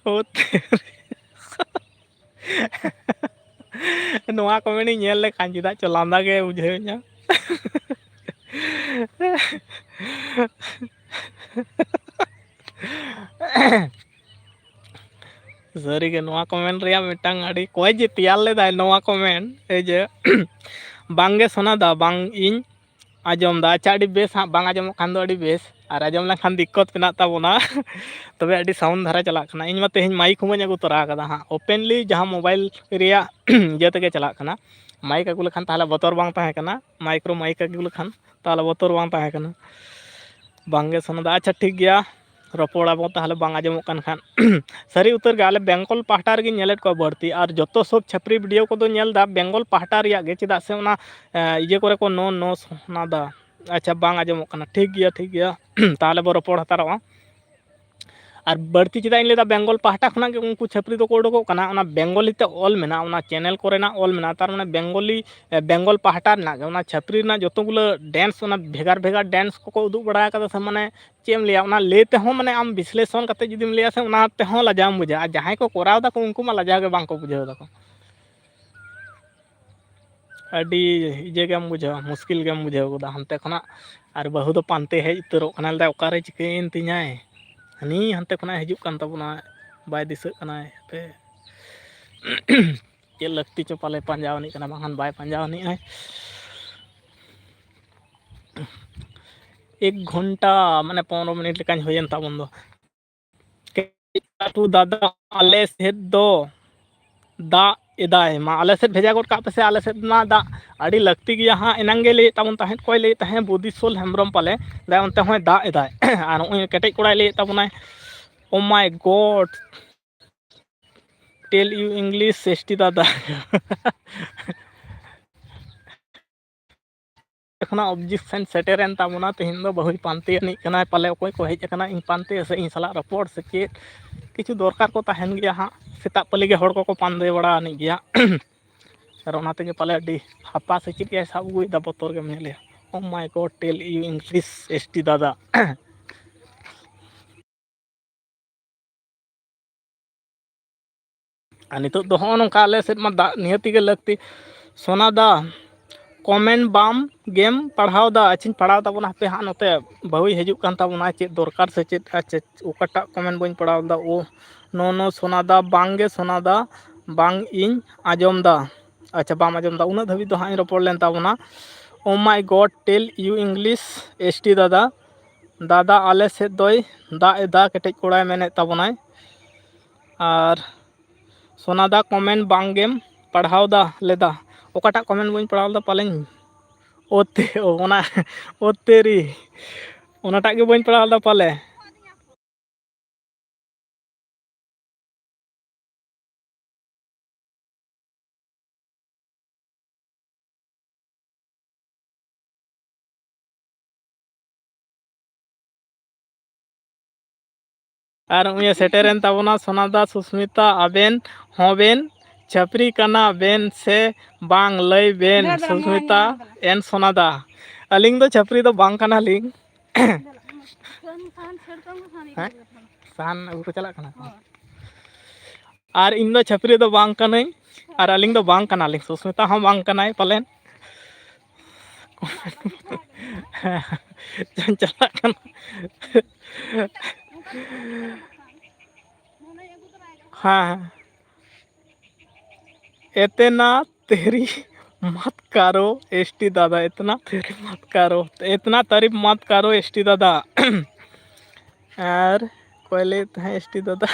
ᱳ ᱛᱮᱨᱮ᱾ ᱱᱚᱣᱟ ᱠᱚᱢᱮᱱᱴ ᱤᱧ ᱧᱮᱞ ᱞᱮᱠᱷᱟᱱ ᱪᱮᱫᱟᱜ ᱪᱚ ᱞᱟᱸᱫᱟ ᱜᱮ ᱵᱩᱡᱷᱟᱹᱣᱤᱧᱟ᱾ ᱥᱟᱹᱨᱤᱜᱮ ᱱᱚᱣᱟ ᱠᱚᱢᱮᱱᱴ ᱨᱮᱭᱟᱜ ᱢᱤᱫᱴᱟᱝ ᱟᱹᱰᱤ ᱚᱠᱚᱭ ᱡᱮ ᱛᱮᱭᱟᱨ ᱞᱮᱫᱟᱭ ᱱᱚᱣᱟ ᱠᱚᱢᱮᱱᱴ, ᱮᱭ ᱡᱮ ᱵᱟᱝᱜᱮ ᱥᱳᱱᱟ ᱫᱟ, ᱵᱟᱝ ᱤᱧ ᱟᱸᱡᱚᱢ ᱫᱟ᱾ ᱟᱪᱪᱷᱟ, ᱟᱹᱰᱤ ᱵᱮᱥ ᱦᱟᱸᱜ, ᱵᱟᱝ ᱟᱸᱡᱚᱢᱚᱜ ᱠᱷᱟᱱ ᱫᱚ ᱟᱹᱰᱤ ᱵᱮᱥ, ᱟᱨ ᱟᱸᱡᱚᱢ ᱞᱮᱱᱠᱷᱟᱱ ᱫᱤᱠᱠᱚᱛ ᱢᱮᱱᱟᱜ ᱛᱟᱵᱚᱱᱟ᱾ ᱛᱚᱵᱮ ᱟᱹᱰᱤ ᱥᱟᱣᱩᱱᱰ ᱫᱷᱟᱨᱟ ᱪᱟᱞᱟᱜ ᱠᱟᱱᱟ᱾ ᱤᱧ ᱢᱟ ᱛᱮᱦᱮᱧ ᱢᱟᱭᱤᱠ ᱦᱚᱸ ᱵᱟᱹᱧ ᱟᱹᱜᱩ ᱛᱚᱨᱟ ᱟᱠᱟᱫᱟ ᱦᱟᱸᱜ, ᱳᱯᱮᱱᱞᱤ ᱡᱟᱦᱟᱸ ᱢᱳᱵᱟᱭᱤᱞ ᱨᱮᱭᱟᱜ ᱤᱭᱟᱹ ᱛᱮᱜᱮ ᱪᱟᱞᱟᱜ ᱠᱟᱱᱟ᱾ ᱢᱟᱭᱤᱠ ᱟᱹᱜᱩ ᱞᱮᱠᱷᱟᱱ ᱛᱟᱦᱚᱞᱮ ᱵᱚᱛᱚᱨ ᱵᱟᱝ ᱛᱟᱦᱮᱸ ᱠᱟᱱᱟ, ᱢᱟᱭᱤᱠ ᱨᱮ ᱢᱟᱭᱤᱠ ᱟᱹᱜᱩ ᱞᱮᱠᱷᱟᱱ ᱛᱟᱦᱚᱞᱮ ᱵᱚᱛᱚᱨ ᱵᱟᱝ ᱛᱟᱦᱮᱸ ᱠᱟᱱᱟ᱾ ᱵᱟᱝᱜᱮ ᱥᱳᱱᱟ ᱫᱟ, ᱟᱪᱪᱷᱟ ᱴᱷᱤᱠ ᱜᱮᱭᱟ, ᱨᱚᱯᱚᱲ ᱟᱵᱚᱱ ᱛᱟᱦᱚᱞᱮ ᱵᱟᱝ ᱟᱸᱡᱚᱢᱚᱜ ᱠᱟᱱ ᱠᱷᱟᱱ᱾ ᱥᱟᱹᱨᱤ ᱩᱛᱟᱹᱨ ᱜᱮ, ᱟᱞᱮ ᱵᱮᱝᱜᱚᱞ ᱯᱟᱦᱴᱟ ᱨᱮᱜᱮᱧ ᱧᱮᱞᱮᱫ ᱠᱚᱣᱟ ᱵᱟᱹᱲᱛᱤ, ᱟᱨ ᱡᱚᱛᱚ ᱥᱚᱵ ᱪᱷᱟᱹᱯᱨᱤ ᱵᱷᱤᱰᱤᱭᱳ ᱠᱚᱫᱚ ᱧᱮᱞ ᱮᱫᱟ ᱵᱮᱝᱜᱚᱞ ᱯᱟᱦᱴᱟ ᱨᱮᱭᱟᱜ ᱜᱮ, ᱪᱮᱫᱟᱜ ᱥᱮ ᱚᱱᱟ, ᱮ, ᱤᱭᱟᱹ ᱠᱚᱨᱮ ᱠᱚ ᱱᱚ ᱱᱚ ᱥᱳᱱᱟ ᱫᱟ᱾ ᱟᱪᱪᱷᱟ, ᱵᱟᱝ ᱟᱸᱡᱚᱢᱚᱜ ᱠᱟᱱᱟ, ᱴᱷᱤᱠ ᱜᱮᱭᱟ, ᱴᱷᱤᱠ ᱜᱮᱭᱟ᱾ ᱛᱟᱦᱚᱞᱮ ᱵᱚ ᱨᱚᱯᱚᱲ ᱦᱟᱛᱟᱲᱚᱜᱼᱟ᱾ ᱟᱨ ᱵᱟᱹᱲᱛᱤ ᱪᱮᱫᱟᱜ ᱤᱧ ᱞᱟᱹᱭᱫᱟ, ᱵᱮᱝᱜᱚᱞ ᱯᱟᱦᱴᱟ ᱠᱷᱚᱱᱟᱜ ᱜᱮ ᱩᱱᱠᱩ ᱪᱷᱟᱹᱯᱨᱤ ᱫᱚᱠᱚ ᱩᱰᱩᱠᱚᱜ ᱠᱟᱱᱟ, ᱚᱱᱟ ᱵᱮᱝᱜᱚᱞᱤ ᱛᱮ ᱚᱞ ᱢᱮᱱᱟᱜᱼᱟ, ᱚᱱᱟ ᱪᱮᱱᱮᱞ ᱠᱚᱨᱮᱱᱟᱜ ᱚᱞ ᱢᱮᱱᱟᱜᱼᱟ, ᱛᱟᱨ ᱢᱟᱱᱮ ᱵᱮᱝᱜᱚᱞᱤ, ᱮ, ᱵᱮᱝᱜᱚᱞ ᱯᱟᱦᱴᱟ ᱨᱮᱱᱟᱜ ᱜᱮ, ᱚᱱᱟ ᱪᱷᱟᱹᱯᱨᱤ ᱨᱮᱱᱟᱜ ᱡᱚᱛᱚ ᱜᱩᱞᱟᱹ ᱰᱮᱱᱥ, ᱚᱱᱟ ᱵᱷᱮᱜᱟᱨ ᱵᱷᱮᱜᱟᱨ ᱰᱮᱱᱥ ᱠᱚᱠᱚ ᱩᱫᱩᱜ ᱵᱟᱲᱟ ᱟᱠᱟᱫᱟ ᱥᱮ, ᱢᱟᱱᱮ ᱪᱮᱫ ᱮᱢ ᱞᱟᱹᱭᱟ, ᱚᱱᱟ ᱞᱟᱹᱭ ᱛᱮᱦᱚᱸ ᱢᱟᱱᱮ ᱟᱢ ᱵᱤᱥᱞᱮᱥᱚᱱ ᱠᱟᱛᱮ ᱡᱩᱫᱤᱢ ᱞᱟᱹᱭᱟ ᱥᱮ, ᱚᱱᱟ ᱛᱮᱦᱚᱸ ᱞᱟᱡᱟᱣ ᱮᱢ ᱵᱩᱡᱟ᱾ ᱟᱨ ᱡᱟᱦᱟᱸᱭ ᱠᱚ ᱠᱚᱨᱟᱣ ᱫᱟᱠᱚ ᱩᱱᱠᱩ ᱢᱟ ᱞᱟᱡᱟᱣ ᱜᱮ ᱵᱟᱝ ᱠᱚ ᱵᱩᱡᱷᱟᱹᱣ ᱫᱟᱠᱚ᱾ ᱟᱹᱰᱤ ᱤᱭᱟᱹ ᱜᱮᱢ ᱵᱩᱡᱷᱟᱹᱣᱟ, ᱢᱩᱥᱠᱤᱞ ᱜᱮᱢ ᱵᱩᱡᱷᱟᱹᱣ ᱜᱚᱫᱟ ᱦᱟᱱᱛᱮ ᱠᱷᱚᱱᱟᱜ᱾ ᱟᱨ ᱵᱟᱹᱦᱩ ᱫᱚ ᱯᱟᱱᱛᱮ ᱦᱮᱡ ᱩᱛᱟᱹᱨᱚᱜ ᱠᱟᱱᱟ, ᱞᱟᱹᱭᱫᱟ, "ᱚᱠᱟᱨᱮ ᱪᱤᱠᱟᱹᱭᱮᱱ ᱛᱤᱧᱟᱭ? ᱦᱟᱹᱱᱤ ᱦᱟᱱᱛᱮ ᱠᱷᱚᱱᱟᱜ ᱦᱤᱡᱩᱜ ᱠᱟᱱ ᱛᱟᱵᱚᱱᱟ, ᱵᱟᱭ ᱫᱤᱥᱟᱹᱜ ᱠᱟᱱᱟᱭ, ᱦᱟᱯᱮ ᱪᱮᱫ ᱞᱟᱹᱠᱛᱤ ᱪᱚ ᱯᱟᱞᱮ ᱯᱟᱸᱡᱟ ᱟᱹᱱᱤᱡ ᱠᱟᱱᱟ, ᱵᱟᱝᱠᱷᱟᱱ ᱵᱟᱭ ᱯᱟᱸᱡᱟ ᱟᱹᱱᱤᱡᱼᱟᱭ᱾" ᱮᱠ ᱜᱷᱚᱱᱴᱟ ᱢᱟᱱᱮ ᱯᱚᱱᱨᱚ ᱢᱤᱱᱤᱴ ᱞᱮᱠᱟᱧ ᱦᱩᱭᱮᱱ ᱛᱟᱵᱚᱱ ᱫᱚ᱾ ᱞᱟᱹᱴᱩ ᱫᱟᱫᱟ, ᱟᱞᱮ ᱥᱮᱫ ᱫᱚ ᱫᱟᱜ ᱮᱫᱟᱭ᱾ ᱢᱟ ᱟᱞᱮ ᱥᱮᱫ ᱵᱷᱮᱡᱟ ᱜᱚᱫ ᱠᱟᱜ ᱯᱮᱥᱮ, ᱟᱞᱮ ᱥᱮᱫ ᱢᱟ ᱫᱟᱜ ᱟᱹᱰᱤ ᱞᱟᱹᱠᱛᱤ ᱜᱮᱭᱟ ᱦᱟᱸᱜ᱾ ᱮᱱᱟᱝ ᱜᱮ ᱞᱟᱹᱭᱮᱫ ᱛᱟᱵᱚᱱ ᱛᱟᱦᱮᱸᱫ, ᱚᱠᱚᱭ ᱞᱟᱹᱭᱮᱫ ᱛᱟᱦᱮᱸᱫ? ᱵᱩᱫᱤᱥᱚᱞ ᱦᱮᱢᱵᱨᱚᱢ ᱯᱟᱞᱮ, ᱞᱟᱹᱭ ᱚᱱᱛᱮ ᱦᱚᱸᱭ ᱫᱟᱜ ᱮᱫᱟᱭ᱾ ᱟᱨ ᱱᱚᱜᱼᱚᱭ ᱠᱮᱴᱮᱡ ᱠᱚᱲᱟᱭ ᱞᱟᱹᱭᱮᱫ ᱛᱟᱵᱚᱱᱟᱭ, "Oh my God, tell you English, S T ᱫᱟᱫᱟ᱾" ᱠᱷᱚᱱᱟᱜ objection ᱥᱮᱴᱮᱨᱮᱱ ᱛᱟᱵᱚᱱᱟ᱾ ᱛᱮᱦᱮᱧ ᱫᱚ ᱵᱟᱹᱦᱩᱭ ᱯᱟᱱᱛᱮ ᱟᱹᱱᱤᱡ ᱠᱟᱱᱟᱭ ᱯᱟᱞᱮ, ᱚᱠᱚᱭ ᱠᱚ ᱦᱮᱡ ᱟᱠᱟᱱᱟ ᱤᱧ ᱯᱟᱱᱛᱮ ᱥᱮ ᱤᱧ ᱥᱟᱞᱟᱜ ᱨᱚᱯᱚᱲ ᱥᱮ ᱪᱮᱫ? ᱠᱤᱪᱷᱩ ᱫᱚᱨᱠᱟᱨ ᱠᱚ ᱛᱟᱦᱮᱱ ᱜᱮᱭᱟ ᱦᱟᱸᱜ᱾ ᱥᱮᱛᱟᱜ ᱯᱟᱹᱞᱤ ᱜᱮ ᱦᱚᱲ ᱠᱚᱠᱚ ᱯᱟᱱᱛᱮ ᱵᱟᱲᱟ ᱟᱹᱱᱤᱡ ᱜᱮᱭᱟ᱾ ᱟᱨ ᱚᱱᱟ ᱛᱮᱜᱮ ᱯᱟᱞᱮ ᱟᱹᱰᱤ ᱦᱟᱯᱟ ᱥᱮ ᱪᱮᱫ ᱜᱮᱭᱟᱭ ᱥᱟᱵ ᱟᱹᱜᱩᱭᱮᱫᱟ, ᱵᱚᱛᱚᱨ ᱜᱮᱢ ᱧᱮᱞᱮᱭᱟ᱾ Oh my God, tell you English, S T ᱫᱟᱫᱟ᱾ ᱟᱨ ᱱᱤᱛᱚᱜ ᱫᱚ ᱦᱚᱸᱜᱼᱚ ᱱᱚᱝᱠᱟ ᱟᱞᱮ ᱥᱮᱫ ᱢᱟ ᱫᱟᱜ ᱱᱤᱦᱟᱹᱛᱤ ᱜᱮ ᱞᱟᱹᱠᱛᱤ᱾ ᱥᱳᱱᱟ ᱫᱟ, comment ᱵᱟᱢ ᱜᱮᱢ ᱯᱟᱲᱦᱟᱣ ᱫᱟ? ᱟᱪᱪᱷᱟᱧ ᱯᱟᱲᱦᱟᱣ ᱛᱟᱵᱚᱱᱟ, ᱦᱟᱯᱮ ᱦᱟᱸᱜ ᱱᱚᱛᱮ ᱵᱟᱹᱦᱩᱭ ᱦᱤᱡᱩᱜ ᱠᱟᱱ ᱛᱟᱵᱚᱱᱟ, ᱪᱮᱫ ᱫᱚᱨᱠᱟᱨ ᱥᱮ ᱪᱮᱫ, ᱟᱪᱪᱷᱟ, ᱚᱠᱟᱴᱟᱜ comment ᱵᱟᱹᱧ ᱯᱟᱲᱦᱟᱣ ᱞᱮᱫᱟ? ᱳ ᱱᱳ ᱱᱳ ᱥᱳᱱᱟ ᱫᱟ, ᱵᱟᱝ ᱜᱮ ᱥᱳᱱᱟ ᱫᱟ, ᱵᱟᱝ ᱤᱧ ᱟᱸᱡᱚᱢ ᱫᱟ᱾ ᱟᱪᱪᱷᱟ, ᱵᱟᱢ ᱟᱸᱡᱚᱢ ᱫᱟ, ᱩᱱᱟᱹᱜ ᱫᱷᱟᱹᱵᱤᱡ ᱫᱚ ᱦᱟᱸᱜ ᱤᱧ ᱨᱚᱯᱚᱲ ᱞᱮᱱ ᱛᱟᱵᱚᱱᱟ᱾ Oh my God, tell you English, S T ᱫᱟᱫᱟ᱾ ᱫᱟᱫᱟ, ᱟᱞᱮ ᱥᱮᱫ ᱫᱚᱭ ᱫᱟᱜ ᱮᱫᱟ, ᱠᱮᱴᱮᱡ ᱠᱚᱲᱟᱭ ᱢᱮᱱᱮᱫ ᱛᱟᱵᱚᱱᱟᱭ᱾ ᱟᱨ ᱥᱳᱱᱟ ᱫᱟ, comment ᱵᱟᱝ ᱜᱮᱢ ᱯᱟᱲᱦᱟᱣ ᱫᱟ ᱞᱮᱫᱟ? ᱚᱠᱟᱴᱟᱜ comment ᱵᱟᱹᱧ ᱯᱟᱲᱦᱟᱣ ᱞᱮᱫᱟ ᱯᱟᱞᱮᱧ? ᱳ ᱛᱮ, ᱳ ᱚᱱᱟ, ᱳ ᱛᱮᱨᱤ, ᱚᱱᱟᱴᱟᱜ ᱜᱮ ᱵᱟᱹᱧ ᱯᱟᱲᱦᱟᱣ ᱞᱮᱫᱟ ᱯᱟᱞᱮ᱾ ᱟᱨ ᱱᱚᱜᱼᱚᱭ ᱥᱮᱴᱮᱨᱮᱱ ᱛᱟᱵᱚᱱᱟ ᱥᱳᱱᱟᱫᱟ, ᱥᱩᱥᱢᱤᱛᱟ, ᱟᱵᱮᱱ ᱦᱚᱸᱵᱮᱱ ᱪᱷᱟᱹᱯᱨᱤ ᱠᱟᱱᱟ ᱵᱮᱱ ᱥᱮ ᱵᱟᱝ, ᱞᱟᱹᱭ ᱵᱮᱱ᱾ ᱥᱩᱥᱢᱤᱛᱟ ᱮᱱ ᱥᱳᱱᱟᱫᱟ, ᱟᱹᱞᱤᱧ ᱫᱚ ᱪᱷᱟᱹᱯᱨᱤ ᱫᱚ ᱵᱟᱝ ᱠᱟᱱᱟᱞᱤᱧ᱾ ᱦᱮᱸ? ᱥᱟᱦᱟᱱ ᱟᱹᱜᱩ ᱠᱚ ᱪᱟᱞᱟᱜ ᱠᱟᱱᱟ ᱠᱚ᱾ ᱦᱳᱭ᱾ ᱟᱨ ᱤᱧ ᱫᱚ ᱪᱷᱟᱹᱯᱨᱤ ᱫᱚ ᱵᱟᱝ ᱠᱟᱹᱱᱟᱹᱧ, ᱟᱨ ᱟᱹᱞᱤᱧ ᱫᱚ ᱵᱟᱝ ᱠᱟᱱᱟᱞᱤᱧ, ᱥᱩᱥᱢᱤᱛᱟ ᱦᱚᱸ ᱵᱟᱝ ᱠᱟᱱᱟᱭ ᱯᱟᱞᱮᱱ᱾ ᱪᱟᱞᱟᱜ ᱠᱟᱱᱟ᱾ ᱦᱮᱸ, ᱦᱮᱸ᱾ इतना तेरी मत करो, S T दादा, इतना तेरी मत करो, इतना तारीफ मत करो, S T दादा। ᱟᱨ ᱚᱠᱚᱭ ᱞᱟᱹᱭᱮᱫ ᱛᱟᱦᱮᱸᱫ ᱮᱥ ᱴᱤ ᱫᱟᱫᱟ?